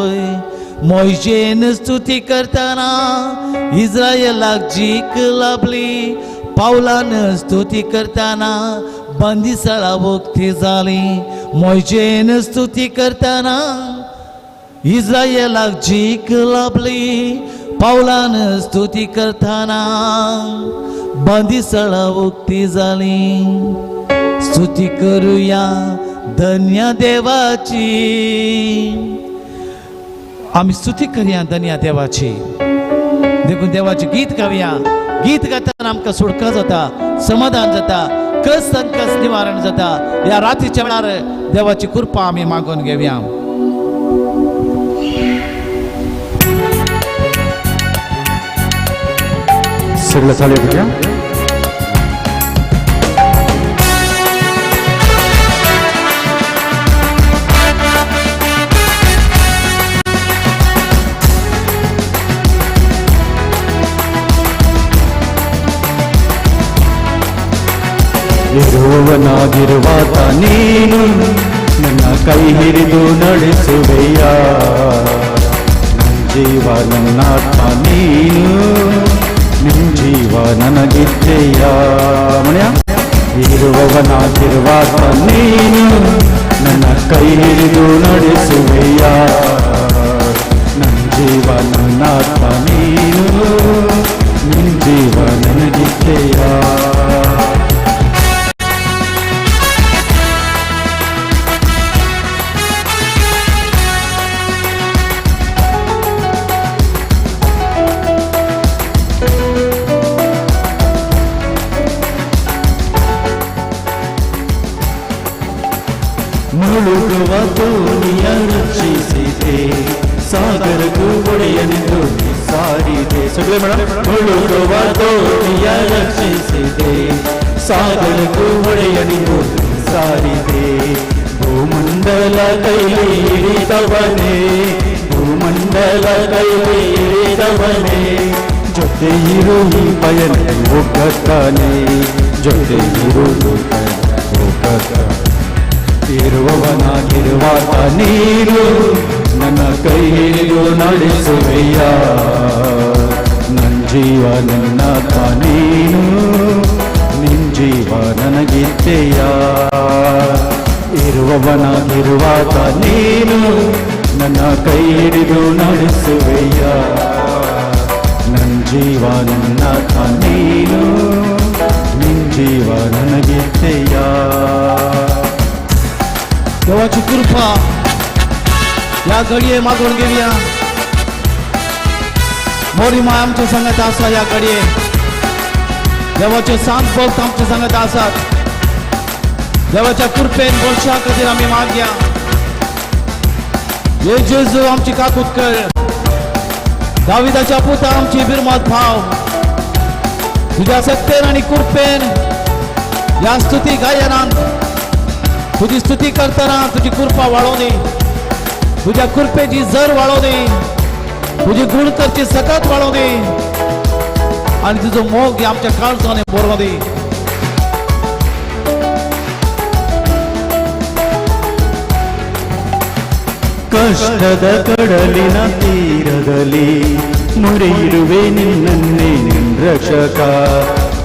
मोयजेन स्तुती करतना इस्रायलाक जीक लाभली, पावलान स्तुती करतना बंदिसाळा उक्ती जाली. मोयजेन स्तुती करतना इस्रायलाक जीक लाभली, पावलान स्तुती करतना बंदिसाळा उक्ती जाली. स्तुती करुया धन्य देवाची, आमी स्तुती करुया धन्य देवाची. देखून देवाचे गीत गावया. गीत गातना आमकां सुटका जाता, समाधान जाता, कस संकस निवारण जाता. ह्या रातीच्या वेळार देवाची कृपा आमी मागून घेवया. सगळं चालू करूया. ಇರುವವನಾಗಿರುವಾತ ನೀನು ನನ್ನ ಕೈ ಹಿಡಿದು ನಡೆಸುವೆಯ. ನನ್ನ ಜೀವ ನನ್ನಾತ್ಮ ನೀನು, ನಿನ್ ಜೀವ ನನಗಿದ್ದೆಯ. ಮನೆಯ ಇರುವವನಾಗಿರುವಾತ ನೀನು ನನ್ನ ಕೈ ಹಿಡಿದು ನಡೆಸುವೆಯ. ನನ್ನ ಜೀವ ನನ್ನಾತ್ಮ ನೀನು, ನಿನ್ ಜೀವ ನನಗಿದ್ದೆಯ. ಮುಳುಗುವ ದೋಣಿಯ ರಕ್ಷಿಸಿದೆ, ಸಾಗರಕ್ಕೂ ಒಡೆಯನೆಂದು ಸಾರಿದೆ. ಸಗಳೆ ಮೇಡಮ್. ಮುಳುಗುವ ದೋಣಿಯ ರಕ್ಷಿಸಿದೆ, ಸಾಗರಕ್ಕೂ ಒಡೆಯನೆಂದು ಸಾರಿದೆ. ಭೂಮಂಡಲ ಕೈಲಿ ಹಿಡಿದವನೇ, ಭೂಮಂಡಲ ಕೈಲಿ ಹಿಡಿದವನೇ, ಜೊತೆ ಇರು ಈ ಪಯಣ ಒಗ್ಗತ್ತಾನೆ, ಜೊತೆ ಇರು ಈ ಪಯಣ ಒಗ್ಗತ್ತಾನೆ. ಇರುವವನಾಗಿರುವಾತ ನೀನು ನನ್ನ ಕೈ ಹಿಡಿದು ನಡೆಸುವೆಯ. ನನ್ನ ಜೀವ ನನ್ನಾತ್ಮ ನೀನು, ನಿನ್ ಜೀವ ನನಗಿದ್ದೆಯ. ಇರುವವನಾಗಿರುವಾತ ನೀನು ನನ್ನ ಕೈ ಹಿಡಿದು ನಡೆಸುವೆಯ. ನನ್ನ ಜೀವ ನನ್ನಾತ್ಮ ನೀನು, ನಿನ್ ಜೀವ ನನಗಿದ್ದೆಯ. देवाची कृपा या घडये मागून घेऊया. मोरी माय आमच्या संगत आसा. ह्या घडये देवाचे सांत भक्त आमच्या संगत आसात. देवाच्या कृपेन वर्षा खातीर आमी मागया. हे जेजू आमची काकूत कर, दाविदाच्या पुता आमची बिरमत भाव. तुझ्या सत्तेन आनी कृपेन ह्या स्तुती गायनान तुझी स्तुती करताना तुझी कृपा वाळोवनी, तुझ्या कृपेची जर वाळोवनी, तुझी गुण करची सकत वाळोवनी आनी तुजो मोग आमच्या काळजांनी भरोवनी. ಕಷ್ಟದ ಕಡಲಿನ ತೀರದಲ್ಲಿ ಮೊರೆಯಿರುವೆ ನಿನ್ನನ್ನೇ ನಿನ್ ರಕ್ಷಕ.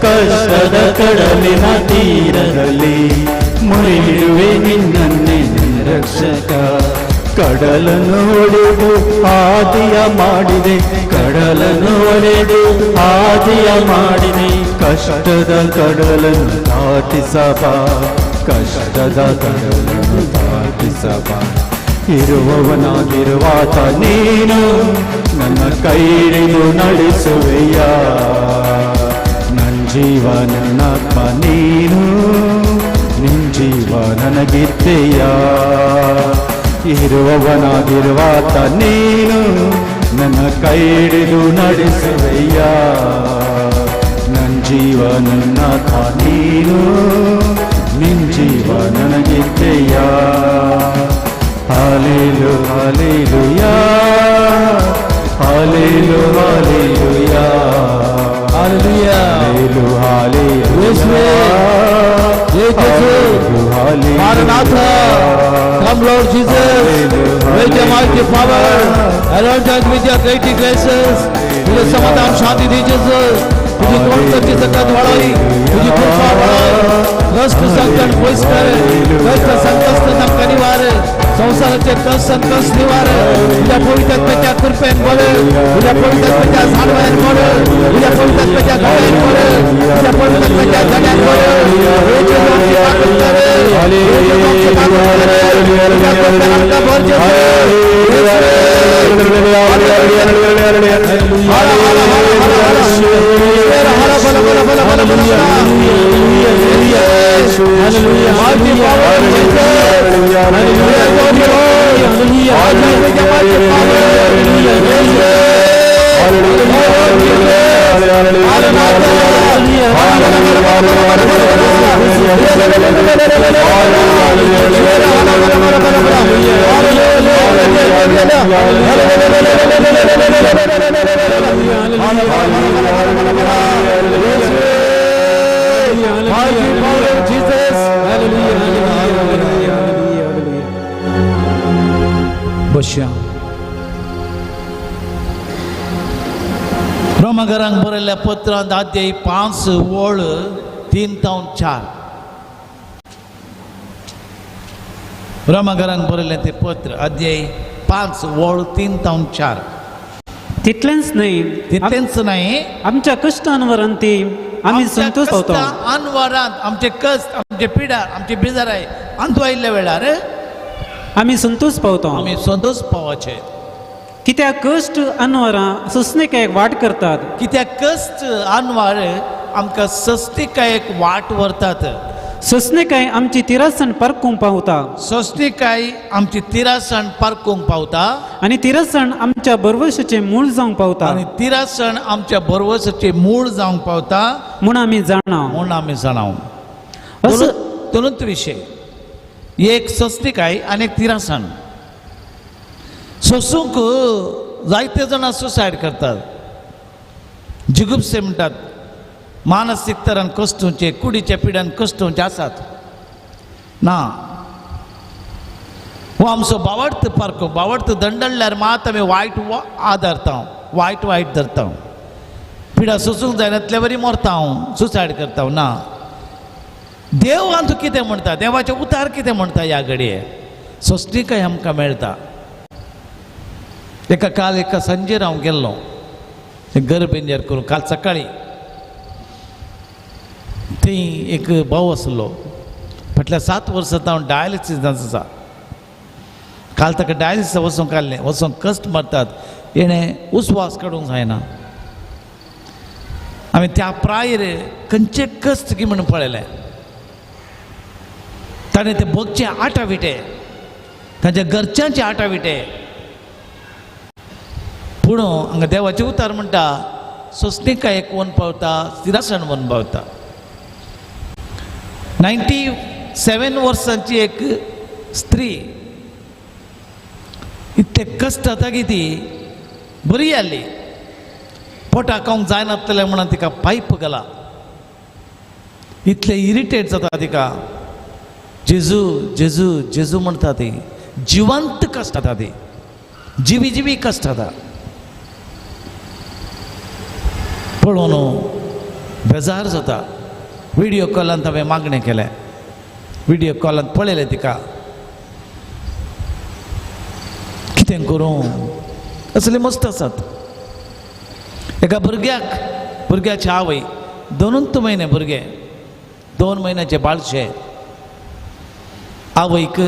ಕಷ್ಟದ ಕಡಲಿನ ತೀರದಲ್ಲಿ ಮೊರೆಯಿರುವೆ ನಿನ್ನನ್ನೇ ನಿನ್ ರಕ್ಷಕ. ಕಡಲನ್ನು ಒಡೆದು ಆದಿಯ ಮಾಡಿದೆ, ಕಡಲನ್ನು ಒಡೆದು ಆದಿಯ ಮಾಡಿದೆ. ಕಷ್ಟದ ಕಡಲನ್ನು ದಾಟಿಸಬಾ, ಕಷ್ಟದ ಕಡಲನ್ನು ದಾಟಿಸಬಾ. ಇರುವವನಾಗಿರುವಾತ ನೀನು ನನ್ನ ಕೈ ಹಿಡಿದು ನಡೆಸುವೆಯ. ನನ್ನ ಜೀವ ನನ್ನಾತ್ಮ ನೀನು, ನಿನ್ ಜೀವ ನನಗಿದ್ದೆಯ. ಇರುವವನಾಗಿರುವಾತ ನೀನು ನನ್ನ ಕೈ ಹಿಡಿದು ನಡೆಸುವೆಯ. ನನ್ನ ಜೀವ ನನ್ನಾತ್ಮ ನೀನು, ನಿನ್ ಜೀವ ನನಗಿದ್ದೆಯ. ಹಾಲೇಲು ಹಾಲೇಲುಯಾ, ಹಾಲೇಲು ಹಾಲೇಲುಯಾ, ಹಾಲೆಲೂಯಾ, ಹಾಲೇಲು ಹಾಲೇಲುಯಾ, ಯೇಸುವೇ, hallelujah. Maranatha, come Lord Jesus, with your mighty power, anoint us with your great graces. तुझे समाधान शांति दी Jesus, तुझी कोणतची सकत वाढावी, तुझी कृपा वाढावी. कष्ट संकट पयस कर, कष्ट संकट तांकां निवार, संवसाराचे कष्ट संकट निवार. तुझ्या पवित्र कृपेन बदल, तुझ्या पवित्र जाणवयान बदल, तुझ्या पवित्र गळ्यान बदल, तुझ्या पवित्र जड्यान बदल. बसया. रोमाघरांक बरयल्ल्या पत्रांत अध्याय 5 ओळ 3 ते 4. रोमाघरांक बरयल्लें तें पत्र अध्याय 5 ओळ 3 ते 4. तितलेंच न्हय, तितलेंच न्हय, आमच्या कश्टांवरांत आमी संतोष पावता. अनवरांत आमचे कश्ट, आमचे पिडा, आमचे बेजाराय अंतू आयिल्ल्या वेळार आमी संतोष पावता. आमी संतोष पावचे. कित्याक कश्ट अनवरां सोंसणीकायेक वाट करतात. कित्याक कश्ट अनवर आमकां सोंसणीकायेक वाट व्हरतात. सोंसणीकाय आमची तिरासण पारखूंक पावता. सोंसणीकाय आमची तिरासण पारखूंक पावता. आनी तिरासण आमच्या भरवशाचें मूळ जावंक पावता. आनी तिरासण आमच्या भरवशाचें मूळ जावंक पावता म्हूण आमी जाणा. म्हूण आमी जाणा. दोनूच विशय, एक सोंसणीकाय आनी एक तिरासण. सोसूंक जायते जाणां सुसायड करतात, जिगुपसे म्हणटात, मानसीक तरान कश्टोवचे, कुडीच्या पिड्यान कश्टोवचे आसात ना. हो आमचो बावडत पारको, बावडत दंडल्यार मात आमी वायट आदारता, वायट वायट धरता, पिडा सोसूंक जायनातले वरी मरता, सुसायड करता ना. देव आमचो कितें म्हणटा, देवाचें उतार कितें म्हणटा, ह्या घडये सोंसणीकाय आमकां मेळटा. एका काल एका सांजेर हांव गेल्लो गर्भ एंजर करूं. काल सकाळी थंय एक भाव आसलो, फाटल्या 7 वर्सां हांव डायलिसीस आसा. काल ताका डायलिसीस वचूंक काडलें, वचूंक कश्ट मारतात, हेणें उस्वास काडूंक जायना. आमी त्या प्रायर खंयचे कश्ट की म्हणून पळयलें. ताणें ते भोगचे आटा विटे, तांच्या घरच्यांचे आटा विटे. पूण हांगा देवाचें उतार म्हणटा सोंसणीकायेक वन पावता, स्थिरासण वन पावता. 97 वर्सांची एक स्त्री, इतले कश्ट जाता की ती बरी आसली, पोटाक खावंक जायनातलें म्हणून तिका पायप घाला. इतले इरिटेट जाता तिका, जेजू जेजू जेजू म्हणटा ती. जिवंत कश्ट जाता ती, जिवी जिवी कश्ट जाता. पळोवन बेजार जाता. व्हिडियो कॉलांत हांवें मागणें केलें, व्हिडियो कॉलांत पळयलें तिका, कितें करूं असले मस्त आसात. एका भुरग्याक, भुरग्याची आवय, 2 म्हयने भुरगे, 2 म्हयन्याचे बाळशे, आवयक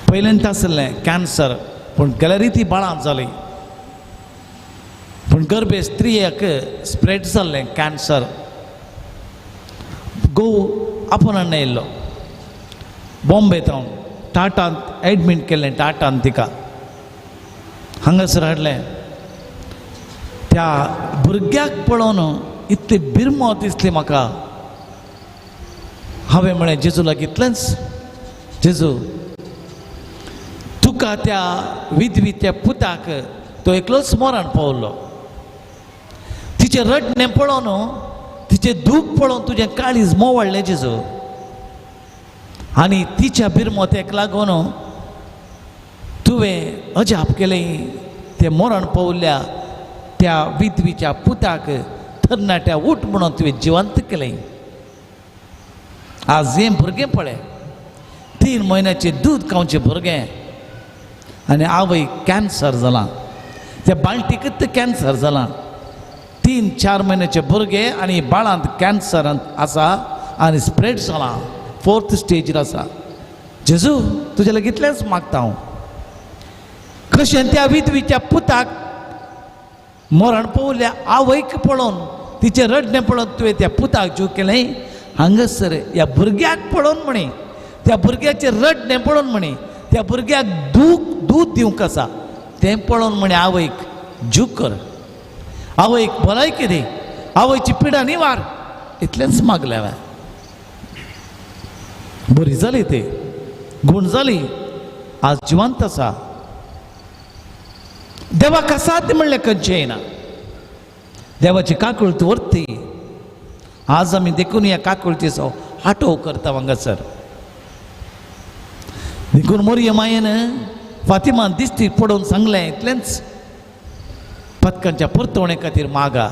पयल्यांत आसलें कॅन्सर, पूण गेल्यार ती बाळांत जाली. पूण गर्भे स्त्रियेक स्प्रेड जाल्लें कॅन्सर. घोव आपोवन हाडून येयल्लो बॉम्बे थावन, टाटांत एडमीट केल्लें, टाटान तिका हांगासर हाडलें. त्या भुरग्याक पळोवन इतली बिरमो दिसली म्हाका. हांवें म्हळें जेजू लागीं इतलेंच, जेजू तुका त्या विधवीच्या पुताक तो एकलोच मरण पावलो, तिचें रडणें पळोवन, तिचें दूख पळोवन तुजें काळीज मोवळ्ळें जेजू, आनी तिच्या बिरमोतेक लागून तुवें अजाप केलें. तें मरण पावल्या त्या विधवीच्या पुताक तरणाट्या उठ म्हणून तुवें जिवंत केलें. आज हें भुरगें पळय, 3 म्हयन्याचें दूद खावचें भुरगें, आनी आवय कॅन्सर जालां, त्या बाळटीकच कॅन्सर जालां. 3-4 म्हयन्याचे भुरगे आनी बाळांत कॅन्सर आसा आनी स्प्रेड जालां, 4th स्टेजीर आसा. जेजू तुज्या लागीं इतलेंच मागता हांव, कशें त्या विधवीच्या पुताक मरण पावल्या आवयक पळोवन, तिचें रडणें पळोवन तुवें त्या पुताक जीव केलें, हांगासर ह्या भुरग्याक पळोवन म्हणे, त्या भुरग्याचें रडणें पळोवन म्हणे, त्या भुरग्याक दूद दिवंक आसा तें पळोवन म्हणे आवयक जीव कर, आवयक भलायकी दी, आवयची पिडा निवार, इतलेंच मागलें हांवें. बरी जाली ती, गूण जाली, आज जिवंत आसा. देवाक असाध्य म्हणलें खंयचें येना, देवाची काकुळट व्हरती. आज आमी देखून ह्या काकुळटीचो आटोव करता हांगासर. देखून मोरये मायेन फातिमान दिश्टी पडोवन सांगलें इतलेंच, पदकांच्या परतवणे खातीर मागा,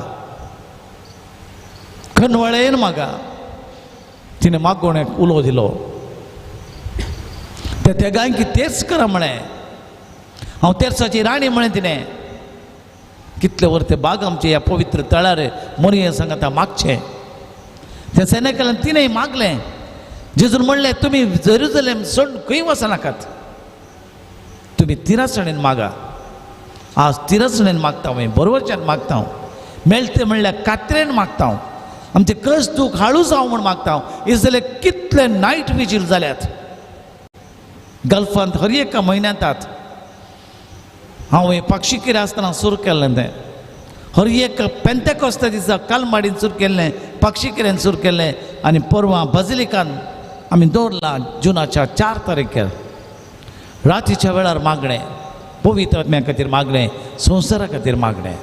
खनवळेन मागा. तिणें मागोवण्याक उलो दिलो. त्या तेगांकी तेच करा म्हळें. हांव तेर्साची राणी म्हळें तिणें. कितले वर ते बाग आमचे ह्या पवित्र तळार मोरये सांगता मागचें. त्या सैनिकान तिणें मागलें. जेजून म्हणलें तुमी जेरुजलेम सोडून खंय वचनाकात, तुमी तिरासणेन मागा. आज तिरासणेन मागता हांव, बरोबरच्यान मागता हांव, मेळटे म्हणल्यार कात्रेन मागता हांव, आमचे कश्ट दूख हाळू जावं म्हूण मागता हांव. इजले कितले नायट विजील जाल्यात गल्फांत हर एका म्हयन्यांत. हांव हें पक्षिकीर आसतना सुरू केल्लें तें, हर एक पेंतेकोस्ता दिसा कलमाडीन सुरू केल्लें, पक्षिकिऱ्यान सुरू केल्लें आनी परवां बजलिकान आमी दवरलां जुनाच्या 4 तारखेर रातीच्या वेळार मागणें, पवित्र आत्म्या खातीर मागणें, संवसारा खातीर मागणें.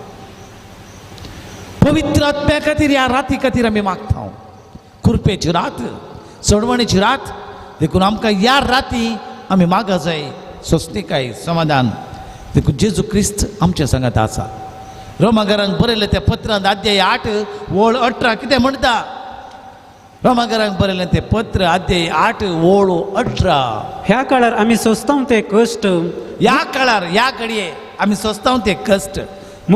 पवित्र आत्म्या खातीर ह्या राती खातीर आमी मागता. कुरपेची रात, सोडवणेची रात, देखून आमकां ह्या राती आमी मागा जाय सोंसणीकाय, समाधान. देखून जेजू क्रिस्त आमच्या सांगात आसा. रोमाघरांक बरयलें त्या पत्रांत अध्याय 8 ओळ 18 कितें म्हणटा? रोमाघरांक बरयलें तें पत्र अध्याय 8 ओळ 18. ह्या काळार आमी सोंसतांव ते कश्ट, ह्या काळार ह्या घडये आमी सोंसतांव ते कश्ट.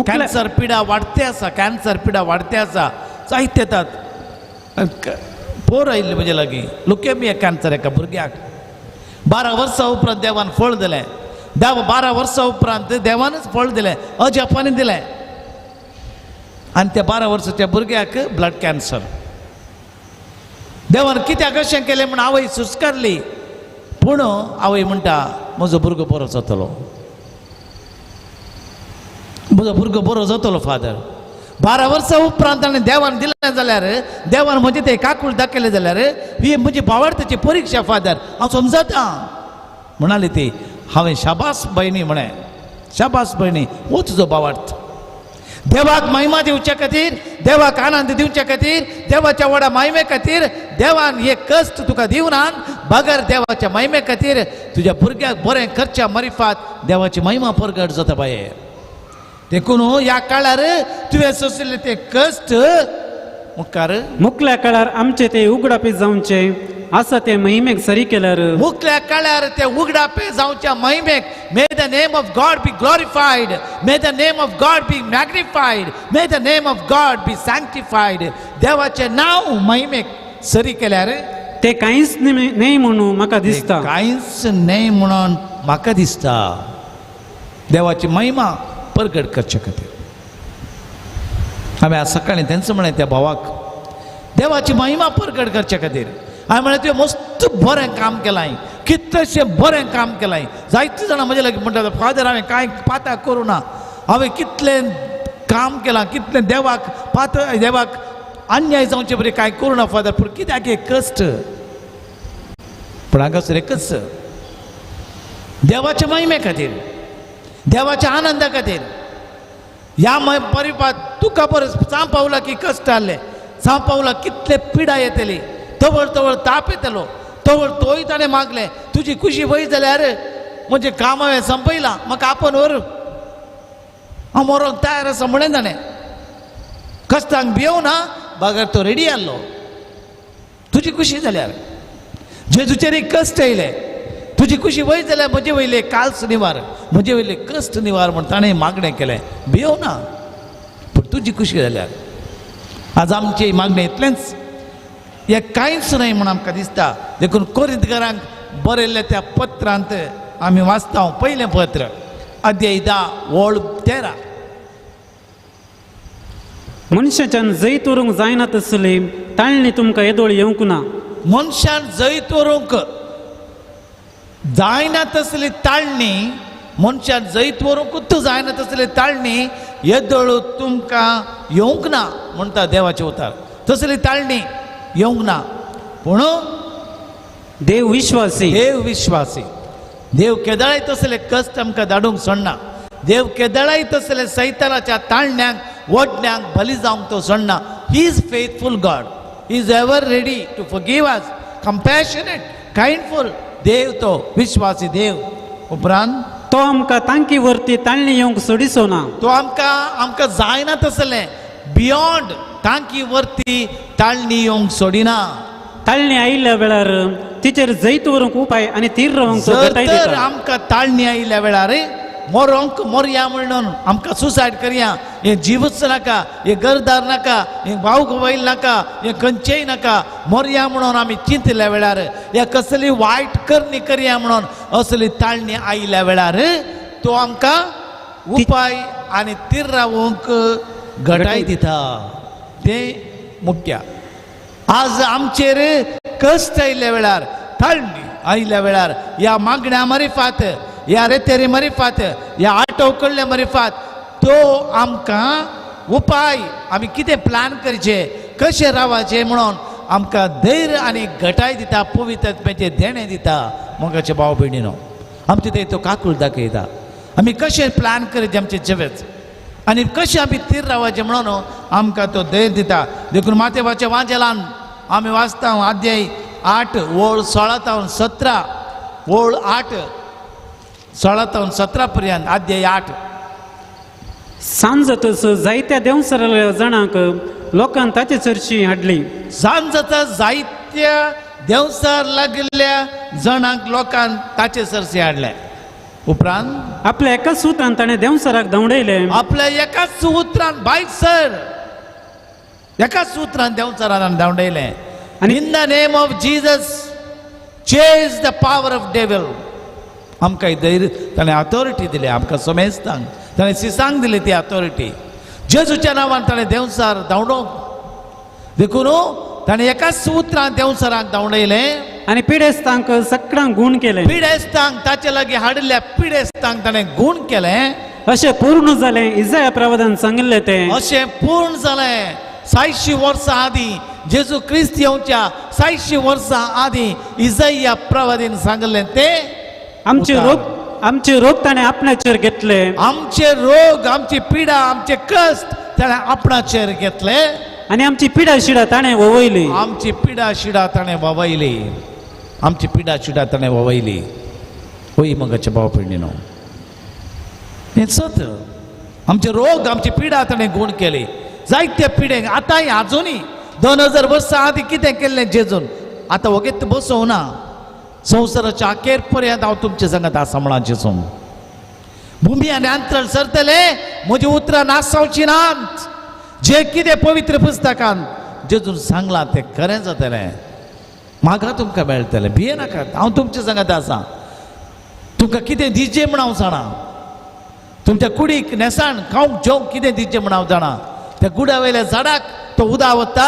कॅन्सर पिडा वाडते आसा, कॅन्सर पिडा वाडते आसा, जायते येतात. पोर आयिल्ले म्हजे लागीं, लुकेमिया कॅन्सर एका भुरग्याक. 12 वर्सां उपरांत देवान फळ दिलें. 12 वर्सां उपरांत देवानच फळ दिलें, अजापांनी दिलें. आनी त्या 12 वर्साच्या भुरग्याक ब्लड कॅन्सर. देवान कित्याक अशें केलें म्हूण आवय सुस्कारली. पूण आवय म्हणटा म्हजो भुरगो बरो जातलो, म्हजो भुरगो बरो जातलो फादर. 12 वर्सां उपरांत ताणें देवान दिलें जाल्यार, देवान म्हजें तें काकूळ दाखयलें जाल्यार ही म्हजी भावार्थाची परिक्षा फादर, हांव समजता म्हणाली ती. हांवें शाबास भयणी म्हळें, शाबास भयणी, हो तुजो भावार्थ. देवाक महिमा दिवच्या खातीर, देवाक आनंद दिवच्या खातीर, देवाच्या व्हडा महिमे खातीर देवान हे कश्ट तुका दिवनान, बगर देवाच्या महिमे खातीर तुज्या भुरग्याक बरें करच्या मरिफात देवाची महिमा परगट जाता बाये. देखून ह्या काळार तुवें सोंशिल्ले ते कश्ट मुखार मुखल्या काळार आमचे ते उगडापे जावचे आसा ते महिमेक सरी केल्यार, मुखल्या काळार ते उगडापे जावच्या महिमेक. May the name of God be glorified, may the name of God be magnified, may the name of God be sanctified. देवाचें नांव महिमेक सरी केल्यार ते कांयच न्हय म्हणून म्हाका दिसता, कांयच न्हय म्हणून म्हाका दिसता. देवाची महिमा परगट करचे खातीर हांवें आज सकाळीं तेंच म्हळें त्या भावाक, देवाची महिमा परगट करचे खातीर. हांवें म्हळें तुवें मस्त बरें काम केलां, कितलेशें बरें काम केलां. जायते जाणां म्हजे लागीं म्हणटात फादर हांवें कांय पाता करूं ना, हांवें कितलें काम केलां, कितलें देवाक पात, देवाक अन्याय जावचे बरें कांय करूं ना फादर, पूण कित्याक हे कश्ट? पूण हांगासर एकच, देवाच्या महिमे खातीर, देवाच्या आनंदा खातीर. ह्या परिपात तुका परस सांव पावला की कश्ट आहले, सांव पावला कितले पिडा येतली, तवळ तवळ ताप येतलो, तवळ तोय ताणें मागलें तुजी खुशी वय जाल्यार म्हजें काम हांवें संपयलां, म्हाका आपोवन व्हर, हांव मरोंक तयार आसा म्हणलें ताणें. कश्टांक भियोवना बगर तो रेडी आहलो तुजी खुशी जाल्यार. जेजूचेर कश्ट येयले, तुजी खुशी वय जाल्यार म्हजे वयले काल्स निवार, म्हजे वयले कश्ट निवार म्हण ताणें मागणें केलें. भियोवना पूण तुजी खुशी जाल्यार. आज आमची मागणें इतलेंच, हें कांयच न्हय म्हूण आमकां दिसता. देखून कोरिंतकारांक बरयल्ल्या त्या पत्रांत आमी वाचता, पयलें पत्र अध्याय 10 ओळ 13. मनशाच्यान जैत व्हरूंक जायना तसली ताळणी तुमकां येदोळ येवंक ना. मनशान जैत व्हरूंक जायना तसली ताळणी, मनशान जैत व्हरूंकूच जायना तसली ताळणी येदोळ तुमकां येवंक ना म्हणटा देवाचें उतर. तसली ताळणी येवंक ना, पूण देव विश्वासी, देव विश्वासी. देव केदळाय तसले कश्ट आमकां धाडूंक सोडना, देव केदळाय तसले सैतानाच्या ताळण्यांक वडण्यांक बली जावंक तो सोडना. He is faithful God, he is ever ready to forgive us, compassionate, kindful देव तो विश्वासी देव. उपरांत तो आमकां तांकी वरती ताळणी येवंक सोडिसो ना. तो आमकां आमकां जायना तसलें बियोंड तांकी वरती ताळणी येवंक सोडिना. ताळणी आयिल्ल्या वेळार तिचेर जैत व्हरूंक उपाय आनी तीर रावंक तो जर घटाय तर दिता. आमकां ताळणी आयिल्ल्या वेळार मोरोंक मोरया म्हणून आमकां सुसायड करया, हें जीवच नाका, हें घरदार नाका, हें भाव वयल नाका, हें खंयचेय नाका, मोरया म्हणून आमी चिंतल्या वेळार या कसली वायट करणी करया म्हणून असली ताळणी आयिल्ल्या वेळार तो आमकां उपाय आनी तीर रावंक घटाय दिता. तें मुख्य. आज आमचेर कश्ट आयिल्ल्या वेळार, ताळणी आयिल्ल्या वेळार, ह्या मागण्या मारिफात, ह्या रेतेरी मारिफात, ह्या आटो कडल्या मारिफात तो आमकां उपाय आमी कितें प्लॅन करचें, कशें रावाचें म्हणून आमकां धैर्य आनी घटाय दिता, पवित्र आत्म्याचें देणें दिता. मोगाचे भाव भयणीनो, आमचे थंय तो काकूळ दाखयता आमी कशें प्लॅन करचें आमचें जिवीत आनी कशें आमी थीर रावाचें म्हणून आमकां तो धैर्य दिता. देखून मातेवाच्या वांजेलान आमी वाचता अध्याय 8 ओळ 16 तावन 17, ओळ 8 16 तावन 17 पर्यंत, अध्याय 8. सांजतच जायत्या देंवसरल्या जाणांक लोकांक ताचे चर्ची हाडली. सांजतच जायत्या देंवसार लागिल्ल्या जाणांक लोकांक ताचे सरशी हाडले. उपरांत आपल्या एकाच उतरान ताणें देंवसराक धांवडयले. आपल्या एकाच उतरान बाय सर एकाच उतरान देंवसरान धांवडयले. आनी in the name of Jesus chase the power of devil. आमकां धैर्य ताणें ऑथॉरिटी दिली, आमकां समेस्तांक ताणें सिसांक दिली ती ऑथॉरिटी. जेजूच्या नांवान ताणें देंवसार धांवडोवंक, देखून ताणें एकाच उतरान देंवसराक धांवडयलें आनी पिडेस्तांक सगळ्यांक गूण केलें. पिडेस्तांक ताचे लागीं हाडिल्ल्या पिडेस्तांक ताणें गूण केलें. अशें पूर्ण जालें इजाया प्रवादान सांगिल्लें तें. अशें पूर्ण जालें 700 वर्सां आदीं जेजू क्रिस्त येवच्या 700 वर्सां आदीं इजाया प्रवादीन सांगिल्लें तें. आमचे रोग ताणें आपणाचेर घेतले. आमचे रोग, आमची पिडा, आमचे कश्ट ताणें आपणाचेर घेतले आनी आमची पिडा शिडा ताणें ववयली. आमची पिडा शिडा ताणें ववयली. आमची पिडा शिडा ताणें ववयली. होय मगाचे भाव भयणीनो, हें सत. आमचे रोग, आमची पिडा ताणें गूण केली. जायत्या पिडेंक आतांय आजुनूय 2000 वर्सां आदीं कितें केल्लें जेजून आतां वगेत बसोवना. संवसाराच्या अखेर पर्यंत हांव तुमचे सांगत आसा म्हणा जेजून. भुमी आनी अंतराळ सरतले, म्हजी उतरां नासावची नात. जे कितें पवित्र पुस्तकान जेजून सांगलां तें खरें जातलें. म्हाका तुमकां मेळटलें, भिये नाकात, हांव तुमचे सांगत आसा. तुमकां कितें दिवचें म्हूण हांव जाणा, तुमच्या कुडीक न्हेसाण खावंक जेवंक कितें दिवचें म्हूण हांव जाणा. त्या गुडा वयल्या झाडाक तो उदा वता,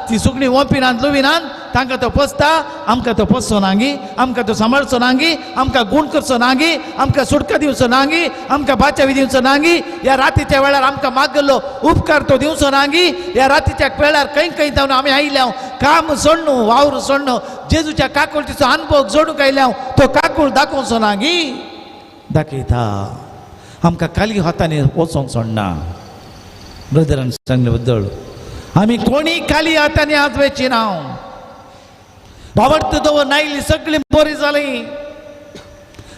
ती सुकणी वोंपिनात लुविनात, तांकां तो पोसता. आमकां तो पोसचो नागी, आमकां तो सांबाळचो नागी, आमकां गूण करचो नागी, आमकां सुटका दिवचो नागी, आमकां बाचावी दिवचो नागी. ह्या रातीच्या वेळार आमकां मागल्लो उपकार तो दिवचो नागी. ह्या रातीच्या वेळार खंय खंय जावन आमी आयल्या, काम सोडणू, वावर सोडणू, जेजूच्या काकुळटीचो अनुभव जोडूंक आयल्या, तो काकूळ दाखोवचो नागी. दाखयता. आमकां खाली हातांनी वचोंक सोडना. ब्रदरान सांगले बद्दल आमी कोणी खाली हातांनी आज वेची ना. बावडत दवर नायली सगळीं बरी जाली,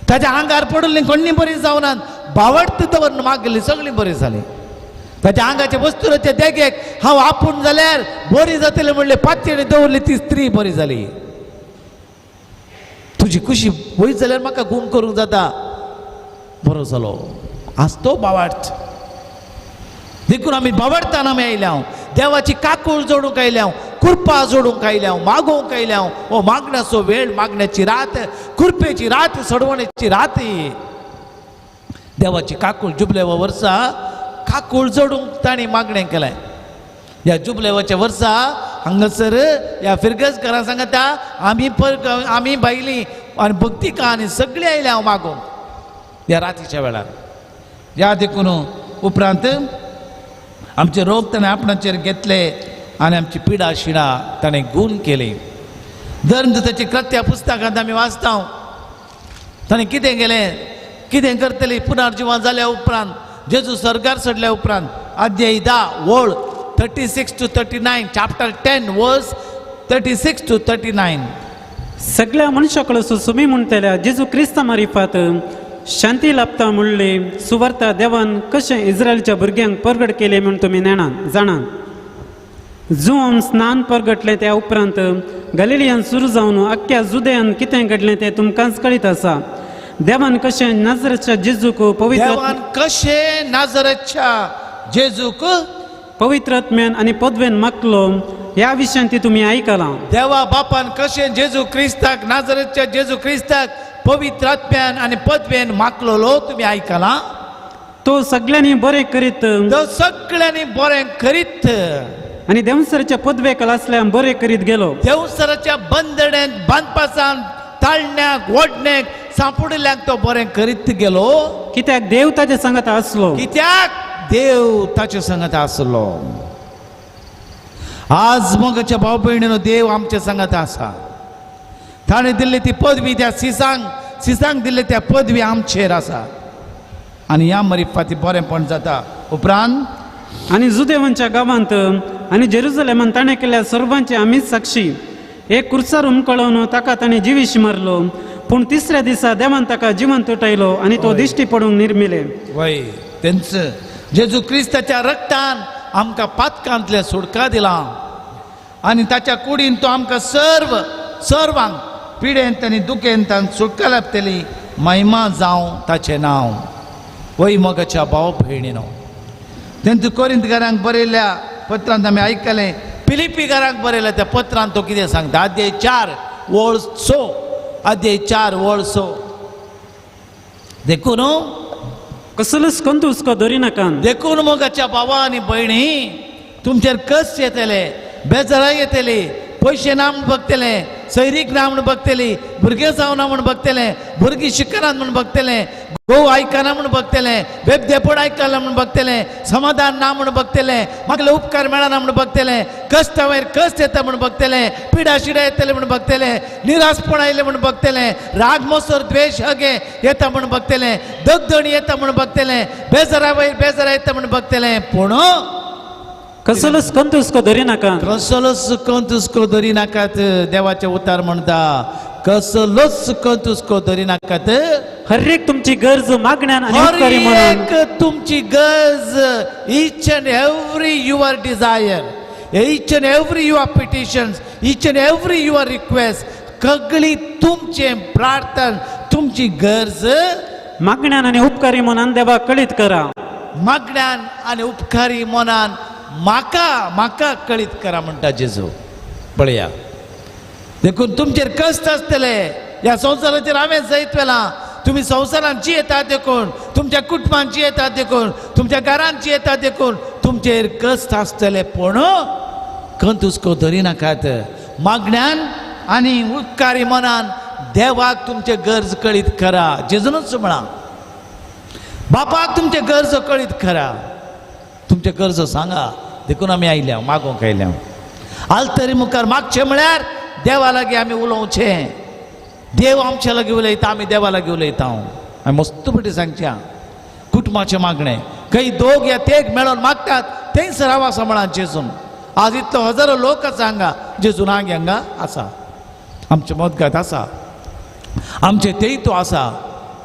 ताच्या आंगार पडली कोणी बरी जावनात. बावडत दवर मागली सगळीं बरी जाली. ताच्या आंगाचे वस्तुराचे देगेक हांव आपूण जाल्यार बरी जातली म्हणले पातयेणी दवरली ती स्त्री बरी जाली. तुजी खुशी वयत जाल्यार म्हाका गूण करूंक जाता, बरो जालो. आज तो बावार्थ. देखून आमी बावडताना आमी आयल्या, देवाची काकूळ जोडूंक आयल्या, कृपा जोडूंक आयल्या, मागोवंक आयल्या. हो मागण्याचो वेळ, मागण्याची रात, कृपेची रात, सोडवण्याची रात. देवाची काकूळ जुबलेवा वर्सा काकूळ जोडूंक तांणी मागणें केलें. ह्या जुबलेवाच्या वर्सा हांगासर ह्या फिरगज घरां सांगता आमी आमी भायली आनी भक्तिका आनी सगळीं आयल्या हांव मागोवंक ह्या रातीच्या वेळार. ह्या देखून उपरांत आमचे रोग ताणें आपणाचेर घेतले आनी आमची पिडा शिडा ताणें गूण केली. धर्मदूताची कृत्या पुस्तकांत आमी वाचता ताणें कितें केलें, कितें करतली पुनर्जिवन जाल्या उपरांत, जेजू स्वर्गार चडल्या उपरांत. अध्याय 10 ओळ 36 to 39, chapter 10 verse 36 to 39. सगळ्या मनशा कडसून सुमी म्हणटल्या जेजू क्रिस्ता मारिफात शांती लाभता म्हणली सुवार्ता देवान कशें इस्रायलच्या भुरग्यांक परगट केलें म्हूण तुमी नेणात जाणात. जुवान स्नान परगटलें त्या उपरांत गलिलियान सुरू जावन अख्ख्या जुदयान कितें घडलें तें तुमकांच कळीत आसा. देवान कशें नाजरेतच्या जेजूक पवित्र देवान कशें नाजरेतच्या जेजूक पवित्र आत्म्यान आनी पदवेन मागलो ह्या विशयान ती तुमी आयकलां. देवा बापान कशें जेजू क्रिस्ताक नाजरेतच्या जेजू क्रिस्ताक पवित्र आत्म्यान आनी पदवेन मागलोलो तुमी आयकलां. तो सगळ्यांनी बरें करीत, तो सगळ्यांनी बरें करीत आनी देंवसराच्या पदवेक आसल्यान बरें करीत गेलो. देंवसराच्या बंदडेन बांदपासान ताळण्याक ओडण्याक सांपुडिल्ल्याक तो बरें करीत गेलो. कित्याक देव ताचे सांगत आसलो. कित्याक देव ताचे सांगत आसलो. आज मोगाच्या भाव भयणीनो देव आमचे सांगत आसा. ताणें दिल्ली ती पदवी त्या सिसांक, सिसांक दिल्ली त्या पदवी आमचेर आसा आनी ह्या मरिफाती बरेंपण जाता. उपरांत आनी जुदेवांच्या गांवांत आनी जेरुजलेमान ताणें केल्ल्या सर्वांची आमीच साक्षी. एक कुर्सार उमकळोवन ताका ताणें जिवीश मारलो, पूण तिसऱ्या दिसा देवान ताका जिवंत उठयलो आनी तो दिश्टी पडूंक निर्मिले. वय तेंच जेजू क्रिस्ताच्या रक्तान आमकां पातकांतलें सुटका दिला आनी ताच्या कुडीन तो आमकां सर्व सर्वांक पिडेंत आनी दुखेंत सुटका लाभतली. महिमा जावं ताचें नांव. वय मोगाच्या भाव भयणीनो, तेंच कोरिंतकारांक बरयल्ल्या पत्रांत आमी आयकलें, फिलिपीकारांक बरयल्या त्या पत्रांत तो कितें सांगता, अध्याय 4 ओळ 6, अध्याय 4 ओळ 6. देखून कसलोच कंतुस्को धरिनाका. देखून मोगाच्या भावा आनी भयणी, तुमचेर कश्ट येतले, बेजाराय येतली, पयशे ना म्हूण बगतले, सैरीक ना म्हूण बगतली, भुरगें जावना म्हूण बगतले, भुरगीं शिकनात म्हूण बगतले, घोव आयकना म्हूण बगतले, बेबदेपण आयकना म्हूण बगतले, समाधान ना म्हूण बगतले, म्हाका उपकार मेळना म्हूण बगतले, कश्टा वयर कश्ट येता म्हूण बगतले, पिडा शिडा येतले म्हूण बगतले, निराशपण आयलें म्हूण बगतले, राग मोसर द्वेश हगे येता म्हूण बगतले, दगदणी येता म्हूण बगतले, बेजारा वयर बेजारा येता म्हूण बगतले, पूण कसलोच कंतुस्को धरिनाका. कसलोच कंतुस्को धरिनाकात. देवाचें उतार म्हणटा कसलोच कंतुस्को धरिनाकात. हर एक तुमची गरज मागण्यान आनी उपकारी म्हणून, हर एक तुमची गरज, each and every your desire, each and every your petitions, each and every your request, सगळी तुमचें प्रार्थना, तुमची गरज मागण्यान आनी उपकारी मनान देवाक कळीत करा. मागण्यान आनी उपकारी मनान म्हाका म्हाका कळीत करा म्हणटा जेजू. पळया, देखून तुमचेर कश्ट आसतले. ह्या संवसाराचेर हांवें जैत व्हेलां. तुमी संवसारांत जियेतात देखून, तुमच्या कुटुंबांत जियेतात देखून, तुमच्या घरांत जियेतात देखून तुमचेर कश्ट आसतले, पूण कंतुस्को धरिनाकात. मागण्यान आनी उपकारी मनान देवाक तुमचे गरज कळीत करा. जेजूनच म्हळां, बापाक तुमचे गरज कळीत करा, तुमचे गरजो सांगा. देखून आमी आयल्या मागोवंक आयल्या. आल्तरी मुखार मागचें म्हळ्यार देवा लागीं आमी उलोवचें. देव आमच्या लागीं उलयता, आमी देवा लागीं उलयता. आमी मस्त पटी सांगच्या कुटुंबाचें मागणें, खंय दोग या तेग मेळोन मागतात थंयसर हांव आसा म्हळां जेजून. आज इतलो हजारो लोक आसा हांगा, जेजून हांगा हांगा आसा, आमचें मदगात आसा, आमचें तेय तो आसा.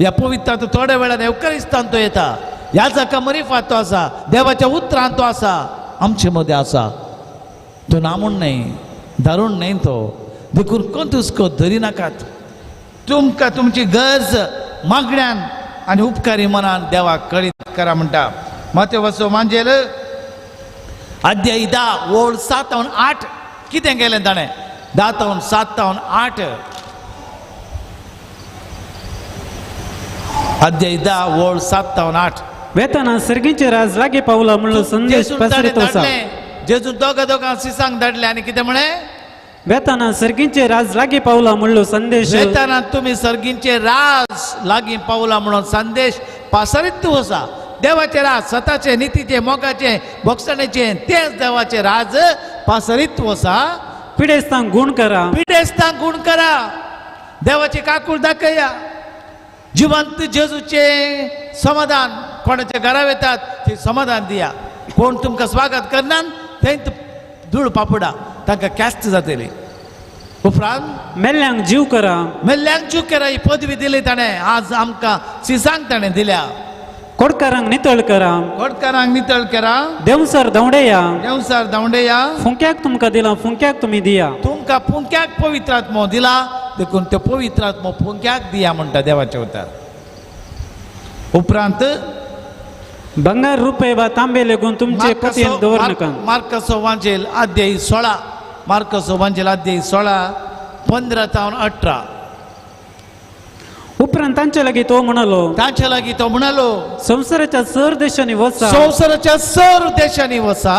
ह्या पवित्र थोड्या वेळान एवकरिस्तान तो येता, ह्या जाका मरिफात तो आसा, देवाच्या उतरान तो आसा, आमचे मदें आसा. तो ना म्हूण न्हय, दारूण न्हय तो. देखून कंतुस्को धरिनाकात. तुमकां तुमची गरज मागण्यान आनी उपकारी मनान देवाक कळीत करा म्हणटा. माते वसो मांजेल अध्याय 10 ओळ 7 8 कितें केलें ताणें? 10 7 8, अध्याय 10 ओळ 7 8. वेताना सर्गीचे राज लागी पावला म्हणलो संदेश पसरित आसा. जेजून दोगा दोगां सिसांक धाडले आनी कितें म्हळें? वेताना सर्गीचे राज लागी पावला म्हणलो संदेश, वेताना तुमी सर्गीचे राज लागीं पावला म्हणून संदेश पासरीत आसा. देवाचे राज सताचे, नितीचे, मोगाचे, भोगसणेचे, तेच देवाचे राज पासरीत आसा. पिडेस्तांक गुण करा, पिडेस्तांक गुण करा, देवाची काकूळ दाखया. जिवंत जेजूचे समाधान कोणाच्या घरा येतात ते समाधान दिया. कोण तुमकां स्वागत करना थंय धूळ पापडा, तांकां ख्यास्त जातली. उपरांत मेल्ल्यांक जीव करा, मेल्ल्यांक जीव करा ही पदवी दिली ताणें. आज आमकां सिसांक ताणें दिल्या. कोडकारांक नितळ करा, कोडकारांक नितळ करा. देवसर धांवडेया, देवसर धांवडेया. फुंक्याक तुमकां दिला, फुंक्याक तुमी दिया. तुमकां फुंक्याक पवित्र आत्मो दिला, देखून ते पवित्र आत्मो फुंक्याक दिया म्हणटा देवाचे उतर. उपरांत बंगार रुपये वा तांबे लेगून तुमचे पतीन दवर नाका. मार्कसो वांजेल अध्याय 16, मार्कसो वांजेल अध्याय 16 15 तावन 18. उपरांत तांचे लागीं तो म्हणालो, तांचे लागीं तो म्हणालो, संवसाराच्या सर देशांनी वचा, संवसाराच्या सर देशांनी वचा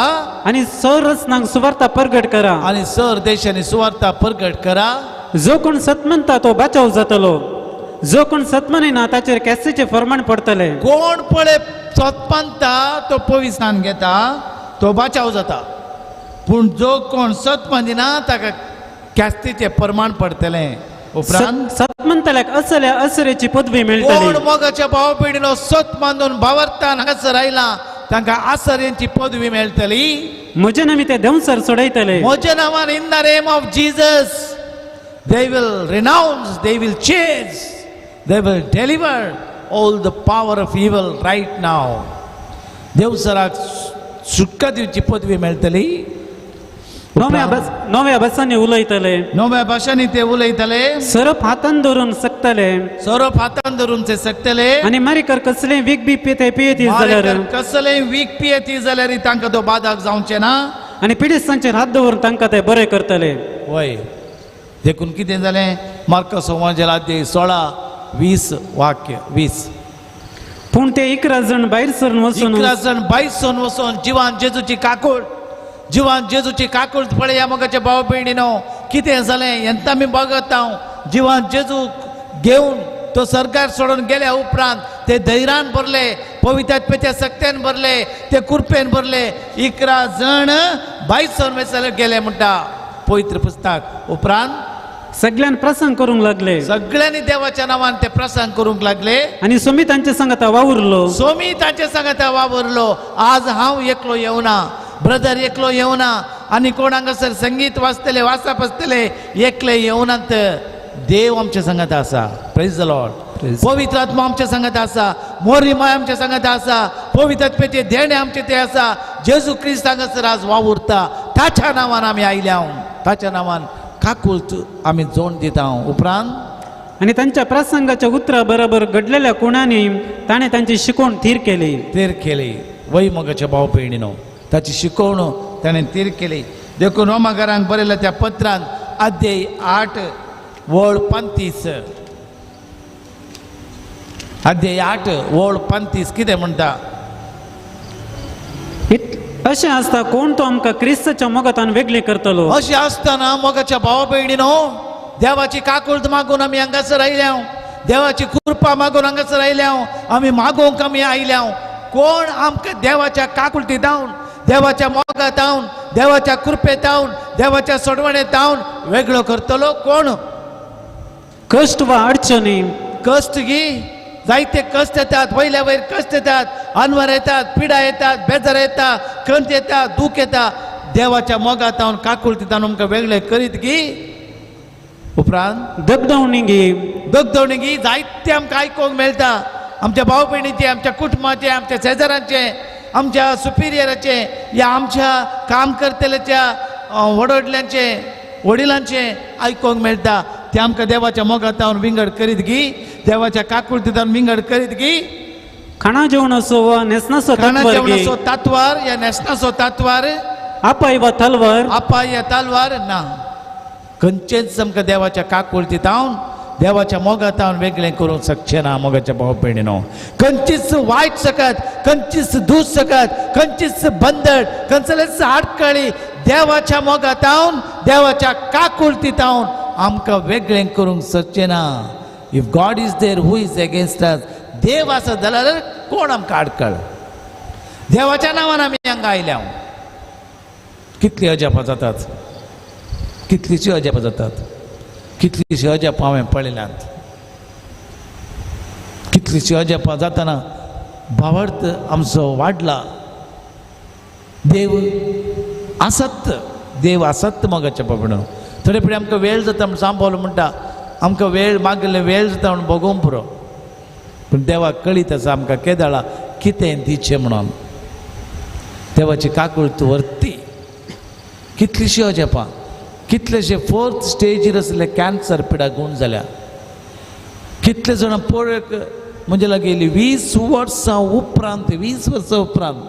आनी सर रचनांक सुवार्ता परगट करा, आनी सर देशांनी सुवार्ता परगट करा. जो कोण सत म्हणटा तो बाचाव जातलो, जो कोण सत म्हणिना ताचेर कॅसीचें फर्माण पडटलें. कोण पळय सत मानता तो पविस्तान घेता, तो बाचाव जाता, पूण जो कोण सत मानिना ताका कॅस्तीचें प्रमाण पडटलें. उपरांत सत म्हणटल्याक असल्या असरेची पदवी मेळटली. कोण मोगाच्या भाव भयणीनो सत मानून भावार्थान हांगासर आयला तांकां आसरेची पदवी मेळटली. म्हजे नांवान ते देंवसर सोडयतले. म्हज्या नांवान, in the name of Jesus they will renounce, they will chase, they will deliver all the power of evil right now. देवसराक सुटका दिवची पदवी मेळटली. नव्या भासांनी उलयतले, नव्या भाशांनी ते उलयतले. सरप हातान धरून शकतले, सरप हातान धरून ते शकतले. आनी मारीकर कसलें वीख बी पियेती पियेती जाल्यार, कसलें वीख पियेती जाल्यार तांकां तो बाधक जावचें ना. आनी पिडेस्तांचेर हात दवरून तांकां ते बरे करतले. वय, देखून कितें जालें, मार्कस अध्याय 16 20 वाक्य 20. पूण ते 11 जण भायर सरून वचून, 11 जण भायर सरून वचून जिवान जेजूची काकूळ, जिवान जेजूची काकूळ पळया मोगाच्या भाव भयणीनो कितें जालें हेंच आमी बघत हांव. जिवान जेजू घेवन तो सरकार सोडून गेल्या उपरांत ते धैर्यान भरले, पवित्र सक्त्यान भरले, ते कुरपेन भरले. 11 जण भायर सरून गेले म्हणटा पवित्र पुस्तक. उपरांत सगळ्यांनी प्रसंग करूंक लागले, सगळ्यांनी देवाच्या नांवान ते प्रसंग करूंक लागले. आनी सोमी तांचे सांगता वावुरलो, सोमी तांचे सांगता वावुरलो. आज हांव एकलो येवना, ब्रदर एकलो येवना, आनी कोण हांगासर संगीत वाचतले, वाचप आसतले, एकले येवनात. देव आमच्या सांगता आसा. Praise the Lord. पवित्र आत्मा आमच्या सांगता आसा, मोरी माय आमच्या सांगता आसा, पवित्र आत्म्याचे देणे आमचे ते आसा. जेजू क्रिस्त हांगासर आज वावुरता, ताच्या नांवान आमी आयल्या, ताच्या नांवान काकूळत आमी जोड दिता. उपरांत आनी तांच्या प्रसंगाच्या उतरा बरोबर घडलेल्या कुणांनी ताणें तांची शिकवण थीर केली, थीर केली. वय मोगाच्या भाव भयणीनो ताची शिकवण ताणें थीर केली. देखून रोमाकारांक बरयल्या त्या पत्रांत अध्याय 8 वळ 35, अध्याय 8 वळ 35 कितें म्हणटा? अशें आसता कोण तो आमकां क्रिस्ताच्या मोगातान वेगळें करतलो. अशें आसतना मोगाच्या भावा भयणीनो देवाची काकूळत मागून आमी हांगासर आयल्या, देवाची कृपा मागून हांगासर आयल्या, आमी मागूंक आमी आयल्या. कोण आमकां देवाच्या काकुळटी धावन, देवाच्या मोगा धावन, देवाच्या कृपे धावन, देवाच्या सोडवणे धावन वेगळो करतलो कोण? कश्ट वा अडचणी, कश्ट गी जायते कश्ट येतात, वयल्या वयर कश्ट येतात, अनवर येतात, पिडा येतात, बेजार येता, खंत येता, दूख येता. देवाच्या मोगात हांव काकुळतीत आमकां वेगळे करीत गी. उपरांत दगदवणी गी, दगदवणी गी जायते आमकां आयकूंक मेळटा. आमच्या भाव भयणीचे, आमच्या कुटुंबाचे, आमच्या शेजारांचे, आमच्या सुपिरियराचे, या आमच्या काम करतल्याच्या वडोडल्यांचे, वडिलांचे आयकूंक मेळटा. ते आमकां देवाच्या मोगातावन विंगड करीत गी, देवाच्या काकुळतीतावन विंगड करीत गी. खाणा जेवणाचो वा न्हेसणाचो, खाणा जेवणाचो तात्वार या न्हेसणाचो तात्वार, आपाय वा तलवार, आपाय या तलवार ना. खंयचेच आमकां देवाच्या काकुळतीतावन, देवाच्या मोगातावन वेगळें करूंक शकचें ना. मोगाच्या भाव भयणीनो खंयचीच वायट सकत, खंयचीच दूस सकत, खंयचीच बंदड, खंयचलेच आडखळी देवाच्या मोगातावन, देवाच्या काकुळतीतावन आमकां वेगळें करूंक शकचें ना. If God is there, who is against us? देव आसा जाल्यार कोण आमकां आडखळ? देवाच्या नांवान आमी हांगा आयल्या. कितली अजापां जातात, कितलीशीं अजापां जातात, कितलीशीं अजापां हांवें पळयल्यांत. कितलीशीं अजापां जातना भावार्थ आमचो वाडला. देव आसत, देव आसत मोगाच्या बाबा. थोडे फुडें आमकां वेळ जाता म्हण सांबावलो म्हणटा, आमकां वेळ मागिल्ले वेळ जाता म्हण भोगोवंक पुरो. पूण देवाक कळीत आसा आमकां केदाळा कितें दिचें म्हणून. देवाची काकूळत व्हरती. कितलीशी अजापां, कितलेशे फोर्थ स्टेजीर आसले कॅन्सर पिडा गूण जाल्या. कितले जाणां पळय म्हणजे लागेली 20 वर्सां उपरांत, 20 वर्सां उपरांत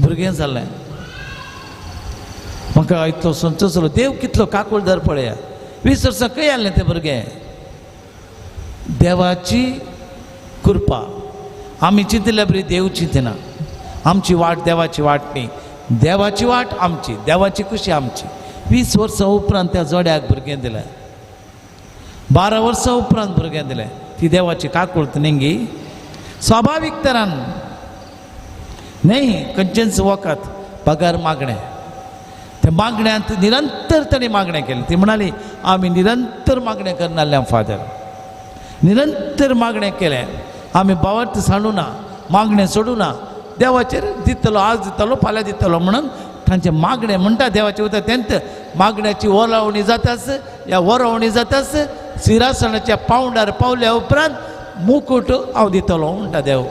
भुरगें जालें. म्हाका इतलो संतोश जालो, देव कितलो काकूळदार पळया. 20 वर्सां खंय आसलें तें भुरगें? देवाची कृपा. आमी चिंतल्या बरी देव चिंतना. आमची वाट देवाची वाट न्ही, देवाची वाट आमची, देवाची खुशी आमची. 20 वर्सां उपरांत त्या जोड्याक भुरगें दिलें, 12 वर्सां उपरांत भुरगें दिलें. ती देवाची काकूळत न्ही स्वाभावीक तरान न्ही, खंयचेंच वखद बगर मागणें. त्या मागण्यांत निरंतर ताणें मागणें केलें. ती म्हणाली आमी निरंतर मागणें करनासले फादर, निरंतर मागणें केलें आमी, बावर्त सांडू ना, मागणें सोडूं ना, देवाचेर दितलो, आज दितलो फाल्यां दितलो म्हणून तांचें मागणें म्हणटा देवाचें उतर. तेंत मागण्याची ओलावणी जाताच, ह्या ओरावणी जाताच सिरासणाच्या पावंडार पावल्या उपरांत मुकूट हांव दितलो म्हणटा देव.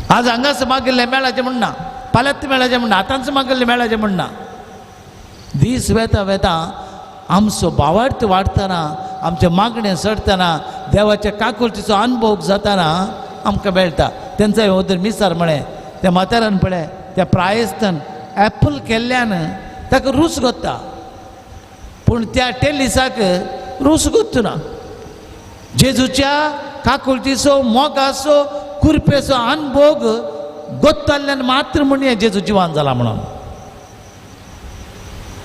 आज हांगाच मागिल्लें मेळाचें म्हणना, फाल्यांच मेळाचें म्हणना, आतांच मागिल्लें मेळाचें म्हणना. दीस वेता वेता आमचो भावार्थ वाडटना, आमचें मागणें चडटना, देवाच्या काकुळतीचो अनुभव जाताना आमकां मेळटा. तेंचो वदर मिसार म्हळें, त्या म्हाताऱ्यान पळय त्या प्रायस्तान एप्पल केल्ल्यान ताका रूच गोत्ता, पूण त्या टेलिसाक रूच गोत्तना. जेजूच्या काकुळतीचो, मोगाचो, कुरपेचो अनभोग गोत्ताल्यान मात्र म्हण जेजू जिवान जाला म्हणून.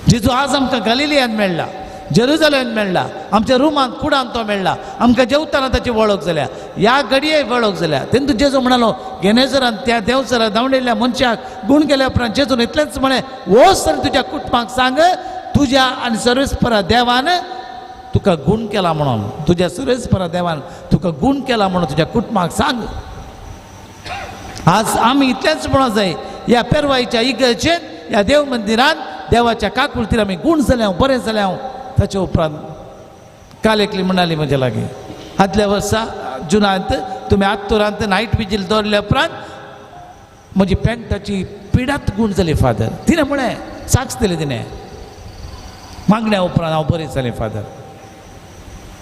जेजू आज आमकां गलिलियान मेळ्ळा, जेरुजलेम मेळ्ळा, आमच्या रुमांत कुडांत तो मेळ्ळा, आमकां जेवताना ताची वळख जाल्या, ह्या घडये वळख जाल्या. तेन्ना जेजू म्हणालो गेनेजरान त्या देवसरा धांवडिल्ल्या मनशाक गूण केल्या उपरांत जेजून इतलेंच म्हळें, वच आनी तुज्या कुटुंबाक सांग तुज्या आनी सर्वेस्परा देवान तुका गूण केला म्हणून, तुज्या सर्वेस्परा देवान तुका गूण केला म्हणून तुज्या कुटुंबाक सांग. आज आमी इतलेंच म्हणूंक जाय, ह्या पेरवाईच्या इगर्जेंत, ह्या देव मंदिरांत देवाच्या काकुळतीर आमी गूण जाल्या, बरें जाल्या. ताचे उपरांत काल एकली म्हणाली म्हज्या लागीं, आदल्या वर्सा जुनांत तुमी आत्तुरांत नायट विजील दवरल्या उपरांत म्हजी पॅन्टाची पिडात गूण जाली फादर. तिणें म्हळें, साक्ष दिली तिणें, मागण्या उपरांत हांव बरें जालें फादर.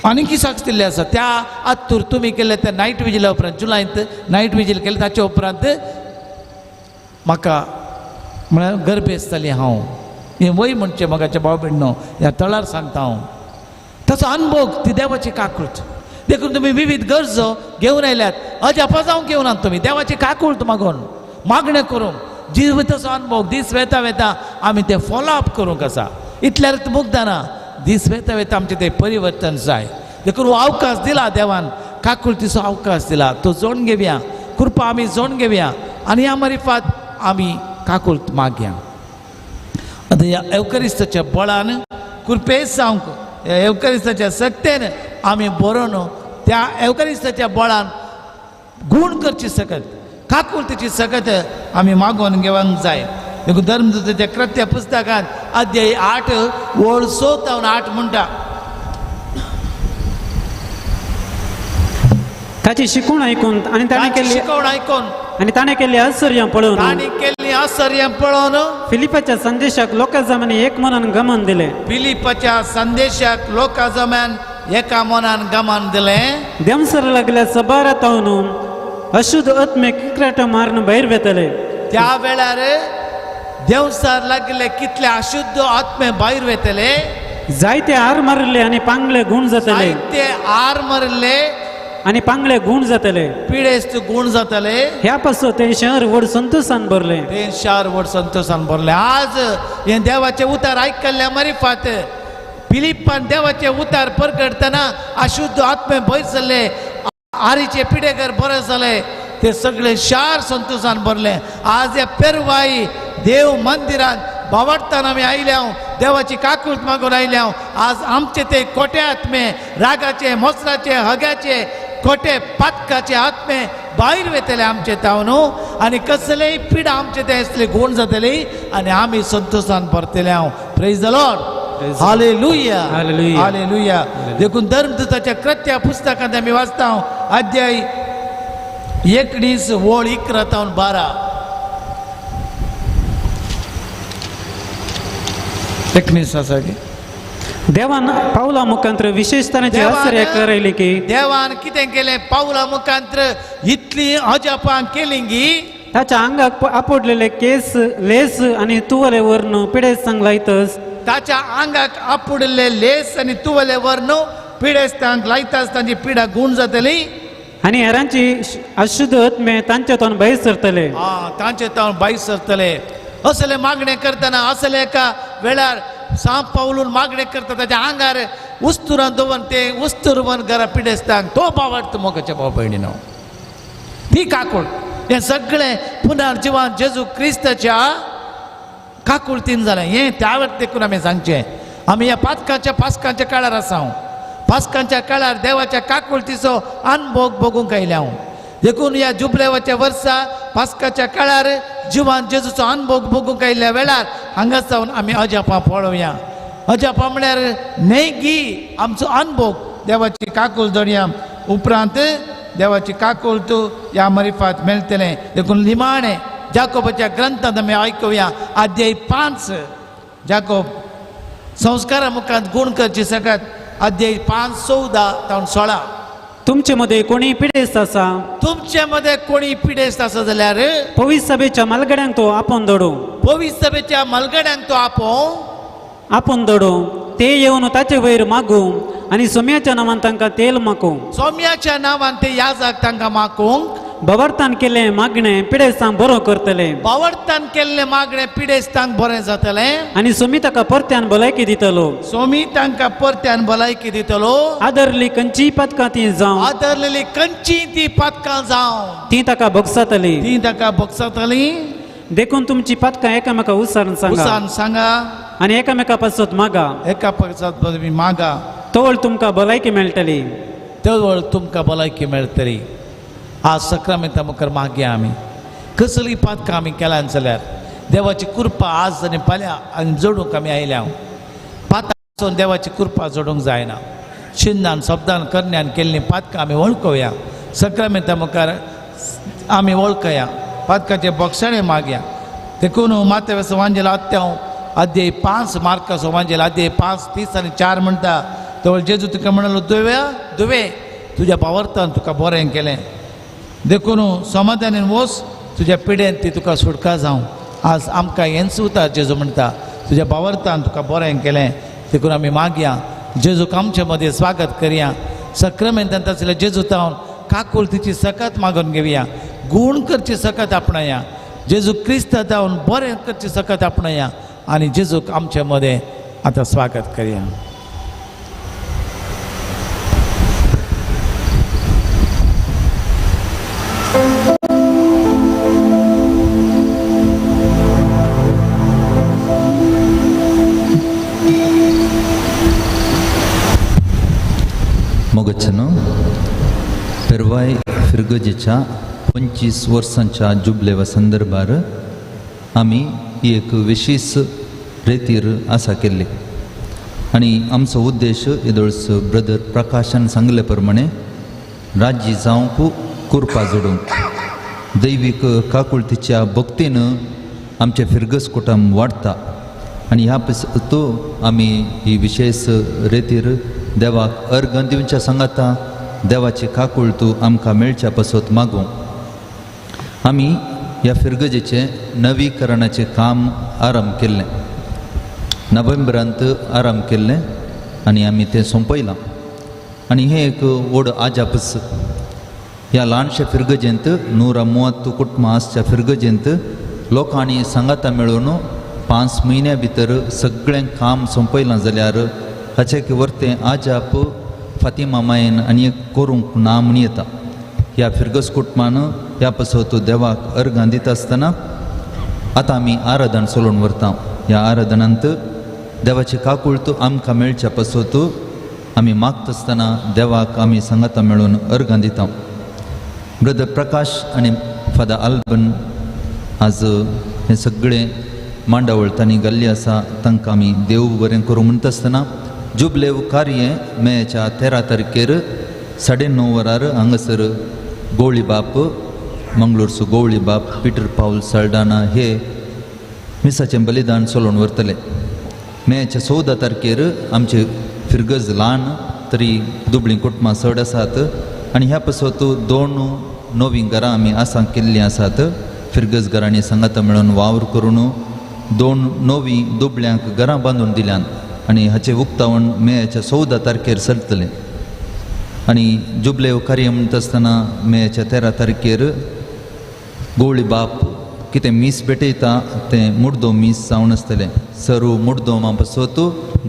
आनीकय साक्ष दिल्ली आसा, त्या आत्तूर तुमी केल्ले त्या नायट विजिल्या उपरांत, जुलायंत नायट विजील केलें ताचे उपरांत म्हाका म्हळ्यार गर्भेस्त जाली हांव. हें वय म्हणचें मोगाच्या भाव भयणो ह्या तळार सांगता हांव. ताचो अनभोग, ती देवाची काकूळत. देखून तुमी विविध गरजो घेवन आयल्यात, अजापा जावंक घेवन आनी तुमी देवाची काकूळत मागून मागणें करूंक जिविताचो अनभोग दीस वेता वेता आमी तें फॉलो अप करूंक आसा. इतल्यार मुगदाना दीस वेता वेता आमचें तें परिवर्तन जाय. देखून हो अवकाश दिला देवान, काकुळतीचो अवकाश दिला, तो जोड घेवया, कृपा आमी जोड घेवया आनी ह्या मारिफात आमी काकुळत मागया. आतां ह्या एवकरिस्ताच्या बळान, कृपेस जावंक ह्या एवकरिस्ताच्या सक्तेन आमी बरोवन त्या एवकरिस्ताच्या बळान गूण करची सकत, काकुळतीची सकत आमी मागोवन घेवंक जाय. देखून धर्मदूताच्या कृत्य पुस्तकांत अध्याय 8 ओळ 6 जावन 8 म्हणटा, ताची शिकवण आयकून आनी ताणें केल्ली शिकवण आयकून आनी ताणें केल्ली आश्चर्यां पळोवन, ताणें केल्ली आश्चर्यां पळोवन फिलिपाच्या संदेशाक लोकां जमानी एक मनान गमन दिलें. फिलिपाच्या संदेशाक लोकां जमान एका मनान गमन दिलें. देमसर लागल्या सबारातावन अशुद्ध आत्मे किकराटां मारून भायर वेतले. त्या वेळार देवसार लागले कितले अशुद्ध आत्मे भायर वेतले, जायते आर मारिल्ले आनी पांगळे गूण जातले, जायते आर मारिल्ले आनी पांगळे गूण जातले, पिडेस्त गूण जातले. ह्या पासून तें शहर व्हड संतोशान भरलें, तें शहर व्हड संतोशान भरलें. आज हें देवाचें उतार आयकल्ल्या मारिफात फिलिपान देवाचें उतार परगटतना अशुद्ध आत्मे भंय जाल्ले, आरीचे पिडेकर बरें जाले, ते सगळे शार संतोशान भरलें. आज ह्या पेरवाई देव मंदिरांत बावडताना आमी आयल्या, देवाची काकूळत मागून आयल्या. आज आमचे ते खोटे आत्मे, रागाचे, मोसराचे, हग्याचे, खोटे पातकाचे आत्मे भायर वेतले आमचे तावन आनी कसलेय पिडा आमचे ते आसले गूण जातले आनी आमी संतोशान भरतले. हांव प्रेज the Lord. Hallelujah, hallelujah. देखून धर्मदूताच्या कृत्या पुस्तकांत आमी वाचता अध्याय 19 ओळ 11 तावन 12. 19 आसा की देवान पावला मुखांत्र विशेष तरेचे आश्चर्य करयले की देवान कितें केलें? पावला मुखांत्र इतली अजापां केली की ताच्या आंगाक आपुडलेले केस लेस आनी तुवले वर्ण पिडेस्तांक लायतस, ताच्या आंगाक आपुडले लेस आनी तुवले वर्ण पिडेस्तांक लायतास तांची पिडा गूण जातली आनी हेरांची अशुद्ध आत्मे तांचे तोंड भायर सरतले. तांचे तोंड भायर सरतले. असले मागणे करतना असले एका वेळार सांप पावलून मागणे करता ताच्या आंगार उस्तुरान दवरून ते उस्तुरवन घरा पिडेस्तांक तो बावडटा मोगाच्या भाव भयणीनो. ती काकूळ हें सगळें पुनर्जिवन जेजू क्रिस्ताच्या काकुळतीन जालें. हें त्या वेळ देखून आमी सांगचें आमी ह्या पातकाच्या पास्कांच्या काळार आसा. पास्कांच्या काळार देवाच्या काकुळतीचो अनभोग भोगूंक आयल्या हांव. देखून ह्या जुबलेवाच्या वर्सा पास्काच्या काळार जिवान जेजूचो अनभोग भोगूंक आयिल्ल्या वेळार हांगा सावन आमी अजापां पळोवया. अजापां म्हळ्यार न्हय की आमचो अनभोग देवाची काकूळ दवरया उपरांत देवाची काकूळ तूं ह्या मरिफात मेळटलें. देखून निमाणें जाकोबाच्या ग्रंथांत आमी आयकुया अध्याय 5 जाकोब संस्कारा मुखांत गूण करची सकत अध्याय 5 14 तावन 16. तुमचे मध्ये कोणी पिडेस्त आसा, तुमचे मध्ये कोणी पिडेस्त आसा जाल्यार पवित्र सभेच्या मालगड्यांक तो आपोवन दडू, पवित्र सभेच्या मालगड्यांक तो आपोवन दडू, ते येवन ताचे वयर मागू आनी सोम्याच्या नांवान तांकां तेल माकू, सोम्याच्या नांवान ते याजाक तांकां माकूंक. बावडतान केल्लें मागणें पिडेस्तांक बरो करतले, बावडतान केल्लें मागणें पिडेस्तांक बरें जातलें आनी सोमी ताका परत्यान भलायकी दितलो, सोमी तांकां परत्यान भलायकी दितलो. आदरली खंयचीय पातकां ती जावं, आदरलेली खंयचीय ती पातकां जावं, ती ताका भोगसातली, ती ताका भोगसातली. देखून तुमची पातकां एकामेका उसारून सांगा, उसारून सांगा आनी एकामेका पासत मागा, एका पासत मागा, तवळ तुमकां भलायकी मेळटली, तवळ तुमकां भलायकी मेळटली. आज सक्रामेंता मुखार मागया आमी कसली पातकां आमी केल्यान जाल्यार देवाची कृपा आज आनी फाल्यां आनी जोडूंक आमी आयल्या. पातां देवाची कृपा जोडूंक जायना. चिन्नान शब्दान करण्यान केल्लीं पातकां आमी वळखुया. सक्रामेंता मुखार आमी वळखया, पातकाचे बोगसाणे मागया. देखून मातेवसो वांजेल आत्याव अध्याय 5 मार्कासो वांजेल अध्याय 5 30 आनी 4 म्हणटा तवळ जेजू तुका म्हणलो दुव्या दुवे तुज्या पावर्तान तुका बरें केलें, देखून समाधानान वोस तुज्या पिडेन ती तुका सुटका जावं. आज आमकां हेंच उतार जेजू म्हणटा तुज्या बावर्तान तुका बरें केलें. देखून आमी मागया जेजूक आमचे मदें स्वागत करया. सक्रामेंतान आसल्या जेजू तावन काकुळतीची सकत मागून घेवया, गूण करची सकत आपणाया, जेजू क्रिस्त जावन बरें करची सकत आपणाया आनी जेजूक आमचे मदें आतां स्वागत करया. मोगचनो पेरवाय फिरगजेच्या 25 वर्सांच्या जुबलेवा संदर्भार आमी एक विशेष रेतीर आसा केल्ली आनी आमचो उद्देश येदोळस ब्रदर प्रकाशान सांगले प्रमाणे राज्य जावंक कुरपा जोडूंक दैवीक काकुळतीच्या भक्तीन आमचें फिरगज कुटुंब वाडटा आनी ह्या तो आमी ही विशेष रेतीर देवाक अर्घ दिवच्या सांगाता देवाची काकुळतू आमकां मेळच्या पासत मागूं. आमी ह्या फिरगजेचें नवीकरणाचें काम आरंभ केल्लें, नोव्हेंबरांत आरंभ केल्लें आनी आमी तें सोंपयलां. आनी हें एक व्हड आजापच. ह्या ल्हानशा फिरगजेंत 130 कुटुंबां आसच्या फिरगजेंत लोकांनी सांगाता मेळून 5 म्हयन्या भितर सगळें काम सोंपयलां जाल्यार हाचें वरतें आजाप फातिमा मायन आनी एक करूंक ना म्हूण येता. ह्या फिरगज कुटुंबान ह्या पासत देवाक अर्घां दिता आसतना आतां आमी आराधन चलोवन व्हरता. ह्या आराधनांत देवाची काकुळत आमकां मेळच्या पासत आमी मागता आसतना देवाक आमी सांगाता मेळून अर्घां दिता. ब्रदर प्रकाश आनी फादर आल्बन आज हें सगळें मांडावळ तांणी घाल्ली आसा तांकां आमी देव बरें करूं म्हणटा आसतना जुबलेव कार्य मेच्या 13 तारखेर 9:30 वरार हांगासर गोवळी बाप मंगळूरचो गोवळी बाप पिटर पावल साल्डाना हे मिसाचें बलिदान चलोवन व्हरतले. मेच्या 14 तारखेर आमचे फिरगज ल्हान तरी दुबळीं कुटुंबां चड आसात आनी ह्या पासत 2 नवीं घरां आमी आसा केल्लीं आसात. फिरगज घरांनी सांगाता मेळून वावर करून 2 नवीं दुबळ्यांक घरां बांदून दिल्यांत आनी हाचें उक्तावण मेच्या 14 तारखेर चलतलें. आनी जुबलेव कार्य म्हणटा आसतना मेच्या 13 तारखेर गोवळी बाप कितें मीस भेटयता तें मुड्डो मीस जावन आसतलें. सर्व मुड्डोमा पासत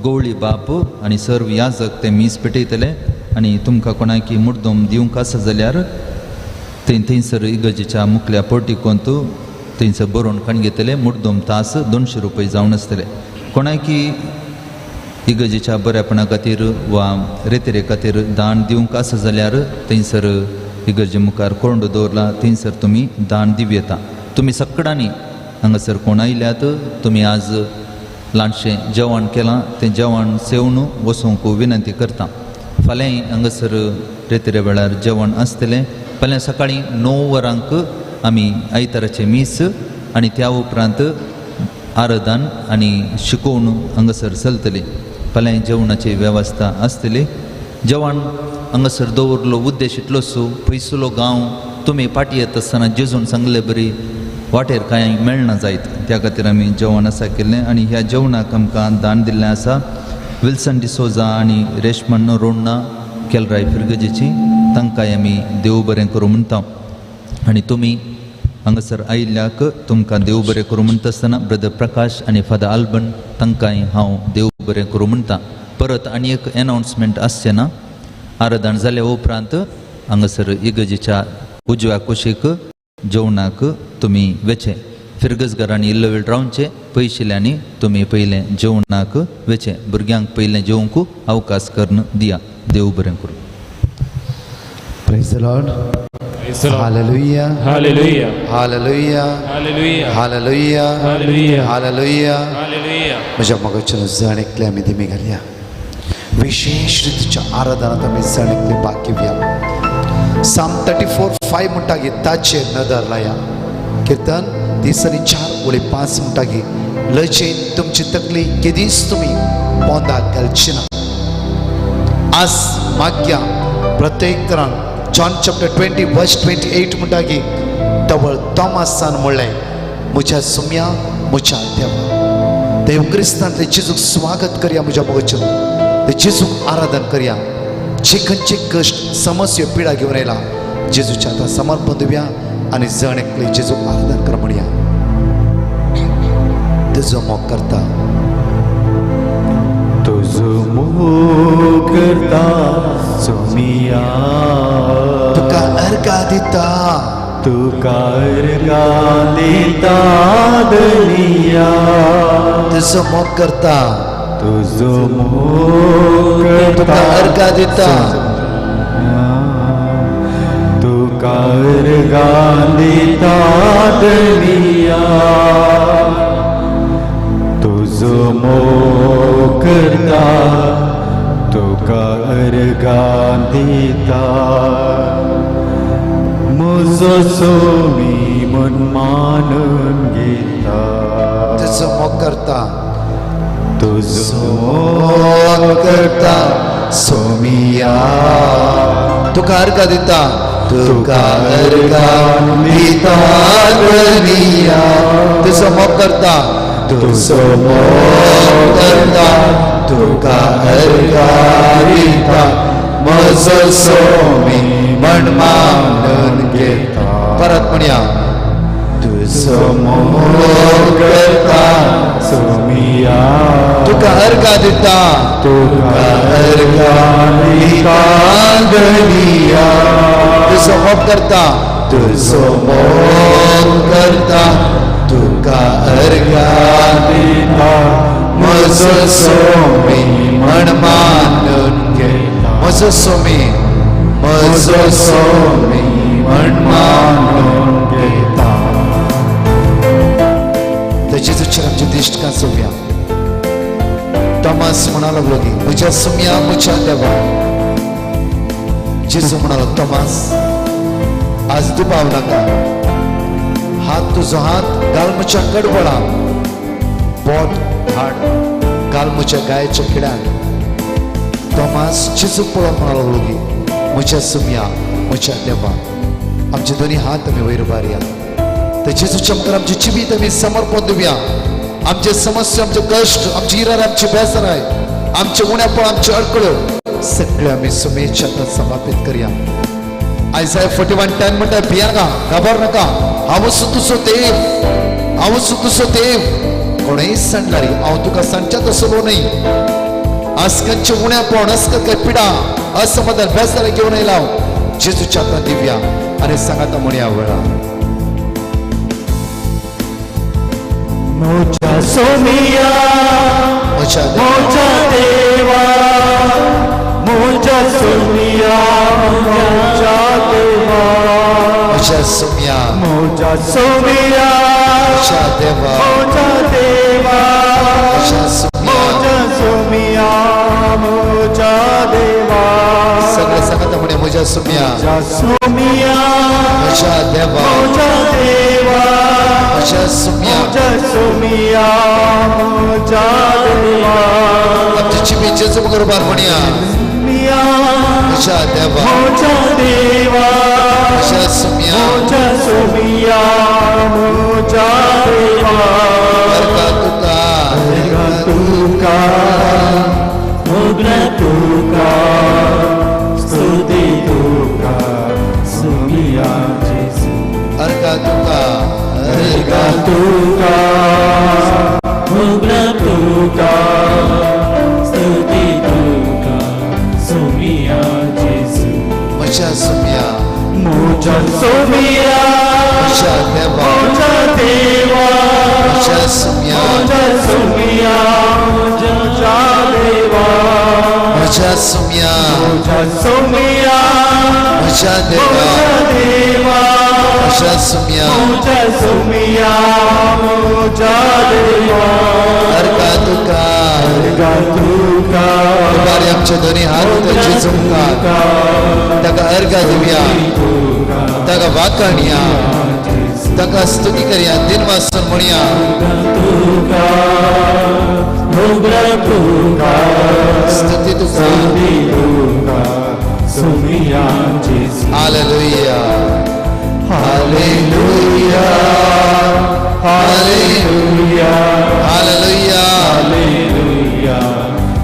गोवळी बाप आनी सर्व याजक तें मीस भेटयतले आनी तुमकां कोणाकी मुड्डोम दिवंक आसा जाल्यार थंय थंयसर इगर्जेच्या मुखल्या पोर्टिकोंत थंयसर बरोवन काण घेतले. मुड्डोम तास 200 रुपये जावन आसतले. कोणाकी इगर्जेच्या बऱ्यापणा खातीर वा रेतेरे खातीर दान दिवंक आसा जाल्यार थंयसर इगर्जे मुखार कोरंडो दवरला थंयसर तुमी दान दिवं येता. तुमी सगळ्यांनी हांगासर कोण आयल्यात तुमी आज ल्हानशें जेवण केलां तें जेवण सेवन वचूंक विनंती करता. फाल्यां हांगासर रेतेरे वेळार जेवण आसतलें. फाल्यां सकाळीं 9 वरांक आमी आयताराचें मीस आनी त्या उपरांत आराधन आनी शिकोवन हांगासर चलतली. फाल्यां जेवणाची वेवस्था आसतली. जेवण हांगासर दवरलो उद्देश इतलोसो पयसुलो गांव तुमी फाटी येता आसतना जेजून सांगले बरी वाटेर कांय मेळना जायत त्या खातीर आमी जेवण आसा केल्लें आनी ह्या जेवणाक आमकां दान दिल्लें आसा विल्सन डिसोजा आनी रेशमन रोडना केलराय फिरगजेची तांकांय आमी देव बरें करूं म्हणटा. आनी तुमी हांगासर आयिल्ल्याक तुमकां देव बरें करूं म्हणटा आसतना ब्रदर प्रकाश आनी फादर आल्बन तांकांय हांव देव बरें करूं म्हणटा. परत आनी एक एनावन्समेंट आसचें ना. आराधन जाल्या उपरांत हांगासर इगर्जेच्या उजव्या कुशीक जेवणाक तुमी वेचें. फिरगज घरांनी इल्लो वेळ रावचें पयशिल्ल्यांनी तुमी पयलें जेवणाक वेचें. भुरग्यांक पयलें जेवंक अवकाश करून दिया. देव बरें करूं. Praise the Lord. Hallelujah. Hallelujah. Hallelujah. Hallelujah. Hallelujah. Hallelujah. Hallelujah. Hallelujah. म्हज्या मोगाच्यान जण एकले आमी दिमी घालया. विशेष रितीच्या आराधनांत आमी जण एकले भाग घेवया. साम 34:5 म्हणटा की ताचेर नदर लाया. किर्तन 3:4-5 म्हणटा की लजेन तुमची तकली केदीच तुमी पोंदाक घालची ना. आज मागया प्रत्येक तरान जॉन चॅप्टर 20 वर्स 28 म्हणटा की तवळ तॉमासान म्हणलें म्हज्या सुम्या म्हज्या देवा. देव क्रिस्तांतले जेजूक स्वागत करया. म्हज्या मोगाचें ते जेजूक आराधन करया. जे खंयचे कश्ट समस्या पिडा घेवन आयला जेजूच्या आतां समर्पण दिवया आनी जण एकले जेजूक आराधन कर म्हणया. तुजो मोग करता तुजो मोग करता सोमिया तुका अर्घा दिता तुका अर्घा दिता दनिया तुजो मोग करता तुजो मोग करता तुका अर्घा दिता तुका अर्घा दिता दनिया तुजो मोग करता तुका अर्घा दिता म्हजो सोमी म्हण मानून घेता तुजो मोग करता तुजो मोग करता सोमिया तुका अर्घा दिता तुका अर्घा दिता दनिया तुजो मोग करता तुजो मोग करता तुका अर्घा दिता म्हजो सोमी म्हण मानून घेता. परत म्हणया तुजो मोग करता सोमिया तुका अर्घा दिता तुका अर्घा दिता दनिया तुजो मोग करता तुजो मोग करता तुका अर्घा दिता म्हजो सोमी म्हण मानून घेता. म्हजो सोमी म्हजो सोमी म्हण मानून घेता. जेजूचेर आमची तोमास म्हणा लागलो की म्हज्या सुमया म्हज्या देवा. जेजू म्हणालो, तोमास आज दुबाव नाका, हात तुजो हात घाल म्हज्या कडबळा, बोट हाड घाल म्हज्या गायच्या खिळ्यान. तोमास जेजू पळोवन म्हणा लागलो की म्हज्या सुमया म्हज्या देवा. आमचे दोन्ही हात आमी वयर उबारया, ते जेजूच्या मुखार आमची जिवीत आमी समर्पण दिवया. आमचे समस्या, आमचे कश्ट, आमची इरार, आमची बेजाराय, आमचे उणेपण, आमचे अडकळ्यो सगळे आमी सुमेच्या हातात समर्पित करया. आयजाय 41:10 म्हणटा, भियानाका, घाबर नाका, हांव तुजो देव, हांव तुजो देव. कोणेय सांडल्यार हांव तुका सांगच्या तसलो न्हय. आज खंयचें उणेपण, अस्कत काय पिडा, असमाधान, बेजाराय घेवन आयला हांव जेजूच्या हातात दिवया आनी सांगाता म्हणया वेळा. म्हज्या सोमिया म्हज्या देवा, म्हज्या सोमिया म्हज्या देवा, म्हज्या सोमिया म्हज्या सोमिया म्हज्या देवा, म्हज्या देवा, म्हज्या सोमिया म्हज्या सोमिया म्हज्या देवा. सगळे सांगता म्हणे म्हज्या सोमिया म्हज्या सोमिया म्हज्या देवा, म्हज्या देवा, म्हज्या सोमिया म्हज्या सोमिया म्हज्या देवा. आमची जिबी जेजू मुखार उबार म्हणया, म्हज्या देवा म्हज्या देवा, म्हज्या सोमिया म्हज्या सोमिया म्हज्या देवा. अर्गा तुका, अर्गा तुका, मोगरा तुका, स्तुती तुका सोमिया जेजू. अर्गा तुका, अर्गा तुका, मोगरा तुका, स्तुती तुका सोमिया जेजू. म्हज्या सोमिया म्हज्या सोमिया म्हज्या देवा, म्हज्या देवा, म्हज्या सोमिया म्हज्या सोमिया म्हज्या देवा, म्हज्या सोमिया म्हज्या सोमिया म्हज्या देवा, म्हज्या देवा, म्हज्या सोमिया म्हज्या सोमिया म्हज्या देवा. अर्गा तुका, अर्गा तुका, उबारी आमचे दोन्ही हात जेजू मुखार, ताका अर्गा दिवया, ताका वाकाणया, ताका स्तुती करया, दिनवासन म्हणया. तुका मोगरा तुका, स्तुती तुका, स्तुती तुका सोमिया जेजू. Hallelujah, hallelujah, hallelujah, hallelujah, hallelujah,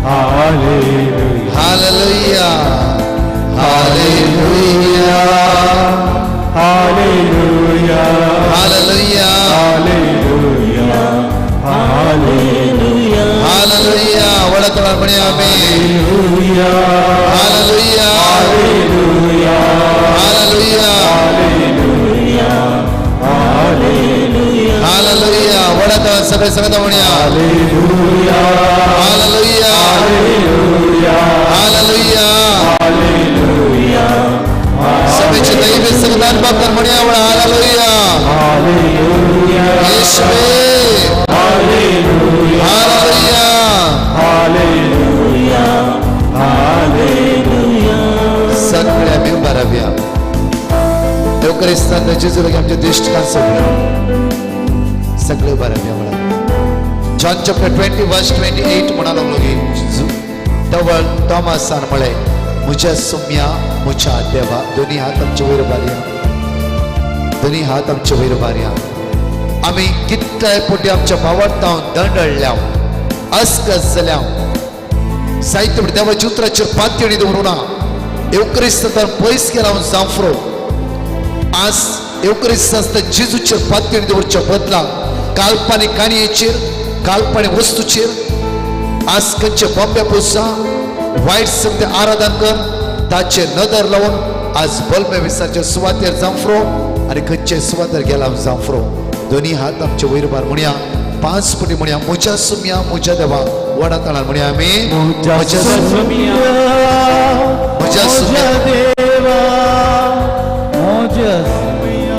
hallelujah, hallelujah, hallelujah, hallelujah, hallelujah, hallelujah, hallelujah, hallelujah. वडतळार म्हणया आमेन. Hallelujah, hallelujah, hallelujah, hallelujah, hallelujah, hallelujah, hallelujah. वडतळार सगळे सांगता म्हणया hallelujah, hallelujah, hallelujah, hallelujah. Hallelujah, सभेचे दैवी संगतान बापान म्हणया वडा हालेलुया. हालेलुया, येशुवे हालेलुया, हालेलुया, हालेलुया, हालेलुया. सगळे आमी उबा रावया. देव क्रिस्तान जेजू लागीं आमचे दिश्टकान सगळे सगळे उबा रावया. म्हणा जॉन चॅप्टर 20 वर्स 28 म्हणा लागलो की तवळ तॉमासान म्हळें, म्हज्या सुम्या म्हज्या देवा. दोन्ही हात आमचे वयर उबारया, दोन्ही हात आमचे वयर उबारया. आमी कितल्याय पोटी आमच्या भावार्थावन दंडळल्या, अस्कस जाल्या, साहित्य देवाच्या उतराचेर पातयणी दवरूं ना, येवक्रिस्तान पयस केला जांफ्रो. आज येवक्रिस्तान जेजूचेर पातयणी दवरच्या बदला काल्पनीक काणयेचेर, काल्पनीक वस्तूचेर, आज खंयचे बॉम्बे पुसा वायट सत्य आराधन कर ताचेर नदर लावन आज बलमे विसाच्या सुवातेर जांफ्रो आनी खंयचे सुवातेर गेला जांफ्रो. दोन्ही हात आमचे वयर भार म्हणया, 5 पटी म्हणया, म्हज्या सुम्या म्हज्या देवा. वडा ताळान म्हणया आमी, म्हज्या सुम्या म्हज्या सुम्या देवा, म्हज्या सुम्या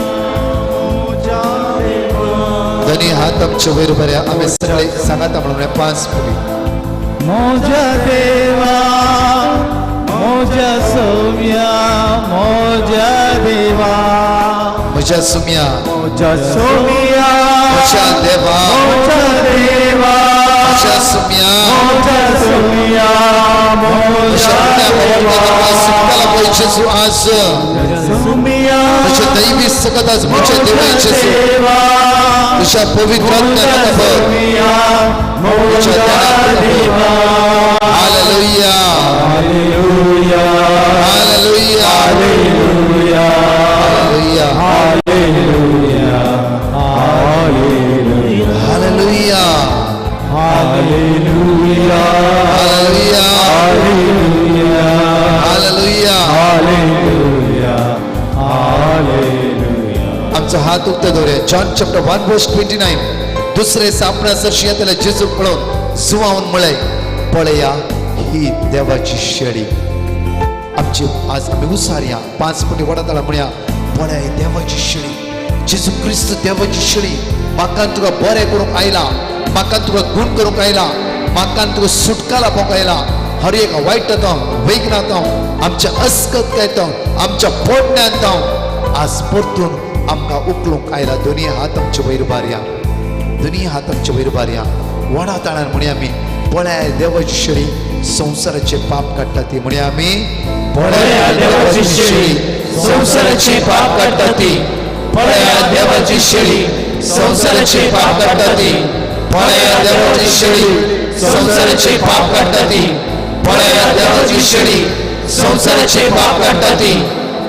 म्हज्या देवा. दोन्ही हात आमचे वयर भरया. आमी सगळे सांगाता म्हणून 5 पटी. म्हज्या देवा, म्हज्या सोम्या, म्हज्या देवा, म्हज्या सोम्या, म्हज्या सोम्या, म्हज्या देवा, म्हज्या देवा, म्हज्या सोम्या, म्हज्या सोम्या, म्हज्या देवा, जेजू आज तुझ्या दैवी सकत आज म्हज्या देवा जेजू, तुझ्या पवित्र आत्म्यान भर, तुझ्या ज्ञानान भर. Hallelujah, hallelujah, hallelujah, hallelujah, hallelujah, hallelujah, hallelujah, hallelujah, hallelujah, hallelujah, hallelujah. Hallelujah, hallelujah. आमचा हात उक्ता दवरूया. जॉन चॅप्टर 1 वर्स 29. दुसरे सापणा सरशी येतले जेजूक पळोवन जुवावन म्हळें, पळया ही देवाची शेळी. आमची आज आमी उसारया 5 पटी वडाताळा म्हणया, पळया ही देवाची शेळी, जेजू क्रिस्त देवाची शेळी. म्हाका तुका बरें करूंक आयला, म्हाका तुका गुण करूंक आयला, म्हाका तुका सुटका लावपाक आयला. हर एक वायट तो वेगना तो आमच्या अस्कत काय तो आमच्या पोटण्यान तो आज परतून आमकां उखलूंक आयला. दोनी हात आमचे वयर बारया, दोनी हात आमचे वयर बारया. वडा ताळान म्हणया आमी, पळया देवाची शेळी संवसाराचे पाप काडटा ती. म्हणया आमी, पळया देवाची शेळी संवसाराचे पाप काडटा ती. पळया देवाची शेळी संवसाराचे पाप काडटा ती. पळया देवाची शेळी संवसाराचे पाप काडटा ती. पळया देवाची शेळी संवसाराचे पाप काडटा ती.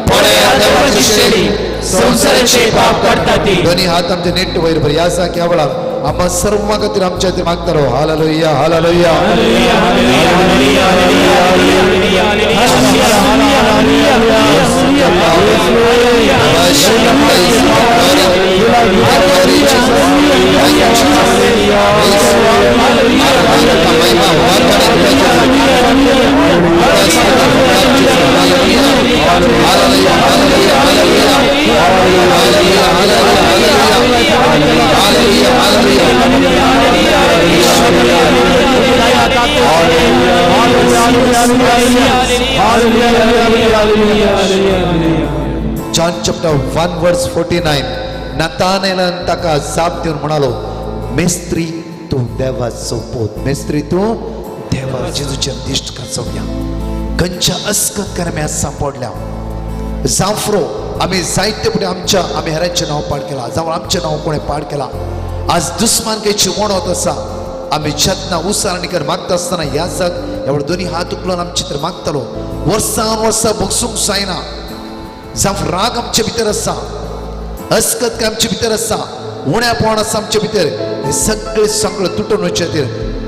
पळया देवाची शेळी संवसाराचे पाप काडटा ती. दोन्ही हात आमचे नेट वयर भर. ह्या सारख्या वेळार आम्हा सर्व खातीर आमच्या खातीर मागतालो. हालेलुया, हालेलुया, जॉन चॅप्टर 1 वर्स 49. नतानेलान ताका जाप दिवन म्हणालो, मेस्त्री तूं देवाचो पूत, मेस्त्री तूं देवा. जेजूच्या दिश्ट काचोवया. खंयच्या अस्कत आमी आज सांपडल्या. जांफ्रो आमी जायते फुडें आमच्या आमी हेरांचें नांव पाड केलां, जावं आमचें नांव कोणें पाड केलां. आज दुस्मान खंयची वणत आसा. आमी जेन्ना उसार आनी कर मागता आसतना ह्या जाग एवढे दोनी हात उखलून आमचे तर मागतालो. वर्सान वर्सां भोगसूंक जायना. जावं राग आमचे भितर आसा, अस्कत काय आमचे भितर आसा, उण्यापण आसा आमचे भितर. हे सगळे सगळें तुटून वचचे खातीर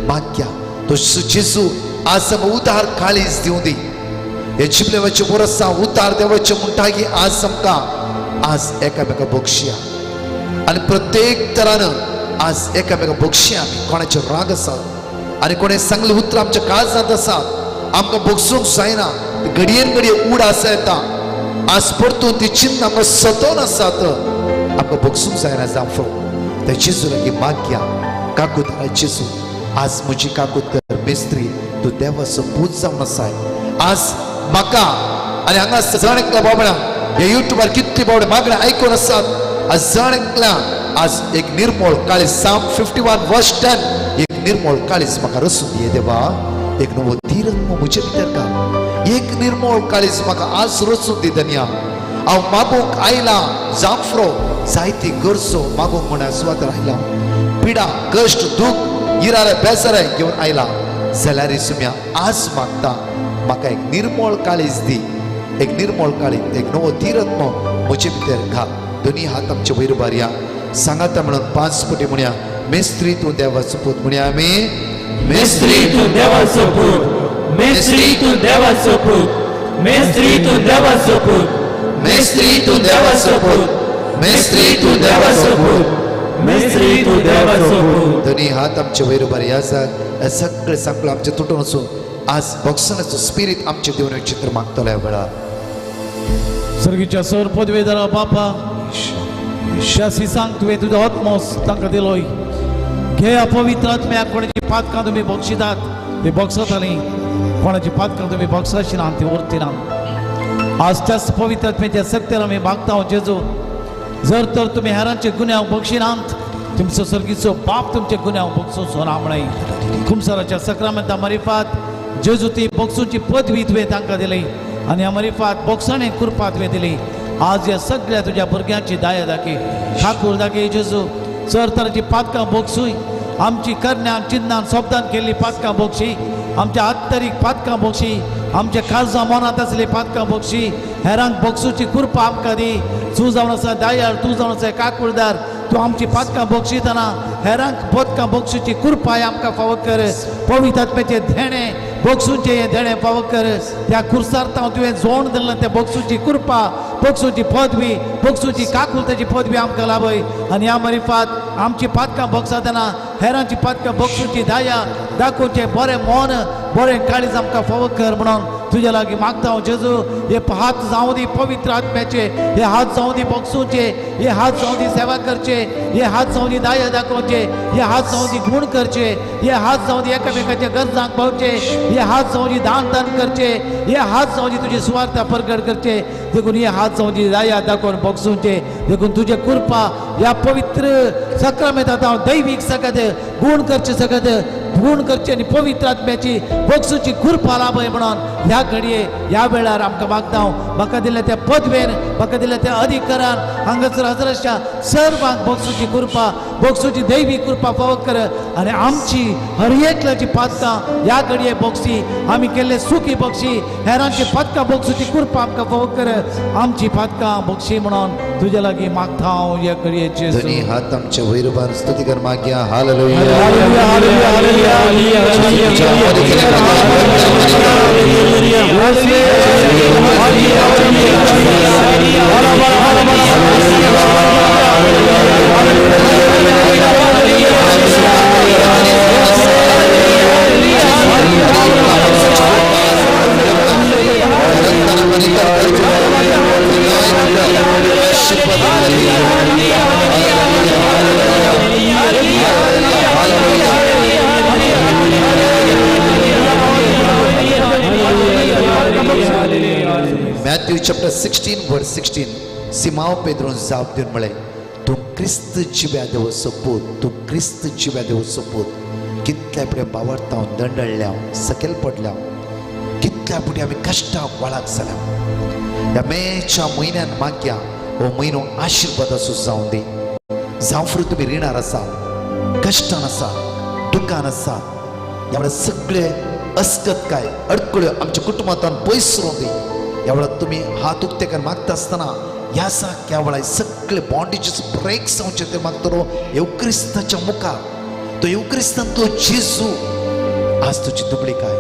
मागया तो जेजू आज आमकां उदार काळीज दिवं दी. हे जिबलेवाचे वर्सां उतार देवाचे म्हणटा की आज आमकां आज एकामेका बक्षया आनी प्रत्येक तरान आज एकामेका बक्षया. आमी कोणाचे राग आसा आनी कोणें सांगलें उतरां आमच्या काळजांत आसा, आमकां बगसूंक जायना. घडयेन घडये उड आसा येता. आज परतून ती चिन्ह आमकां सतोवन आसात, आमकां बगसूंक जायना. जावं त्या जेजू लागीं मागया, काकूत जेजू आज म्हजी काकूत कर. मेस्त्री तूं देवाचो पूत जावन आसाय. आज म्हाका आनी हांगा जण एकल्या बाबड्या ह्या युट्यूबार कितली बाबडे मागण्या आयकून आसात. आज जण एकल्या आज एक निर्मळ काळीज, साम 51 वर्स 10, एक निर्मळ काळीज म्हाका रसून दी देवा. एक नवो धीरत्म म्हजे भितर घाल. एक निर्मळ काळीज म्हाका आज रचून दी धन्या. हांव मागूंक आयला जांफ्रो जायती गरजो मागूंक म्हण सुवातेर आयला. पिडा कश्ट दूख इरारे बेजारे घेवन आयला. जाल्यार सुम्या आज मागता म्हाका एक निर्मळ काळीज दी, एक निर्मळ काळीज, एक नवो धीरत्म म्हजे भितर घाल. दोनी हात आमचे वयर बारया. सांगाता म्हणून 5 पटी म्हणया, मेस्त्री तूं देवाचो पूत. म्हणया आमी, मेस्त्री तूं देवाचो पूत, मेस्त्री तूं देवाचो पूत, मेस्त्री तूं देवाचो पूत, मेस्त्री तूं देवाचो पूत, मेस्त्री तूं देवाचो पूत, मेस्त्री तूं देवाचो पूत. दोनी हात आमचे वयर बारया. सगळें सांगलां आमचें तुटून वचून आज बॉक्सनाचो स्पिरीट आमचे दिवन चित्र मागतलो ह्या वेळार. सर्गीच्या सर पदवेदारा बापा, शासी सांग तुवें तुजो आत्मोस तांकां दिलोय. घे अपवित्र आत्म्याक कोणाची पातकां तुमी बक्षितात ती बोगसतली, कोणाची पातकां तुमी बोगसाची ना ती उरती ना. आज त्याच पवित्र आत्म्याच्या सक्तेर आमी मागता जेजू, जर तर तुमी हेरांचे गुन्यांव बक्षिनात तुमचो सर्गीचो बाप तुमचे गुन्यांव बक्षूचो ना म्हळें. कुमसाराच्या सक्रामेंता मरिफात जेजू ती बक्षूची पदवी तुवें तांकां दिली आनी ह्या मरिफात बोगसाणे कृपा तुवें दिली. आज ह्या सगळ्या तुज्या भुरग्यांची दाया दाखय, ठाकूर दाखय जेजू. जर तराची पातकां बोगसूय, आमची करण्यान चिन्नान शब्दान केल्ली पातकां बोगशी, आमच्या आत्तरीक पातकां बोगशी, आमच्या काळजा मनांत आसली पातकां बोगशी, हेरांक बोगसूची कृपा आमकां दी. तूं जावन आसा दयाळ, तूं जावन आसा काकुळदार, तूं आमची पातकां बोगशितना हेरांक पातकां बोगसूची कृपाय आमकां फावो कर. पवित्र आत्म्याचें धेणें बोगसूचें हें धेणें फावो कर. त्या खुर्सार तुवें जोड दिल्लें त्या बोगसूची कृपा, बोगसूची पदवी, बोगसूची काकुळतेची पदवी आमकां लाभय. आनी ह्या मरिफात आमची पातकां बोगसतना हेरांची पातकां बोगसूची दया दाखोवचें बरें मन, बरें काळीज आमकां फावो कर म्हणून तुज्या लागीं मागता हांव जेजू. हे हात जावं दी पवित्र आत्म्याचे, हे हात जावं दी बोगसूचे, हे हात जावं दी सेवा करचे, हे हात जावं दी दया दाखोवचे, हे हात जावं दी गुण करचे, हे हात जावं दी एकामेकाच्या गरजांक पावचे, हे हात जावं दी दान दान करचे, हे हात जावं दी तुजी सुवार्थ परगट करचे. देखून हे हात जावं दी दया दाखोवन बोगसूचे. देखून तुजे कृपा ह्या पवित्र सक्रामेंतात हांव दैवीक सकत गुण करचे, सकत गुण करचे आनी पवित्र आत्म्याची बोगसूची कृपा लाभय म्हणून ह्या घडये ह्या वेळार आमकां मागता हांव. म्हाका दिल्ल्या त्या पदवेन, म्हाका दिल्ल्या त्या अधिकारान हांगासर हजरच्या सर्वांक बोगसूची कृपा, बोगसूची दैवी कृपा फावो कर आनी आमची हर एकल्याची पातकां ह्या घडये बोगसी, आमी केल्ले सुखी बोगशी, हेरांची पातकां बोगसूची कृपा आमकां फावो कर. आमची पातकां बोगशी म्हणून तुज्या लागीं मागता हांव ह्या घडयेचे. धनी हात आमचे वयर उबार स्तुती कर मागया. Hallelujah. Matthew chapter 16 verse 16. Simão पेद्रून जाप दिवन म्हळें, तूं क्रिस्त जिव्या देवाचो पूत, तूं क्रिस्त जिव्या देवाचो पूत. कितल्या पुढे बावडता दंडळ्या, सकयल पडल्या, कितल्या पुढे आमी कश्टाक वळाक जाल्या. ह्या मेच्या म्हयन्यान मागया हो म्हयनो आशिर्वादाचो जावं दी. जावं तुमी रिणार आसा, कश्टान आसा, दुकान आसा, ह्या वेळार सगळे अस्कत काय अडकळ्यो आमच्या कुटुंबांतल्यान पयस रोवं दी. ह्या वेळार तुमी हात उक्ते कर मागता आसतना ह्या सारक्या वेळार सगळे बॉन्डेजीस ब्रेक जावचे ते मागतलो येवक्रिस्ताच्या मुखार. तो येवक्रिस्तान तो जेजू आज तुजी दुबळी काय,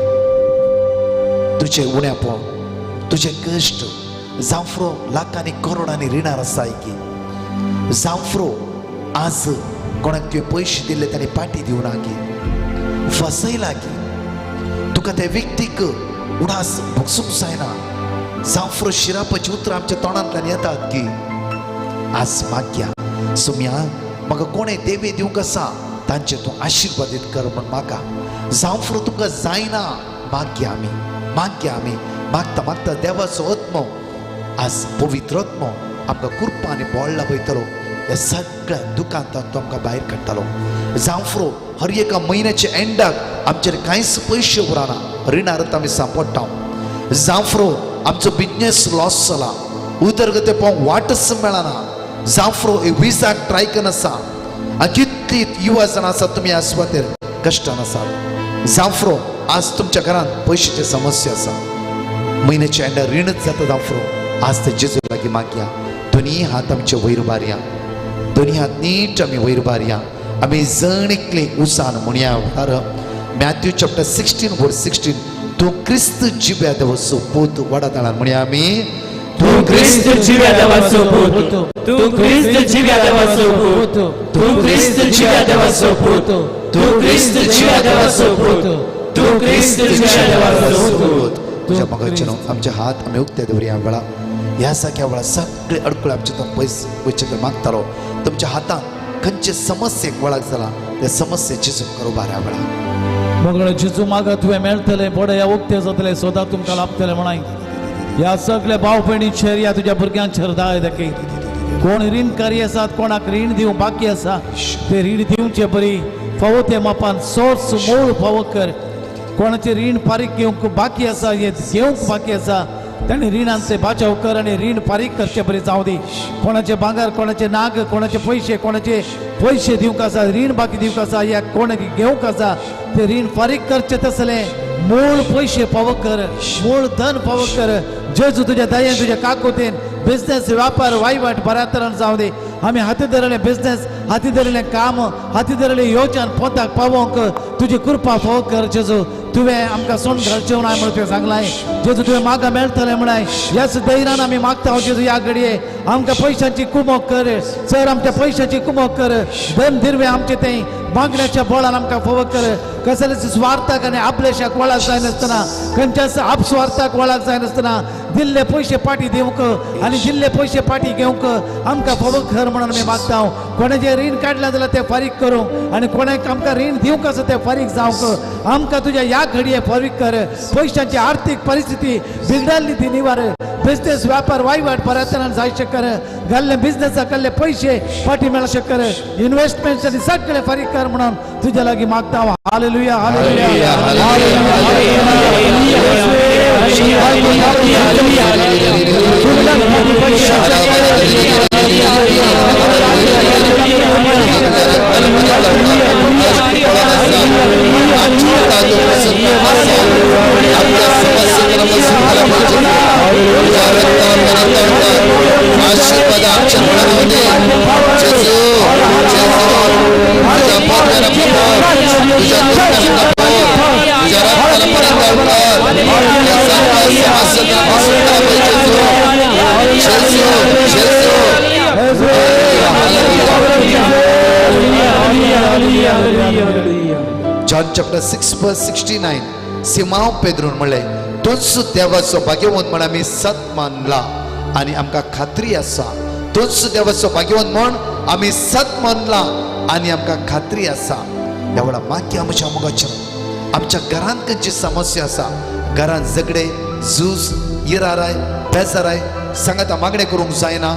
तुजें उण्यापण, तुजें कश्ट जावं लाखांनी करोडांनी रिणार आसा की जावं आज कोणाक तुवें पयशे दिल्ले तांणी पाटी दिवना की फसयला की तुका त्या व्यक्तीक उडास भोगसूंक जायना. जावं शिरापाची उतरां आमच्या तोंडांतल्यान येतात की आज मागया सुम्या म्हाका कोणें देवे दिवंक आसा तांचे तूं आशिर्वादीत कर म्हण म्हाका. जावं तुमकां जायना मागया आमी, मागया आमी. मागता मागता देवाचो आत्मो आज पवित्र आत्मो आमकां कृपा आनी बळ लाभयतलो. ह्या सगळ्या दुकांतान तो आमकां भायर काडटलो. जावं हर एका म्हयन्याच्या एंडाक आमचेर कांयच पयशे उरना, रिणारत आमी सांपडटा. जावं आमचो बिजनेस लॉस जाला, उदरगते पळोवंक वाटच मेळना. जावं विजाक ट्राय करून आसा. आनी कितली युवा जाणां आसा तुमी ह्या सुवातेर कश्टान आसात. जावं आज तुमच्या घरांत पयशाची समस्या आसा, म्हयन्याच्या एंडाक रिणच जाता. जावं आज ते जेजू लागीं मागया. दोनी हात आमचे वयर उबारया, दोनी हात नीट आमी वयर उबारया. आमी जण एकले उसान म्हणया वेळार मॅथ्यू चॅप्टर 16 वर्स 16, तूं क्रिस्त जिव्या देवाचो पूत. वडा ताळान म्हणया आमी, तूं क्रिस्त जिव्या देवाचो पूत, तूं क्रिस्त जिव्या देवाचो पूत, तूं क्रिस्त जिव्या देवाचो पूत, तूं क्रिस्त जिव्या देवाचो पूत, तूं क्रिस्त जिव्या देवाचो पूत. तुझ्या मोगाचे आमचे हात आमी उक्ते दवरया वेळा. ह्या सारक्या वेळा सगळे अडकळ आमचे तो पयस वयचे ते मागतालो. तुमच्या हातान खंयचे समस्येक वळख जाला त्या समस्येची करू बाऱ्या वेळा. मोगळे जेजू मागा तुवें मेळटलें, बडया उक्ते जातलें, सोदा तुमकां लाभतलें म्हणाय. ह्या सगल्या भाव भयणीचेर, ह्या तुज्या भुरग्यांचेर दाय दाखय. कोण रीणकारी आसात, कोणाक रीण दिवंक बाकी आसा, ते रीण दिवचे बरी फावो ते मापान सोर्स मूळ फावो कर. कोणाचें रीण फारीक घेवंक बाकी आसा, हे घेवंक बाकी आसा, ताणें रिणांचे बाचाव कर आनी रीण फारीक करचे बरी जावं दी. कोणाचे भांगर, कोणाचे नाग, कोणाचे पयशे, कोणाचे पयशे दिवंक आसा, रीण बाकी दिवंक आसा, या कोणाक घेवंक आसा, ते रीण फारीक करचे तसले मूळ पयशे फावो कर, मूळ धन फावो कर. जेजू तुज्या दयेन, तुज्या काकुतीन बिजनेस व्यापार वायवाट बऱ्या तरान जावं दी. आमी हाती धरलें बिजनेस, हाती धरलें काम, हाती धरलें योजन पोंताक पावोवंक तुजी कृपा फावो कर. जेजू तुवें आमकां सोंड घालचें ना म्हणून तुवें सांगलां. जेजू तुवें मागा मेळटलें म्हणाय, ह्याच धैर्यान आमी मागता. जेजू ह्या घडये आमकां पयशांची कुमोक कर सर, आमच्या पयशांची कुमोक कर. धन दिरवें आमचें तें मागण्याच्या बळान आमकां फावो कर. कसलेच स्वार्थाक आनी आपलेशाक वळख जायनासतना, खंयच्याच आपस्वार्थाक वळख जायनासतना दिल्ले पयशे पाटी दिवंक आनी दिल्ले पयशे पाटी घेवंक आमकां फावो कर म्हणून आमी मागता. कोणाचें रीण काडलां जाल्यार तें फारीक करूंक आनी कोणाक आमकां रीण दिवंक आसा तें फारीक जावंक आमकां तुज्या ह्या घडये फारीक कर. पयशांची आर्थीक परिस्थिती बिगडाल्ली ती निवार, बिजनेस व्यापार वायवाट बऱ्या तरान जाय कर, घाल्ले बिजनेसाक घाल्ले पयशे फाटी मेळ कर, इन्वेस्टमेंट आनी सगळे फारीक कर म्हणून तुज्या लागीं मागता. Hallelujah, hallelujah, John chapter 6 verse 69 Simão पेद्रून म्हणलें, तूंच देवाचो भाग्यवंत म्हण आमी सत मानला आनी आमकां खात्री आसा. तूंच देवाचो भाग्यवंत म्हण आमी सत मानला आनी आमकां खात्री आसा. ह्या वेळार मागया आमच्या मोगाच्या आमच्या घरांत खंयची समस्या आसा, घरांत झगडे, झूज, इराराय, बेजाराय, सांगाता मागणें करूंक जायना,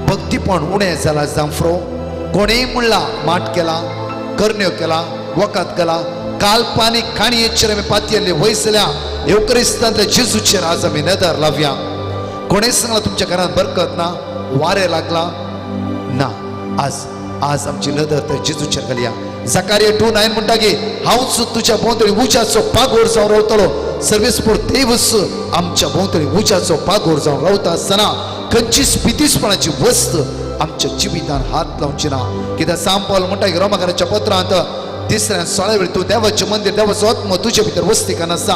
भक्तीपण उणें जालां जांफ्रो, कोणेय म्हणलां माट केला, करण्यो केला, वखद केला, काल्पनीक काणयेचेर आमी पातयेल्ले वयसल्या येवक्रिस्तांतल्या जेजूचेर आज आमी नदर लावया. कोणेय सांगला तुमच्या घरांत बरकत ना, वारें लागला ना, आज आज आमची नदर त्या जेजूचेर घालया. जकारिया 2:9 म्हणटा की हांवच तुज्या भोंवतणी उज्याचो पागोर जावन रावतलो. सर्वेस्पोर देवच आमच्या भोंवतणी उज्याचो पागोर जावन रावता आसतना खंयचीच पितीसपणाची वस्त आमच्या जिवितान हात लावची ना. कित्याक सांपाल म्हणटा की रोमाकाराच्या पत्रांत 3:16 वेळ तूं देवाचें मंदीर, देवाचो आत्मो तुजे भितर वस्तीकान आसा.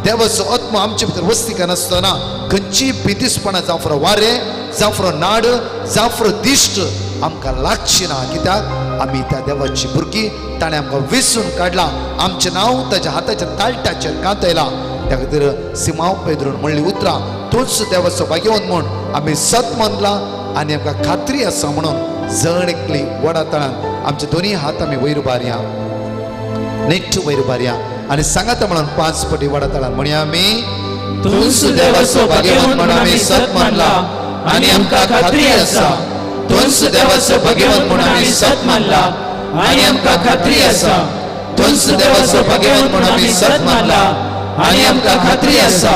देवाचो आत्मो आमचे भितर वस्तीकान आसतना खंयचीय पितीसपणां जावं वारें, जावं नाड, जावं दिश्ट आमकां लागची ना. कित्याक आमी त्या देवाची भुरगीं, ताणें आमकां वेसून काडलां, आमचें नांव ताच्या हाताच्या ताळटाचेर कांतयलां. त्या खातीर सिमांव पेद्रून म्हणली उतरां, तूंच देवाचो भाग्यवंत म्हूण आमी सत मानलां आनी आमकां खात्री आसा म्हणून जण एकली वडा तळान आमचे दोनी हात आमी वयर उबारया, नेट्ट वयर उबारया आनी सांगाता म्हणून 5 पटी वडा तळान म्हणया आमी, तूंच देवाचो भाग्यवंत म्हूण आमी सत मानलां आनी आमकां खात्री आसा. तूंच देवाचो भाग्यवंत म्हूण आमी सत मानलां आनी आमकां खात्री आसा. तूंच देवाचो भाग्यवंत म्हूण आमी सत मानलां आनी आमकां खात्री आसा.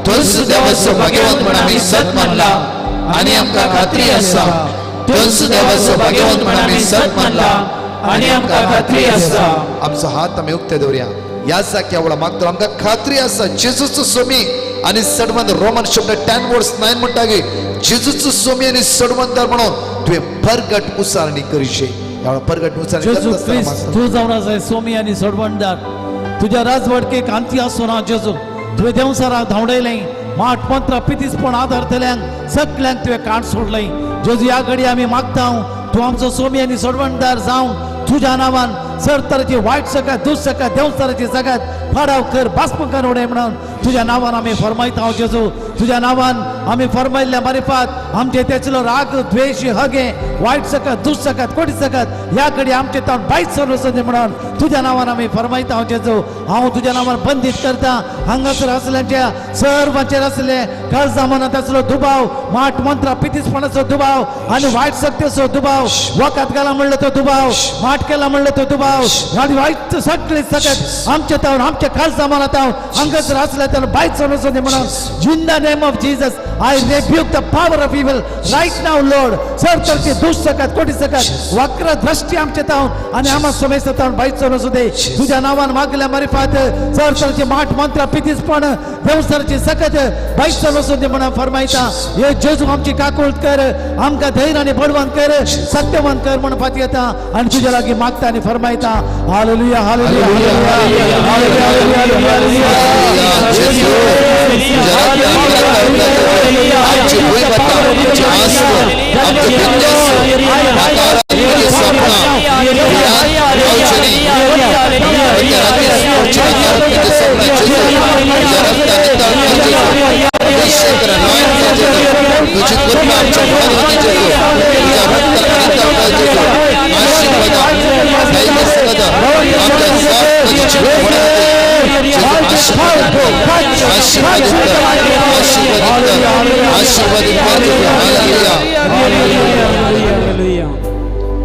तूंच देवाचो भाग्यवंत म्हूण आमी सत मानलां आनी आमकां खात्री आसा. तूंच देवाचो भाग्यवंत म्हूण आमी सत मानलां आनी आमकां खात्री आसा. आमचो हात आमी उक्ते दवरया. ह्या जाग्या वेळार मागतलो आमकां खात्री आसा जेजूचो सोमी आनी सडवंत. रोमन शब्द 10:9 म्हणटा की जेजूचो सोमी आनी सडवंतार म्हणून तुवें परगट उसारणी करची. ह्या वेळार परगट उसारणी जेजू क्रिस्त तूं जावन आसा सोमी आनी सोडवणदार, तुज्या राजवटकेक आंती आसूं ना. जेजू तुवें देंवसाराक धांवडयलें, माठ मंत्र पितीसपण आदारतल्यांक सगल्यांक तुवें कांट सोडलें. जेजू ह्या घडये आमी मागता तूं आमचो सोमी आनी सोडवणदार जावन तुज्या नांवान सर तरेची वायट सगळ्यात दुस सगळ्यात देंवचाराची सगळ्यात फाडाव कर, बास्मकान उडय म्हणून तुज्या नांवान आमी फरमायता. जेजू तुज्या नांवान आमी फरमायल्ल्या मारिफात आमचे तेचलो राग, द्वेश, हगे, वायट सकत, दुस सकत, कोटी सकत ह्या कडे आमचे तावन बायच सर्व म्हणून तुज्या नांवान आमी फरमायता हांव जेजू, हांव तुज्या नांवान बंदीत करता हांगासर आसल्यांच्या सर्वांचेर आसले काळजा मनांत आसलो दुबाव, माट मंत्रा पितीसपणाचो दुबाव आनी वायट शक्तीचो दुबाव, वखद घाला म्हणलं तो दुबाव, माट केला म्हणलं तो दुबाव आनी वायट सगळे सगळ्यात आमच्या तावन आमच्या काळजा मनात हांव हांगासर आसल्या त्याला बायचो नसो म्हणून In the name of Jesus, I rebuke the power of evil right now, Lord. Sir तरचे दुष्ट सकत कोटी सकत वक्र दृष्टी आमच्या तावन आणि आम्हा समेस्त तावन बायचो नसू दे. तुझ्या नावान मागल्या मारिफात सर तरचे माठ मंत्र पितीसपण देवसरची सकत बायचो नसू दे म्हणून फरमायता. हे जेजू आमची काकुळत कर, आमकां धैर्य आनी बळवंत कर, सत्यवान कर म्हणून फाती येता आणि तुझ्या लागीं मागता आनी फरमायता. Hallelujah, hallelujah, hallelujah, hallelujah.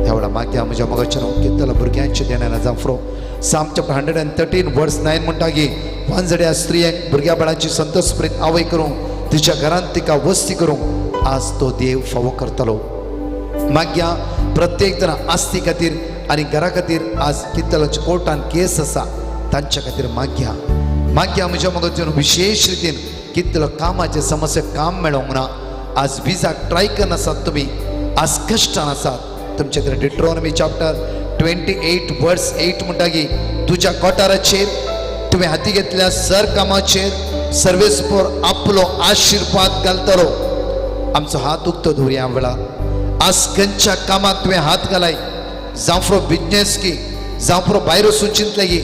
ह्या मागीर म्हज्या मोगाच्या कितल्या भुरग्यांचे देण्यान जाफ्रो Psalm chapter 113 verse 9 म्हणटा की वांजड्या स्त्रियांक भुरग्या बाळांची संतोषप्रीत आवय करूंक तिच्या घरांत तिका वस्ती करूंक आज तो देव फावो करतलो. मागीर प्रत्येक जाण आस्ती खातीर आनी घरा खातीर आज कितल्याच्या कोर्टान केस आसा तांच्या खातीर मागया. मागया म्हज्या मोगाच्या विशेष रितीन कितलो कामाचे समस्या काम मेळोंक ना, आज विजाक ट्राय करनासात तुमी, आज कश्टान आसात. तुमचे खातीर डिट्रोनॉमी चॅप्टर 28 वर्स 8 म्हणटा की तुज्या कोठाराचेर तुवें हाती घेतल्या सर कामाचेर सर्वेस्पोर आपलो आशिर्वाद घालतलो. आमचो हात उक्तो दवरया वेळार आज खंयच्या कामाक तुवें हात घालाय, जावं बिजनेस की, जावं भायर वचून चिंतले की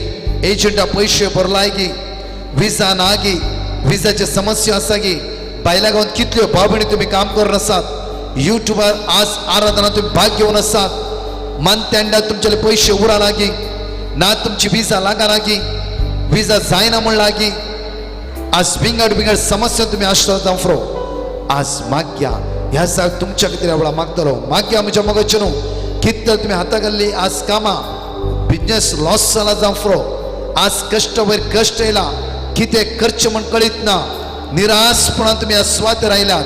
एजंटा पयशे भरलाय की, विजा ना की, विजाचे समस्या आसा की, बायला गांवांत कितल्यो भाव भयणी तुमी काम करून आसात, युट्यूबार आज आराधना तुमी भाग घेवन आसात, मानत्यांडा तुमचे पयशे उरा लागी ना, तुमची विजा लागा लागी, विजा जायना म्हण लागी, आज विंगड विंगड समस्या तुमी आसता जावं आज मागया ह्या साग तुमच्या खातीर वेळा मागतलो. मागया म्हज्या मोगाचे न्हू कितले तुमी हाता घाल्ली आज कामां बिजनेस लॉस जाला जावं आज कश्ट वयर कश्ट येयला, कितें करचें म्हण कळीत ना, निराशपणान तुमी आज सुवातेर आयल्यात.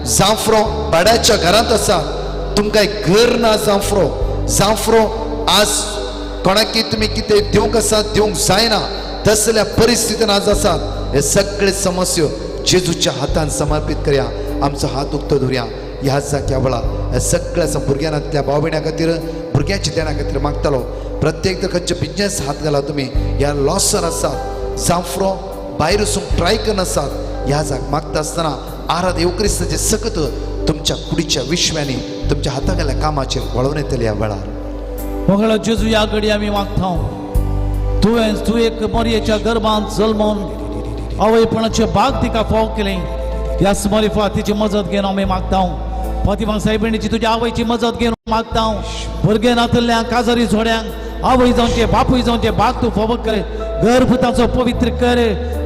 जांफ्रो भाड्याच्या घरांत आसा, तुमकां घर ना जांफ्रो, जांफ्रो आज कोणाकी तुमी कितें दिवंक आसा दिवंक जायना तसल्या परिस्थितीन आज आसात. हे सगळे समस्यो जेजूच्या हातान समर्पीत करया. आमचो हात उक्तो दवरया ह्या जाग्या वेळार ह्या सगळ्या भुरग्यांतल्या भाव भयण्यां खातीर भुरग्यांच्या देणा खातीर मागतालो. प्रत्येक खंयचे बिजनेस हात घाला तुमी ह्या लॉसान आसात, जांफ्रो भायर वचूंक ट्राय करनासात, ह्या जाग मागता आसतना आराध येवक्रिस्ताचे सकत तुमच्या कुडीच्या विश्वानी तुमच्या हाता गेल्या कामाचेर वळोवन येतले ह्या वेळार. मोगळो जेजू ह्या घडी आमी मागता तुवें तूं एक मरयेच्या गर्भांत जल्मोन आवयपणाचे भाग तिका फोव केलें, ह्या स्मरिफा तिची मजत घेवन आमी मागता. फातिमा सायबिणीची तुज्या आवयची मजत घेवन मागता. भुरगें नातल्ल्यांक काजारी जोड्यांक आवय जावचे बापूय जावचे भाग तूं फोव कर, गर्भ ताचो पवित्र कर,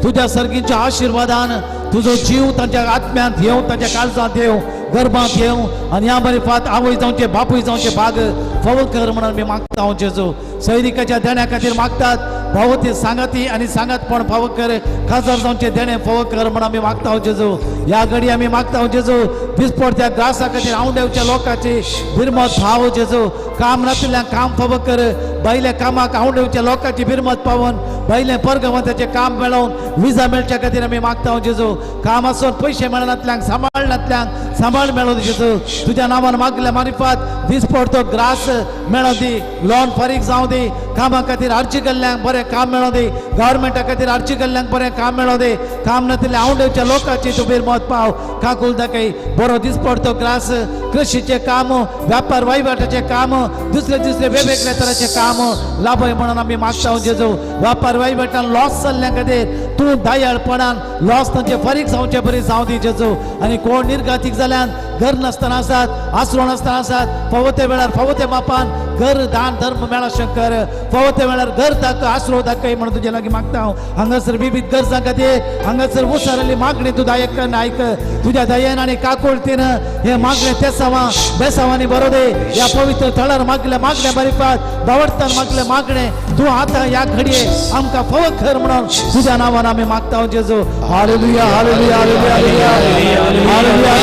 तुज्या सर्गीच्या आशिर्वादान तुजो जीव तांच्या आत्म्यांत येवं, तांच्या काळजांत येवं, गर्भांत येवं आनी ह्या मारिफात आवय जावचे बापूय जावचे भाग फोव कर म्हणून आमी मागता. हांव जेजू सैनिकाच्या देण्या खातीर मागतात, भाव ते सांगाती आनी सांगातपण फावो कर, खाजर जावचे देणे फावो कर म्हणून आमी मागता. हांव जेजू ह्या घडी आमी मागता. हांव जेजू दिसपडत्या ग्रासा खातीर आवंडेवच्या लोकांची बिरमत भाव जेजू, काम नाशिल्ल्यांक काम फावो कर, बायल्या कामाक आवंडेवच्या लोकांची बिरमत पावोवन बायल्या परगवंताचें काम मेळोवन विजा मेळच्या खातीर आमी मागता. हांव जेजू काम आसून पयशे मेळनातल्यांक सांबाळनातल्यांक सांबाळ मेळोवन जेजू तुज्या नांवान मागल्या मारिफात दिसपडतो ग्रास मेळोवन दी, लोन फारीक जावं दी, कामा खातीर अर्जी केल्ल्यांक बरें काम मेळोवन दी, गव्हर्मेंटा खातीर अर्जी केल्ल्यांक बरें काम मेळोवन दी, काम नातिल्ल्या आवंडेवच्या लोकांची तूं बिरमत पाव, काकूल दाखय बरो दिसपडतो ग्रास, कृषीचें काम, व्यापार वहिवाटाचें काम, दुसरे दुसरे वेगवेगळ्या तरांचें काम लाभय म्हणून आमी मागता. जेजू व्यापार वहिवाटान लॉस जाल्ल्या खातीर तूं दयाळपणान लॉस तांचे फारीक जावचे बरी जावं दी जेजू. आनी कोण निर्गातीक जाल्यान घर नासतना आसात, आसरो नासतना आसात, फावो त्या वेळार फावो त्या मापान घर दान धर्म मेळा कर फावो त्या वेळार घर दाखय आसरो दाखय म्हणून तुजे लागीं मागता हांव. हांगासर विविध गरजां खातीर हांगासर उसारली मागणी तूं दायक आयक तुज्या दयेन आनी काकुळतीन हे मागणे तेसांवा बेसांवांनी बरो दे. ह्या पवित्र थळार मागले मागणे बरीपात बावडतान मागले मागणे तूं आतां ह्या घडये आमकां फावो कर म्हणून तुज्या नांवान आमी मागता जेजू. हालेलुया हालेलुया हालेलुया हालेलुया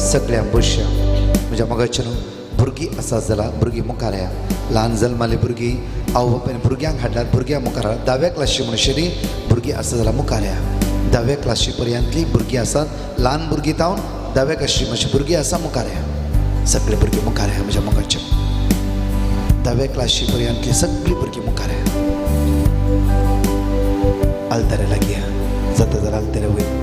सगळ्या बश्या म्हज्या मोगाच्यान भुरगीं आसा जाल्यार भुरगीं मुखार या. ल्हान जल्माली भुरगीं आवय बापायन भुरग्यांक हाडल्यार भुरग्यां मुखार धाव्या क्लाशी म्हणशेली भुरगीं आसा जाल्यार मुखार या. धाव्या क्लाशी पर्यंतली भुरगीं आसात ल्हान भुरगीं तावन धाव्या क्लाशी मातशी भुरगीं आसा मुखार या. सगळीं भुरगीं मुखार या म्हज्या मोगाच्या धाव्या क्लाशी पर्यंतली सगळीं भुरगीं मुखार या. आलतारे लागीं या जाता जाल्यार आलतारे वयर.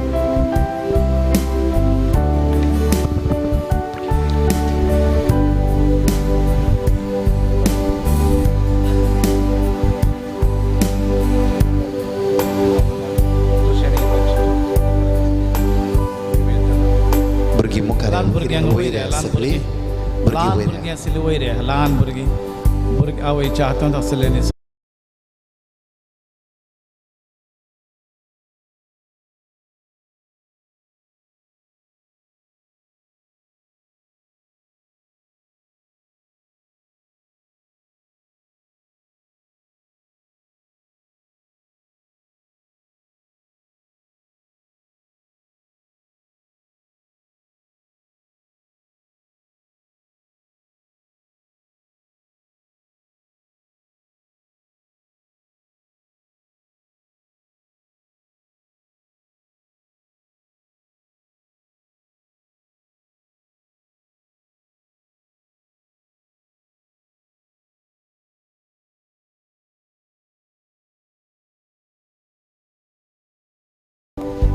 ल्हान भुरग्यांक वयर ल्हान भुरगीं ल्हान भुरगीं आशिल्लीं वयर ल्हान भुरगीं भुरगीं आवयच्या हातांत आसलेलीं.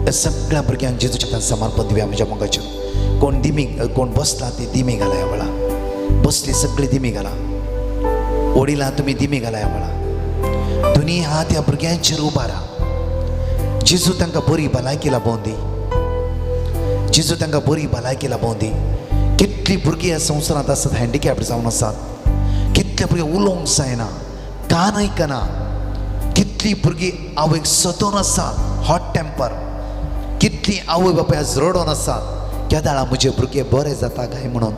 सगळ्या भुरग्यांक जेजूच्या हातान समर्पण दिवया म्हज्या मोगाचेर. कोण दिमी कोण बसला ती दिमी घाला ह्या वेळा बसली सगळी दिमी घाला. वडिलां तुमी दिमी घाला ह्या वेळा. दोनी हात ह्या भुरग्यांचेर उबारा. जेजू तांकां बरी भलायकी लाबोवन दी. जेजू तांकां बरी भलायकी लाबोवन दी. कितलीं भुरगीं ह्या संवसारांत आसात हँडिकॅप्ड जावन आसात. कितले भुरगे उलोवंक जायना कान आयकना. कितलीं भुरगीं आवयक सतोवन आसात हॉट टेम्पर. कितली आवय बापाय आज रडोन आसात केदाळा म्हजे भुरगे बरे जाता काय म्हणून.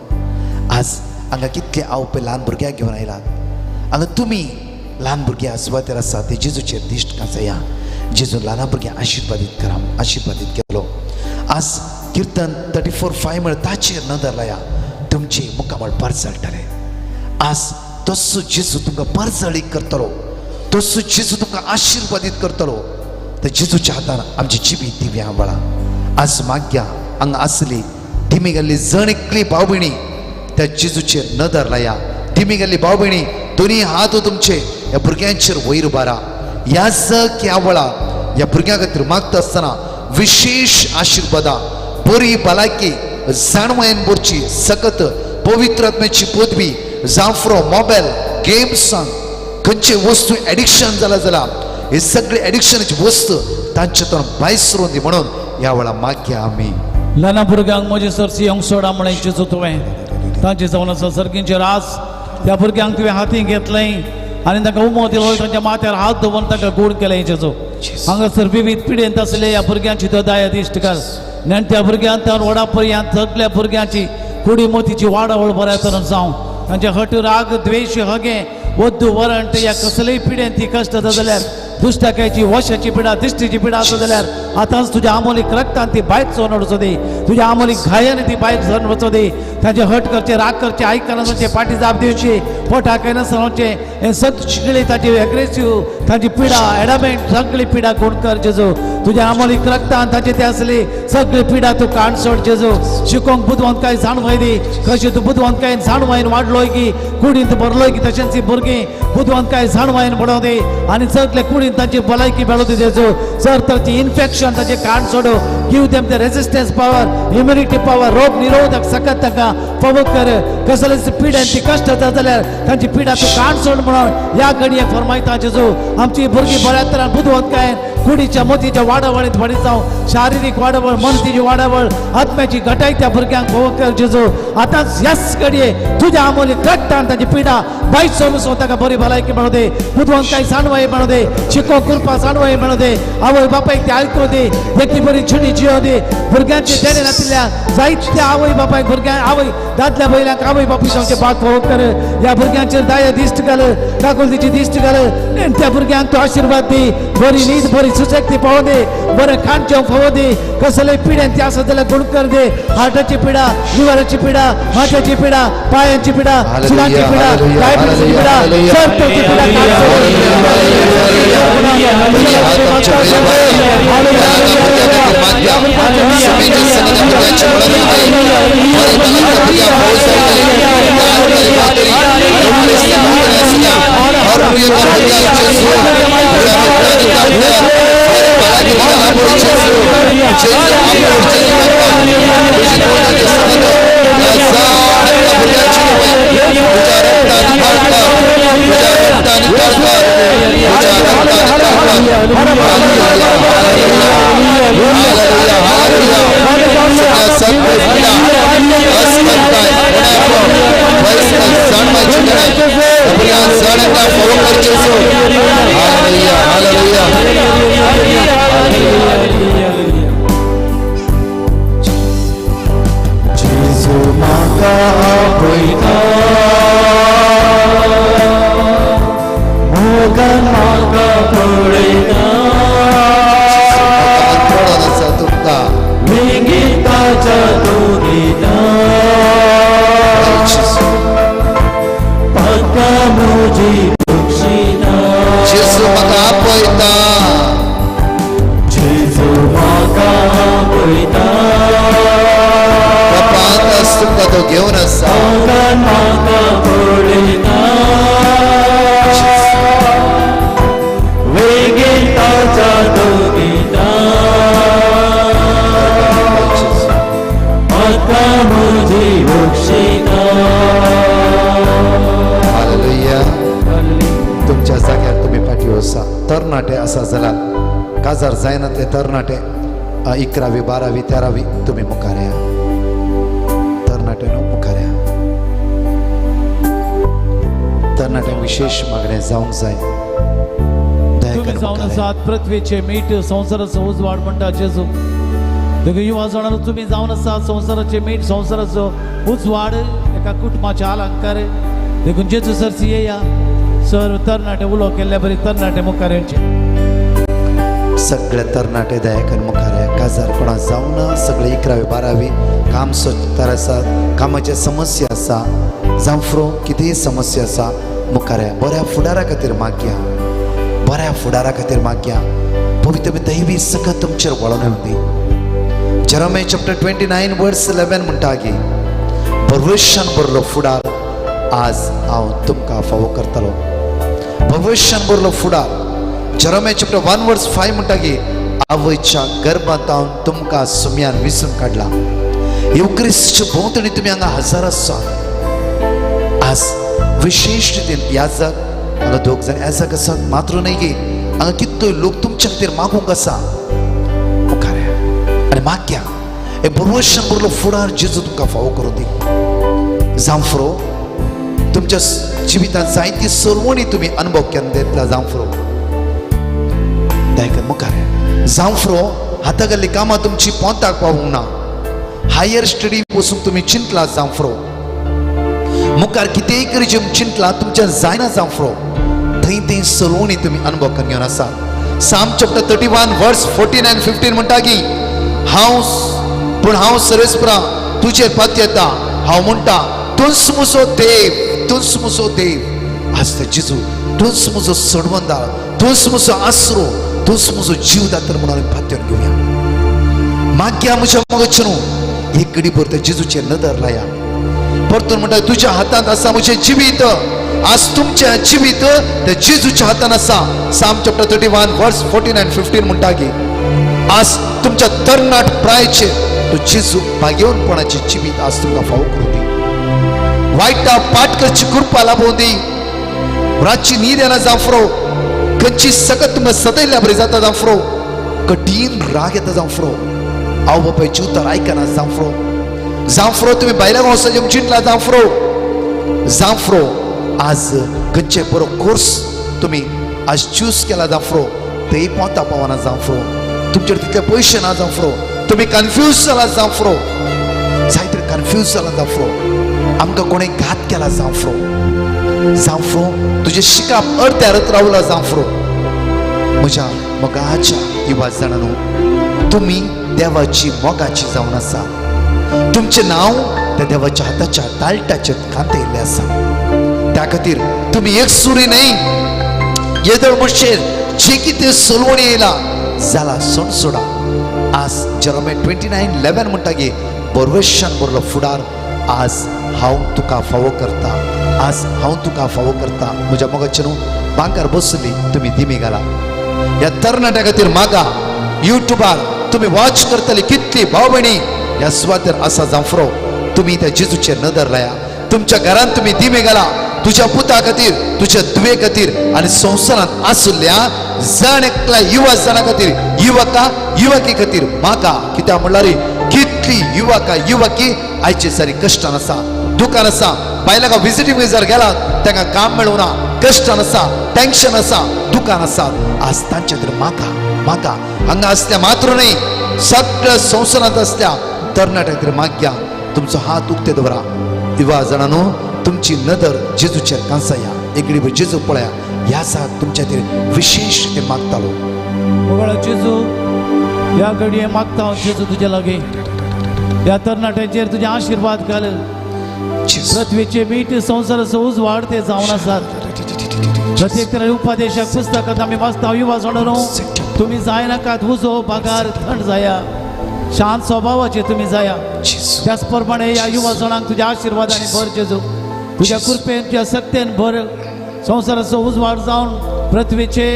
आज हांगा कितले आवय बापाय ल्हान भुरग्याक घेवन आयलात. हांगा तुमी ल्हान भुरगीं सुवातेर आसात ते जेजूचेर दिश्ट काचया. जेजू ल्हान भुरग्यांक आशिर्वादीत करा आशिर्वादीत केलो. आज किर्तन 34:5 म्हळ्यार ताचेर नदर लाया तुमचे मुखामळ परजळटलें. आज तसो जेजू तुमकां परजळीत करतलो. तसो जेजू तुमकां आशिर्वादीत करतलो. तर जेजूच्या हातान आमची जिवीत दिव्या वळा. आज माग्या हांगा आसली दिमी गेल्ली जण एकली भाव भयणी त्या जेजूचेर नदर लाया. दिमी गेल्ली भाव भयणी दोनी हात तुमचे ह्या भुरग्यांचेर वयर उबारा. ह्या जग ह्या वळा ह्या भुरग्यां खातीर मागता आसतना विशेश आशिर्वादा बरी भलायकी जाणवायेन भरची सकत पवित्र आत्म्याची पदवी जाफरो मोबायल गेम्सांक खंयचे वस्तू एडिक्शन जाला जाल्यार हे सगळे एडिक्शनाची वस्तू तांच्या भायर सरून दी म्हणून ह्या वेळा मागया आमी. ल्हान भुरग्यांक म्हजे सरसी येवंक सोडा म्हणून जेजू तुवें तांचे जावन आसा सर्गींचे रास त्या भुरग्यांक तुवें हातीं घेतलें आनी तांकां उमो दिलो तांच्या माथ्यार हात दवरून तांकां गोड केलें जेजू. हांगासर विविध पिडेंत आसले ह्या भुरग्यांची तो दया दिश्ट कर. नेणट्या भुरग्यांत व्हडा पर्यंत सगल्या भुरग्यांची कुडी मोतीची वाडावळ बऱ्या तरेन जावं. तांचे हट राग द्वेश हगे वद्दू वरण ह्या कसलेय पिडेंत ती कश्ट जाता जाल्यार दुश्टाकायची वशाची पिडा दिश्टीची पिडा आसा जाल्यार आतांच तुज्या आमोलीक रक्तान ती भायर चोवन वचूं दी, तुज्या आमोलीक घायान ती भायर झरून वचूं दी. तांचे हट करचे, राग करचे, आयकना जावचें, पाटी जाप दिवची, पोटाक येनासतना वचचें, हें सगळी ताची एग्रेसीव तांची पिडा एडामेंट सगळी पिडा गुण कर जेजू. तुज्या आमोलीक रक्तान तांची ती आसली सगळी पिडा तूं काण सोड जेजू. शिकोवंक बुदवंतकाय जाणवय दी, कशी तूं बुदवंतकायेन जाणवायन वाडलोय की कुडींत भरलोय की तशेंच ही भुरगीं बुदवंतकाय जाणवायन पडोवं दी आनी सगळे कुडीन तांची भलायकी मेळोवं दी जेजू. सर तांची इन्फेक्शन ताचें काण सोडू, give them the resistance power, immunity power, रोग निरोधक सकत तांकां फावो कर. कसलेच पिड्यान ती कश्ट जाता जाल्यार तांची पिडा तूं काण सोड म्हणून ह्या घडयेक फरमायता जेजू. आमची भुरगीं बऱ्या तरान बुदवंतकायेन कुडीच्या मोतीच्या वाडावळींत वाडीत जावं, शारिरीक वाडावळ, मनतीची वाडावळ, आत्म्याची घटाय त्या भुरग्यांक फावो कर जेजू. आतांच ह्याच घडये तुज्या आमोलीक रक्तान तांची पिडा भायर सोडून ताका बरी भलायकी मेळूं दी, बुदवंतकाय जाणवाय मेळूं दी, शिकोवंक कृपा जाणवाय मेळूं दी, आवय बापायक ती आयकूं दी, देखी बरी जिणी जियों दी. भुरग्यांचे देणे नाशिल्ल्या जायत्या आवय बापायक भुरग्यांक आवय दादल्या बैलांक आवय बापूय जावचे भाग फावो कर. ह्या भुरग्यांचेर दया दिश्ट घाल, काकुलतीची दिश्ट घाल, त्या भुरग्यांक तूं आशिर्वाद दी, बरी न्हीद बरी सुशेग ती पावों दी, बरें खाण जेवण फावो दी. कसलेय पिड्यान ती आसत जाल्यार गुण कर दी, हार्टाची पिडा, लिवराची पिडा, माथ्याची पिडा, पायांची पिडा, सुलांची पिडा, डायबिटीसची पिडा, सर्पची पिडा जेजू म्हाका आपयता, मोगान म्हाका पळयता, वेंगेताच्या तोंडिता, पातकां म्हजी बक्षिता. जेजू म्हाका आपयता, जेजू म्हाका आपयता, तुमकां तो घेवन आसा, मोगान म्हाका पळयता, वेंगेताच्या तोंडिता, पातकां म्हजी बक्षिता. हालेलुया. तुमच्या जाग्यार तुमी फाटीं वचा. तरणाटे आसा जाल्यार काजार जायना ते तरणाटे 11वी 12वी 13वी तुमी मुखार या. तरणाटे न्हू मुखार या. तरणाट्यांक विशेश मागणें जावंक जाय. तुमी जावन आसात पृथ्वीचे मीठ, संवसाराचो उजवाड म्हणटा जेजू. देखून युवा जाणां तुमी जावन आसात संवसाराचे मीठ, संवसाराचो उजवाड, एका कुटुंबाचे अलंकार. देखून जेजू सरसी येया सर तरणाटे उलो केल्ल्या बरी तरणाटे मुखार येवचे. सगळे तरणाटे दयाकन मुखार या. काजार कोणा जावना, सगळे 11वी 12वी काम सोदतार आसा, कामाचे समस्या आसा, जावं फ्रो कितेंय समस्या आसा, मुखार या. बऱ्या फुडारा खातीर मागया, बऱ्या फुडारा खातीर मागया. पवित्र दैवी सकत तुमचेर वळोवन येवं दी. जेरेमिया चॅप्टर 29 वर्स 11 म्हणटा की भरवशान भरलो फुडार आज हांव तुमकां फावो करतलो. भविश्यान भरलो फुडार. जेरेमिया चॅप्टर 1 वर्स 5 म्हणटा की आवयच्या गर्भांत हांव तुमकां सुम्यान विसून काडला. येवक्रिस्ताच्या भोंवतणी तुमी हांगा हजर आसात. आज विशेश रितीन याजक हांगा दोग जाण याजक आसात, मात्र न्हय की हांगा कितलोय लोक तुमच्या खातीर मागूंक आसा. मुखार आनी मागया हे भरवशान भरलो फुडार जेजू तुमकां फावो करूं दी. जावं फ्रो तुमच्या जिवितांत जायती सलवणी तुमी अनुभव केन्ना येतला. जावं फ्रो दयाकन मुखार जावं फ्रो हाता गेल्ली कामां तुमची पोंताक पावूंक ना. हायर स्टडी वचूंक तुमी चिंतला. जावं फ्रो मुखार कितेंय करचें चिंतला, तुमच्या जायना. जावं फ्रो थंय थंय सलवणी तुमी अनुभव करून घेवन आसा. Psalm chapter 31 verse 14 and 15 म्हणटा की हांव पूण हांव सर्वेस्परा तुजेर पातयेता, हांव म्हणटा तूंच म्हजो देव, तूंच म्हजो देव. आज ते जेजू तूंच म्हजो सोडवंदार, तूंच म्हजो आसरो, तूंच म्हजो जीव दातर म्हणून पातयेवन घेवया. माग्या म्हज्या मोगाचे न्हू एक घडी भर त्या जेजूचेर नदर लाया. परतून म्हणटा तुज्या हातांत आसा म्हजें जिवीत. आज तुमच्या जिवीत त्या जेजूच्या हातान आसा. Psalm chapter 31 verse 14 and 15 म्हणटा की आज तुमच्या तरणाट प्रायचेर तो जेजू भाग्यवनपणाचे जिवीत आज तुमकां फावो करूं दी. वायटा पाट करची कृपा लाभोवं दी. रातची न्हीद येना जावं, खंयची सकत तुमकां सतयल्ल्या बरी जाता जावं, कठीण राग येता जावं, आवय बापायची उतर आयकना जावं, जांफ्रो तुम्ही बायला गांवसाचे चिंतला जांफ्रो, जांफ्रो आज खंयचे बरो कोर्स तुम्ही आज चूज केला जांफ्रो, तेय पोंता पावना जांफ्रो, तुमचे तितले पयशे ना जांफ्रो, तुम्ही कन्फ्यूज जाला जांफ्रो, जायते कन्फ्यूज जाला जांफ्रो, आमकां कोणें घात केला जांफ्रो, जांफ्रो तुजें शिकाप अर्द्यारत रावला जांफ्रो. म्हज्या मोगाच्या युवा जाणांनो, तुमी देवाची मोगाची जावन आसा. तुमचें नांव त्या देवाच्या हाताच्या ताळटाचेर कांतयिल्लें आसा. त्या खातीर तुमी एक सुरी न्हय येदोळ मशेर जे कितें सोलवणी येयला जाला सोडसोडा. आज जेरोमे 29:11 म्हणटा की बरवेशान बरलो फुडार आज हांव तुका फावो करता, आज हांव तुका फावो करता. म्हज्या मोगाचे न्हू बांकार बसली तुमी दिमी घाला. ह्या तरणाट्या खातीर मागा. युट्यूबार तुमी वॉच करतली कितली भाव भयणी ह्या सुवातेर आसा जांफ्रो. तुमी त्या जेजूचेर नदर लाया. तुमच्या घरांत तुमी दिमे घाला. तुज्या पुता खातीर, तुज्या धुवे खातीर आनी संवसारांत आशिल्ल्या जण एकल्या युवा जाणा खातीर, युवका युवकी खातीर मागा. कित्याक म्हणल्यार कितली युवका युवकी आयचे सारी कश्टान आसा, दुकान आसा. बायलां विजिटींग जर गेला तांकां काम मेळूना, कश्टान आसा, टेन्शन आसा, दुकान आसा. आज तांचे खातीर मागा, मागा. हांगा आसल्या मात्र न्हय, सगळ्या संवसारांत आसल्या तरणाट्या खातीर माग्या. तुमचो हात उक्ते दवरा. युवा जाणांनो, तुमची नदर जेजूचेर कांसाया. एक घडी जेजू पळया. ह्या साक तुमच्या खातीर विशेश ते मागतालो. मोगाळ जेजू, ह्या घडये मागता हांव जेजू तुज्या लागीं. ह्या तरणाट्यांचेर तुजे आशिर्वाद घाल. पृथ्वीचे मीठ संवसाराचो उजवाड ते जावन आसात. प्रत्येक तरे उपदेशाक पुस्तकांत आमी वाचता, युवा जाणांनो तुमी जायनाकात उजो बागार थंड जाया, शांत स्वभावाचे तुमी जाया. त्याच प्रमाणे ह्या युवा जाणांक तुज्या आशिर्वादांनी भर जेजू. तुज्या कृपेन, तुज्या सक्तेन भर. संवसाराचो उजवाड जावन, पृथ्वीचे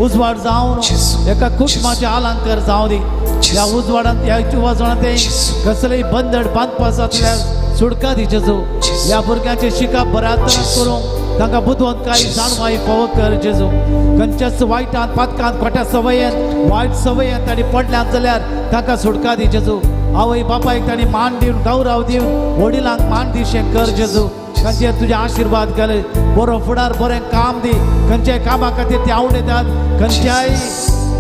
उजवाड जावन एका कुटुंबाचे अलंकार जावं दी. ह्या उजवाडांत ह्या युवा जाणांत कसलेय बंधन बांदपासांतल्या सुटका दी जेजू. ह्या भुरग्यांचे शिकप बऱ्या तरेन करूंक तांकां बुदवंतकाय जाणवाय फावो कर जेजू. खंयच्याच वायटान, पातकान, खोट्या सवयेन, वायट सवयेन तांणी पडल्यात जाल्यार तांकां सुटका दी जेजू. आवय बापायक तांणी मान दिवन, गौरव दिवन, वडिलांक मान दिवशें कर जेजू. खंयचेर तुजे आशिर्वाद घाल. बरो फुडार, बरें काम दी. खंयच्याय कामा खातीर ते आवडटात, खंयच्याय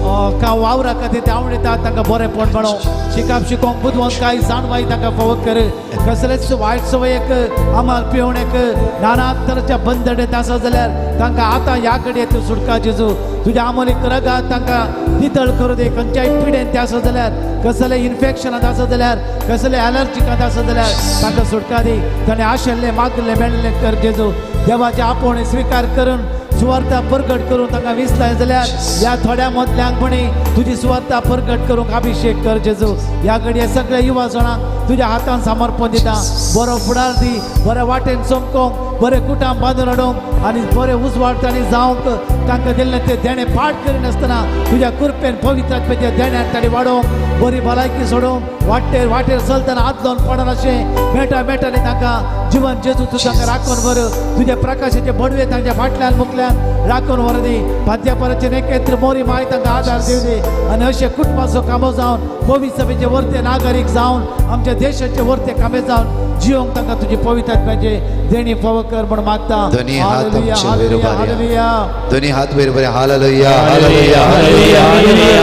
वावरा खातीर ते आवडटात, तांकां बरेंपण मेळों. शिकप शिकोवंक बुदवंतकाय जाणवाय तांकां फावो कर. कसलेच वायट सवयेक, आमाल पिवणेक, नाना तरेच्या बंधनेंत आसा जाल्यार तांकां आतां ह्या कडेन तूं सुटका जेजू. तुज्या आमोलीक रगात तांकां नितळ करूं दी. खंयच्याय पिडेन ते आसा जाल्यार, कसले इन्फेक्शनांत आसा जाल्यार, कसले एलर्जिकांत आसा जाल्यार तांकां सुटका दी. ताणें आशिल्लें मागलें मेळिल्लें कर जेजू. देवाचें आपोवणें स्विकार करून सुवार्ता परगट करून तांकां विसलाय जाल्यार ह्या थोड्या मदल्यांकपणी तुजी सुवार्ता परगट करूंक अभिशेक कर जेजू. ह्या घडये सगळ्या युवा जाणांक तुज्या हातान समर्पण दिता. बरो फुडार दी, बरे वाटेन चमकोवंक, बरे कुटां बांदून हाडूंक आनी बरे उजवाड तांणी जावंक तांकां दिल्लें तें देणें पाठ करिनासतना तुज्या कृपेन पवित्र आत्म्याच्या देण्यान तांणी वाडोवंक, बरी भलायकी सोडोवंक, वाटेर वाटेर चलतना हात लावन पडनाशें मेटा मेटांनी तांकां जिवन जेजू तूं तांकां राखून व्हर. तुज्या प्रकाशाचे बडवे तांच्या फाटल्यान मुखल्यान राखून व्हर दी. पाद्यापराचे एकत्र मोरी माय तांकां आदार दिवं दी आनी अशें कुटुंबाचो कामो जावन पवित्र सभेचे वर्ते नागरीक जावन आमच्या देशाचे वर्ते कामे जावन जिवंक तांकां तुजी पवित्र आत्म्याचे देणी फावो कर म्हूण मागता. दोनी हात हालेलुया, आमचे वयर हालेलुया, उबारया. हालेलुया. दोनी हात वयर उबारया. Hallelujah, hallelujah,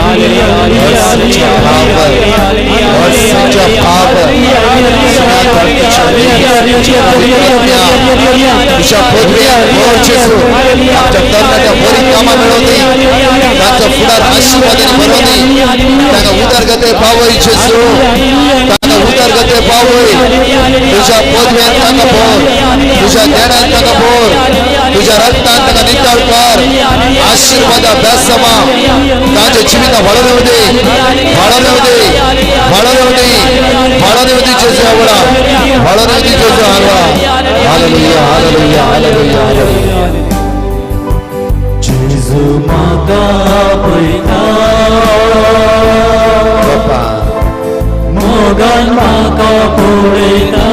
hallelujah. Lord, such a power, Lord, such a power. तुझ्या पदव्या भर जेजू. आमच्या तरणाट्या बरी कामां मेळोवनी, तांचो फुडार आशीर्वादान भरोवनी, तांकां उदरगते पावय जेजू, तांकां उदरगते पावय. तुझ्या पदव्यान तांकां भर, तुझ्या देण्यान तांकां भर, तुझ्या रक्तान तांकां नितळ कर. आशीर्वादा बेसमा तांच्या जिवितां वाडोवन येवं दी, वाडोवन येवं दी, वाडोवन येवं दी, वाडोवन येवं दी जेजू आवडा, वाडोवन येवं दी जेजू आवडा. Hallelujah, hallelujah, hallelujah, hallelujah. जेजू म्हाका पळयता, बापा मोगान म्हाका पळयता,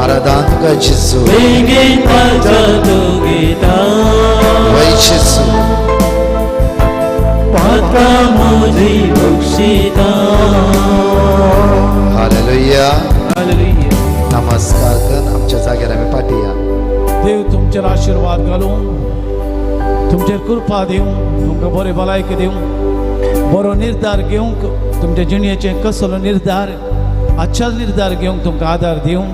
आराधना तुका जेजू, बेगीन ताच्या तूं घेता, वय जेजू, पात्रां म्हजी बक्षिता. हालेलुया. नमस्कार कर. आमच्या जाग्यार आमी फाटीं या. देव तुमचेर आशिर्वाद घालूं, तुमचेर कृपा दिवं, तुमकां बरी भलायकी दिवं, बरो निर्धार घेवंक, तुमच्या जिणेचें कसलो निर्धार अचल निर्धार घेवंक तुमकां आदार दिवं,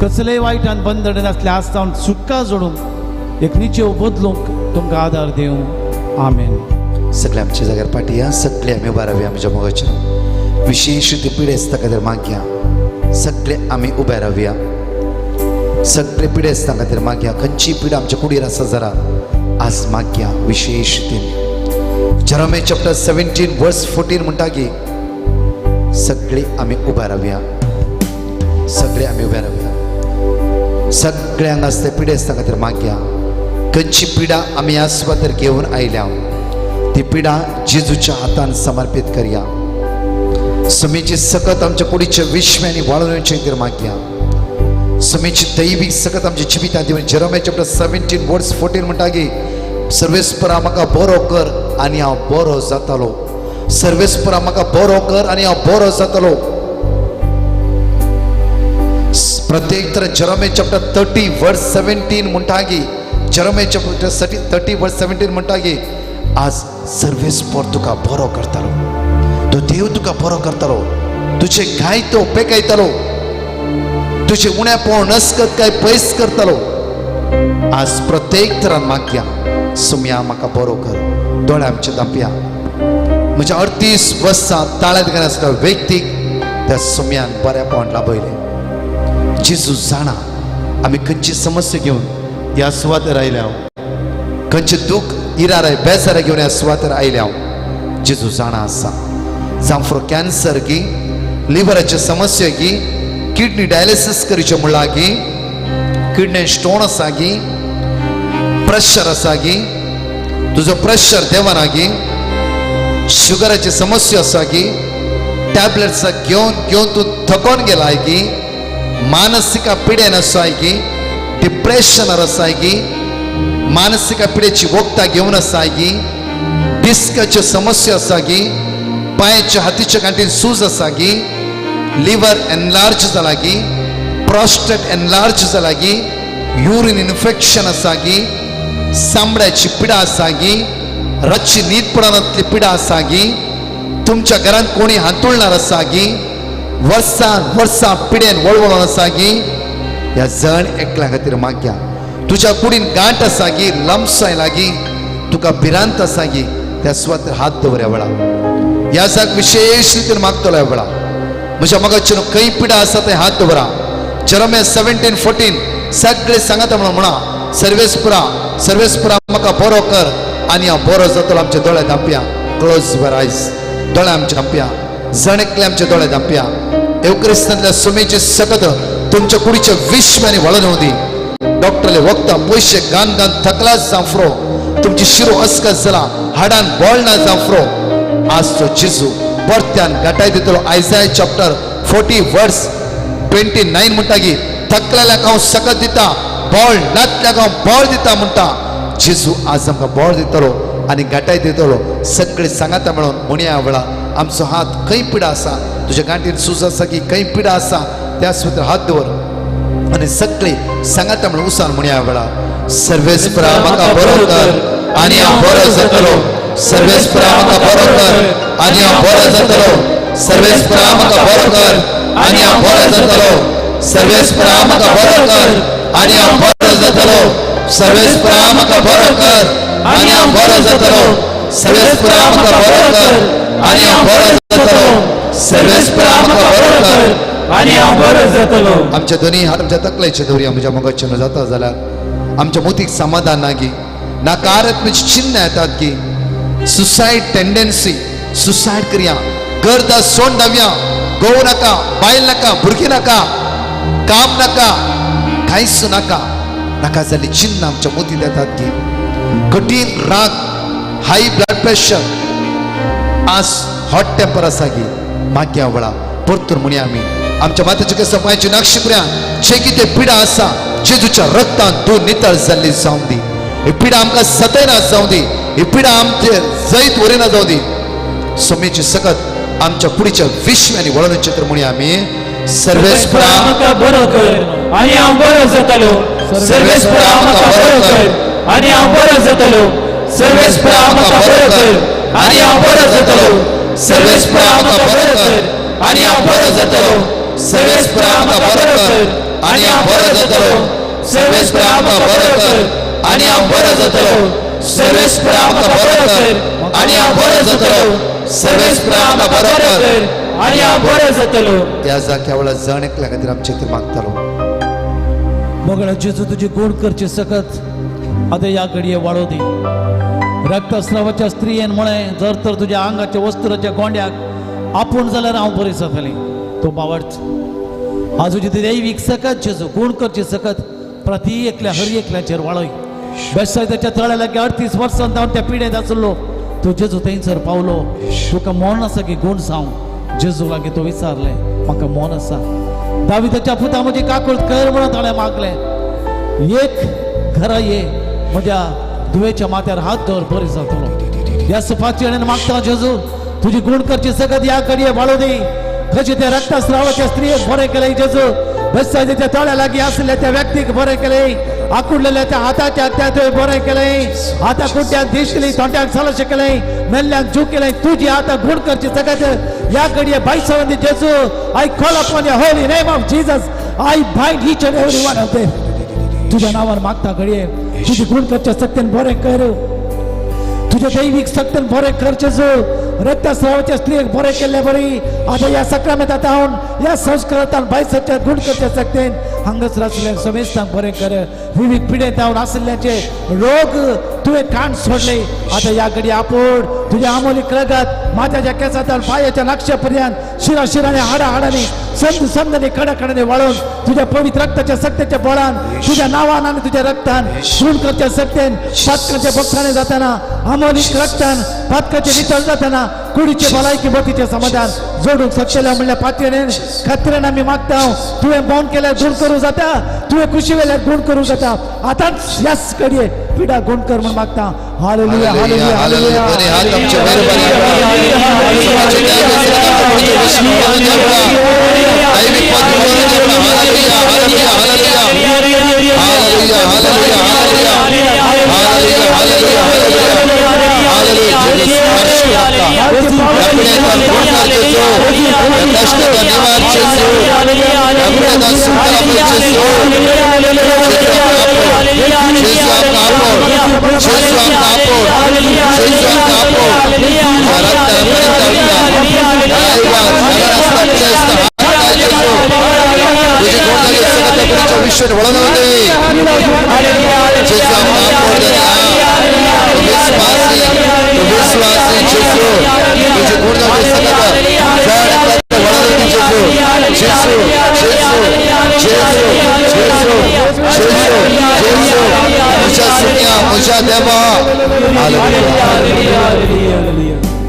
कसलेय वायटान बंधन नासलें आसता सुटका जोडूंक एक निचेव बदलूंक तुमकां आदार दिवं. आमेन. सगळे आमच्या जाग्यार फाटीं या. सगळे आमी उबे रावया म्हज्या मोगाच्या. विशेश ती पिडेस्ता खातीर मागया. सगळे आमी उबे रावया. सगळे पिडेस्तां खातीर मागया. खंयची पिडा आमच्या कुडीर आसा जरा आज मागया विशेश रितीन. जेरोमे चॅप्टर 17 वर्स 14 म्हणटा की सगळे आमी उबे रावया, सगळे आमी उबे रावया. सगळ्यांक आसते पिडेस्तां खातीर मागया. खंयची पिडा आमी ह्या सुवातेर घेवन आयल्या ती पिडा जेजूच्या हातान समर्पीत करया. समीची सकत आमच्या कुडीच्या विश्व्यानी वाळून येवचे खातीर मागया. समीची दैवीक सकत आमच्या जिवितांत दिवन. जेरोमे चॅप्टर 17 वर्स 14 म्हणटा की सर्वेस्परा म्हाका बरो कर आनी हांव बरो जातलो. सर्वेस्परा म्हाका बरो कर आनी हांव बरो जातलो. प्रत्येक तर जेरोमे चॅप्टर 30 वर्स 17 म्हणटा की जेरोमे चॅप्टर 30 वर्स 17 म्हणटा की आज सर्वेस्पर तुका बरो करतलो. तो देव तुका बरो करतलो. तुजे घाय तो पेकयतलो. तुजे उणेपण नस्कत काय पयस करतलो. आज प्रत्येक तरान मागया सुम्या म्हाका बरो कर. दोळे आमचे धांपया. म्हज्या 38 वर्सां ताळ्यांत घेवन आसल्या व्यक्तीक त्या सुम्यान बरेपण लाभयलें. जेजू जाणा आमी खंयची समस्या घेवन ह्या सुवातेर आयल्या, खंयचें दूख इराराय बेजाराय घेवन ह्या सुवातेर आयल्या. जेजू जाणा आसा. जावं कॅन्सर की, लिव्हराची समस्या की, किडनी डायलिसीस करचें म्हणलां की, किडनी स्टोन आसा की, प्रेशर आसा की, तुजो प्रेशर देवना की, शुगराची समस्या आसा की, टॅबलेट्स घेवन घेवन तूं थकोन गेलाय की, मानसीक पिडेन आसाय की, डिप्रेशनार आसाय की, मानसीक पिडेची वखदां घेवन आसाय की, डिस्काच्यो समस्या आसा की, पांयाच्या हातीच्या गांठीन सूज आसा की, लिव्हर एनलार्ज जाला की, प्रोस्टेट एनलार्ज जाला की, युरीन इन्फेक्शन आसा की, चामड्याची पिडा आसा की, रातची न्हीद पडनातली पिडा आसा की, तुमच्या घरांत कोणी हांतुळणार आसा की, वर्सान वर्सां पिडेन वळवळोन आसा की, ह्या जण एकल्या खातीर मागया. तुज्या कुडीन गांठ आसा की, लंबसाय लागीं तुका भिरांत आसा की, त्या सुवातेर हात दवर ह्या वेळा. ह्या जाग विशेश रितीन मागतलो ह्या वेळा. म्हज्या मोगाचेर खंय पिडा आसा थंय हात दवरा. जेरोमे 17:14 सगळे सांगाता म्हणून म्हणा सर्वेस्परा सर्वेस्परा म्हाका बरो कर आनी हांव बरो जातलो. आमचे दोळे धांपया. Close your eyes. दोळे आमचे धांपया. जण एकले आमचे दोळे धांपया. येवक्रिस्तांतल्या सुमेची सकत तुमच्या कुडीच्या विश्व आनी वळण येवं दी. डॉक्टरले वखदां पयशे घान घान थकलाच जांफरो. तुमची शिरो अस्कत जाला, हाडान बळ ना जांफरो. आज तो जेजू परत्यान घटाय दितलो. आयजाय चॅप्टर 40 वर्स 29 म्हणटा की थकलेल्याक हांव सकत दिता, बळ नातल्याक हांव बळ दिता म्हणटा. जेजू आज आमकां बळ दितलो आनी घटाय दितलो. सगळे सांगाता म्हणून म्हणया वेळा आमचो हात खंय पिडा आसा, तुज्या गांठीन सूज आसा की खंय पिडा आसा त्या सुवातेर हात दवर आनी सगळे सांगाता म्हणून उसान म्हणया वेळा सर्वेस्परा म्हाका बरो कर आनी हांव बरो जातलो. सर्वेस्परा म्हाका बरो कर आनी हांव बरो जातलो. सर्वेस्परा म्हाका बरो कर आनी हांव बरो जातलो. सर्वेस्परा म्हाका बरो कर आनी हांव बरो जातलो. सर्वेस्परा म्हाका बरो कर आनी हांव बरो जातलो. सर्वेस्परा म्हाका बरो कर आनी हांव बरो जातलो. सर्वेस्परा म्हाका बरो कर आनी हांव बरो जातलो. आमच्या दोनी हात आमच्या तकलेचे दवरया. म्हज्या मोगाचें जाता जाल्यार आमच्या मोतीक समाधान ना गी, नकारात्मक चिन्ह येतात की सुसायड टेंडन्सी, सुसायड करया, गर्दा सोड दावया, गोव नाका, बायल नाका, भुरगीं नाका, काम नाका, कांयच नाका, नाका जाल्ली चिन्ह आमच्या मोतींत येतात की कठीण राग, हाय ब्लड प्रेशर, आज हॉट टेम्पर आसा की मागया वेळा परतून म्हणया आमी आमच्या माताच्या कसं पांयाची नक्षिप्र्या जे कितें पिडा आसा जेजूच्या रक्तान तूं नितळ जाल्ली जावं दी. ही पिडा आमकां सतयना जावं दी. ही पिडा आमचे जैत वरिना जावं दी. सोमेची सकत आमच्या कुडीच्या विश्व आनी वळणचें तर म्हणया आमी सर्वेस्परा म्हाका बरो कर आनी हांव बरो जातलो. सर्वेस्परा म्हाका बरो कर आनी हांव बरो जातलो. सर्वेस्परा म्हाका बरो कर आनी हांव बरो जातलो. सर्वेस्परा म्हाका बरो कर आनी हांव बरो जातलो. सर्वेस्परा म्हाका बरो कर आनी हांव बरो जातलो. सर्वेस्परा म्हाका बरो कर आनी हांव बरो जातलो. सर्वेस्परा म्हाका बरो कर आनी हांव बरो जातलो. सर्वेस्परा म्हाका बरो कर आनी हांव बरो जातलो. त्या जाग्या वेळार जण एकल्या खातीर आमचे खातीर मागतालो. मोगळा जेजू तुजी गोड करची सकत आतां ह्या घडये वाडो दी. रक्तस्रावाच्या स्त्रियेन म्हळें, जर तर तुज्या आंगाच्या वस्त्राच्या गोंड्याक आपूण जाल्यार हांव बरी जातलें. तो बावडच आज तुजी दैवीक सकत जेजू गुण करची सकत प्रती एकल्या हर एकल्याचेर वाळय. बेसायदाच्या तळ्या लागीं 38 वर्सां जावन त्या पिडेंत आसलो तूं जेजू थंयसर पावलो. तुका मोन आसा की गुण जावं जेजू लागीं तो विचारलें, म्हाका मोन आसा. दाविदाच्या पुता म्हजी काकूळ कर म्हणून ताणें मागलें. एक घरा ये, म्हज्या धुवेच्या माथ्यार हात दवर, बरी जातलो. ह्या सुपाची मागता जेजू तुजी गुण करची सकत ह्या घडये वाळू दी. खंयचे त्या रक्तस्रावाच्या स्त्रियेक बरें केलें जेजू, बेसायदाच्या तळ्या लागीं आसलेल्या त्या व्यक्तीक बरें केलें, आकुडलेल्या त्या हाताच्या त्या तुवें बरें केलें, हाता कुड्ड्याक दिसली, तोंड्याक चलशें केलें, मेल्ल्यांक जीव केलें. तुजी आतां गुण करची सकत ह्या घडये बायसवंदी जेजू. I call upon your holy name of Jesus. I bind each and every one of them. तुझ्या नावान मागता घडये तुजी गुण करच्या सक्तेन बरें कर, तुझ्या दैवीक सक्तेन बरें कर जेजू. रक्तस्रावाच्या स्त्रियेक बरें केल्ले बरी आतां ह्या सक्रामेंतात हांव ह्या संस्कारांत बायसाच्या गुण करच्या सक्तेन हांगासर आसल्या समेस्तांक बरें कर. विवीध पिडेंत हांव आसल्याचे रोग तुवें काण सोडले आतां ह्या घडये आपोड तुज्या आमोलीक रगत माथ्याच्या केसांत पांयाच्या नक्ष पर्यंत शिरा शिरांनी हाडा हाडांनी संद संदनी कडा कडांनी वाळून तुझ्या पवित्र रक्ताच्या सक्तेच्या बळान तुझ्या नावान आनी तुझ्या रक्तान गुण करच्या सक्तेन पातकाच्या भक्ताने जाताना आमोलीक रक्तान पातकाचे नितळ जाताना कुडीचे भलायकी मतीचे समाधान जोडूंक शकतले म्हणल्यार पातयेन खात्रेन आमी मागता. तुवें बोन केल्यार गुण करूं जाता, तुवें खुशी वेल्यार गुण करूं जाता. आतांच ह्याच घडये पिडा गुण कर म्हूण मागता. Hallelujah, hallelujah, hallelujah. दोन्ही हात आमचे वयर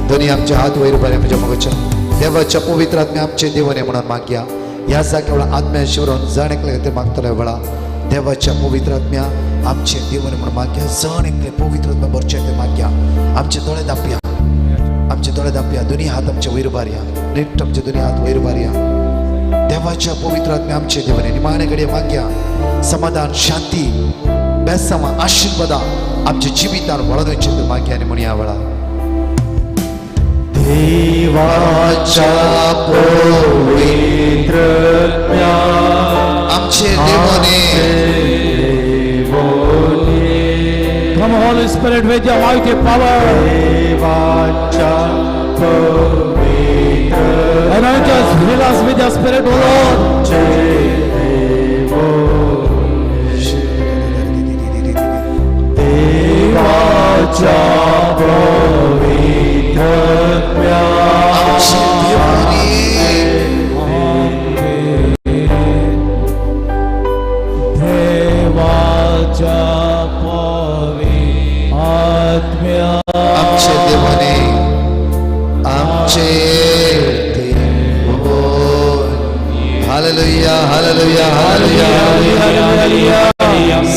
दोन्ही आमचे हात वयर बरे म्हज्या मोगाच्या देवाच्या पवित्र आत्म्या आमचे देवाने म्हणून मागया. ह्या जाग्या वेळा आत्म्या शिवरून जण एकले खातीर मागतले वेळा देवाच्या पवित्र आत्म्या आमचे देवाने म्हणून मागया. जण एकले पवित्र आत्म्या भरचे ते मागया. आमचे दोळे दापया, आमचे दोळे दापया, दोन्ही हात आमचे वयर बारया, नीट आमचे दोन्ही हात वयर बारया. देवाच्या पवित्र आत्म्या आमचे देवाने निमाणे घडये मागया. समाधान, शांती, बेसांवा, आशीर्वादा आमच्या जिवितान वळोवचे ते मागया आनी म्हणया वेळा. देवाच्या पवित्र आमचे देवोने. Come Holy Spirit with your mighty power. देवाच्या पवित्र Anoint us, fill us with your spirit, O Lord. देवाच्या पवित्र आमचे देवोने. देवाच्या पवित्र आत्म्या. आमचे देवाने, आमचे देवोने. Hallelujah, hallelujah, hallelujah.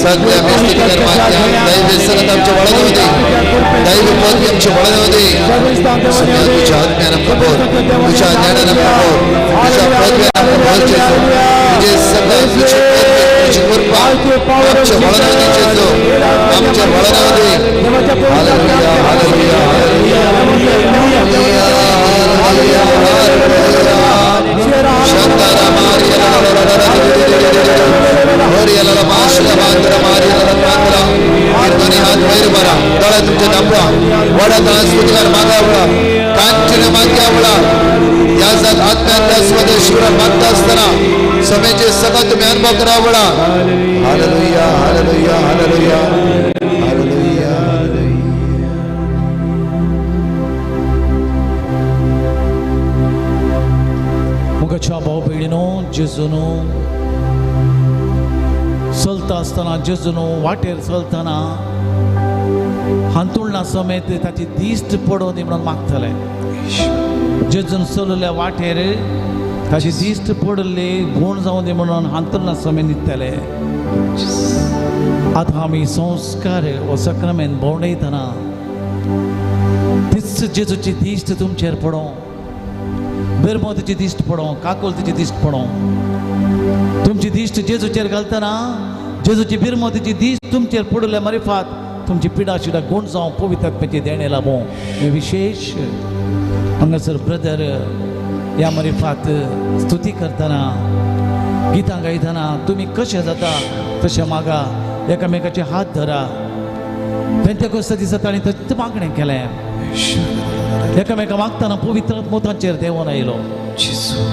सगळ्या मिस्तिकर मागच्या दैवी सगळं आमच्या वळण होते, दैवी पदवी आमच्या वळण होते. सगळ्या तुझ्या आत्म्यानं प्रबोध, तुझ्या ज्ञानानं प्रबोध, तुझ्या पदव्यानं प्रबोध जेजू. तुझे सगळं तुझी पदवी, तुझी कृपा आमच्या वळण होते जेजू, आमच्या वळण होते. Hallelujah, hallelujah, hallelujah, hallelujah, hallelujah. शंकरा मारिया होरियाला माशला मांद्रा मारियाला मांद्रा. दोन्ही हात वैर भरा, तळ तुमच्या दापवा, वडा स्तुतिकार मागावळा, कांचन माग्यावळा. या जात आत्म्यातल्या स्वदेश शिवरा मागता असताना समेचे सगळं तुम्ही अनुभव करावळा. Hallelujah, hallelujah, hallelujah, hallelujah. मुखाच्या भाऊ भयणीनो, जेजूनो चलता आसतना, जेजूनो वाटेर चलतना हांतुळणा समेत ताची दिश्ट पडोवं दी म्हणून मागतले. जेजून चलल्या वाटेर ताची दिश्ट पडली गूण जावं दी म्हणून हांतुळणा समेत न्हिदतले. आतां आमी संस्कार हो सक्रामेंत भोंवडयतना तीच जेजूची दिश्ट तुमचेर पडों, बेरमोतीची दिश्ट पडों, काकोलतीची दिश्ट पडों. तुमची दिश्ट जेजूचेर घालतना जेजूची बिरमोतीची दिश्ट तुमचेर पडल्या मारिफात तुमची पिडा शिडा गुण जावं, पवित्र आत्म्याचे देणे लाभों. हे विशेष हांगासर ब्रदर ह्या मारिफात स्तुती करतना, गितां गायतना तुमी कशें जाता तशें मागा, एकामेकाचे हात धरा. पेंतेकोस्ता दिसा ताणें तशें मागणें केलें. एकामेका मागतना पवित्र आत्मो तांचेर देंवोन आयलो.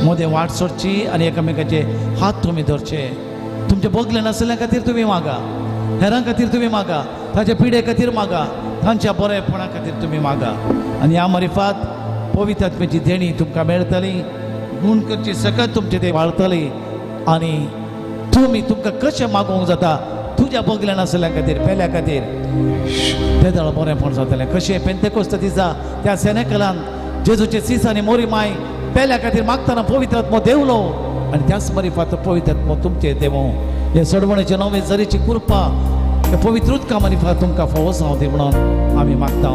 मदें वाट सोडची आनी एकामेकाचे हात तुमी धरचे. तुमचे बगले नासल्या खातीर तुमी मागा, हेरां खातीर तुमी मागा, ताच्या पिडे खातीर मागा, तांच्या बरेपणा खातीर तुमी मागा. आनी ह्या मारिफात पवित्र आत्म्याची देणी तुमकां मेळटली, गुण करची सकत तुमचे ते वाळटली. आनी तुमी तुमकां कशें मागोवंक जाता तुज्या बगले नासल्या खातीर, पेल्या खातीर ते दळ बरेंपण जातलें. कशें पेंतेकोस्त दिसा त्या सेनेकलान जेजूचे सीस आनी मोरी माय पेल्या खातीर मागतना पवित्र आत्मो देवलो आनी त्याच मारिफात पवित्र आत्मो तुमचेर देवो. हे सडवणेचे नवे जरीची कृपा हे पवित्र उदका मारिफात तुमकां फावो जावं दी म्हणून आमी मागता.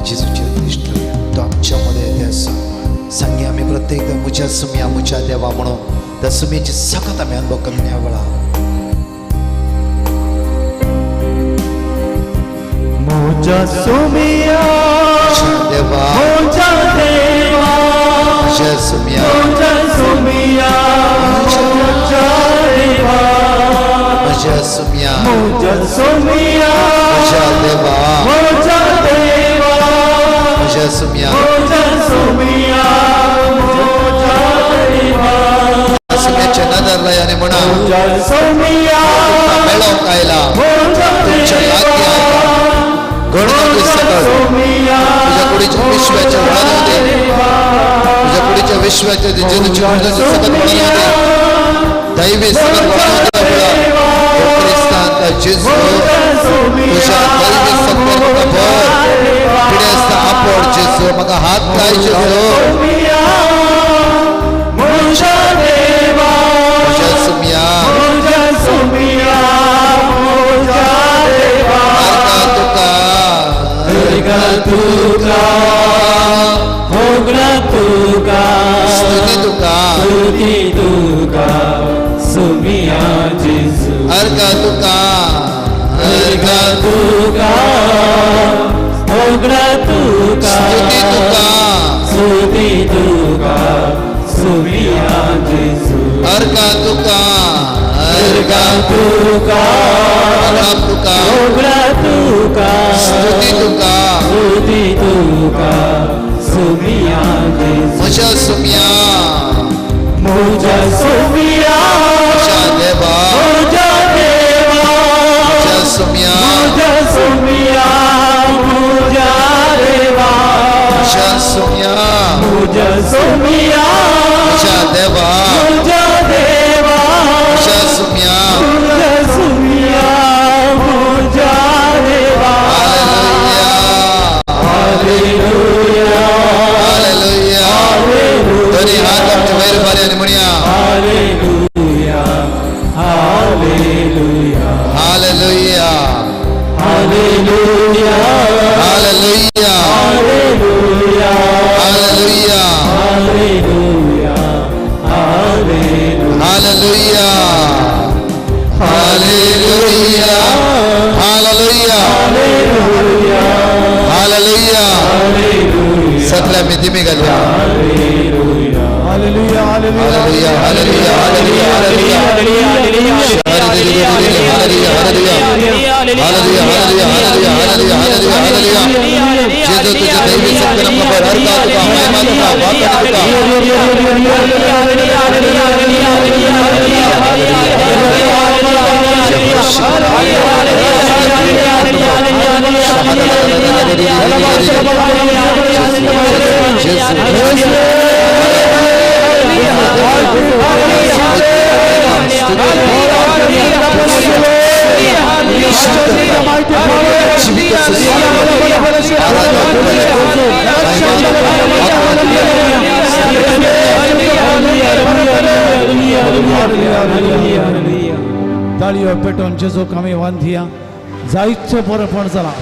जेजूचेर दिश्ट तो आमच्या मध्ये ते आसा. सांगे आमी प्रत्येक म्हज्या सुमया म्हज्या देवा म्हणून त्या सुमयेची सकत आमी अनुभव करून ह्या वेळा. म्हज्या सुमिया देवा, म्हज्या देवा, म्हज्या सुमया, म्हज्या सुमिया, म्हज्या देवा, म्हज्या सुमया, म्हज्या सुमिया, म्हज्या देवा, म्हज्या देवा, म्हज्या सुमया, म्हज्या सुमिया, म्हज्या देवा. सुम्याचे नदर लाय आनी म्हणा, म्हज्या सुमिया मेळोवंक आयला तुमच्या लागीं आयला. घडणुकी सकल तुझ्या कुडीच्या विश्वाच्या वळण होते, तुझ्या कुडीच्या विश्वाच्या जेजूची कुडीच्या सकल वळण होते, दैवी सकल वळण होते. क्रिस्तांत जेजू तुझ्या दैवी सकल म्हाका भर, पिडेस्त आपोड जेजू, म्हाका हात लाय जेजू. म्हज्या देवा, म्हज्या सुमया, म्हज्या सुमिया, म्हज्या देवा. अर्का तुका, अर्का तुका, होगडा तुका, स्तुती तुका, स्तुती तुका, सुमिया जेजू. अर्का तुका, अर्का तुका, होगडा तुका स्तुती तुका स्तुती तुका सुमिया जेजू अर्का तुका अर्का तुका तुका होगडा तुका स्तुती तुका स्तुती तुका सुमिया जेजू म्हज्या सुमिया म्हज्या सुमिया म्हज्या देवा म्हज्या देवा म्हज्या सुमिया म्हज्या सुमिया म्हज्या देवा म्हज्या सुमिया म्हज्या सुमिया म्हज्या देवा म्हज्या देवा म्हज्या सुमिया म्हज्या सुमिया म्हज्या देवा. Hallelujah hallelujah. दोन्ही हात आमचे वयर भारी आनी म्हणया hallelujah hallelujah hallelujah hallelujah hallelujah hallelujah hallelujah hallelujah hallelujah hallelujah hallelujah hallelujah. सगळ्या मी दिमी घालया. Hallelujah hallelujah hallelujah hallelujah hallelujah hallelujah hallelujah hallelujah hallelujah hallelujah hallelujah hallelujah. जेजू तुझे दैवी शक्ती आमकां भर अर्का तुका महिमा तुका वाकण तुका. ताळयो पेटोवन जेजूक आमी वांदिया. जायचे बरेंपण जालां,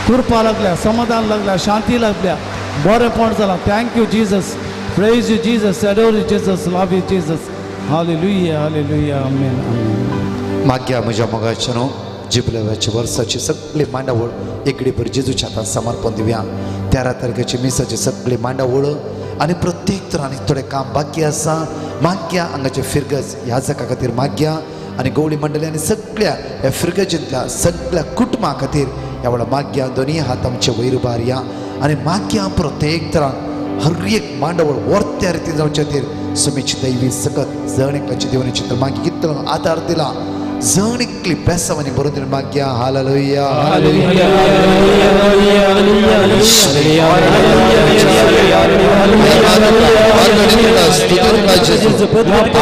कृपा लागल्या, समाधान लागल्या, शांती लागल्या, बरेंपण जालां. Thank you Jesus, praise you Jesus, adore you Jesus, love you Jesus. Hallelujah hallelujah amen amen. माग्या म्हज्या मोगाच्या न्हू जिबलेव्याची वर्साची सगळी मांडावळ एकडे भर जेजूच्या हातान समर्पण दिवया. 13 तारखेची मिसाची सगळी मांडावळ आनी प्रत्येक तर आनी थोडें काम बाकी आसा. माग्या हांगाचे फिरगज ह्या जगा खातीर माग्या आनी गवळी मंडळी आनी सगळ्या ह्या फिरगजींतल्या सगळ्या कुटुंबा खातीर ह्या वेळार माग्या दोनी हात आमचे वयर उबारया आनी माग्या प्रत्येक तरान हर एक मांडावळ वर्त्या रितीन जावचे खातीर सुमीची दैवी सकत जण एकल्याची देवनी चित्र मागीर कितलो आदार दिला जण एकली बेसावानी बरोवन दिली माग्या. हालेलुया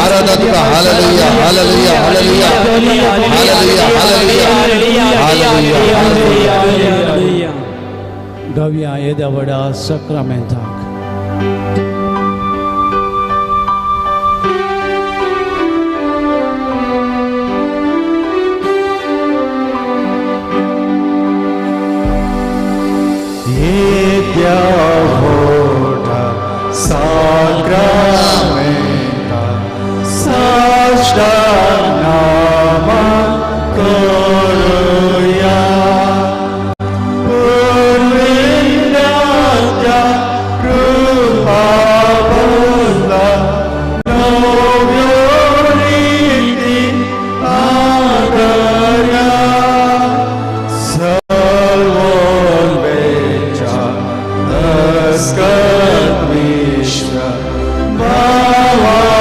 आराधना तुका. Hallelujah hallelujah hallelujah hallelujah hallelujah hallelujah. गावया येद्या व्हडा सक्रामेंताक. येद्या व्हडा साक्रामेंता साष्टांग करुया. पुर्विल्ल्या कृपा बदला नव्यो रिती आदर्या. सर्वोन्वेच्या अस्कत विश्व भावार्थाचे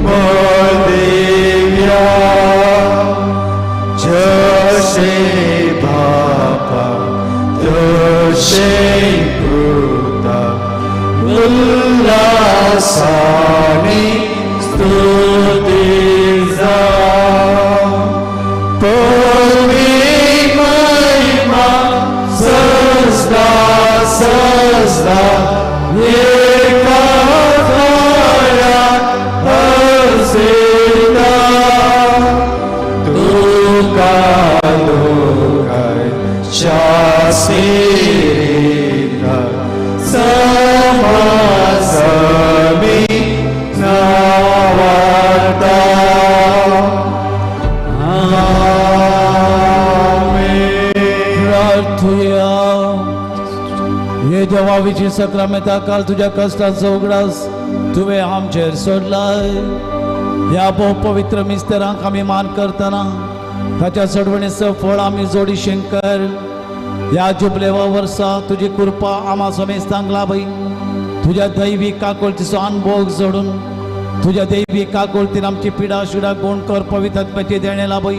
मदेव्या. जशे बापा तशे पुता उल्लासाने स्तुती जा. पवी महिमा सजदा सजदा एका खऱ्या हर्षिता. तुका लोकाय शास्त्रीता समासमी नावार्ता. आमेन. प्रार्थना. हालेलुया. हे देवाविची सक्रामेता काल तुज्या कश्टांचो उगडास तुवें आमचेर सोडलाय. ह्या भोव पवित्र मिस्तरांक आमी मान करतना ताच्या सोडवणेचो फळ आमी जोडी शंकर. ह्या जुबलेवा वर्सा तुजी कृपा आमा समेस्तांक लाभय. तुज्या दैवी काकुळतीचो अनभोग जोडून तुज्या दैवी काकुळतीन आमची पिडा शिडा गुण कर पवित्र आत्म्याची देणे लाभय.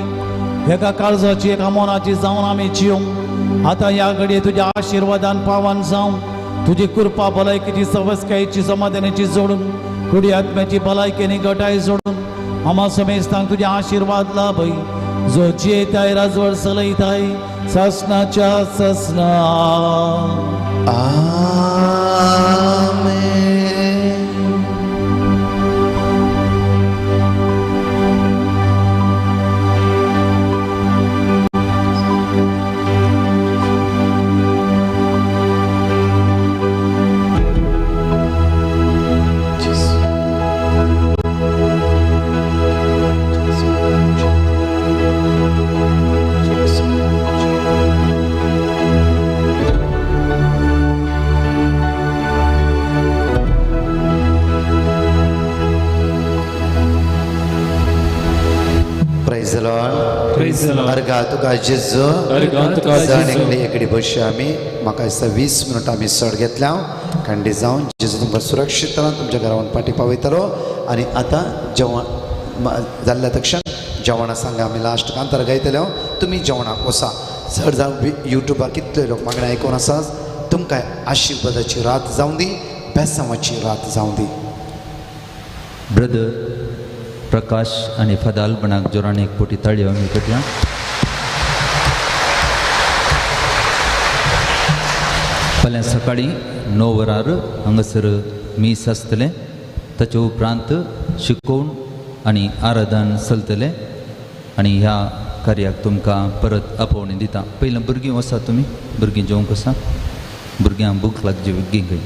एका काळजाची एका मनाची जावन आमी जिवंक आतां ह्या घडये तुज्या आशिर्वादान पावन जावं. तुजी कृपा भलायकेची सवस्कायेची समाधानाची जोडून कुडी आत्म्याची भलायकी आनी घटाय जोडून आमा समेस्तांक तुजे आशिर्वाद लाभय. जो जियेताय राजवड चलयताय ससनाच्या ससना. आमेन. अर्घा तुका जेजू. जण एकले एकडे बसया आमी. म्हाका दिसता 20 मिनटां आमी सड घेतल्या. कांडी जावन जेजू तुमकां सुरक्षीत तुमच्या घरावन पाटी पावयतलो. आनी आतां जेवण जाल्ल्या तक्षण जेवणा सांगा आमी लास्ट कांतार गायतले. तुमी जेवणाक वसा. चड जावन युट्यूबार कितले लोक मागणें आयकून आसा. तुमकां आशिर्वादाची रात जावं दी, बेसांवाची रात जावं दी. ब्रदर प्रकाश आनी फादर अल्बनाक जोरान एक पोटी ताळयो आमी करया. फाल्यां सकाळीं 9 वरार हांगासर मीस आसतलें. ताचे उपरांत शिकोवन आनी आराधन चलतलें आनी ह्या कार्याक तुमकां परत आपोवणी दिता. पयलीं भुरगीं वसा, तुमी भुरगीं जेवंक आसा. भुरग्यांक भूक लागची बेगीन.